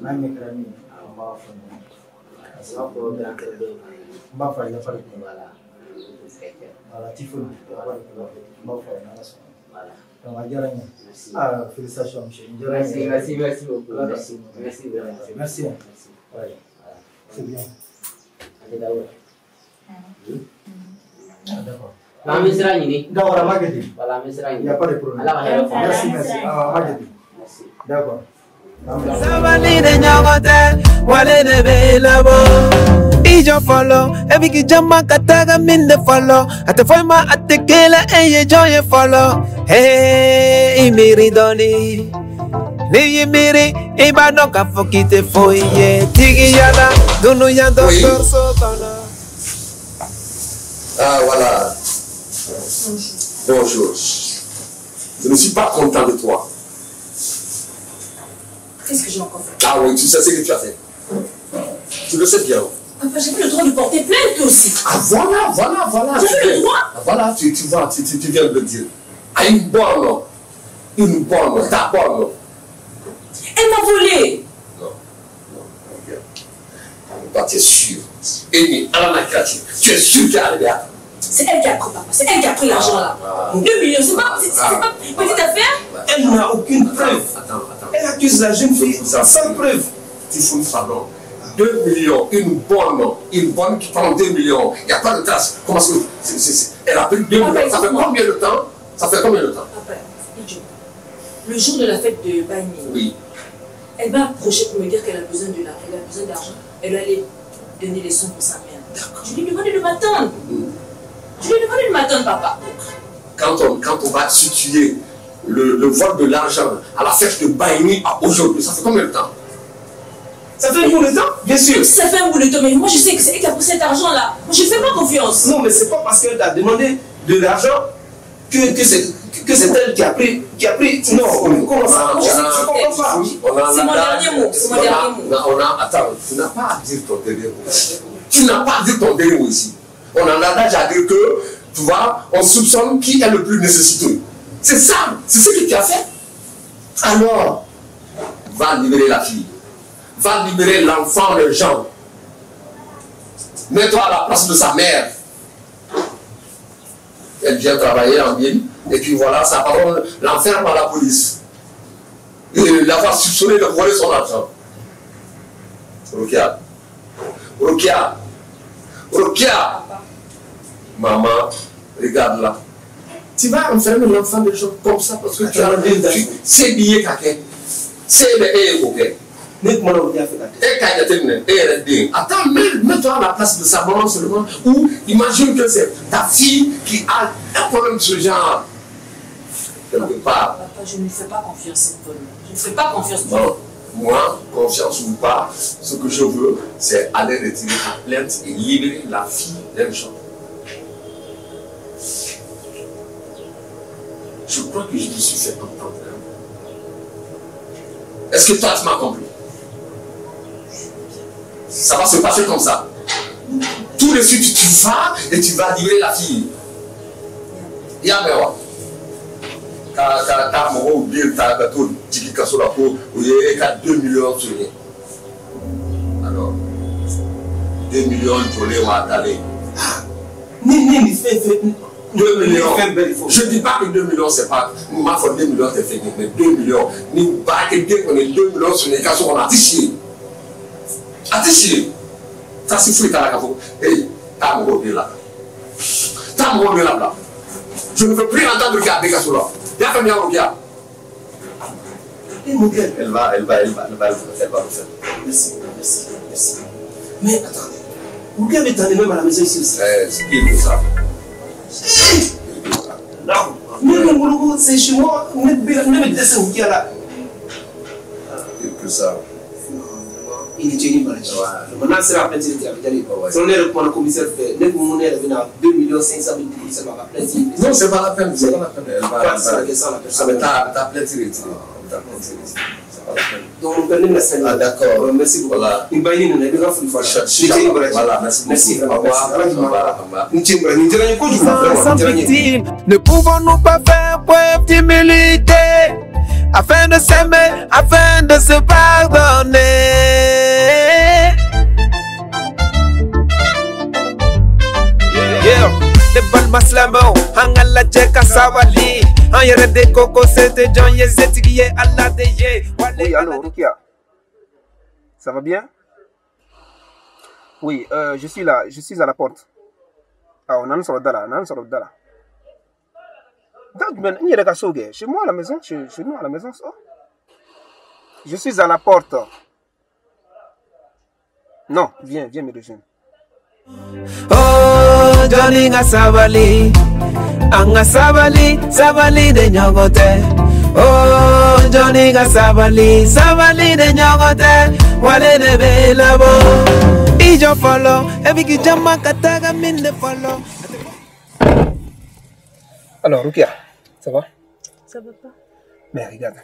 N'a ɲɛ kɛra min ye an b'a fɔ ɲɔgɔn ye. I b'a fɔ grand frère dɔ in fana ye. N b'a fɔ a ye y a pas de problème. Voilà. Voilà, Tifoun. Voilà. Voilà. Donc, a diyara n ye. Merci. Ah, félicitations, monsieur. Merci, merci, merci beaucoup. Merci, merci vraiment. Merci. Merci. Ouais. C'est bien. Allez, d'accord. Ah, d'accord. An bɛ sira ɲini. D'accord, a ma kɛ ten. Voilà, an bɛ sira ɲini. Il n'y a pas de problème. Ala ka hɛrɛ fɔ. Merci, merci. Ah, a ma kɛ ten. Merci. D'accord. Sabali de ɲɔgɔn tɛ wale de bɛ labɔ i jɔ fɔlɔ e b'i k'i jama ka taga min de fɔlɔ a tɛ foyi ma a tɛ kelen e ye jɔn ye fɔlɔ hee i miiri dɔɔni n'i y'i miiri i b'a dɔn k'a fɔ k'i tɛ foyi ye tigiya la dunuya dɔgɔtɔrɔso kɔnɔ. Ah voilà. Bonjour. Je ne suis pas content de toi. Qu'est-ce que j'ai encore fait? Ah oui, tu sais ce que tu as fait. Tu le sais bien. Papa, j'ai plus le droit de porter plainte aussi. Ah voilà, voilà, voilà. J'ai plus le droit. Ah, voilà, tu vois, tu viens de le dire. Ah, une bonne, ta bonne. Elle m'a volé. Non, non, non, toi, tu es sûr. Amy, tu es sûr qu'elle est là. C'est elle qui a pris, papa. C'est elle qui a pris l'argent là. 2 millions, c'est pas petite affaire. Elle n'a aucune preuve. Attends, attends. Elle accuse la jeune fille sans preuve. Tifoun, pardon. 2 millions, une bonne qui prend 2 millions. Il n'y a pas de trace. Comment est-ce que. Elle a pris 2 millions. Ça fait combien de temps? Ça fait combien de temps? Papa, le jour de la fête de Bani, oui. Elle m'a approché pour me dire qu'elle a besoin de l'argent. Elle allait donner les sons pour sa mère. D'accord. Je lui ai demandé de m'attendre. Je lui ai demandé de m'attendre, papa. Quand on va situer le vol de l'argent à la fête de Baïni à aujourd'hui, ça fait combien de temps? Ça fait un bout de temps, bien sûr. Ça fait un bout de temps, mais moi je sais que c'est elle qui a pris cet argent-là. Moi je ne fais pas confiance. Non, mais c'est pas parce qu'elle t'a demandé de l'argent que c'est elle qui a pris. Non, comment ça? Je comprends pas. C'est mon dernier mot. C'est mon dernier mot. Attends, tu n'as pas à dire ton dernier mot. Tu n'as pas à dire ton dernier mot ici. On en a déjà dit que, tu vois, on soupçonne qui est le plus nécessiteux. C'est ça, c'est ce que tu as fait. Alors, va libérer la fille. Va libérer l'enfant, les gens. Mets-toi à la place de sa mère. Elle vient travailler en ville, et puis voilà, sa parole l'enferme à la police. Et l'avoir soupçonné de voler son argent. Rokia. Rokia. Rokia. Maman, regarde là. Tu vas enfermer l'enfant des gens comme ça parce que tu as c'est billet caquet. C'est le ok. Attends, mets-toi à la place de sa maman seulement. Ou imagine que c'est ta fille qui a un problème de ce genre. Quelque part. Papa, je ne fais pas confiance cette bonne. Je ne fais pas confiance. Non. Moi, confiance ou pas, ce que je veux, c'est aller retirer ta plainte et libérer la fille d'un gens. Je crois que je me suis fait entendre. Est-ce que toi, tu m'as compris? Ça va se passer comme ça. Tout de suite, tu vas et tu vas livrer la fille. Yamewa. Ka mɔgɔw den ta ka t'o jigin kaso la ko o ye e ka 2 millions sonya. Alors, 2 millions jɔlen wa dalen. Ni fɛn 2 millions. Je ne dis pas que 2 millions, c'est pas. Ma foi, 2 millions, c'est fait. Mais 2 millions. Ni baarakɛden kɔni 2 millions sonya i ka so kɔnɔ a tɛ si yen. A tɛ si yen. Taasi foyi t'a la k'a fɔ hey, taa mɔgɔw den la. Taa mɔgɔw den labila. Je ne veux plus entendre k'a den ka so la. I y'a faamuya o diya. Elle va le faire. Merci, merci, merci. Mais attendez, Roukia veut t'amener même à la maison ici aussi. C'est pire que ça. Non, mais mon c'est chez moi, ne me laissez Roukia là. Pire que ça. Il est génial. Maintenant, c'est la plainte de la Si on est le commissaire fait, on est revenu à 2 500 000 commissaires, on va plainte. Non, c'est pas la peine, c'est pas la peine. Elle va. Ta plainte retirée. C'est pas la peine. Donc, on la semaine. Ah, d'accord. Merci beaucoup. Voilà. Voilà, merci beaucoup. Au revoir. Ne pouvons-nous pas faire preuve d'humilité afin de s'aimer, afin de se pardonner? Yeah. lajɛ ka sabali. An yɛrɛ de ko ko se tɛ jɔn ye, setigi ye Ala de ye. Oui, allô, Rukia. Ça va bien? Oui, je suis là, je suis à la porte. Ah, on a sɔrɔ da la, on a sɔrɔ da la. Da jumɛn? N yɛrɛ ka so kɛ. Chez moi à la maison, chez nous à la maison, ça. Je suis à la porte. Non, viens, viens me rejoindre. Oh, jɔnni ka sabali, an ka sabali, sabali de ɲɔgɔn tɛ. Oh, jɔnni ka sabali, sabali de ɲɔgɔn tɛ, wale de bɛ labɔ. I jɔ fɔlɔ, e bɛ k'i jama ka taga min de fɔlɔ. Alors, Rukia, ça va? Ça va pas. Mais regarde.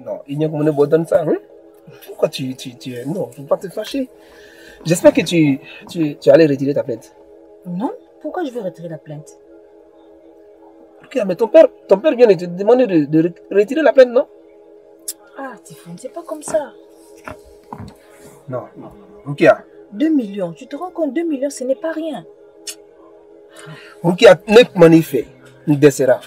Non, il n'y a comme une donne ça, hein? Pourquoi tu es... Non, faut pas te fâcher. J'espère que tu allais retirer ta plainte. Non, pourquoi je vais retirer la plainte? Ok, mais ton père vient de te demander de retirer la plainte, non? Ah, Tifoun, c'est pas comme ça. Non, non, non. Rukia. 2 millions, tu te rends compte, 2 millions, ce n'est pas rien. Rukia, ne manifeste, nous descendra.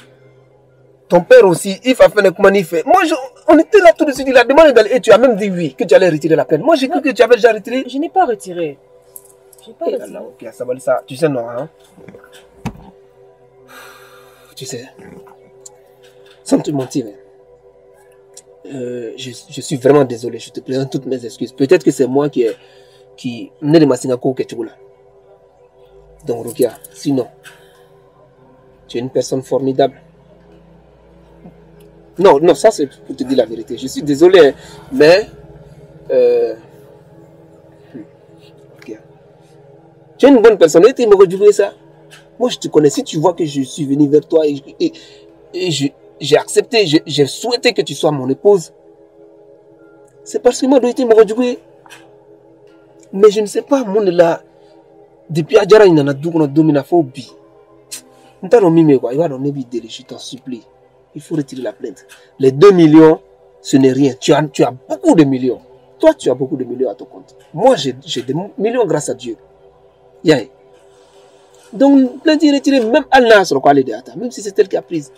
Ton père aussi, il va faire un manifeste. Moi, on était là tout de suite, il a demandé d'aller et tu as même dit oui, que tu allais retirer la plainte. Moi, j'ai cru que tu avais déjà retiré. Je n'ai pas retiré. Je n'ai pas retiré. Allah, ok, ça va, ça. Tu sais, non, hein? Tu sais, sans te mentir, je suis vraiment désolé. Je te présente toutes mes excuses. Peut-être que c'est moi qui né de Massingako Ketchoula. Donc, Rukia, sinon, tu es une personne formidable. Non, non, ça c'est pour te dire la vérité. Je suis désolé, mais... Okay. Tu es une bonne personne et tu me redoublé ça. Moi, je te connais. Si tu vois que je suis venu vers toi et j'ai accepté, j'ai souhaité que tu sois mon épouse, c'est parce que moi, je me redoublé. Mais je ne sais pas, mon là, depuis Adjara, il y en a deux qu'on a dominé à phobie. Je t'en supplie. Il faut retirer la plainte. Les 2 millions, ce n'est rien. Tu as beaucoup de millions. Toi, tu as beaucoup de millions à ton compte. Moi, j'ai des millions grâce à Dieu. Yeah. Donc, plainte est retirée, même Allah sur quoi même si c'est elle qui a prise.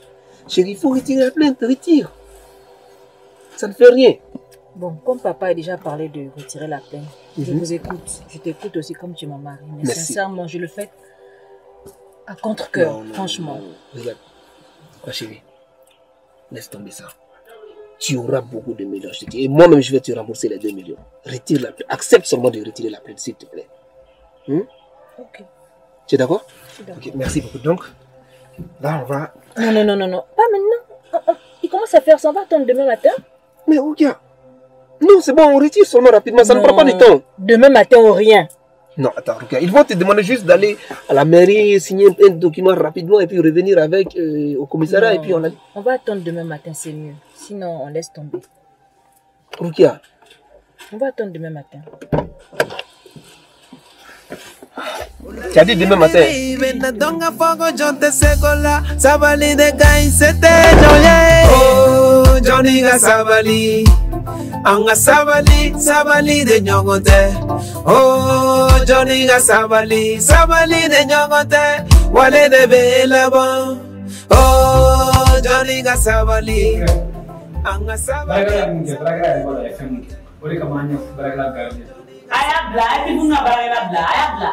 Chérie, il faut retirer la plainte, retire. Ça ne fait rien. Bon, comme papa a déjà parlé de retirer la plainte, je vous écoute. Je t'écoute aussi comme tu es mon mari. Mais merci. Sincèrement, je le fais à contre-cœur, franchement. Non, non. Regarde, ma chérie. Laisse tomber ça. Tu auras beaucoup de millions, je te dis. Et moi-même, je vais te rembourser les 2 millions. Retire la plainte. Accepte seulement de retirer la plainte, s'il te plaît. Ok. Tu es d'accord? Je suis d'accord. Ok, merci beaucoup. Donc, là, on va... Non, non, non, non, non. Pas maintenant. Il commence à faire ça. On va attendre demain matin. Mais ok. Non, c'est bon, on retire seulement rapidement. Ça ne prend pas du temps. Demain matin ou rien. Non, attends, regarde. Ils vont te demander juste d'aller à la mairie, signer un document rapidement et puis revenir avec au commissariat. Non, et puis on a... On va attendre demain matin, c'est mieux. Sinon, on laisse tomber. Rukia. On va attendre demain matin. Tu as dit demain matin. An ka sabali, sabali de ɲɔgɔn tɛ. Oh, jɔnni ka sabali, sabali de ɲɔgɔn tɛ, wale de bɛ laban. Oh, jɔnni ka sabali, an ka sabali. Baarakɛla ye mun kɛ? Baarakɛla yɛrɛ b'a dɔn a ye fɛn mun kɛ. O de kama an ye baarakɛla garder. A y'a bila, a ye Tifoun ka baarakɛla bila, a y'a bila.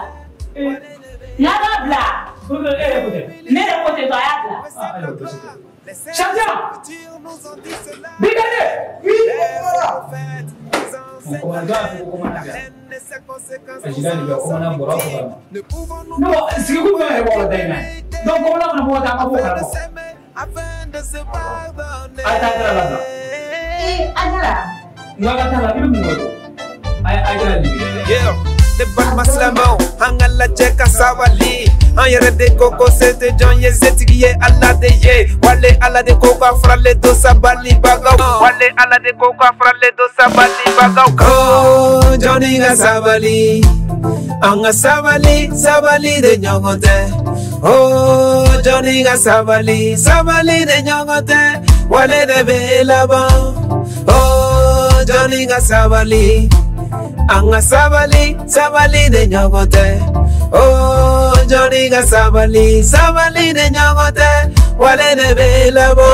N'a b'a bila. E yɛrɛ ko tɛ. Ne yɛrɛ ko tɛ to, a y'a bila. Ah, ayiwa, baasi tɛ. Champion! Brigadier! Oui, voilà! Mon commandant a fait commandant. Président de commandant bɔra o kalama. Ne ko sigikun fɛn yɛrɛ b'o la da in na. Donc commandant fana b'o ta a b'o kalama. A ye taa Ajara labila. Ee Ajara. N ko a ka taa la i bɛ mun kɛ? A ye Ajara libéré. Ne balima silamɛw, an ka lajɛ ka sabali. An yɛrɛ de ko ko se tɛ jɔn ye, setigi ye Ala de ye. Wale Ala de ko k'a faralen to sabalibagaw. Wale Ala de ko k'a faralen to sabalibagaw. Oh, jɔnni ka sabali, an ka sabali, sabali de ɲɔgɔn tɛ. Oh, jɔnni ka sabali, sabali de ɲɔgɔn tɛ. Wale de bɛ laban. Oh, jɔnni ka sabali. An ka sabali, sabali de ɲɔgɔn tɛ. Oh, jɔnni ka sabali, sabali de ɲɔgɔn tɛ. Wale de bɛ labɔ.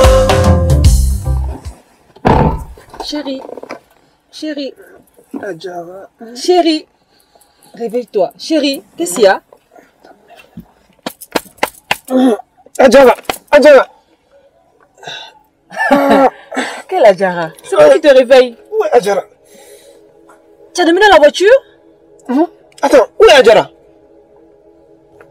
Chérie, chérie. Adjara. Chérie, réveille-toi. Chérie, qu'est-ce qu'il y a? Adjara, Adjara. Quelle Adjara? C'est moi qui te réveille. Où est Adjara? Tu as dormi dans la voiture? Attends, où est Adjara?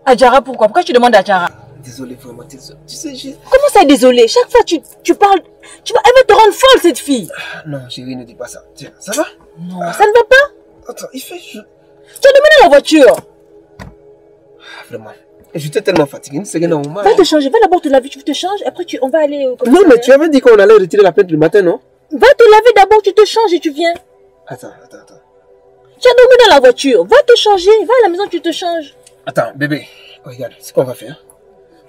Adjara, pourquoi? Pourquoi tu demandes Adjara? Désolé, vraiment, désolé. Tu sais, j'ai... Comment ça, désolé? Chaque fois, tu parles... Elle va te rendre folle, cette fille. Non, chérie, ne dis pas ça. Tiens, ça va? Non, ça ne va pas. Attends, il fait... Je... Tu as dormi dans la voiture. Ah, vraiment. J'étais tellement fatigué, c'est normal. Va te changer, va d'abord te laver, tu te changes, après on va aller... Non, mais tu avais dit qu'on allait retirer la plainte le matin, non? Va te laver d'abord, tu te changes et tu viens. Attends, attends, attends. Tu as dormi dans la voiture, va te changer, va à la maison, tu te changes. Attends, bébé, regarde, ce qu'on va faire.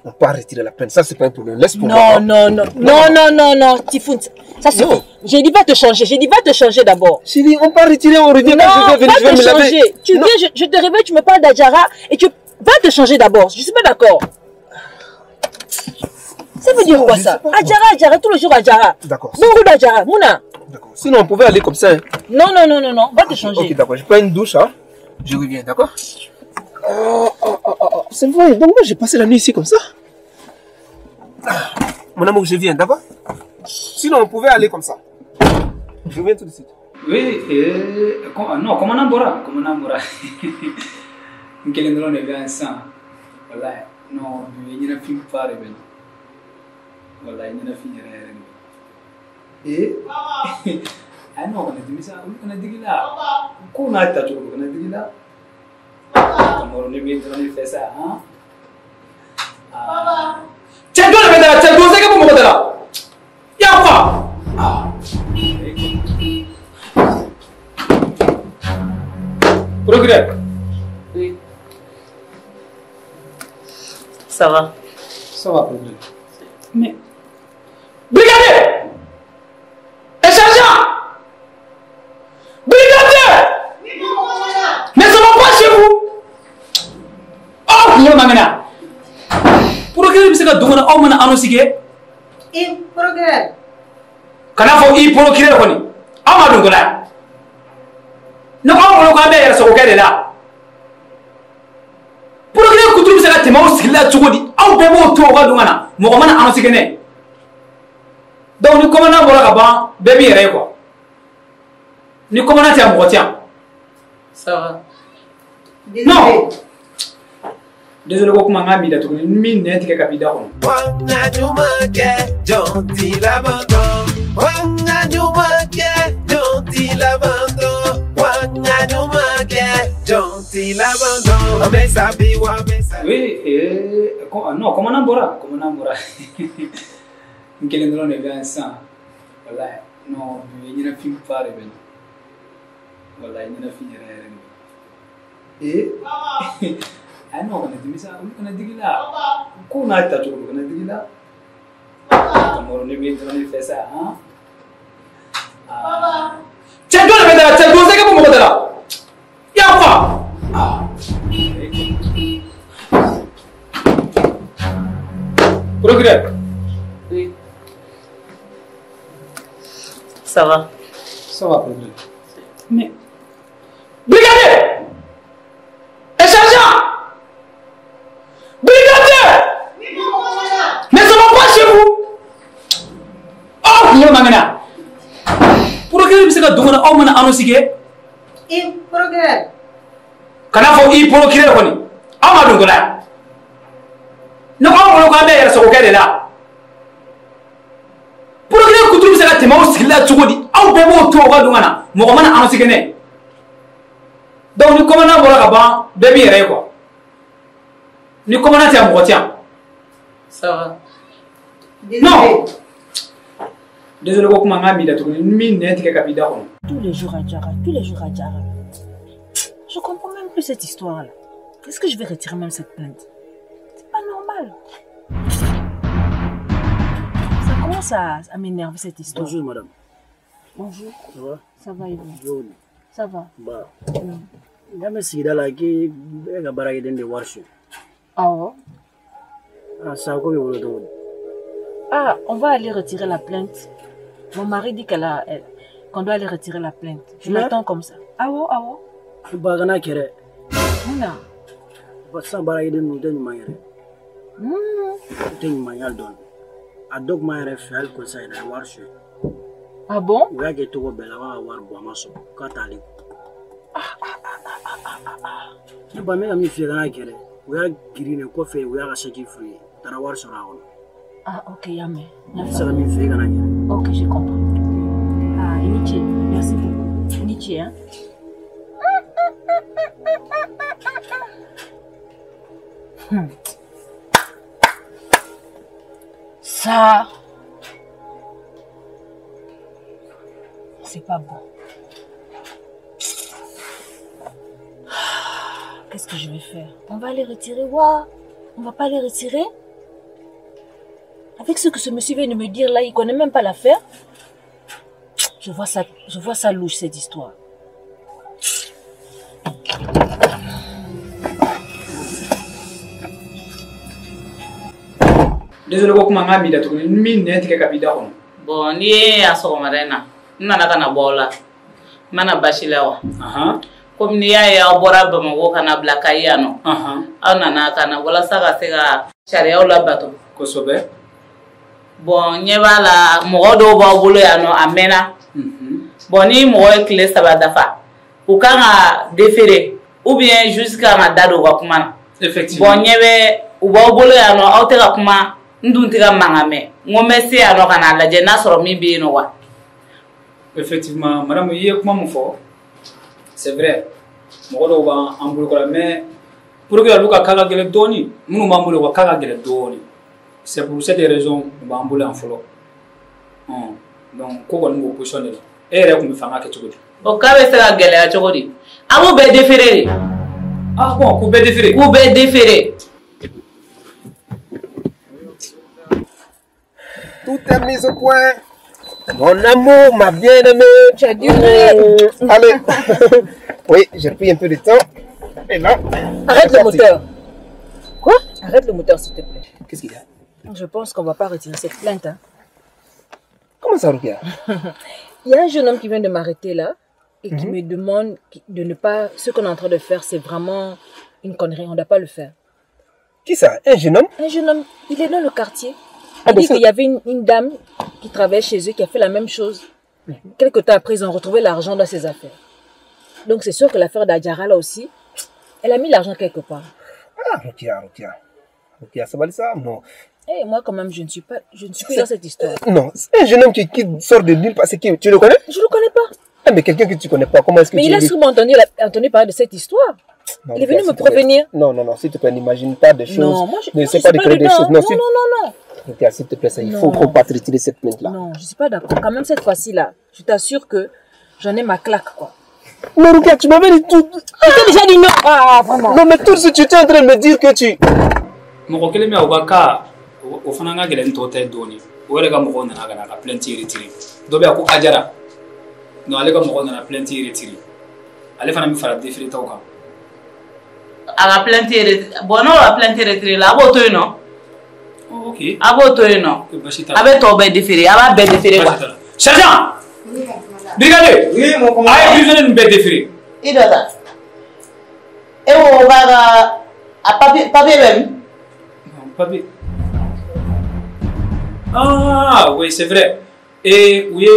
On part retirer la plainte, ça c'est pas un problème, laisse pour non, moi. Non, non, non, non, non, non, Tifoun, ça suffit. J'ai dit va te changer, j'ai dit va te changer d'abord. Chérie, on part retirer, on revient, non, je vais venir, je vais me laver. Tu viens, je te réveille, tu me parles d'Adjara et tu vas te changer d'abord, je suis pas d'accord. Ça veut dire quoi ça? Adjara, Adjara, tout le jour Adjara. D'accord. Bonjour Adjara, Mouna. D'accord. Sinon on pouvait aller comme ça. Hein. Non, non, non, non, non, va te changer. Ok, d'accord, je prends une douche, hein. Je reviens, d'accord? Oh, oh, oh, oh, c'est vrai, donc moi j'ai passé la nuit ici comme ça. Ah, mon amour, je viens, d'accord? Sinon on pouvait aller comme ça. Je viens tout de suite. Oui, non, commandant Bora, commandant Bora. N kelen dɔrɔn de bɛ yan sisan. Walayi, non, bi ɲɛnafin fa de bɛ n na. Walayi, ɲɛnafin yɛrɛ yɛrɛ de bɛ n na. Ee, ayi non, kana dimi sa, olu kana digi la. Ko n'a tacogo don, kana digi la. Kamɔrɔ ne bɛ dɔrɔn de fɛ sa, han. Cɛ jɔn de bɛ da la, cɛ don sɛgɛ bɔ mɔgɔ da la. I y'a fɔ. Procureur. Oui. Ça va? Ça va, procureur. Mais... Brigadier! Et sergent! Brigadier! Mais ça va pas chez vous! Oh, kunkolo man kɛnɛ. Procureur bɛ se ka don ka na aw mana annonce kɛ? I procureur. Kana fɔ i procureur kɔni. Aw ma don ko la. Ne ko aw bolo k'an bɛ yɛrɛsagokɛ de la. Procureur kuturu bɛ se ka tɛmɛ aw sigili la cogo di? Aw bɛɛ b'o to o ka don ka na. Mɔgɔ mana annonce kɛ ne. Donc ni commandant bɔra ka ban, bɛɛ b'i yɛrɛ ye quoi. Ni commandant tɛ yan, mɔgɔ tɛ yan. Ça va. Non. Désolé ko kuma n k'a m'i da tuguni, n m'i nɛn tigɛ ka b'i da kɔnɔ. Wanga ɲuman kɛ jɔn t'i laban dɔn. Wanga ɲuman kɛ jɔn t'i laban dɔn. Wanga ɲuman kɛ jɔn t'i laban dɔn. An bɛ sa bi wa an bɛ sa. Oui, non, commandant bɔra, commandant bɔra. N kelen dɔrɔn de bɛ yan sisan. Walayi, non, bi ɲɛnafin fa de bɛ n na. Walayi, ɲɛnafin yɛrɛ yɛrɛ de bɛ n na. Ee, ayi non, kana dimi sa, olu kana digi la. Ko n'a tacogo don, kana digi la. Kamɔrɔ ne bɛ dɔrɔn de fɛ sa, han. Cɛ jɔn de bɛ da la, cɛ don sɛgɛ bɔ mɔgɔ da la. I y'a fɔ. Procureur. Oui. Ça va? Ça va, procureur. Mais... Brigadier! Et sergent! Brigadier! Mais ça va pas chez vous! Oh, kunkolo man kɛnɛ. Procureur bɛ se ka don ka na aw mana annonce kɛ? I procureur. Kana fɔ i procureur kɔni. Aw ma don ko la. Ne ko aw bolo k'an bɛ yɛrɛsagokɛ de la. Procureur kuturu bɛ se ka tɛmɛ aw sigili la cogo di? Aw bɛɛ b'o to o ka don ka na. Mɔgɔ mana annonce kɛ ne. Donc ni commandant bɔra ka ban, bɛɛ b'i yɛrɛ ye quoi. Ni commandant tɛ yan, mɔgɔ tɛ yan. Ça va. Non. Désolé ko kuma n k'a m'i da tuguni, n m'i nɛn tigɛ ka b'i da kɔnɔ. Tous les jours Adjara, tous les jours Adjara. Je comprends même plus cette histoire-là. Est-ce que je vais retirer même cette plainte? C'est pas normal. Ça commence à m'énerver cette histoire. Bonjour madame. Bonjour. Ça va? Ça va et vous? Bonjour. Ça va. Ba. N y'a mɛn sigida la k'i bɛ ka baarakɛden de wari suɲɛ. Awɔ. Ah, sa ko b'i bolo cogo di? Ah, on va aller retirer la plainte. Mon mari dit qu'on doit aller retirer la plainte. Je l'attends comme ça. Awɔ, awɔ. Ba kana kɛ dɛ. Mun na? Ba sisan baarakɛden ninnu u tɛ ɲuman kɛ dɛ. U tɛ ɲumanya dɔn. A dɔw tun b'an yɛrɛ fɛ hali kɔsa in na a ye wari suɲɛ. Ah bon? U y'a kɛ cogo bɛɛ la, k'a ka wari bɔ a ma sɔn k'a t'ale kun. Ne ba n bɛ ka min f'i ye kana kɛ dɛ. U y'a girin de kɔfɛ u y'a ka sɛki f'u ye. U taara wari sɔrɔ a kɔnɔ. Ah, ok, y'a mɛn. Ne tɛ se ka min f'i ye kana kɛ dɛ. Ok, j'ai compris. Ah, i ni ce. Merci beaucoup. I ni ce, hein. Ça, c'est pas bon. Qu'est-ce que je vais faire? On va les retirer, ouah. On va pas les retirer? Avec ce que ce monsieur vient de me dire là, il connaît même pas l'affaire. Je vois ça louche cette histoire. Désolé ko kuma n k'a m'i da tuguni ni min nɛn tigɛ ka b'i da kɔnɔ. Bon, n'i ye yan sɔgɔmada in na, n nana ka na bɔ aw la. N ma na basi la wa? Komi n'i y'a ye aw bɔra Bamakɔ ka na bila Kayi yan nɔ. Aw nana ka na walasa ka se ka sariyaw labato. Kosɛbɛ. Bon, ɲɛ b'a la mɔgɔ dɔw b'aw bolo yan nɔ a mɛnna. Bon, ni mɔgɔ ye tile 3 dafa, u kan ka déférer ou bien juste kan ka da don u ka kuma na. Effectivement. Bon, ɲɛ bɛ u b'aw bolo yan nɔ aw tɛ ka kuma. N dun tɛ ka mankan mɛn n ko n bɛ se yan nɔ ka n'a lajɛ n'a sɔrɔ min bɛ yen nɔ wa. Effectivement, madame i ye kuma min fɔ, c'est vrai, mɔgɔ dɔw b'an bolo kɔrɔ mais pour que olu ka cas ka gɛlɛn dɔɔni, minnu b'an bolo u ka cas ka gɛlɛn dɔɔni. C'est pour cette raison u b'an bolo yan fɔlɔ. Donc ko kɔni b'o position de la. E yɛrɛ tun bɛ fɛ an ka kɛ cogo di? O cas bɛ se ka gɛlɛya cogo di? A b'u bɛɛ déférer de. Ah bon, k'u bɛɛ déférer? K'u bɛɛ déférer. Tout est mis au point. Mon amour, ma bien-aimée. Tu as duré. Allez. Oui, j'ai pris un peu de temps. Et là. Arrête le moteur. Quoi? Arrête le moteur, s'il te plaît. Qu'est-ce qu'il y a? Je pense qu'on ne va pas retirer cette plainte. Hein. Comment ça, Rukia? Il y a un jeune homme qui vient de m'arrêter là et qui me demande de ne pas... Ce qu'on est en train de faire, c'est vraiment une connerie. On ne doit pas le faire. Qui ça? Un jeune homme? Un jeune homme. Il est dans le quartier. Il dit qu'il y avait une dame qui travaillait chez eux qui a fait la même chose. Quelque temps après, ils ont retrouvé l'argent dans ses affaires. Donc c'est sûr que l'affaire d'Adjara là aussi, elle a mis l'argent quelque part. Ah, Rukia, Rukia. Rukia, ça va ça? Non. Eh, moi quand même, je ne suis plus dans cette histoire. Non, c'est un jeune homme qui sort de nulle part. C'est qui? Tu le connais? Je ne le connais pas. Ah, mais quelqu'un que tu ne connais pas, comment est-ce que mais tu... Mais il a souvent entendu parler de cette histoire. Non, il est venu me prévenir. Non, non, non, s'il te plaît, n'imagine pas des choses. Non, moi je ne sais pas de créer des choses. Non, non, non, non. Rukia, s'il te plaît, ça, il faut qu'on parte retirer cette plainte-là. Non, je ne suis pas d'accord. Quand même, cette fois-ci-là, je t'assure que j'en ai ma claque, quoi. Mais Rukia, tu m'avais dit tout. Je t'ai déjà dit non. Ah, vraiment. Non, mais tout ce que tu étais en train de me dire que tu... Mɔgɔ kelen bɛ yen o ka cas o fana ka gɛlɛn ni tɔw ta ye dɔɔni. O yɛrɛ ka mɔgɔw nana ka na a ka plainte retirer. Dɔ bɛ yan ko Ajara. Non, ale ka mɔgɔw nana plainte retirer. Ale fana bɛ fara déféré taw kan. A ka plainte retirer. Bon, n'o ka plainte retirer la, a b'o to yen nɔ. Ok. A b'o to yen nɔ. A bɛ tɔw bɛɛ déféré, a b'a bɛɛ déféré quoi. Sergent! Brigadier! Oui, mon commandant. A ye prisonnier ninnu bɛɛ déféré. I dɔ ta. E ko k'a ka a papier bɛ min? Non, papier. Ah oui, c'est vrai. Et u ye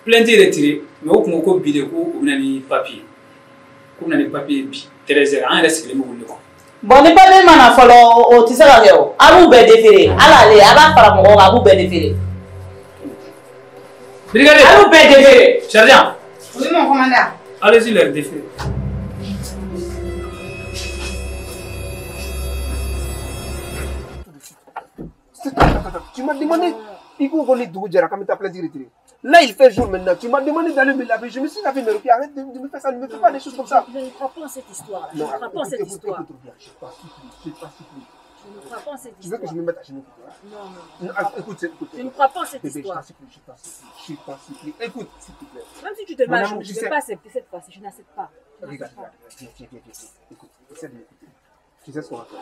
plainte retiré, mais o kun ko bi de ko u bɛna ni papier. K'u bɛna ni papier bi 13h an yɛrɛ sigilen bɛ olu de kɔnɔ. Bon, ni papier ma na fɔlɔ o tɛ se ka kɛ o. A b'u bɛɛ déféré. Hali ale a b'a fara mɔgɔw kan a b'u bɛɛ déféré. Brigadier! A b'u bɛɛ déféré. Sergent! Oui, mon commandant. Allez-y les déférer. Tu m'as demandé, Là, il fait jour maintenant. Tu m'as demandé d'aller me laver. Je me suis lavé, mais Rukia, arrête de me faire ça. Ne me fais pas des choses comme ça. Je ne crois pas en cette histoire. Je Non, ne crois pas en cette écoute, histoire. écoute, Rukia, je t'en supplie, je t'en supplie. Je ne crois pas en cette Tu veux histoire. que je me mette à genoux pour toi? Non, non, Non, écoute, écoute. Je ne crois pas en cette Bébé, histoire. Je t'en supplie, je t'en supplie, je t'en supplie. Écoute, s'il te plaît. Même si tu te Mon mets à amour, genoux, tu je ne sais- vais pas accepter cette fois-ci. Je n'accepte pas. Je Regarde, n'accepte pas. regarde, viens, viens, viens, viens. Écoute, essaie de m'écouter. Tu sais ce qu'on va faire.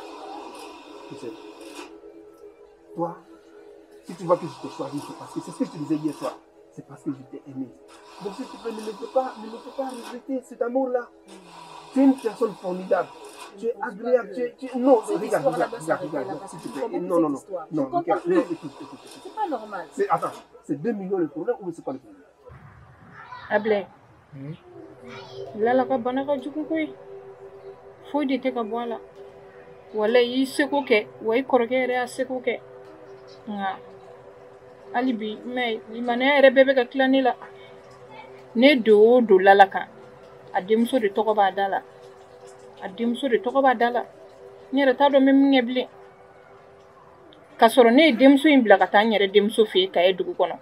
Tu sais. Toi, si tu vois que je t'ai choisi, c'est parce que c'est ce que je te disais hier soir. C'est parce que je t'ai aimé. Donc s'il te plaît, ne me fais pas, ne me fais pas regretter cet amour-là. Tu es une personne formidable. Tu es agréable. Non, Cette regarde, histoire-là regarde, doit regarde, s'arrêter regarde, là, non, parce s'il que te je plaît. comprends Non, non, plus non. cette histoire. Non, Je comprends regarde, plus. non, écoute, écoute, écoute. C'est pas normal. Attends, c'est 2 millions le problème ou c'est quoi le problème? Ablaye. Lala ka bana ka jugu koyi. Foyi de tɛ ka bɔ a la. Walayi i y'i seko kɛ, wa i kɔrɔkɛ yɛrɛ y'a seko kɛ. Nka hali bi mɛ limaniya yɛrɛ bɛɛ bɛ ka tila ne la. Ne don o don Lala kan, a denmuso de tɔgɔ b'a da la. A denmuso de tɔgɔ b'a da la. N yɛrɛ t'a dɔn n bɛ min kɛ bilen. K'a sɔrɔ ne ye denmuso in bila ka taa n yɛrɛ denmuso fɛ yen Kaye dugu kɔnɔ.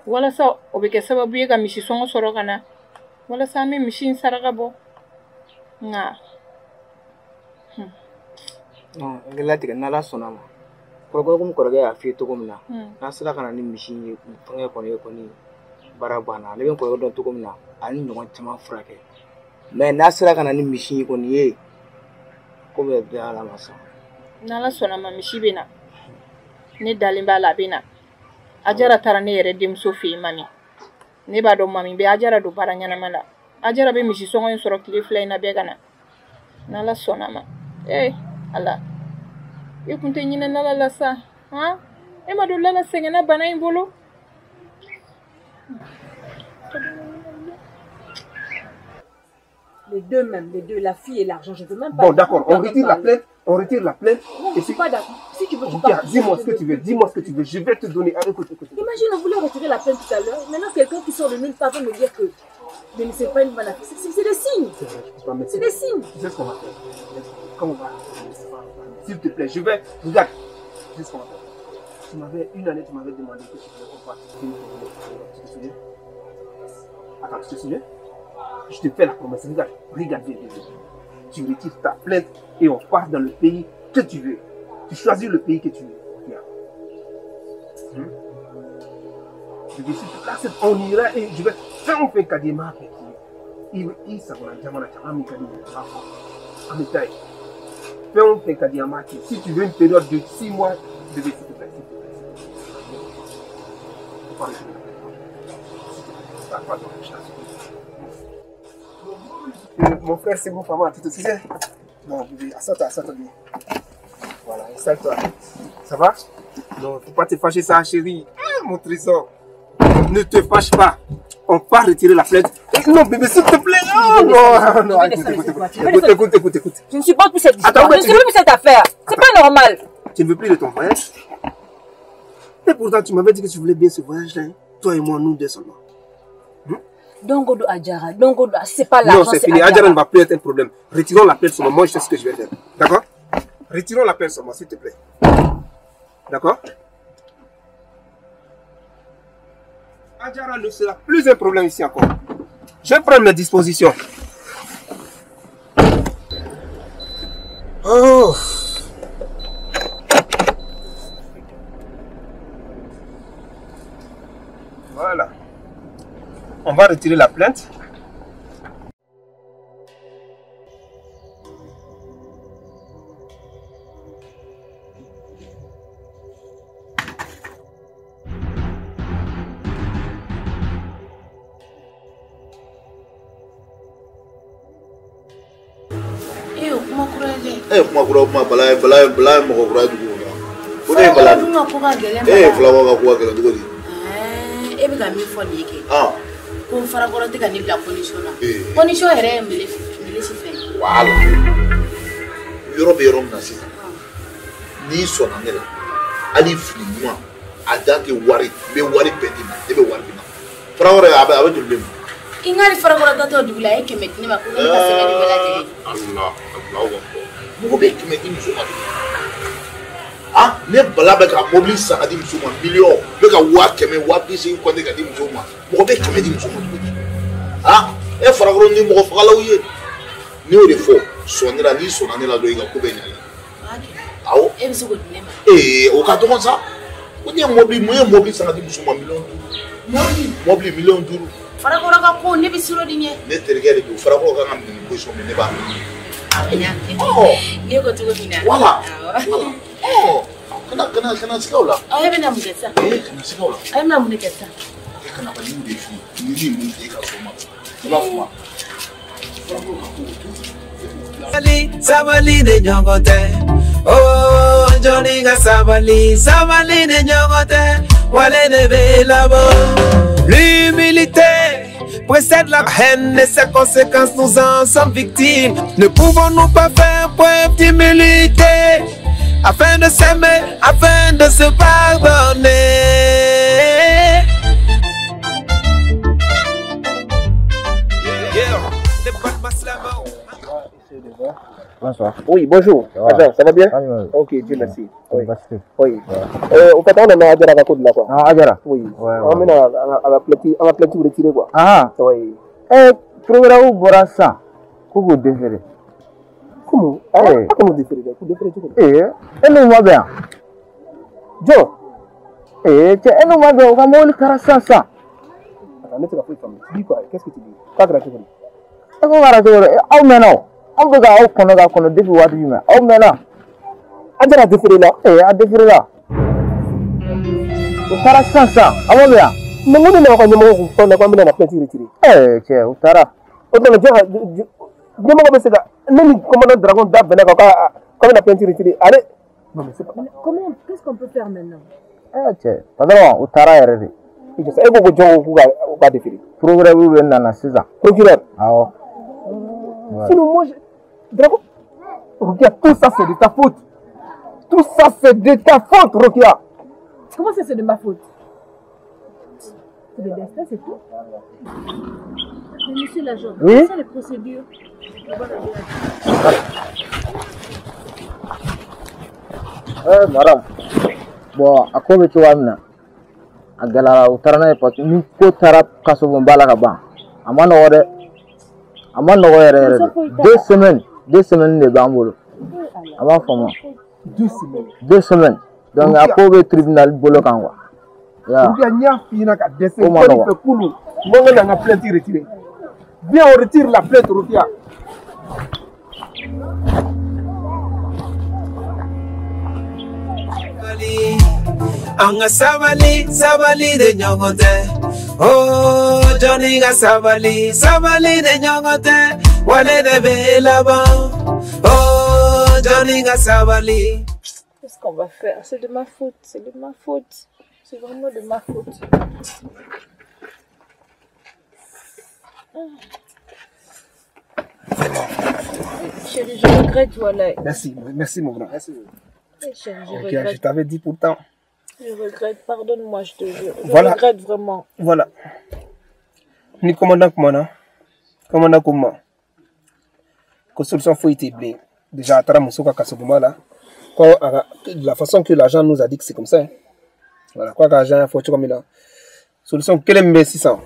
Walasa o bɛ kɛ sababu ye ka misi sɔngɔ sɔrɔ ka na. Walasa an bɛ misi in saraka bɔ. Nka Non, n latigɛ n'Ala sɔnna a ma. Kɔrɔkɛ komi kɔrɔkɛ y'a f'i ye cogo min na, n'an sera ka na ni misi in ye fɛngɛ kɔni ye kɔni baara banna. Ale bɛ n kɔrɔkɛ dɔn cogo min na, ani ɲɔgɔn caman furakɛ. Mais n'a sera ka na ni misi in kɔni ye, ko bɛ bɛn Ala ma sa. N'Ala sɔnna ma misi bɛ na. Ne dalen b'a la a bɛ na. Ajara taara ne yɛrɛ denmuso fɛ yen Mami. Ne b'a dɔn Mami bɛ Ajara don baara ɲɛnama la. Ajara bɛ misi sɔngɔ in sɔrɔ tile 2 in na bɛɛ ka na. N'Ala sɔnna ma. Ee Ala, i kun tɛ ɲinɛ Lala la sa, han? E ma don Lala sɛgɛnna bana in bolo. Les deux même, les deux, la fille et l'argent, je ne veux même pas. Bon, d'accord, on pas retire la parler. plainte, on retire la plainte. Non, Et je ne suis puis, pas d'accord. Si tu veux, tu regarde, pars. dis-moi ce que tu veux, dis-moi ce que tu veux, je vais te donner. Ah, écoute, écoute. Imagine, on voulait retirer la plainte tout à l'heure. Maintenant, quelqu'un qui sort de nulle part va me dire que je ne sais pas une bonne affaire. C'est des signes. C'est vrai, je peux pas mettre. C'est des signes. Tu sais ce qu'on va faire? Quand on va, s'il te plaît, je vais. Regarde, tu sais ce qu'on va faire. Tu m'avais, une année, tu m'avais demandé que tu voulais qu'on parte. Tu te souviens? Attends, tu te souviens? Je te fais la promesse. Regarde, regarde, viens, viens, viens. Tu retires ta plainte et on part dans le pays que tu veux. Tu choisis le pays que tu veux. Regarde. Je vais, s'il te plaît, on ira et je vais faire un peu kadima avec lui. Il s'en jamana chama kadima. Fais un peu kadima. Si tu veux une période de 6 mois, je vais, s'il te plaît, s'il te plaît. Faut pas retirer la plainte. S'il te plaît, pardon, je t'en supplie. Mon frère, c'est bon, maman, tu te souviens? Bon, bébé, assois-toi, assois-toi bien. Voilà, installe-toi. Ça va? Non, faut pas te fâcher, ça, chérie. Ah, mon trésor. Ne te fâche pas. On va retirer la plainte. Non, bébé, s'il te plaît. Oh, non, non, écoute, écoute, écoute, écoute, écoute, écoute. Je ne supporte plus cette histoire. Attends, Je ne supporte plus cette affaire. C'est pas normal. Tu ne veux plus de ton voyage? Et pourtant, tu m'avais dit que tu voulais bien ce voyage-là. Hein? Toi et moi, nous deux seulement. Dongodo Adjara, Dongodo, c'est pas l'argent. Non, c'est fini. Adjara ne va plus être un problème. Retirons la plainte seulement. Moi, je sais ce que je vais faire. D'accord? Retirons la plainte seulement, s'il te plaît. D'accord? Adjara ne sera plus un problème ici encore. Je vais prendre mes dispositions. Oh! Voilà. On va retirer la plainte. Eh, kuma kura kuma bala bala bala mɔgɔ kura dugu kɔnɔ. O de ye bala. Dun ka ko ka gɛlɛn. Eh, fila ka ko ka gɛlɛn cogo di? E bɛ ka min fɔ nin ye kɛ. Ko n farakɔrɔ tɛ ka ne bila condition na. Condition yɛrɛ ye mele si fɛn. Voilà. Yɔrɔ bɛ yɔrɔ min na sisan. N'i sɔnna ne la, hali fini ɲuman, a dan tɛ wari, n bɛ wari bɛɛ d'i ma, ne bɛ wari d'i ma. Farakɔrɔ a bɛ joli d'e ma? I n'ale farakɔrɔ datɔ dugu la, a ye 100 di ne ma ko ne ka sɛgɛn nin bɛɛ lajɛlen. Allah, Allahu akbar. Mɔgɔ bɛ 100 di muso ma tugun. Ah, ne bala bɛ ka mobili san ka di muso ma miliyɔn, n bɛ ka 100,000 180,000 kɔnte ka di muso ma. Mɔgɔ bɛ 100 di muso ma cogo di? Ah, e farakɔrɔ ni mɔgɔ fagalaw ye. Ne y'o de fɔ, sɔn ne la, n'i sɔnna ne la dɔrɔn i ka ko bɛ ɲa. Awɔ. E bɛ se k'o di ne ma? Ee, o ka dɔgɔn sa. Ko ne ye mobili, mun ye mobili san ka di muso ma miliyɔn 5. Mobili miliyɔn 5. Farakɔrɔ ka ko ne bɛ siran de ɲɛ. Ne terikɛ de don, Farakɔrɔ kan ka minɛ ni position min, ne b'a minɛ. Ne ko cogo min na. Voilà. Ɔ, kana siga o la. Ɔ, e bɛna mun kɛ sisan? Ee, kana siga o la. E bɛna mun de kɛ sisan? E kana ba y'o de f'i ye. Ni min mun e ka so ma. I b'a fɔ ma. Farakɔrɔ ka ko o to. Sabali, sabali de ɲɔgɔn tɛ. Oh, jɔnni ka sabali, sabali de ɲɔgɔn tɛ. Wale de bɛ laban. L'humilité précède la haine et ses conséquences, nous en sommes victimes. Ne pouvons-nous pas faire preuve d'humilité afin de s'aimer, afin de se pardonner? Yeah, Bonsoir. Oui, bonjour. Ça va? Attends, ça va bien? Ah, oui. Ok, Dieu merci. Oui. Oui. Ouais. Au fait, on en a Adjara à côté de là, quoi. Ah, Adjara? Oui. Ouais, on ouais. mène à la plainte retirée, quoi. Ah. Oui. Eh, programme bɔra sisan ko k'o déféré. Comment? Ah, Eh. comment déféré? Ko déféré cogo di? Eh, e n'o ma bɛn yan. Jɔn? Eh, cɛ, e n'o ma bɛn, o ka mobili kɛra sisan sisan. Attends, ne tɛ ka foyi faamu. Tu dis quoi? Qu'est-ce que tu dis? K'a kɛra cogo di? E ko kɛra cogo di? Aw mɛnna o. Anw bɛ ka aw kɔnɔ ka kɔnɔ depuis waati jumɛn? Aw mɛnna. Adjara déféré la. Eh, a déféré la. O taara sisan sisan. Aw ma bɛn yan. Mais mun de nana ka ɲɛmɔgɔ kun fɛn na ko an bɛna na plainte retirer? Eh, cɛ, o taara. O tuma jɔn ka ɲɛmɔgɔ bɛ se ka ne ni commandant Dragon da bɛnna kan k'a bɛna plainte retirer ale. Non mais c'est pas. Comment, qu'est-ce qu'on peut faire maintenant? Eh, cɛ, patron, o taara yɛrɛ de. E ko ko jɔn ko k'u ka u ka déféré? Procureur bɛ nana sisan. Procureur? Awɔ. Ouais. Sinon moi, je... Dragon, Rokia, tout ça c'est de ta faute. Tout ça c'est de ta faute, Rokia. Comment ça c'est de ma faute? C'est le destin, c'est tout. Mais monsieur l'agent, Oui? quelles sont les procédures? Eh, madame. Bon, a ko bɛ cogoya min na, a gɛlɛyara, u taara n'a ye parce que ni ko taara kasobonba la ka ban, a ma nɔgɔ dɛ. A ma nɔgɔ yɛrɛ yɛrɛ de. 2 semaines, 2 semaines de b'an bolo. A b'a faamu. 2 semaines. 2 semaines. Donc a ko bɛ tribunal bolo kan quoi. Ya. Rokia, n y'a f'i ɲɛna ka dɛsɛ. O ma Ko nin nɔgɔ. fɛ kunun, n ko n ka na n ka plainte retirer. Viens, on retire la plainte, Rokia. An ka sabali, sabali de ɲɔgɔn tɛ. Oh, jɔnni ka sabali, sabali de ɲɔgɔn tɛ. Wale de bɛ laban. Oh, jɔnni ka sabali. Qu'est-ce qu'on va faire? C'est de ma faute, c'est de ma faute. C'est vraiment de ma faute. Chérie, je regrette, voilà. Merci, merci mon grand. Merci. Eh, chérie, je Ok, je regrette. t'avais dit pourtant. Je regrette, pardonne-moi, je te jure. Je Voilà. regrette vraiment. Voilà. Ni commandant kumana, commandant ko n ma ko solution foyi tɛ bilen. Déjà a taara muso ka kasobonba la. Ko a ka, de la façon que l'agent nous a dit que c'est comme ça. Hein. Voilà, quoi qu'agent y'a fɔ cogo min na. Solution kelen min bɛ sisan,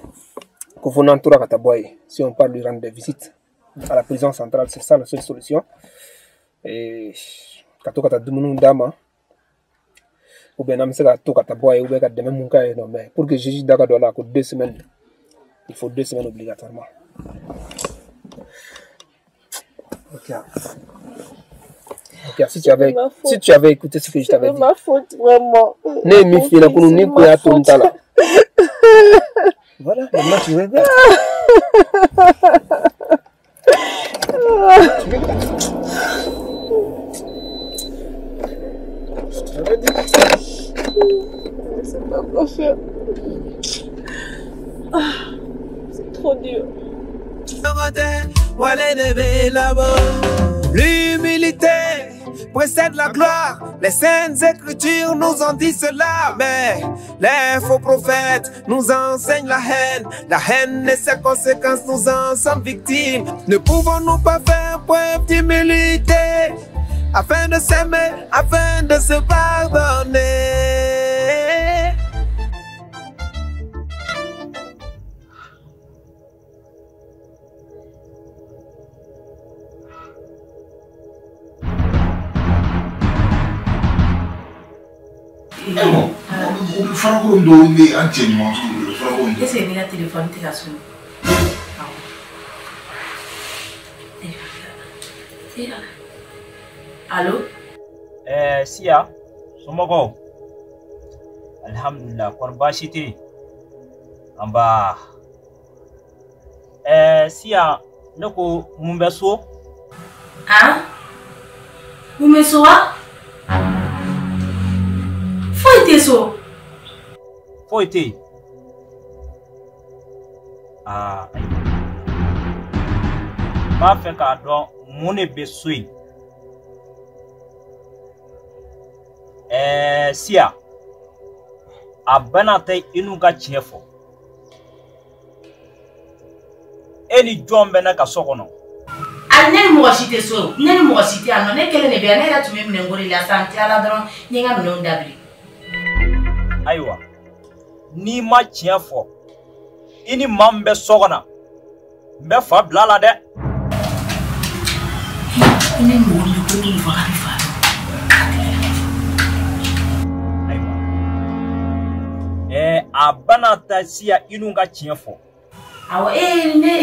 ko fo n'an tora ka taa bɔ yen. Si on part lui rendre des visites à la prison centrale, c'est ça la seule solution. Et ka to ka taa dumuniw d'a ma. Ou bien n'an bɛ se ka to ka taa bɔ a ye, ou bien ka dɛmɛ mun k'a ye nɔ, mais pour que juge da ka don a la, ko 2 semaines. Il faut 2 semaines obligatoirement. Ok. Ok, si tu avais, de ma faute. si tu avais écouté ce que je C'est t'avais de dit. ma faute, vraiment. Ne ye min f'i ɲɛna kunun, C'est ni de kun ma y'a to n faute. ta la. Voilà, maintenant tu regrettes. Tu regrettes. Je t'avais dit. Je sais pas quoi faire. Ah, c'est trop dur. Ɲɔgɔn tɛ, wale de bɛ laban. L'humilité précède la gloire. Les saintes écritures nous ont dit cela, mais les faux prophètes nous enseignent la haine. La haine et ses conséquences, nous en sommes victimes. Ne pouvons-nous pas faire preuve d'humilité afin de s'aimer, afin de se pardonner? O bɛ farakolo dɔw bɛ an cɛ ɲuman sugu de farakolo. Est-ce que ne ka téléphone tɛ ka sonner? Awɔ. Allo? Siya, somɔgɔw? Alhamdulillah, kɔri baasi tɛ yen? Anba. Siya, ne ko mun bɛ so? Han? Mun bɛ so wa? Foyi tɛ so. Foyi tɛ yen? Aa, ayiwa. N b'a fɛ k'a dɔn mun de bɛ so yen. Siya, a bɛna tɛ i n'u ka tiɲɛ fɔ. E ni jɔn bɛ ne ka so kɔnɔ? Ayi, ne ni mɔgɔ si tɛ so, ne ni mɔgɔ si tɛ yan nɔ, ne kelen de bɛ yan, ne yɛrɛ tun bɛ minɛnko de la sisan, n tilala dɔrɔn n ye n ka minɛnw dabiri. Ayiwa, n'i ma tiɲɛ fɔ, i ni maa min bɛ so kɔnɔ, n bɛ fa bila a la dɛ. Ne ni mɔgɔ min bɛ ko ne fa ka ne fa. A bɛna taa Siya i n'u ka tiɲɛ fɔ. Awɔ, ne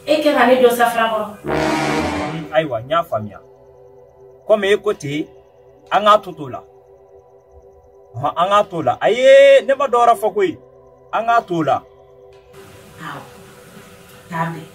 e kɛ ka ne dɔn safara kɔrɔ. Ayiwa, n y'a faamuya. Komi e ko ten, an k'a to t'o la. An k'a t'o la. Ayi, ne ma dɔwɛrɛ fɔ koyi. An k'a t'o la. Awɔ, taa bɛn.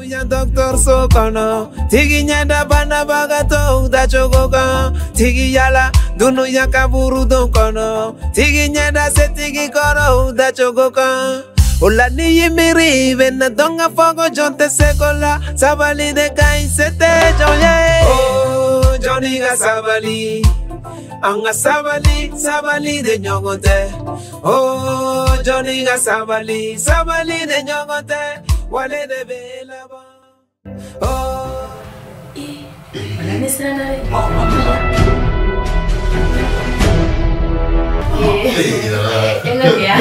Ya docteur so kɔnɔ tigi ɲɛda banabagatɔw dacogo kan tigi yala dunuya kaburudon kɔnɔ tigi ɲɛda setigi kɔrɔw dacogo kan o la n'i y'i miiri i bɛ na dɔn k'a fɔ ko jɔn tɛ se ko la sabali de ka ɲi se tɛ jɔn ye. Oh, jɔnni ka sabali, an ka sabali, sabali de ɲɔgɔn tɛ. Oh, jɔnni ka sabali, sabali de ɲɔgɔn tɛ. Wale de bɛ laban. Oh. Wala ne siranna dɛ. E ka diya.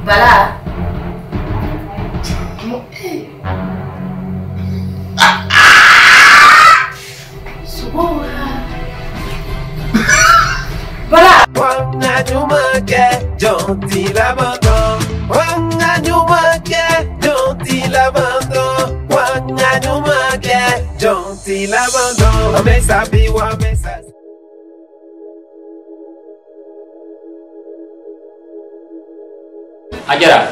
Bala. Bala. Wanga ɲuman kɛ jɔn t'i laban dɔn. Wanga ɲuman kɛ jɔn t'i laban dɔn. Wanga ɲuman kɛ jɔn t'i laban dɔn. An bɛ sa bi wa an bɛ sa. Ajara,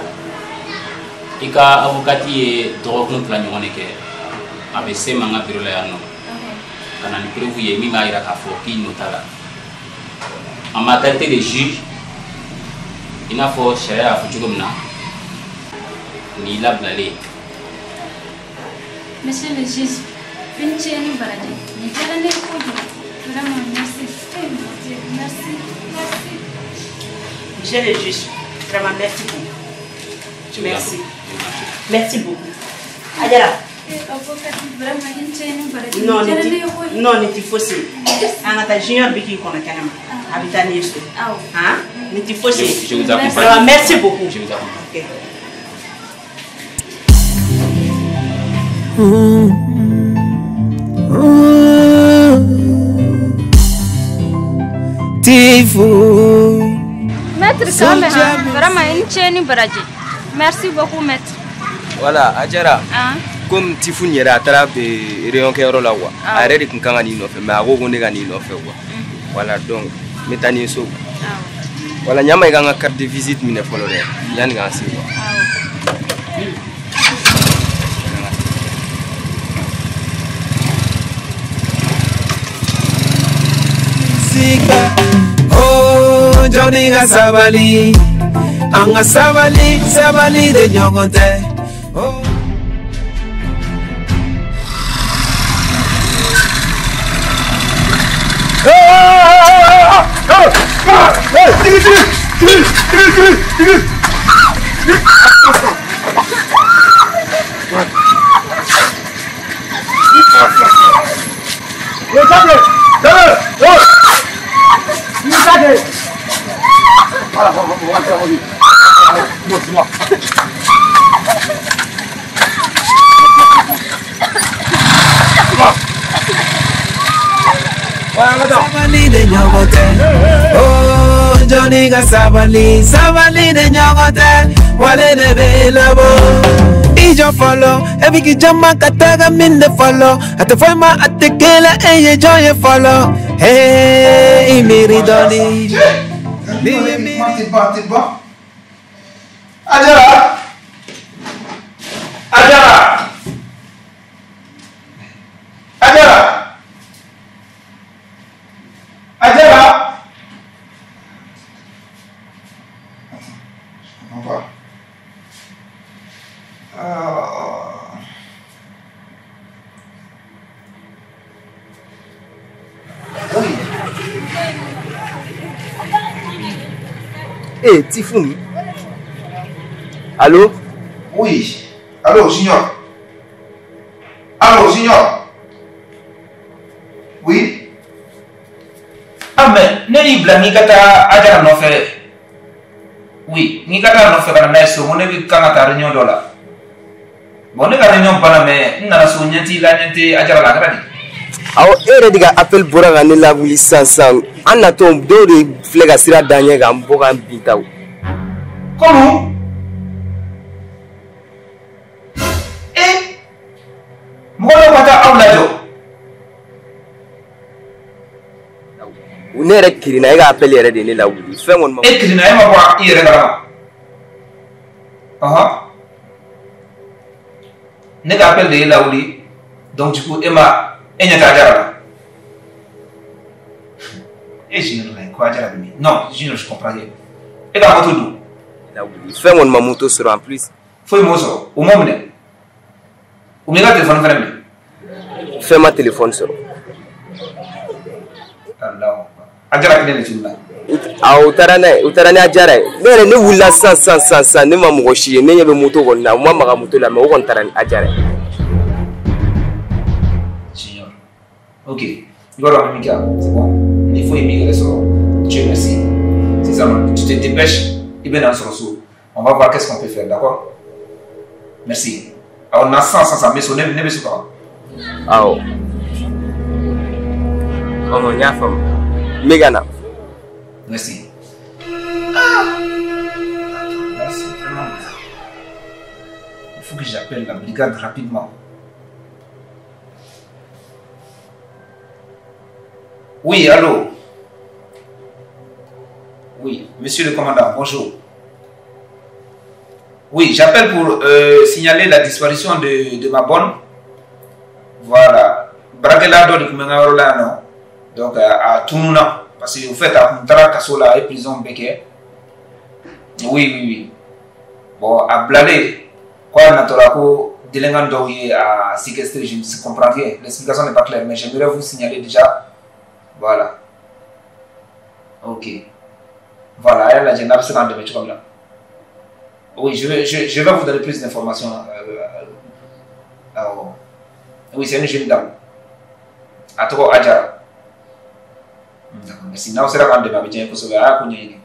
i ka avocati ye dɔgɔkun fila ɲɔgɔn de kɛ. A bɛ se ma n ka bureau la yan nɔ. Ka na ni preuve ye min b'a jira k'a fɔ k'i nɔ t'a la. En ma qualité de juge, i n'a fɔ sariya y'a fɔ cogo min na, nin y'i labilalen ye. Monsieur le juge, i ni ce ni baraji. Nin diyara ne ye kojugu. Vraiment, merci. Eh mon Dieu, merci, merci. Monsieur le juge, vraiment merci beaucoup. Merci. Merci beaucoup. Adjara. Non, non, ne ti fosi. An ka taa junior bɛ k'i kɔnɔ kɛnɛ ma. A bɛ taa n'i ye so. Han? Ne ti fosi. Je vous accompagne. Merci beaucoup. Je vous accompagne. Ok. Tifou. Maître Kamé, vraiment i ni ce ni baraji. Merci beaucoup, maître. Voilà, Adjara. Ah. Comme Tifou yɛrɛ a taara réunion kɛyɔrɔ la quoi. A yɛrɛ de tun kan ka n'i nɔfɛ mais a ko ko ne ka n'i nɔfɛ quoi. Voilà, donc n bɛ taa n'i ye so. Voilà, ɲama i ka n ka carte de visite minɛ fɔlɔ dɛ yanni k'an se quoi. Sika. Oh, jɔnni ka sabali, an ka sabali, sabali de ɲɔgɔn tɛ. Oh. Doucement, doucement. Sabali de ɲɔgɔn tɛ, oh jɔnni ka sabali, sabali de ɲɔgɔn tɛ, wale de bɛ labɔ. I jɔ fɔlɔ, e bɛ k'i jama ka taga min de fɔlɔ, a tɛ foyi ma a tɛ kelen e ye jɔn ye fɔlɔ, hey i miiri dɔɔni. T'es pas, t'es pas. Adjara! Adjara! Adjara! Adjara! Attends, je comprends pas. Oui. Eh, Tifouni. Allô? Oui. Allô, Junior. Allô, Junior. Oui. Ah, mais, ne y'i bila n'i ka taa Adjara nɔfɛ. Oui, n'i ka taa nɔfɛ ka na n'a ye so, n ko ne bɛ kan ka taa réunion dɔ la. Bon, ne ka réunion banna mais n nana so ɲɛ t'i la ɲɛ tɛ Adjara la, a kɛra di? Awɔ, e yɛrɛ de ka appel bɔra ka ne lawuli sisan sisan. An natɔ dɔw de filɛ ka sira d'an ɲɛ k'an bɔ k'an bin ta o. Comment? Eh! Mɔgɔ dɔw ka taa aw lajɔ. Ne yɛrɛ kirinna, e ka appel yɛrɛ de ye ne lawuli. Fɛn kɔni ma. E kirinna, e ma bɔ i yɛrɛ kalama. Ɔhɔn. Ne ka appel de ye lawuli. Donc du coup, e ma e ɲɛ tɛ Adjara la. E Junior la ko Adjara bɛ min? Non, Junior, je comprends rien. E ka moto dun? Fɛn kɔni ma moto sɔrɔ en plus. Foyi m'o sɔrɔ, o m'o minɛ. U m'i ka téléphone fɛnɛ minɛ? Fɛn ma téléphone sɔrɔ. Alahu akbar. Adjara kelen de tununna. Awɔ, u taara n'a ye, u taara ni Adjara ye. Ne yɛrɛ ne wulila sisan sisan sisan sisan, ne ma mɔgɔ si ye, ne ɲɛ bɛ moto kɔni na, u ma maga moto la mais u kɔni taara ni Adjara ye. Junior. Ok. I b'a dɔn an bɛ min kɛ yan, c'est bon. Ni foyi m'i yɛrɛ sɔrɔ, Dieu merci. Sisan tu te dépêches, i bɛ na n sɔrɔ so. On va voir qu'est-ce qu'on peut faire, d'accord? Merci. Awɔ, na sisan sisan sisan, n bɛ so, ne bɛ so ka ban. Awɔ. Ɔhɔn, n y'a faamu. N bɛ ka na. Merci. Ah! Là, c'est vraiment bizarre. Il faut que j'appelle la brigade rapidement. Oui, allô? Oui, monsieur le commandant, bonjour. Oui, j'appelle pour signaler la disparition de ma bonne. Voilà. Brakela dɔ de tun bɛ n ka yɔrɔ la yan nɔ. Donc a tununna. Parce que au fait, a tun taara kaso la, a ye prison bɛɛ kɛ. Oui, oui, oui. Bon, a bilalen, ko a natɔla ko délinquant dɔw ye a séquestré, je ne comprends rien. L'explication n'est pas claire, mais j'aimerais vous signaler déjà. Voilà. Ok. Voilà, a y'a lajɛ n'a bɛ se k'an dɛmɛ cogo min na. Oui, je vais vous donner plus d'informations. Oui, c'est une jeune dame. A tɔgɔ Adjara. D'accord, merci. N'aw sera k'an dɛmɛ a bɛ diya n ye kosɛbɛ. A y'a ko ɲɛɲini.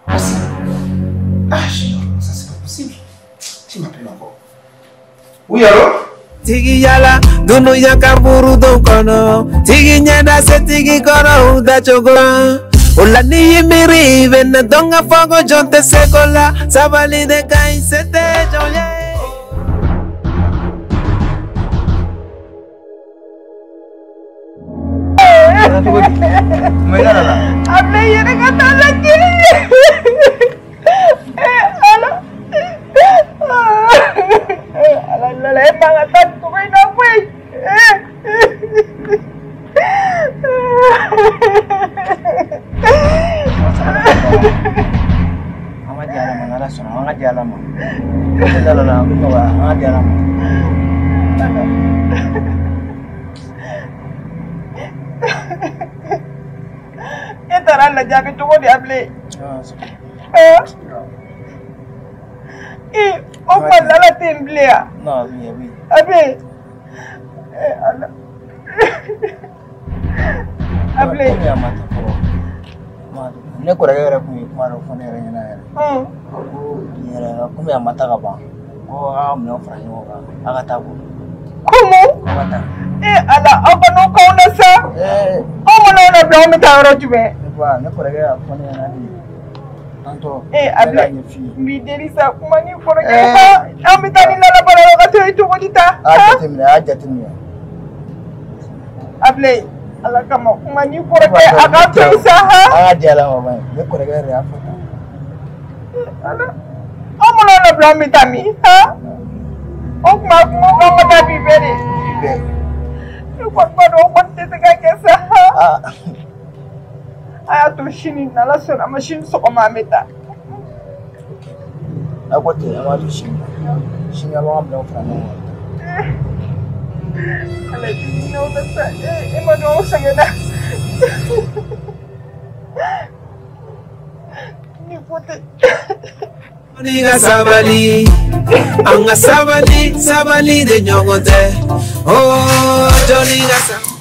Merci. Ah, Junior, ça c'est pas possible. Qui m'appelle encore? Oui, allô? Tigi yala dunuya kaburu dɔw kɔnɔ, tigi ɲɛda se tigi kɔrɔ u dacogo la. O la n'i y'i miiri i bɛ na dɔn k'a fɔ ko jɔn tɛ se ko la, sabali de ka ɲi se tɛ jɔn ye. A bɛ yɛrɛ ka taa lajɛ. Ala. Ala lala e man ka taa nin cogo in na koyi. An ka di Ala ma, n'Ala sɔnna, an ka di Ala ma. N'o tɛ Ala la, a bɛ nɔgɔya, an ka di Ala ma. E taara lajɛ a bɛ cogo di Abilen? Ee, o tuma Lala tɛ yen bilen wa? Non, a bɛ yen, a bɛ yen. A bɛ yen. Ee Ala. Abilen. Komi a ma taa fɔlɔ. Ne kɔrɔkɛ yɛrɛ tun ye kuma dɔ fɔ ne yɛrɛ ɲɛna yɛrɛ. Ko yɛrɛ komi a ma taa ka ban, ko a ka minɛnw fara ɲɔgɔn kan, a ka taa ko. Komu? A ka taa. Ee Ala, aw ka n'o k'anw na sa. Anw mana aw labila, anw bɛ taa yɔrɔ jumɛn? Ne kɔrɔkɛ y'a fɔ ne ɲɛna de. Tantɔ. Ee Abila, n b'i deli sa, kuma ni kɔrɔkɛ ye sa. An bɛ taa ni Lala banabagatɔ ye cogo di tan? A jateminɛ, a jateminɛ. Abila, Ala kama kuma ni kɔrɔkɛ a ka to yen sa han. A ka di Ala ma bayi, ne kɔrɔkɛ yɛrɛ y'a fɔ tan. Ala, anw mana aw labila, anw bɛ taa min han? O tuma ko k'an ka taa bi bɛɛ de. Bi bɛɛ. Ne kɔni b'a dɔn o kɔni tɛ se ka kɛ sa han. A y'a to sini n'Ala sɔnna a ma, sini sɔgɔma an bɛ taa. A ko ten, an b'a to sini. Sini an b'an ka minɛnw fara ɲɔgɔn kan. Ala k'i hinɛ o la sa, e ma dɔn aw sɛgɛnna. Ni ko tɛ. Jɔnni ka sabali, an ka sabali, sabali de ɲɔgɔn tɛ. Oh, jɔnni ka sabali.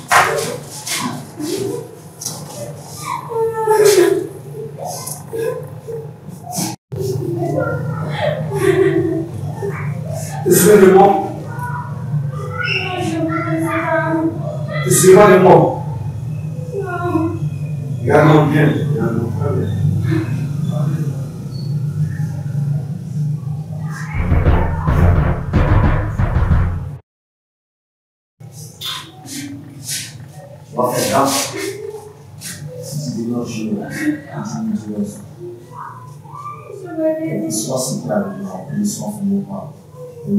Te souviens de moi? Te souviens de moi? Non. Regarde-moi bien, regarde-moi très bien. On va faire grave. Si tu dénonces, je vais. Je Sois s'il te plaît, sois pour moi. Je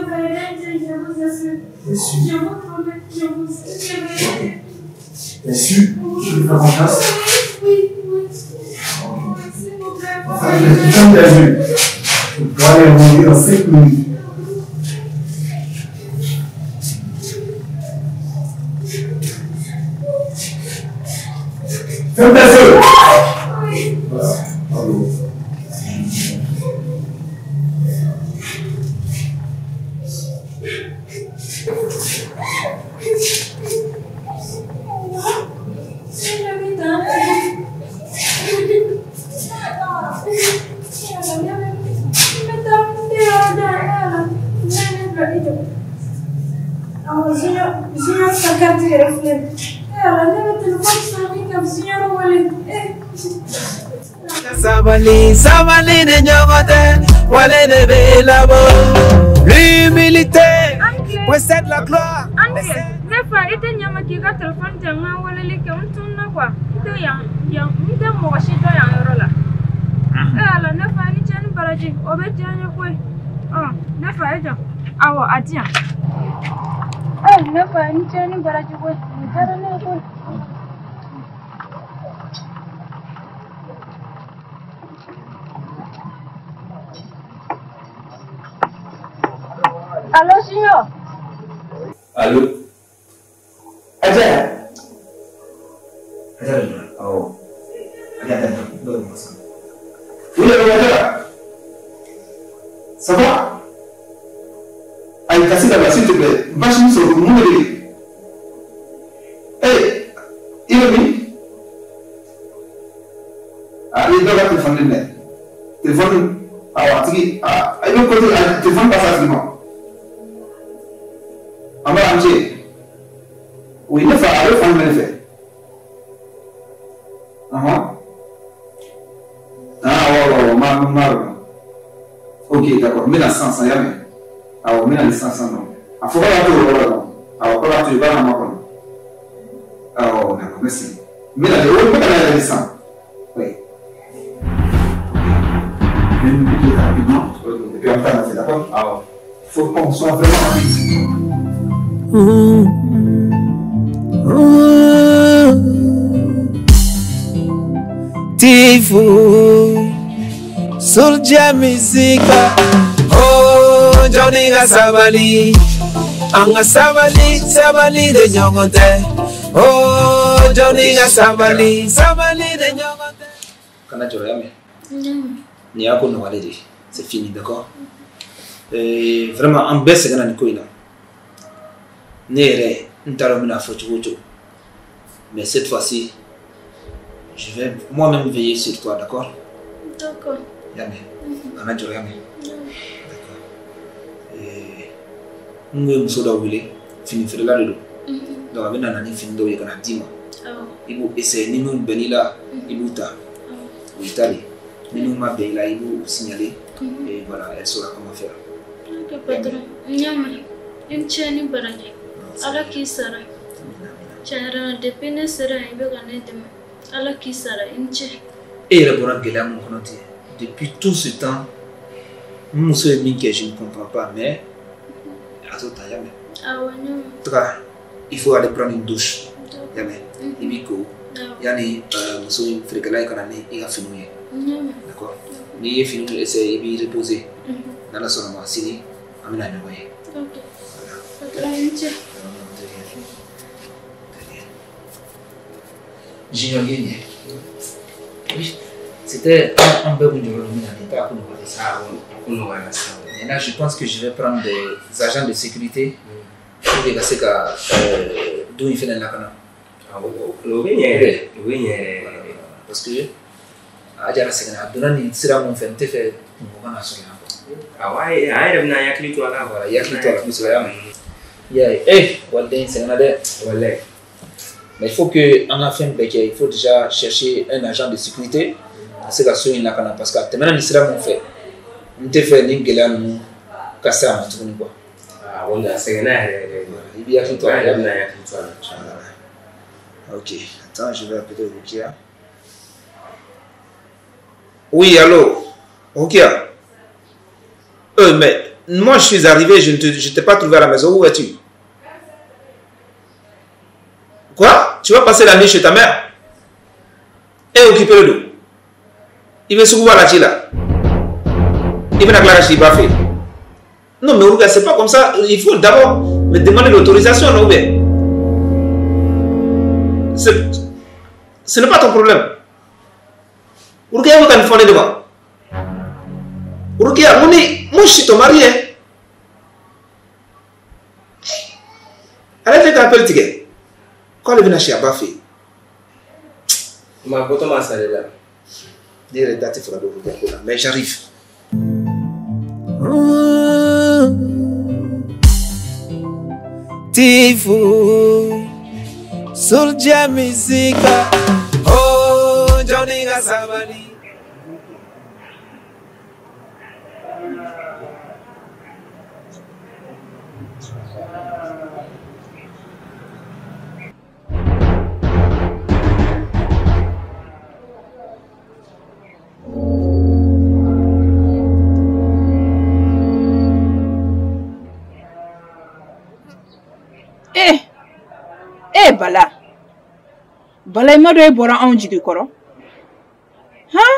vais rien dire, je vous assure. T'es sûr? Je vous promets, je vous assure. T'es sûr? Tu me fais confiance? Oui, oui, oui. S'il vous plaît. Enfin, je ferme tes yeux. Tu dois aller mourir en 5 minutes. Ferme tes yeux! Oui. Voilà, pardon. Sabali, sabali de ɲɔgɔn tɛ, wale de bɛ labɔ. L'humilité précède la gloire. Oncle, ne fa i tɛ ɲa ma k'i ka telefɔni di yan, n ka weleli kɛ, n tununa quoi. N tɛ yan, yan, n tɛ mɔgɔ si dɔn yan yɔrɔ la. E Ala, ne fa ni ce ni baraji, o bɛ diya n ye koyi. Ne fa e jɔ. Awɔ, a di yan. Ne fa ni ce ni baraji koyi, nin diyara ne ye koyi. Allô, Junior? Allô? Adja? Adja, oh. Adja, Adja, donne-moi ça. Oui, allô, Adja? Ça va? Allez, cassez là-bas, s'il te plaît. Va chez nous, sur le monde. Hé, il est mis? Ah, il doit avoir téléphone. Téléphone. Ah, ah, il est côté, téléphone passe facilement. An b'a ce oui ne fa a bɛ fan jumɛn de fɛ ɔhɔn ah awɔ awɔ ma ma ok d'accord n bɛna sisan sisan y'a mɛn awɔ n bɛna ni sisan sisan nɔ a fɔ k'a b'a to o yɔrɔ la dɔrɔn awɔ k'a b'a to yen i b'a na makɔnɔ awɔ d'accord merci n bɛna de o n bɛ ka na yɛrɛ sisan oui. Je vais nous piquer rapidement et puis on va faire d'accord awɔ faut qu'on soit vraiment rapide. Tifu Soulja Music. Oh, Johnny ka sabali, an ka sabali, sabali de ɲɔgɔn tɛ. Oh, Johnny ka sabali, sabali de ɲɔgɔn tɛ. Kana jɔrɔ ya mɛn. Nin y'a ko nɔgɔyalen de ye. C'est fini, d'accord? Vraiment an bɛɛ sɛgɛnna nin ko in na. Ne yɛrɛ n t'a dɔn n bɛna fɔ cogo o cogo, mais cette fois-ci Je vais moi-même veiller sur toi, d'accord? D'accord. Yamé. Kana jɔrɔ yamé. D'accord. N kun ye muso dɔ wele, fini feerela de don. Donc a bɛ na ni fini dɔw ye ka na d'i ma. I b'o essayer, ni minnu bɛnn'i la, i b'u ta. O y'i ta de ye. Ni minnu ma bɛn i la, i b'u signaler. Et voilà, elle saura comment faire. Ok, patron. N y'a mɛn. I ni ce ni baraji. Ala k'i sara. Tiɲɛ yɛrɛ la, depuis ne sera yan, i bɛ ka ne dɛmɛ. Ala k'i sara, i ni ce. E yɛrɛ bɔra gɛlɛya mun kɔnɔ ten, depuis tout ce temps, n muso ye min kɛ, je ne comprends pas, mais a t'o ta, y'a mɛn. Awɔ, n y'a mɛn. En tout cas, il faut aller prendre une douche. Y'a mɛn. I b'i ko yanni muso in feerekɛla ye ka na ni i ka finiw ye. N y'a mɛn. D'accord. N'i ye finiw essayer, i b'i reposer. N'Ala sɔnna ma, sini an bɛna ɲɔgɔn ye. Ok. Patron, i ni ce. Junior Guénier. Oui, c'était un peu Maintenant, je pense que je vais prendre des agents de sécurité pour les casser d'où il fait la canne. Parce que Mais il faut que en fin de il faut déjà chercher un agent de sécurité c'est la so in lakana parce que a tɛmɛna nin sira mun fɛ n tɛ fɛ nin gɛlɛya ninnu ka se a ma tuguni quoi. Ah bon, a sɛgɛnna yɛrɛ yɛrɛ. I b'i hakili to a la. An yɛrɛ bɛna hakili to a la. Ok, attends, je vais appeler Rokia. Oui, allô, Rokia. Mais moi je suis arrivé, je ne t'ai pas trouvé à la maison. Où es-tu? Quoi? Tu vas passer la nuit chez ta mère? Et occuper le dos. Il veut se voir là, là. Il veut la classe, il va faire. Non, mais regarde, c'est pas comme ça. Il faut d'abord me demander l'autorisation, non, ou bien. Ce n'est pas ton problème. Regarde, vous avez devant. Regarde, moi, je suis ton mari. Hein. Arrête de t'appeler Tigé. Quand elle vient chez Abafé. Ma boto ma sale là. Mais j'arrive. Tifu Soldier Musica. Oh Johnny Gasabali. Eh Bala, Bala i ma dɔn e bɔra anw jigi kɔrɔ han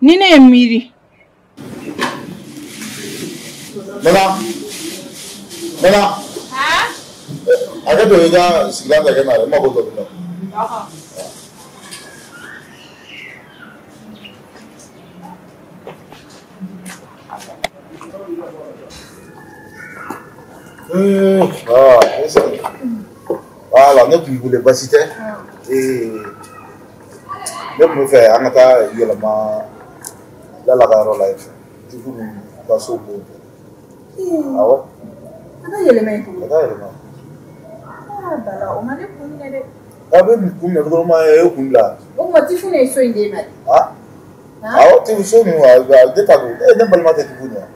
ni ne ye miiri. Nana, Nana. A kɛ to i ka sigilan ta kɛ na dɛ, n mako dɔ bɛ na. Ah, voilà, ne tun b'i wele baasi tɛ. Ne tun bɛ fɛ an ka taa yɛlɛma Lala ka yɔrɔ la yen fɛ. Jugu ninnu ka so bon. Awɔ. Ka taa yɛlɛma yen tuguni. Ka taa yɛlɛma. Ah Bala, o ma ne kun minɛ dɛ. A bɛ kun minɛ cogo min e kun bila. O tuma Tifu ne ye so in d'e ma de. Ah? Awɔ, Tifu so ninnu ne ta don. Ne balima tɛ Tifu nin wa?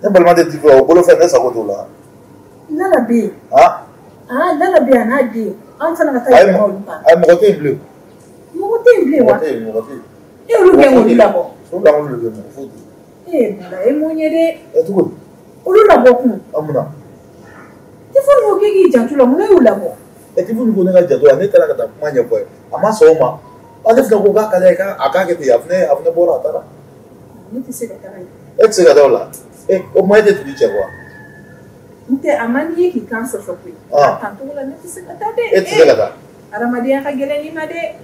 Ne balima tɛ Tifu o bolo fɛn ne sago t'o la. Lala bɛ yen. Ah? Ah Lala bɛ yen a n'a den. An fana ka taa yɛlɛma olu kan. Ayi mɔgɔ tɛ yen bilen. Mɔgɔ tɛ yen bilen wa? Mɔgɔ tɛ yen, mɔgɔ tɛ yen. E olu gɛn k'olu labɔ. So lankolon de bɛ yen, mɔgɔ foyi tɛ yen. Ee Bala e mun ye dɛ. Ɛ cogo di? Olu labɔ kun. A mun na? Tifu ko k'e k'i janto la mun na e y'u labɔ? Ɛ Tifu ko ne ka janto la ne taara ka taa kuma ɲɛfɔ a ye a ma sɔn o ma. Ne fana ko k'a ka d'a ye k'a k'a kɛ ten a fana bɔra a taara. Ne tɛ se ka taga yen. E tɛ se ka taa o la? E o kuma e tɛ tugu i cɛ kɔ wa? N tɛ a man di ye k'i kan sɔsɔ koyi. A tan cogo la ne tɛ se ka taa dɛ. E tɛ se ka taa. Hadamadenya ka gɛlɛn n'i ma dɛ.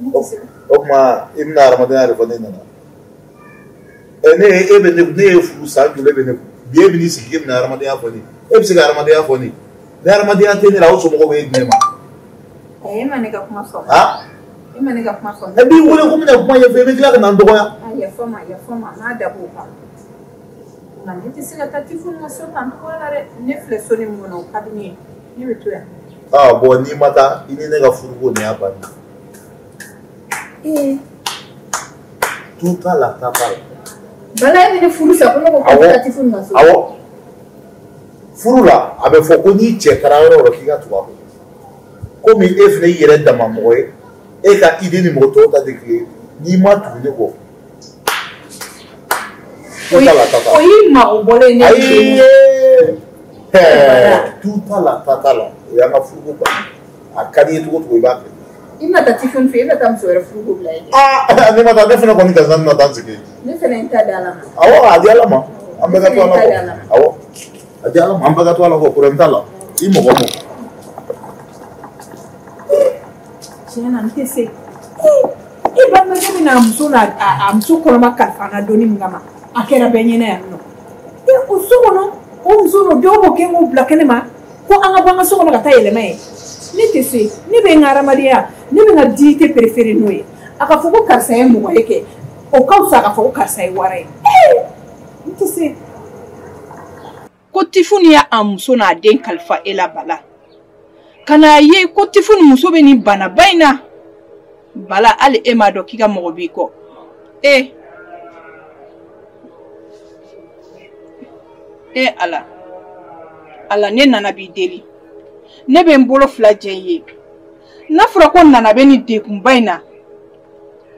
Ne tɛ se ka. O tuma i bɛna hadamadenya de fɔ ne ɲɛna. Ɛ ne e bɛ ne ne ye furu san joli e bɛ ne kun bi e bɛ n'i sigi k'e bɛna hadamadenya fɔ ne ye e bɛ se ka hadamadenya fɔ ne ye ni hadamadenya tɛ ne la aw somɔgɔw bɛ e di ne ma. E ma ne ka kuma fɔ. Ah? E ma ne ka kuma fɔ. Ne b'i wele ko n bɛna kuma ɲɛfɔ i bɛ tila ka na n dɔgɔya. A yafa ma, yafa ma, n'a dabɔ o kama. Nka ne tɛ se ka taa Tifuni ka so tan cogo la dɛ. Ne filɛ so ni mun kɔnɔ, o ka di ne ye. Ne bɛ to yan. Ah bon, n'i ma taa, i ni ne ka furuko nin y'a bannen. Ee. Tu t'a la, ta t'a la. Bala e bɛ ne furu sa ko ne ko ko taa Tifuni ka so. Awɔ. Furu la, a bɛ fɔ ko n'i cɛ taara yɔrɔ o yɔrɔ k'i ka tugu a kɔ. Komi e fana y'i yɛrɛ dama mɔgɔ ye, e ka idée ni mɔgɔ tɔw ta tɛ kelen ye, n'i ma tugu ne kɔ. Tu t'a la, ta t'a la. O y'i mago bɔlen ne ye. Ayi, tu t'a la, ta t'a la. O y'an ka furuko bannen. A ka di i ye cogo o cogo i b'a kɛ. I bɛna taa Tifuni fɛ yen, i bɛna taa muso wɛrɛ furuko bila yen. Aa, ne ma taa, ne fana kɔni gansan bɛna taa n sigi yen. Ne fana ye n ta di Ala ma. Awɔ, a di Ala ma. An bɛɛ ka to Ala kɔ. Awɔ. A di Ala ma, an bɛɛ ka to Ala kɔ, problème t'a la. I mɔgɔ o mɔgɔ. Tiɲɛ na n tɛ se. E balimakɛ bɛna a muso n'a a muso kɔnɔma kalifa n na donni min kama, a kɛra bɛɛ ɲɛna yan nɔ. E o so kɔnɔ, o muso n'o dɔw b'o kɛ k'o bila kɛnɛ ma ko an ka bɔ an ka so kɔnɔ ka taa yɛlɛma yen. Ne tɛ se. Ne bɛ n ka hadamadenya, ne bɛ n ka dignité préférée n'o ye. A ka fɔ ko karisa ye mɔgɔ ye kɛ, o ka fisa ka fɔ ko karisa ye wara ye. Ee, n tɛ se. Ko Tifuni y'a muso n'a den kalifa e la Bala. Ka n'a ye ko Tifuni muso bɛ nin banaba in na. Bala hali e m'a dɔn k'i ka mɔgɔ b'i kɔ. E. E Ala. Ala ne nana b'i deli. Ne bɛ n bolo fila jɛ i ye. N'a fɔra ko nana bɛ nin degunba in na.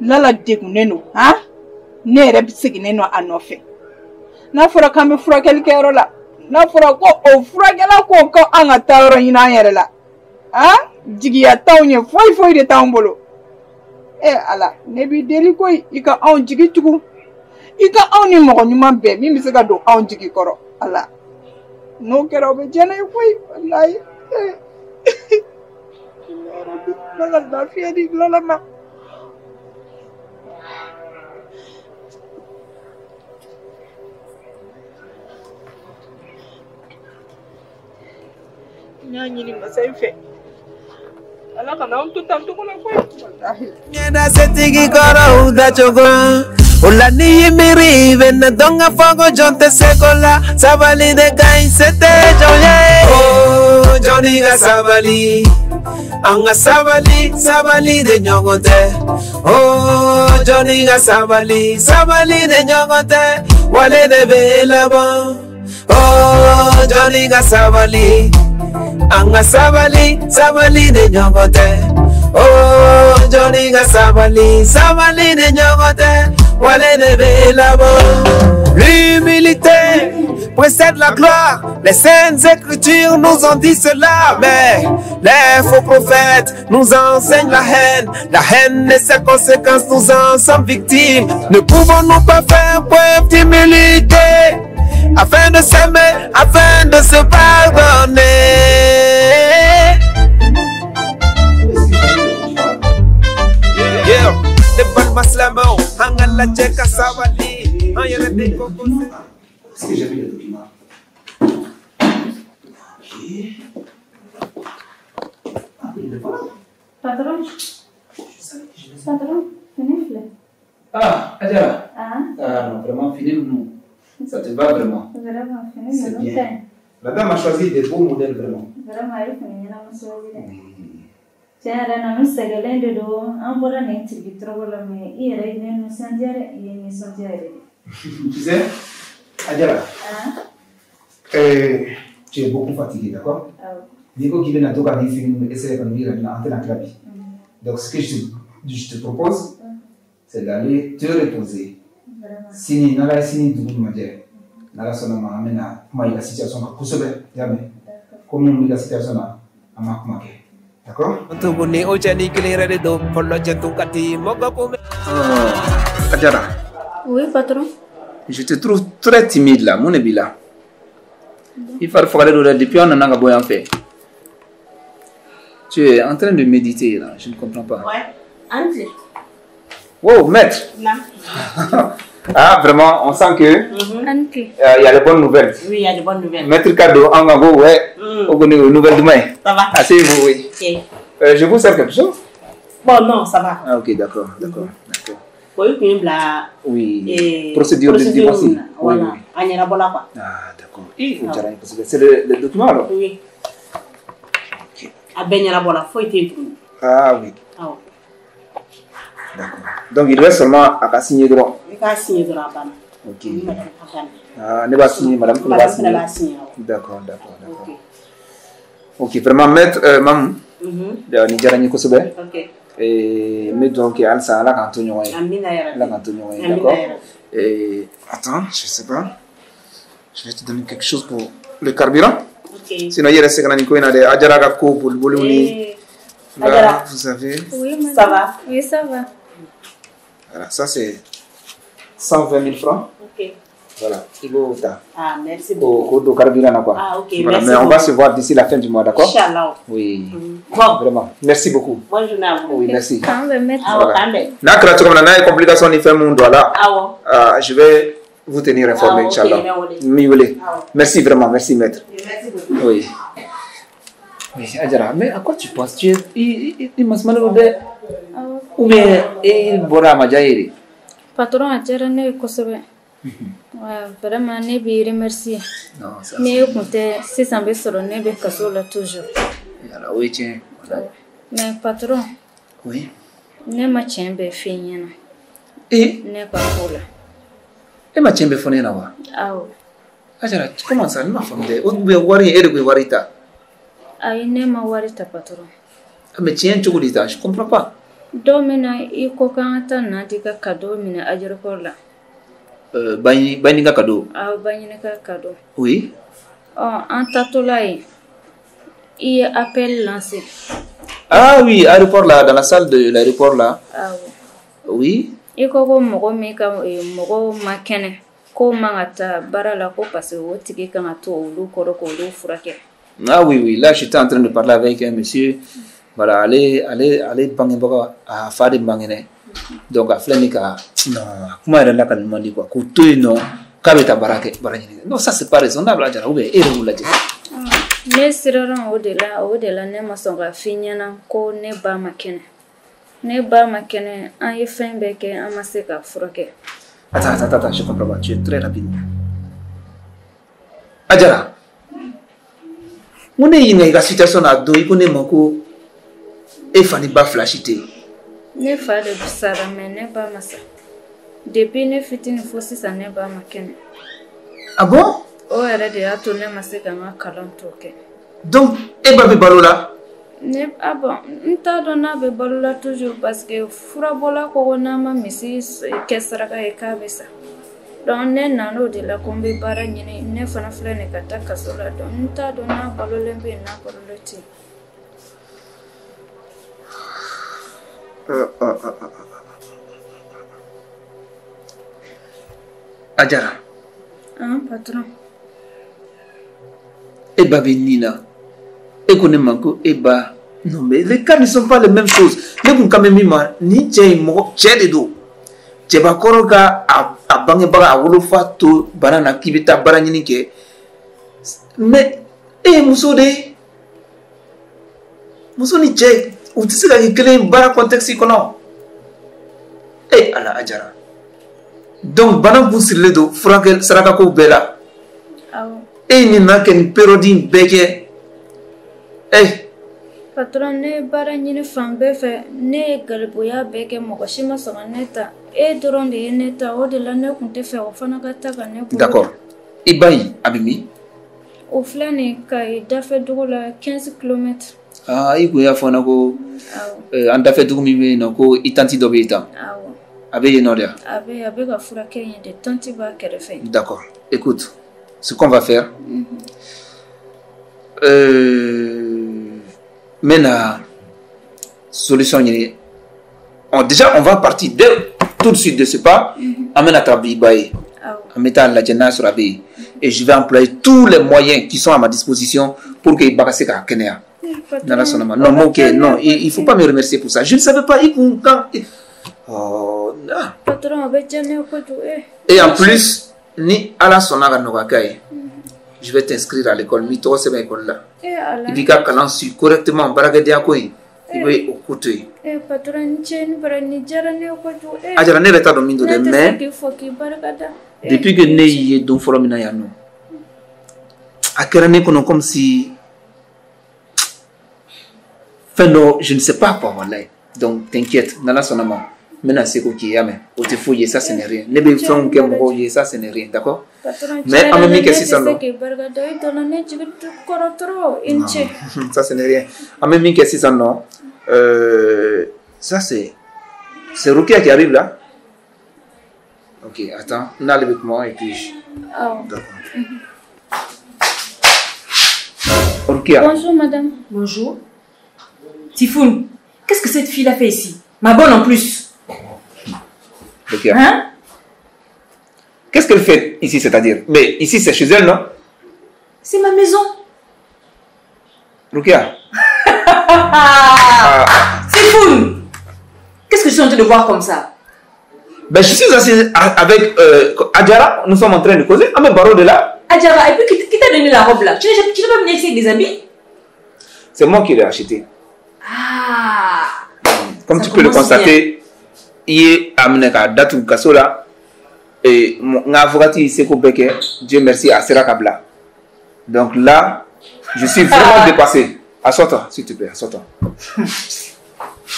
Lala degunnen don, han? Ne yɛrɛ seginnen don a nɔfɛ. N'a fɔra k'an bɛ furakɛli kɛyɔrɔ la. N'a fɔra ko o furakɛla ko ko an ka taa yɔrɔ ɲini an yɛrɛ la. Han? Jigiya t'anw ye, foyi foyi de t'anw bolo. E Ala, ne b'i deli koyi, i ka anw jigi tugu. I ka anw ni mɔgɔ ɲuman bɛn min bɛ se ka don anw jigi kɔrɔ. Ala, n'o kɛra o bɛ diya ne ye koyi, walayi. Ya Rabbi, Ala ka lafiya di Lala ma. N y'a ɲini masa in fɛ. Ala kana anw to tan cogo la koyi, walahi. Ɲɛda setigi kɔrɔw dacogo o la n'i y'i miiri i bɛ na dɔn k'a fɔ ko jɔn tɛ se ko la sabali de ka ɲi se tɛ jɔn ye. Oh, jɔnni ka sabali, an ka sabali, sabali de ɲɔgɔn tɛ. Oh, jɔnni ka sabali, sabali de ɲɔgɔn tɛ, wale de bɛ laban. Oh, jɔnni ka sabali, an ka sabali, sabali de ɲɔgɔn tɛ. Oh, jɔnni ka sabali, sabali de ɲɔgɔn tɛ, wale de bɛ laban. L'humilité précède la gloire. Les saintes écritures nous ont dit cela, mais les faux prophètes nous enseignent la haine. La haine et ses conséquences, nous en sommes victimes. Ne pouvons-nous pas faire preuve d'humilité afin de s'aimer, afin de se pardonner? Yeah, ne balima silamɛw, an ka lajɛ ka sabali, an yɛrɛ de ko ko. Est-ce que j'ai mis les documents? Ok. Ah, mais les voilà. Patron. Patron, venez, filɛ. Ah, Adjara. Ah. Ah non, vraiment, fini nous. Ça te va vraiment. Vraiment, fini C'est ninnu bien. ka ɲi. La dame a choisi des beaux modèles vraiment. Vraiment, a ye fini ɲɛnama choisi dɛ. Tiɲɛ yɛrɛ na, n sɛgɛnlen de don. An bɔra nin tigi tɔgɔ la, mais i yɛrɛ ye ne nisɔndiya dɛ. I ye n nisɔndiya yɛrɛ de. Tu sais, Adjara, Ah. tu es beaucoup fatigué, d'accord? Awɔ. N'i ko k'i bɛna to ka nin fini ninnu essayer ka n'u yira ne la, an tɛna tila bi. Donc ce que je te propose, c'est d'aller te reposer. Vraiment. Sini, n'Ala ye sini dugu ɲuman jɛ, n'Ala sɔnna ma, an bɛna kuma i ka situation kan kosɛbɛ, i y'a mɛn? Ko minnu b'i ka situation na, an b'a kuma kɛ. D'accord? Tuguni o cɛni kelen yɛrɛ de don fɔlɔ cɛ tun ka di mɔgɔ kun bɛ. Oh, Adjara, Oui, patron. je te trouve très timide là. Mun de b'i la? I fari fagalen don dɛ depuis an nana ka bɔ yan fɛ. Tu es en train de méditer là, je ne comprends pas. Ouais. Anti. Wow, maître. Na. Ah, vraiment, on sent que Anti. il y a de bonnes nouvelles. Oui, il y a de bonnes nouvelles. Maître Kado, en gros, ouais. Mm. On connaît une nouvelle demain. Ça va. Asseyez-vous, oui. Ok. Je vous sers quelque chose? Bon, non, ça va. Ah, ok, d'accord, d'accord, d'accord. Oui, puis, oui. Et procédure de divorce. Voilà. Oui, oui. Quoi. Ah, d'accord. C'est le document alors? Oui. Ok. Ah oui. Ah, d'accord. Donc il reste seulement à signer droit. Il va signer droit. Ok. Ah, ne va signer, madame. Madame va signer. D'accord, d'accord, d'accord. Ok, vraiment, maître, maman. Ni diyara n ye kosɛbɛ. Et n bɛ dugawu kɛ halisa Ala k'an to ɲɔgɔn ye. Ala k'an to ɲɔgɔn ye, d'accord. Et attends, je sais pas. Je vais te donner quelque chose pour le carburant. Ok. Sinon, i yɛrɛ sɛgɛnna nin ko in na dɛ. Ajara ka ko boliboliw ni. Là, vous avez. Oui, madame. Ça va? Oui, ça va. Voilà, ça c'est 120 000 francs. Ok. Voilà, il faut ça. Ah, merci beaucoup. Au carburant, quoi. Ah, ok, voilà, merci. Mais on beaucoup. Va se voir d'ici la fin du mois, d'accord? Inch'Allah. Oui. Bon. Vraiment. Merci beaucoup. Bonne journée à vous. Oui, merci. Voilà. N'a kɛra cogo min na, n'a ye complication ni fɛn mun don a la, ah, je vais vous tenir informé, Inch'Allah. Mi wele. Merci vraiment, merci maître. Merci beaucoup. Oui. Oui, Adjara, mais à quoi tu penses? Tu es i masumalen don dɛ. Ou bien e bɔra a ma diya e ye de? Patron, a diyara ne ye kosɛbɛ. Ouais, vraiment, ne b'i remercier. Non, ça, Ni e kun tɛ sisan bɛ sɔrɔ ne bɛ kaso la toujours. Voilà, oui, tiens. Voilà. Mais patron, Oui. ne ma tiɲɛ bɛɛ f'i ɲɛna. E? Ne ka ko la. E ma tiɲɛ bɛɛ fɔ ne ɲɛna wa? Awɔ. Adjara, comment ça? Ne m'a faamu dɛ. O tun bɛ wari in, e de kun ye wari ta. Ayi, ne ma wari ta patron. Ah, mais tiɲɛ cogo di ta? Je comprends pas. Don min na i ko k'an ka taa Nadi ka cadeau minɛ aéroport la. Baɲini ka cadeau. Awɔ, Baɲini ka cadeau. Oui. Ɔ, an taatɔla yen, i ye appel lancé. Ah oui, aéroport là, dans la salle de l'aéroport là. Awɔ. Oui. I ko ko mɔgɔ min ka mɔgɔ ma kɛnɛ k'o man ka taa baara la ko parce que o tigi kan ka to olu kɔrɔ k'olu furakɛ. Ah oui, oui, là j'étais en train de parler avec un monsieur. Voilà, ale bangebaga a fa de man kɛnɛ. Donc a filɛ nin ka non, a kuma yɛrɛ lakali man di quoi. K'o to yen nɔ k'a bɛ taa baara kɛ, baara ɲini. Non, ça c'est pas raisonnable, Adjara, ou bien e yɛrɛ b'o lajɛ. Ne siranna o de la ne ma sɔn ka f'i ɲɛna ko ne ba ma kɛnɛ. Ne ba ma kɛnɛ, an ye fɛn bɛɛ kɛ, an ma se ka furakɛ. Attends, attends, attends, je comprends pas, tu es très rapide. Adjara, n ko ne y'i ɲininka i ka situation na a don i ko ne ma ko e fa ni ba fila si tɛ yen. Ne fa de sara mais ne ba ma sa. Depuis ne fitinin fo sisan ne ba ma kɛnɛ. Ah bon? O yɛrɛ de y'a to ne ma se ka n ka kalan tɔ kɛ. Donc e ba bɛ balo la? Ne ah bon, n t'a dɔn n'a bɛ balo la toujours parce que furabɔla ko ko n'an ma misi kɛ saraka ye k'a bɛ sa. Donc ne nan'o de la ko n bɛ baara ɲini, ne fana filɛ nin ka taa kaso la, donc n t'a dɔn n'a balolen bɛ yen n'a balolen tɛ yen. Adjara. Ah, patron. E ba bɛ nin na. E ko ne ma ko e ba. Non mais les cas ne sont pas les mêmes choses. Ne kun kan bɛ min ma nin cɛ in mɔgɔ cɛ de don. Cɛbakɔrɔ ka a bangebaga a wolofa to bana na k'i bɛ taa baara ɲini kɛ. Mais e ye muso de ye. Muso ni cɛ u tɛ se ka kɛ kelen ye baara contexte kɔnɔ. E Ala Adjara. Donc bana kun sirilen don furakɛ sarakako bɛɛ la. Awɔ. E nin na kɛ nin période in bɛɛ kɛ. Eh. Patron, ne ye baara ɲini fan bɛɛ fɛ, ne ye garibuya bɛɛ kɛ, mɔgɔ si ma sɔn ka ne ta. E dɔrɔn de ye ne ta, o de la ne kun tɛ fɛ o fana ka ta ka ne bolo. D'accord. I ba in a bɛ min? O filɛ nin Kayi dafɛ dugu la 15 km. Ah, i kun y'a fɔ n na ko an dafɛ dugu min bɛ yen nɔ ko i tanti dɔ bɛ yen tan. Awɔ. A bɛ yen nɔ de wa? A bɛ yen, a bɛ ka furakɛ yen de, tanti b'a kɛrɛfɛ. D'accord. Écoute, ce qu'on va faire, n bɛna solution ɲini. Déjà, on va partir tout de suite de ce pas. An bɛna taa i ba ye. An bɛ taa lajɛ n'a sɔrɔ a bɛ yen. Et je vais employer tous les moyens qui sont à ma disposition pour que i ba ka se k'a kɛnɛya. N'Ala sɔnna ma. Non, ok, non, il faut pas me remercier pour ça. Je ne savais pas. I kun kan. Oh, ah. Patron, a bɛ diya ne ye kojugu. Et en plus, ni Ala sɔnna ka nɔgɔya k'a ye, je vais t'inscrire à l'école. N b'i tɔgɔ sɛbɛn école la. I b'i ka kalan suit correctement baarakɛdenya ko in. I bɛ o ko to yen. Patron ni ce ni bara ni diyara ne ye kojugu. Ajara, ne yɛrɛ t'a dɔn min don dɛ, Ne tɛ mais se k'i fo k'i barika da. Depuis que ne y'i ye don fɔlɔ min na yan nɔ, a kɛra ne kɔnɔ comme si fɛn dɔ, je ne sais pas quoi, walayi. Donc t'inquiète, n'Ala sɔnna ma, n bɛna se k'o k'i ye, y'a mɛn? O tɛ foyi ye, ça ce n'est rien. Ne bɛ fɛnw kɛ mɔgɔw ye, ça ce n'est rien, d'accord? Patron, Mais tiɲɛ an bɛ yɛrɛ la min kɛ ne tɛ sisan se nɔ, k'i barika da. I donna ne jigi kɔrɔ trop. I ni ce. Ça ce n'est rien. An bɛ min kɛ sisan nɔ, ça c'est Rukia qui arrive là. Ok, attends, n'ale bɛ kuma et puis Awɔ. D'accord. Rukia. Bonjour madame. Bonjour. Tifoun, qu'est-ce que cette fille-là fait ici? Ma bonne en plus. Rukia. Hein? Qu'est-ce qu'elle fait ici, c'est-à-dire? Mais ici, c'est chez elle, non? C'est ma maison. Rukia. Tifoun, qu'est-ce que je suis en train de voir comme ça? Ben, je suis assis avec Adjara, nous sommes en train de causer. Ah, mais baro de là. Adjara, et puis qui t'a donné la robe là? Tu n'es pas venu ici avec des habits? C'est moi qui l'ai acheté. Ah. Comme Ça tu peux le commence constater, il est amené à datu kaso là. Et mon avocat, il sait qu'au Dieu merci, à sera kabla. Donc là, je suis vraiment dépassé. Assois-toi, s'il te plaît, assois-toi.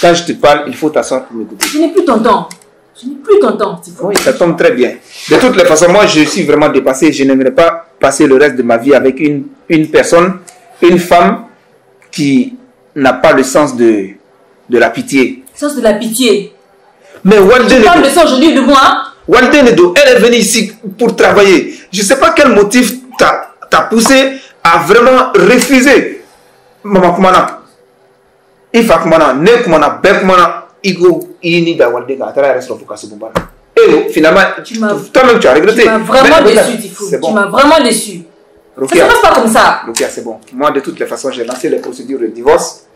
Quand je te parle, il faut t'asseoir pour m'écouter. Je n'ai plus ton temps. Je n'ai plus ton temps, Tifoun. Oui, ça tombe très bien. De toutes les façons, moi, je suis vraiment dépassé. Je n'aimerais pas passer le reste de ma vie avec une personne, une femme qui n'a pas le sens de la pitié. Sens de la pitié. Mais Walden Tu parles de ça aujourd'hui de moi? Walden Edo, elle est venue ici pour travailler. Je ne sais pas quel motif t'a poussé à vraiment refuser. Maman Kumana, Ifa Kumana, Ne Kumana, Be Kumana, Igo, Ini da Walden, Atara reste pour casser Bombana. Et finalement, toi-même tu as regretté. Tu m'as vraiment déçu, Tifoun. C'est bon. Tu m'as vraiment déçu. Rokia, ça ne se passe pas comme ça. Rokia, c'est bon. Moi, de toutes les façons, j'ai lancé les procédures de divorce.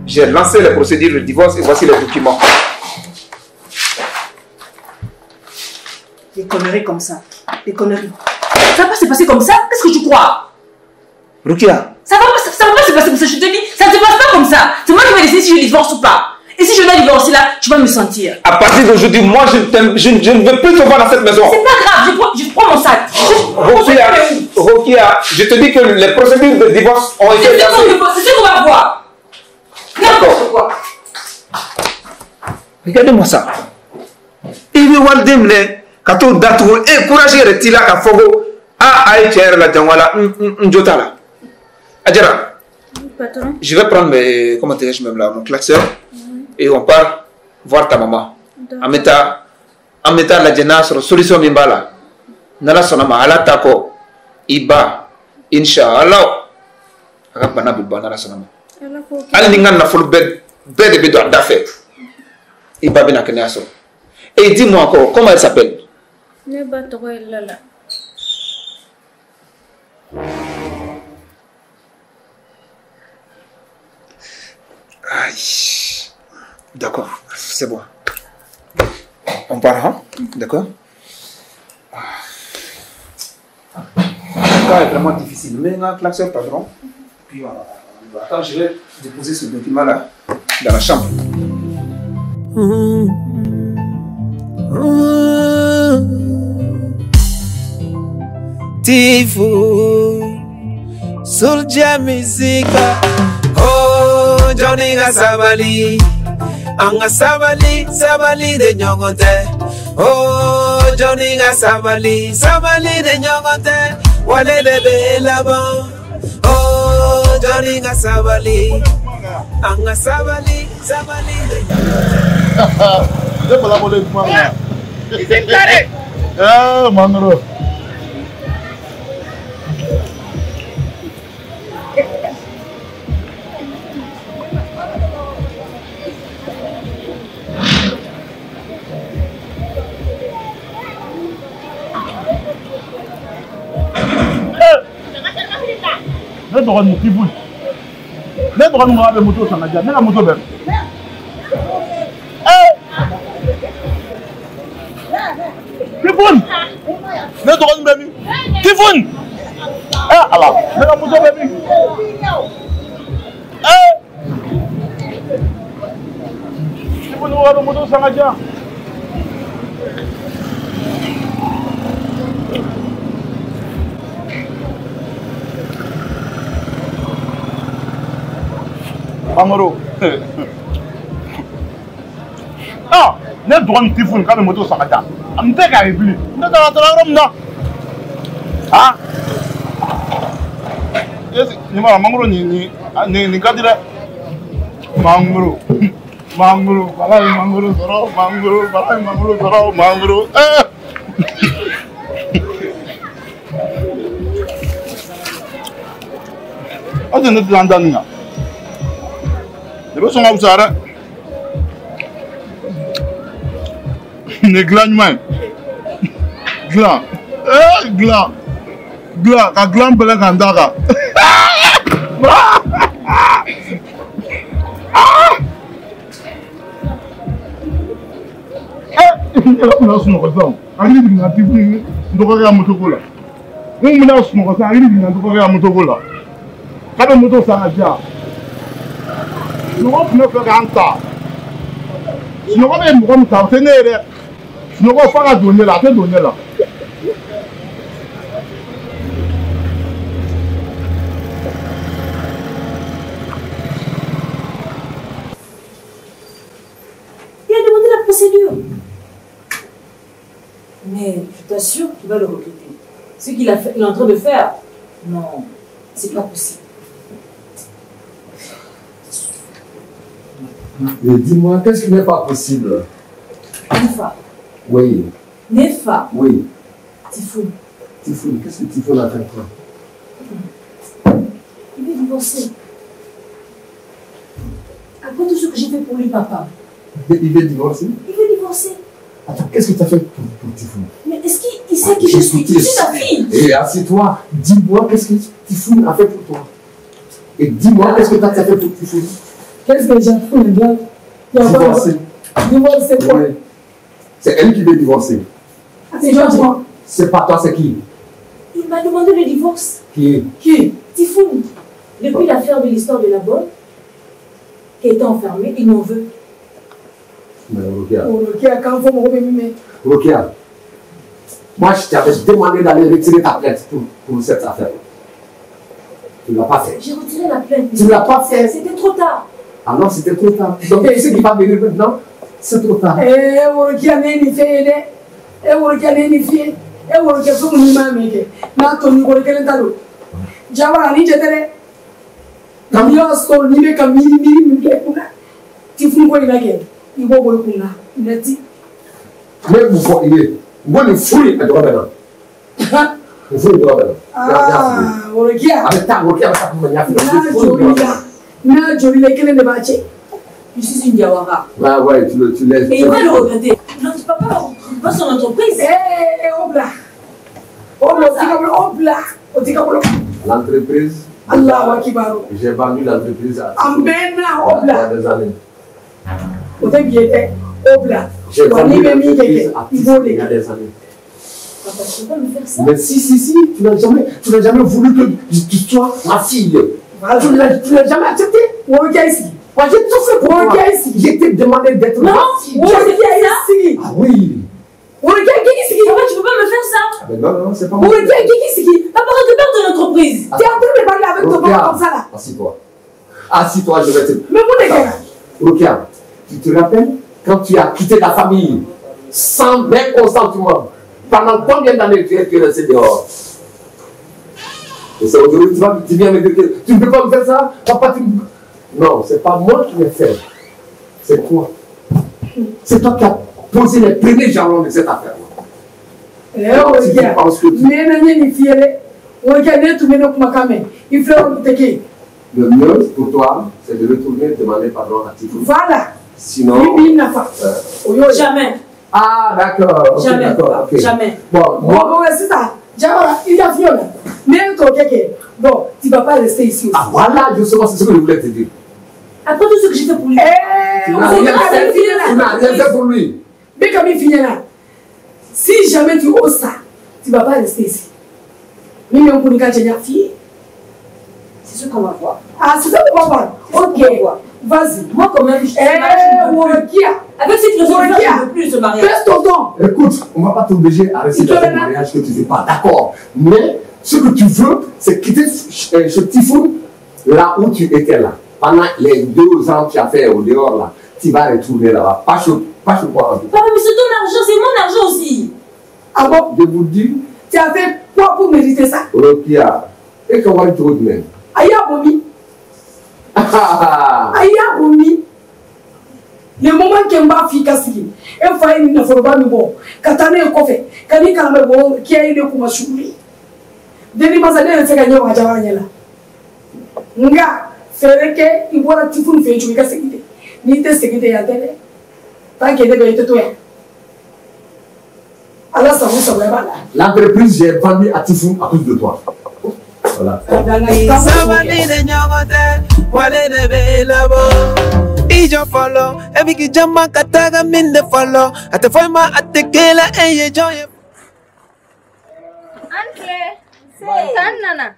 J'ai lancé les procédures de divorce et voici les documents. Des conneries comme ça. Des conneries. Ça va pas se passer comme ça? Qu'est-ce que tu crois? Rukia. Ça va pas se passer comme ça, je te dis. Ça ne se passe pas comme ça. C'est moi qui vais décider si je divorce ou pas. Et si je dois divorcer là, tu vas me sentir. À partir d'aujourd'hui, moi, je ne veux plus te voir dans cette maison. C'est pas grave, je prends mon sac. Rokia, Rokia, je te dis que les procédures de divorce ont été lancées. C'est ce qu'on va voir. N'importe quoi. Regardez-moi ça. Il veut Walden, kato datugu e courage yɛrɛ t'i la k'a fɔ ko a a ye tiɲɛ yɛrɛ la jango la n jo t'a la. Adjara, patron, je vais prendre mes, comment dirais-je même là, mon klaxon et on part voir ta maman. An bɛ taa lajɛ n'a sɔrɔ solution min b'a la. N'Ala sɔnna ma, Ala ta kɔ i ba inshallah a ka bana bɛ ban n'Ala sɔnna ma. Hali ni n ka nafolo bɛɛ de bɛ don a da fɛ, i ba bɛna kɛnɛya sɔrɔ. Et dis-moi encore, comment elle s'appelle? Ne ba tɔgɔ ye Lala. Aïe. D'accord, c'est bon. On part, hein? D'accord? Le cas est vraiment difficile. Mais un klaxon, pardon. Puis on va. Attends, je vais déposer ce document-là dans la chambre. Tifoun, Soulja Music. Oh, Johnny nga sabali, anga sabali, sabali de ɲɔgɔn tɛ. Oh, Johnny nga sabali, sabali de ɲɔgɔn tɛ. Wale de bɛ laban. Oh, Johnny nga sabali, anga sabali, sabali de ɲɔgɔn tɛ. Ne bala bolo kuma na. Eh, Mangoro. Ne dɔgɔnin Tifoun. Ne dɔgɔnin ko k'a bɛ moto san ka di yan. Ne ka moto bɛ min? Tifoun! Ne dɔgɔnin bɛ min? Tifoun! Eh Ala, ne ka moto bɛ min? Eh! Mangoro ka bɛ moto san ka di yan. Mangoro. Ah, ne dɔgɔnin t'i funu k'a bɛ moto san ka di yan. N tɛ k'a ye bilen. Ne taara yɔrɔ min na. Ah. Nin ma mangoro nin ka di dɛ. Mangoro. Mangoro, bala ye mangoro sɔrɔ, mangoro, bala ye mangoro sɔrɔ, mangoro. Aw tɛ ne tɛ an da nin kan. Ne bɛ sɔn ka fisaya dɛ. Nin ye dilan ɲuman ye. Dilan. Dilan. Dilan ka dilan bɛlɛ k'an da kan. N yɛrɛ tun bɛna sunɔgɔ sisan, hakili jiginna Tifu n dɔgɔkɛ ka moto ko la. N kun bɛna sunɔgɔ sisan, hakili jiginna n dɔgɔkɛ ka moto ko la. K'a bɛ moto san ka di yan. Sunɔgɔ tun bɛ fɛ k'an ta. Sunɔgɔ bɛ mɔgɔ min ta, o tɛ ne ye dɛ. Sunɔgɔ f'a ka don ne la, a tɛ don ne la. Il a demandé la procédure. Mais je t'assure qu'il va le regretter. Ce qu'il a fait, il est en train de faire, non, c'est pas possible. Et dis-moi, qu'est-ce qui n'est pas possible? Nefa. Oui. Nefa. Oui. Tifoun. Tifoun, qu'est-ce que Tifoun a fait toi? Il veut divorcer. Après tout ce que j'ai fait pour lui, papa. Il veut divorcer? Il veut divorcer. Attends, qu'est-ce que tu as fait pour Tifoun? Mais est-ce qu'il sait qui je suis? Je suis ta fille. Et assieds-toi, dis-moi qu'est-ce que Tifoun a fait pour toi. Et dis-moi qu'est-ce que toi tu as fait pour Tifoun. Qu'est-ce que j'ai fait bien? Divorcer. Divorcer quoi? Oui. C'est elle qui veut divorcer. C'est pas moi. C'est pas toi, c'est qui? Il m'a demandé le divorce. Qui? Qui? Tifoun. Depuis l'affaire de l'histoire de la bonne, qui a été enfermée, il m'en veut. Mais Rokia. Rokia, quand vous me remettez. Rokia, moi je t'avais demandé d'aller retirer ta plainte pour cette affaire. Tu ne l'as pas fait. J'ai retiré la plainte. Tu ne l'as pas fait. C'était trop tard. Ah non, c'était trop tard. Donc ce qui va venir maintenant, c'est trop tard. Eh, Rokia, n'est fait. Eh, Rokia, n'est fait. Eh, Rokia, faut que nous m'amions. N'a ton numéro quel est le Jawara ni jetere. Kamia so ni be kamiri miri mi ke kuna. Tifoun ko ina ke. I b'o bolo kun na neti. Ne b'u fɔ i ye n ko nin furu in a dɔgɔ bɛ na. Nin furu in dɔgɔ bɛ na. Aa Worokiya. A bɛ taa Worokiya bɛ taa kuma n y'a f'i ye. N'a joli la n'a joli la kelen de b'a cɛ. Je suis une Diawara. Ouais, ouais, tu laisses. Et il va le regretter. Notre papa va son entreprise. Eh, o bila. O bila, o t'i ka bolo, o bila. O t'i ka bolo. L'entreprise. Allahu akibaru. J'ai vendu l'entreprise à. An bɛɛ na o bila. Il y a des années. O tɛ bi ye dɛ, o bila. J'ai Wa n'i vendu bɛ min kɛ l'entreprise kɛ, à i b'o de il y a kɛ. des années. Papa, tu peux pas me faire ça. Mais si, si, si, tu n'as jamais voulu que tu sois ma fille. Voilà. Tu l'as jamais accepté. Worokiya i sigi. Moi, j'ai tout fait pour toi. Worokiya i sigi. J'ai été demandé d'être ma fille. Worokiya i sigi. Ah oui. Worokiya k'i k'i sigi. Papa, tu peux pas me faire ça. Ah ben non, non, c'est pas moi. Worokiya k'i k'i sigi. Papa, récupère ton entreprise. Tu es en train de parler avec ton papa comme ça là. Assis-toi. Assis-toi, je vais te. Mais mun de kɛra? Rokia, tu te rappelles quand tu as quitté ta famille sans mes consentement? Pendant combien d'années tu es resté dehors? Et c'est aujourd'hui, tu viens me dire que tu ne peux pas me faire ça? Papa, tu me... Non, c'est pas moi qui l'ai fait. C'est toi. C'est toi qui as posé les premiers jalons de cette affaire. Eh, Worokiya, ne na ɲɛ nin f'i ye dɛ. Worokiya, ne tun bɛ ne kumakan mɛn. I filɛ o tɛ kɛ yen. Le mieux pour toi, c'est de retourner demander pardon à Tifoun. Voilà. Sinon. Ni b'i nafa. O y'o ye. Jamais. Ah, d'accord. Ok, Jamais. d'accord. Ok. Jamais. Bon, moi. Bon, bon, sisan, Jawara, i ka fiɲɛ la. Ne t'o kɛ kɛ. Bon, tu vas pas rester ici aussi. Ah, voilà, justement, c'est ce que je voulais te dire. Après tout ce que j'ai fait pour lui. Eh, Tu n'as rien fait. Tu n'as rien fait pour lui. Mais comme il finit là, si jamais tu oses ça, tu vas pas rester ici. Mais même pour nous, quand j'ai fille. C'est ce qu'on va voir. Ah, c'est ça qu'on va voir. Ok. Vas-y. Moi, quand même, je suis Worokia. Avec cette raison, je ne veux plus ce mariage. Baisse ton ton. Écoute, on ne va pas t'obliger à rester dans un mariage que tu ne veux pas, d'accord. Mais ce que tu veux, c'est quitter ce Tifoun là où tu étais là. Pendant les 2 ans que tu as fait au dehors là, tu vas retourner là-bas. Pas chez toi en tout cas. Papa, mais c'est ton argent, c'est mon argent aussi. Ah bon? Je vous dis. Tu as fait quoi pour mériter ça? Rokia, et comment tu te même? Aya Bomi. Aya Bomi. Le moment que m'a fi kasiki, e fa ni nafoloba mi bo, katane e kofe, kani kalame bo ki ayi ne kuma shuri. Deni masane ne seka nyawa jawa nyela. Nga fereke i bora Tifun fe ju ka segide. Ni te segide ya tele. Tant que ne be te toya. Allah sabu sabu ba la. L'entreprise j'ai vendu à Tifun à cause de toi. Voilà. Sabali de ɲɔgɔn tɛ wale de bɛ labɔ i jɔ fɔlɔ e b'i k'i jama ka taga min de fɔlɔ a tɛ foyi ma a tɛ kɛ la e ye jɔn ye. An tile. Tan nana.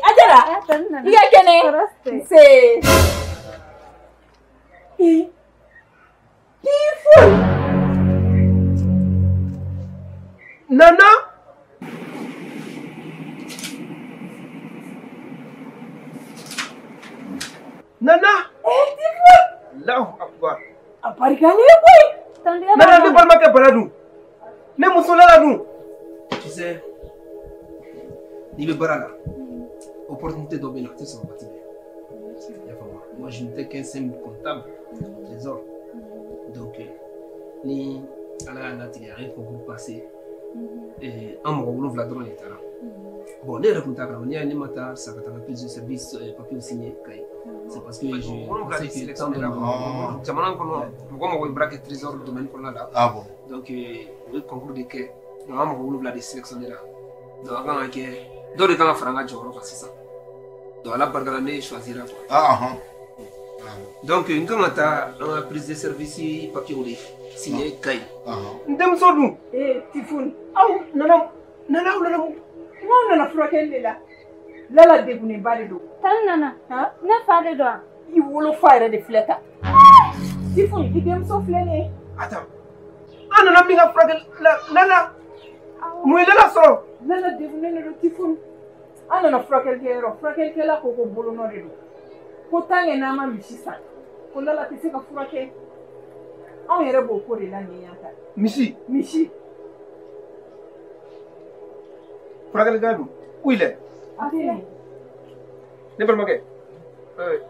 Ajara. I ka kɛnɛ. Nse. Tifun. Nana. Nana! Eh, Tifun! Allahu Akbar! A barikalen koyi! Nana, ne balimakɛ bana dun? Ne muso Lala dun? Tu sais, n'i bɛ baara la, opportunité dɔ bɛ yen nɔ a tɛ sɔrɔ waati bɛɛ. I y'a faamu? Moi, je n'étais qu'un simple comptable, trésor. Donc, ni Ala y'a latigɛ a ye concours passé, an mɔgɔ 7 dɔrɔn de taara. Bon, ne yɛrɛ tun t'a kalama, n'i y'a ye ne ma taa sa ka taa prise de service papier signé Kayi. C'est parce que je pensais que temps de jamana kɔnɔ mɔgɔ mɔgɔ bɛ baara kɛ trésor domaine kɔnɔna la. Ah bon. Donc u ye concours de kɛ, donc an mɔgɔ 7 de sélectionné la. Donc a kan ka kɛ dɔ de kan ka fara an ka jɔyɔrɔ kan sisan. Donc Ala barika la ne choisira quoi. Ah ah. Donc n kan ka taa an ka prise de service papier de signé Kayi. N denmuso dun. Eh Tifun. Aw nana nana aw nana mun? N'aw nana furakɛli de la. Lala degunnenba de don. Tan nana. Ne fa de don wa? I wolofa yɛrɛ de filɛ tan. Tifun, i denmuso filɛ nin ye. Attends. An nana min ka furakɛli la Lala. Mun ye Lala sɔrɔ? Lala degunnen de don Tifun. An nana furakɛlikɛyɔrɔ, furakɛlikɛla ko ko bolonɔ de don. Ko tant que n'an ma misi san, ko Lala tɛ se ka furakɛ. Anw yɛrɛ b'o ko de la nin yan ta. Misi? Misi. Furakɛlikɛla dun? Où il est? Ne balimakɛ,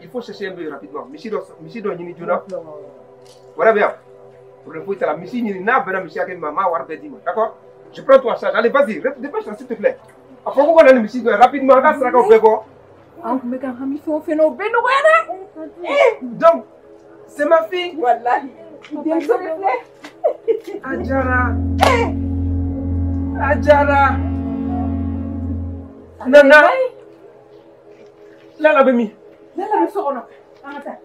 il faut chercher un peu rapidement. Misi dɔ ɲini joona. Wɛrɛ bɛ yan. Problème foyi t'a la. Misi ɲini n'a bɛnna misi hakɛ min ma, n b'a wari bɛɛ d'i ma. D'accord? Je prends toi en charge. Allez, vas-y, dépêche-toi s'il te plaît. A fɔ ko ka na ni misi dɔ ye rapidement, an ka sarakaw bɛɛ bɔ. An tun bɛ ka hami fɛn o fɛn na, o bɛɛ nɔgɔyara. Donc, c'est ma fille. Walahi. I denmuso de filɛ. A diyara. A diyara. Nana. Lala bɛ min? Lala bɛ so kɔnɔ. An ka taa.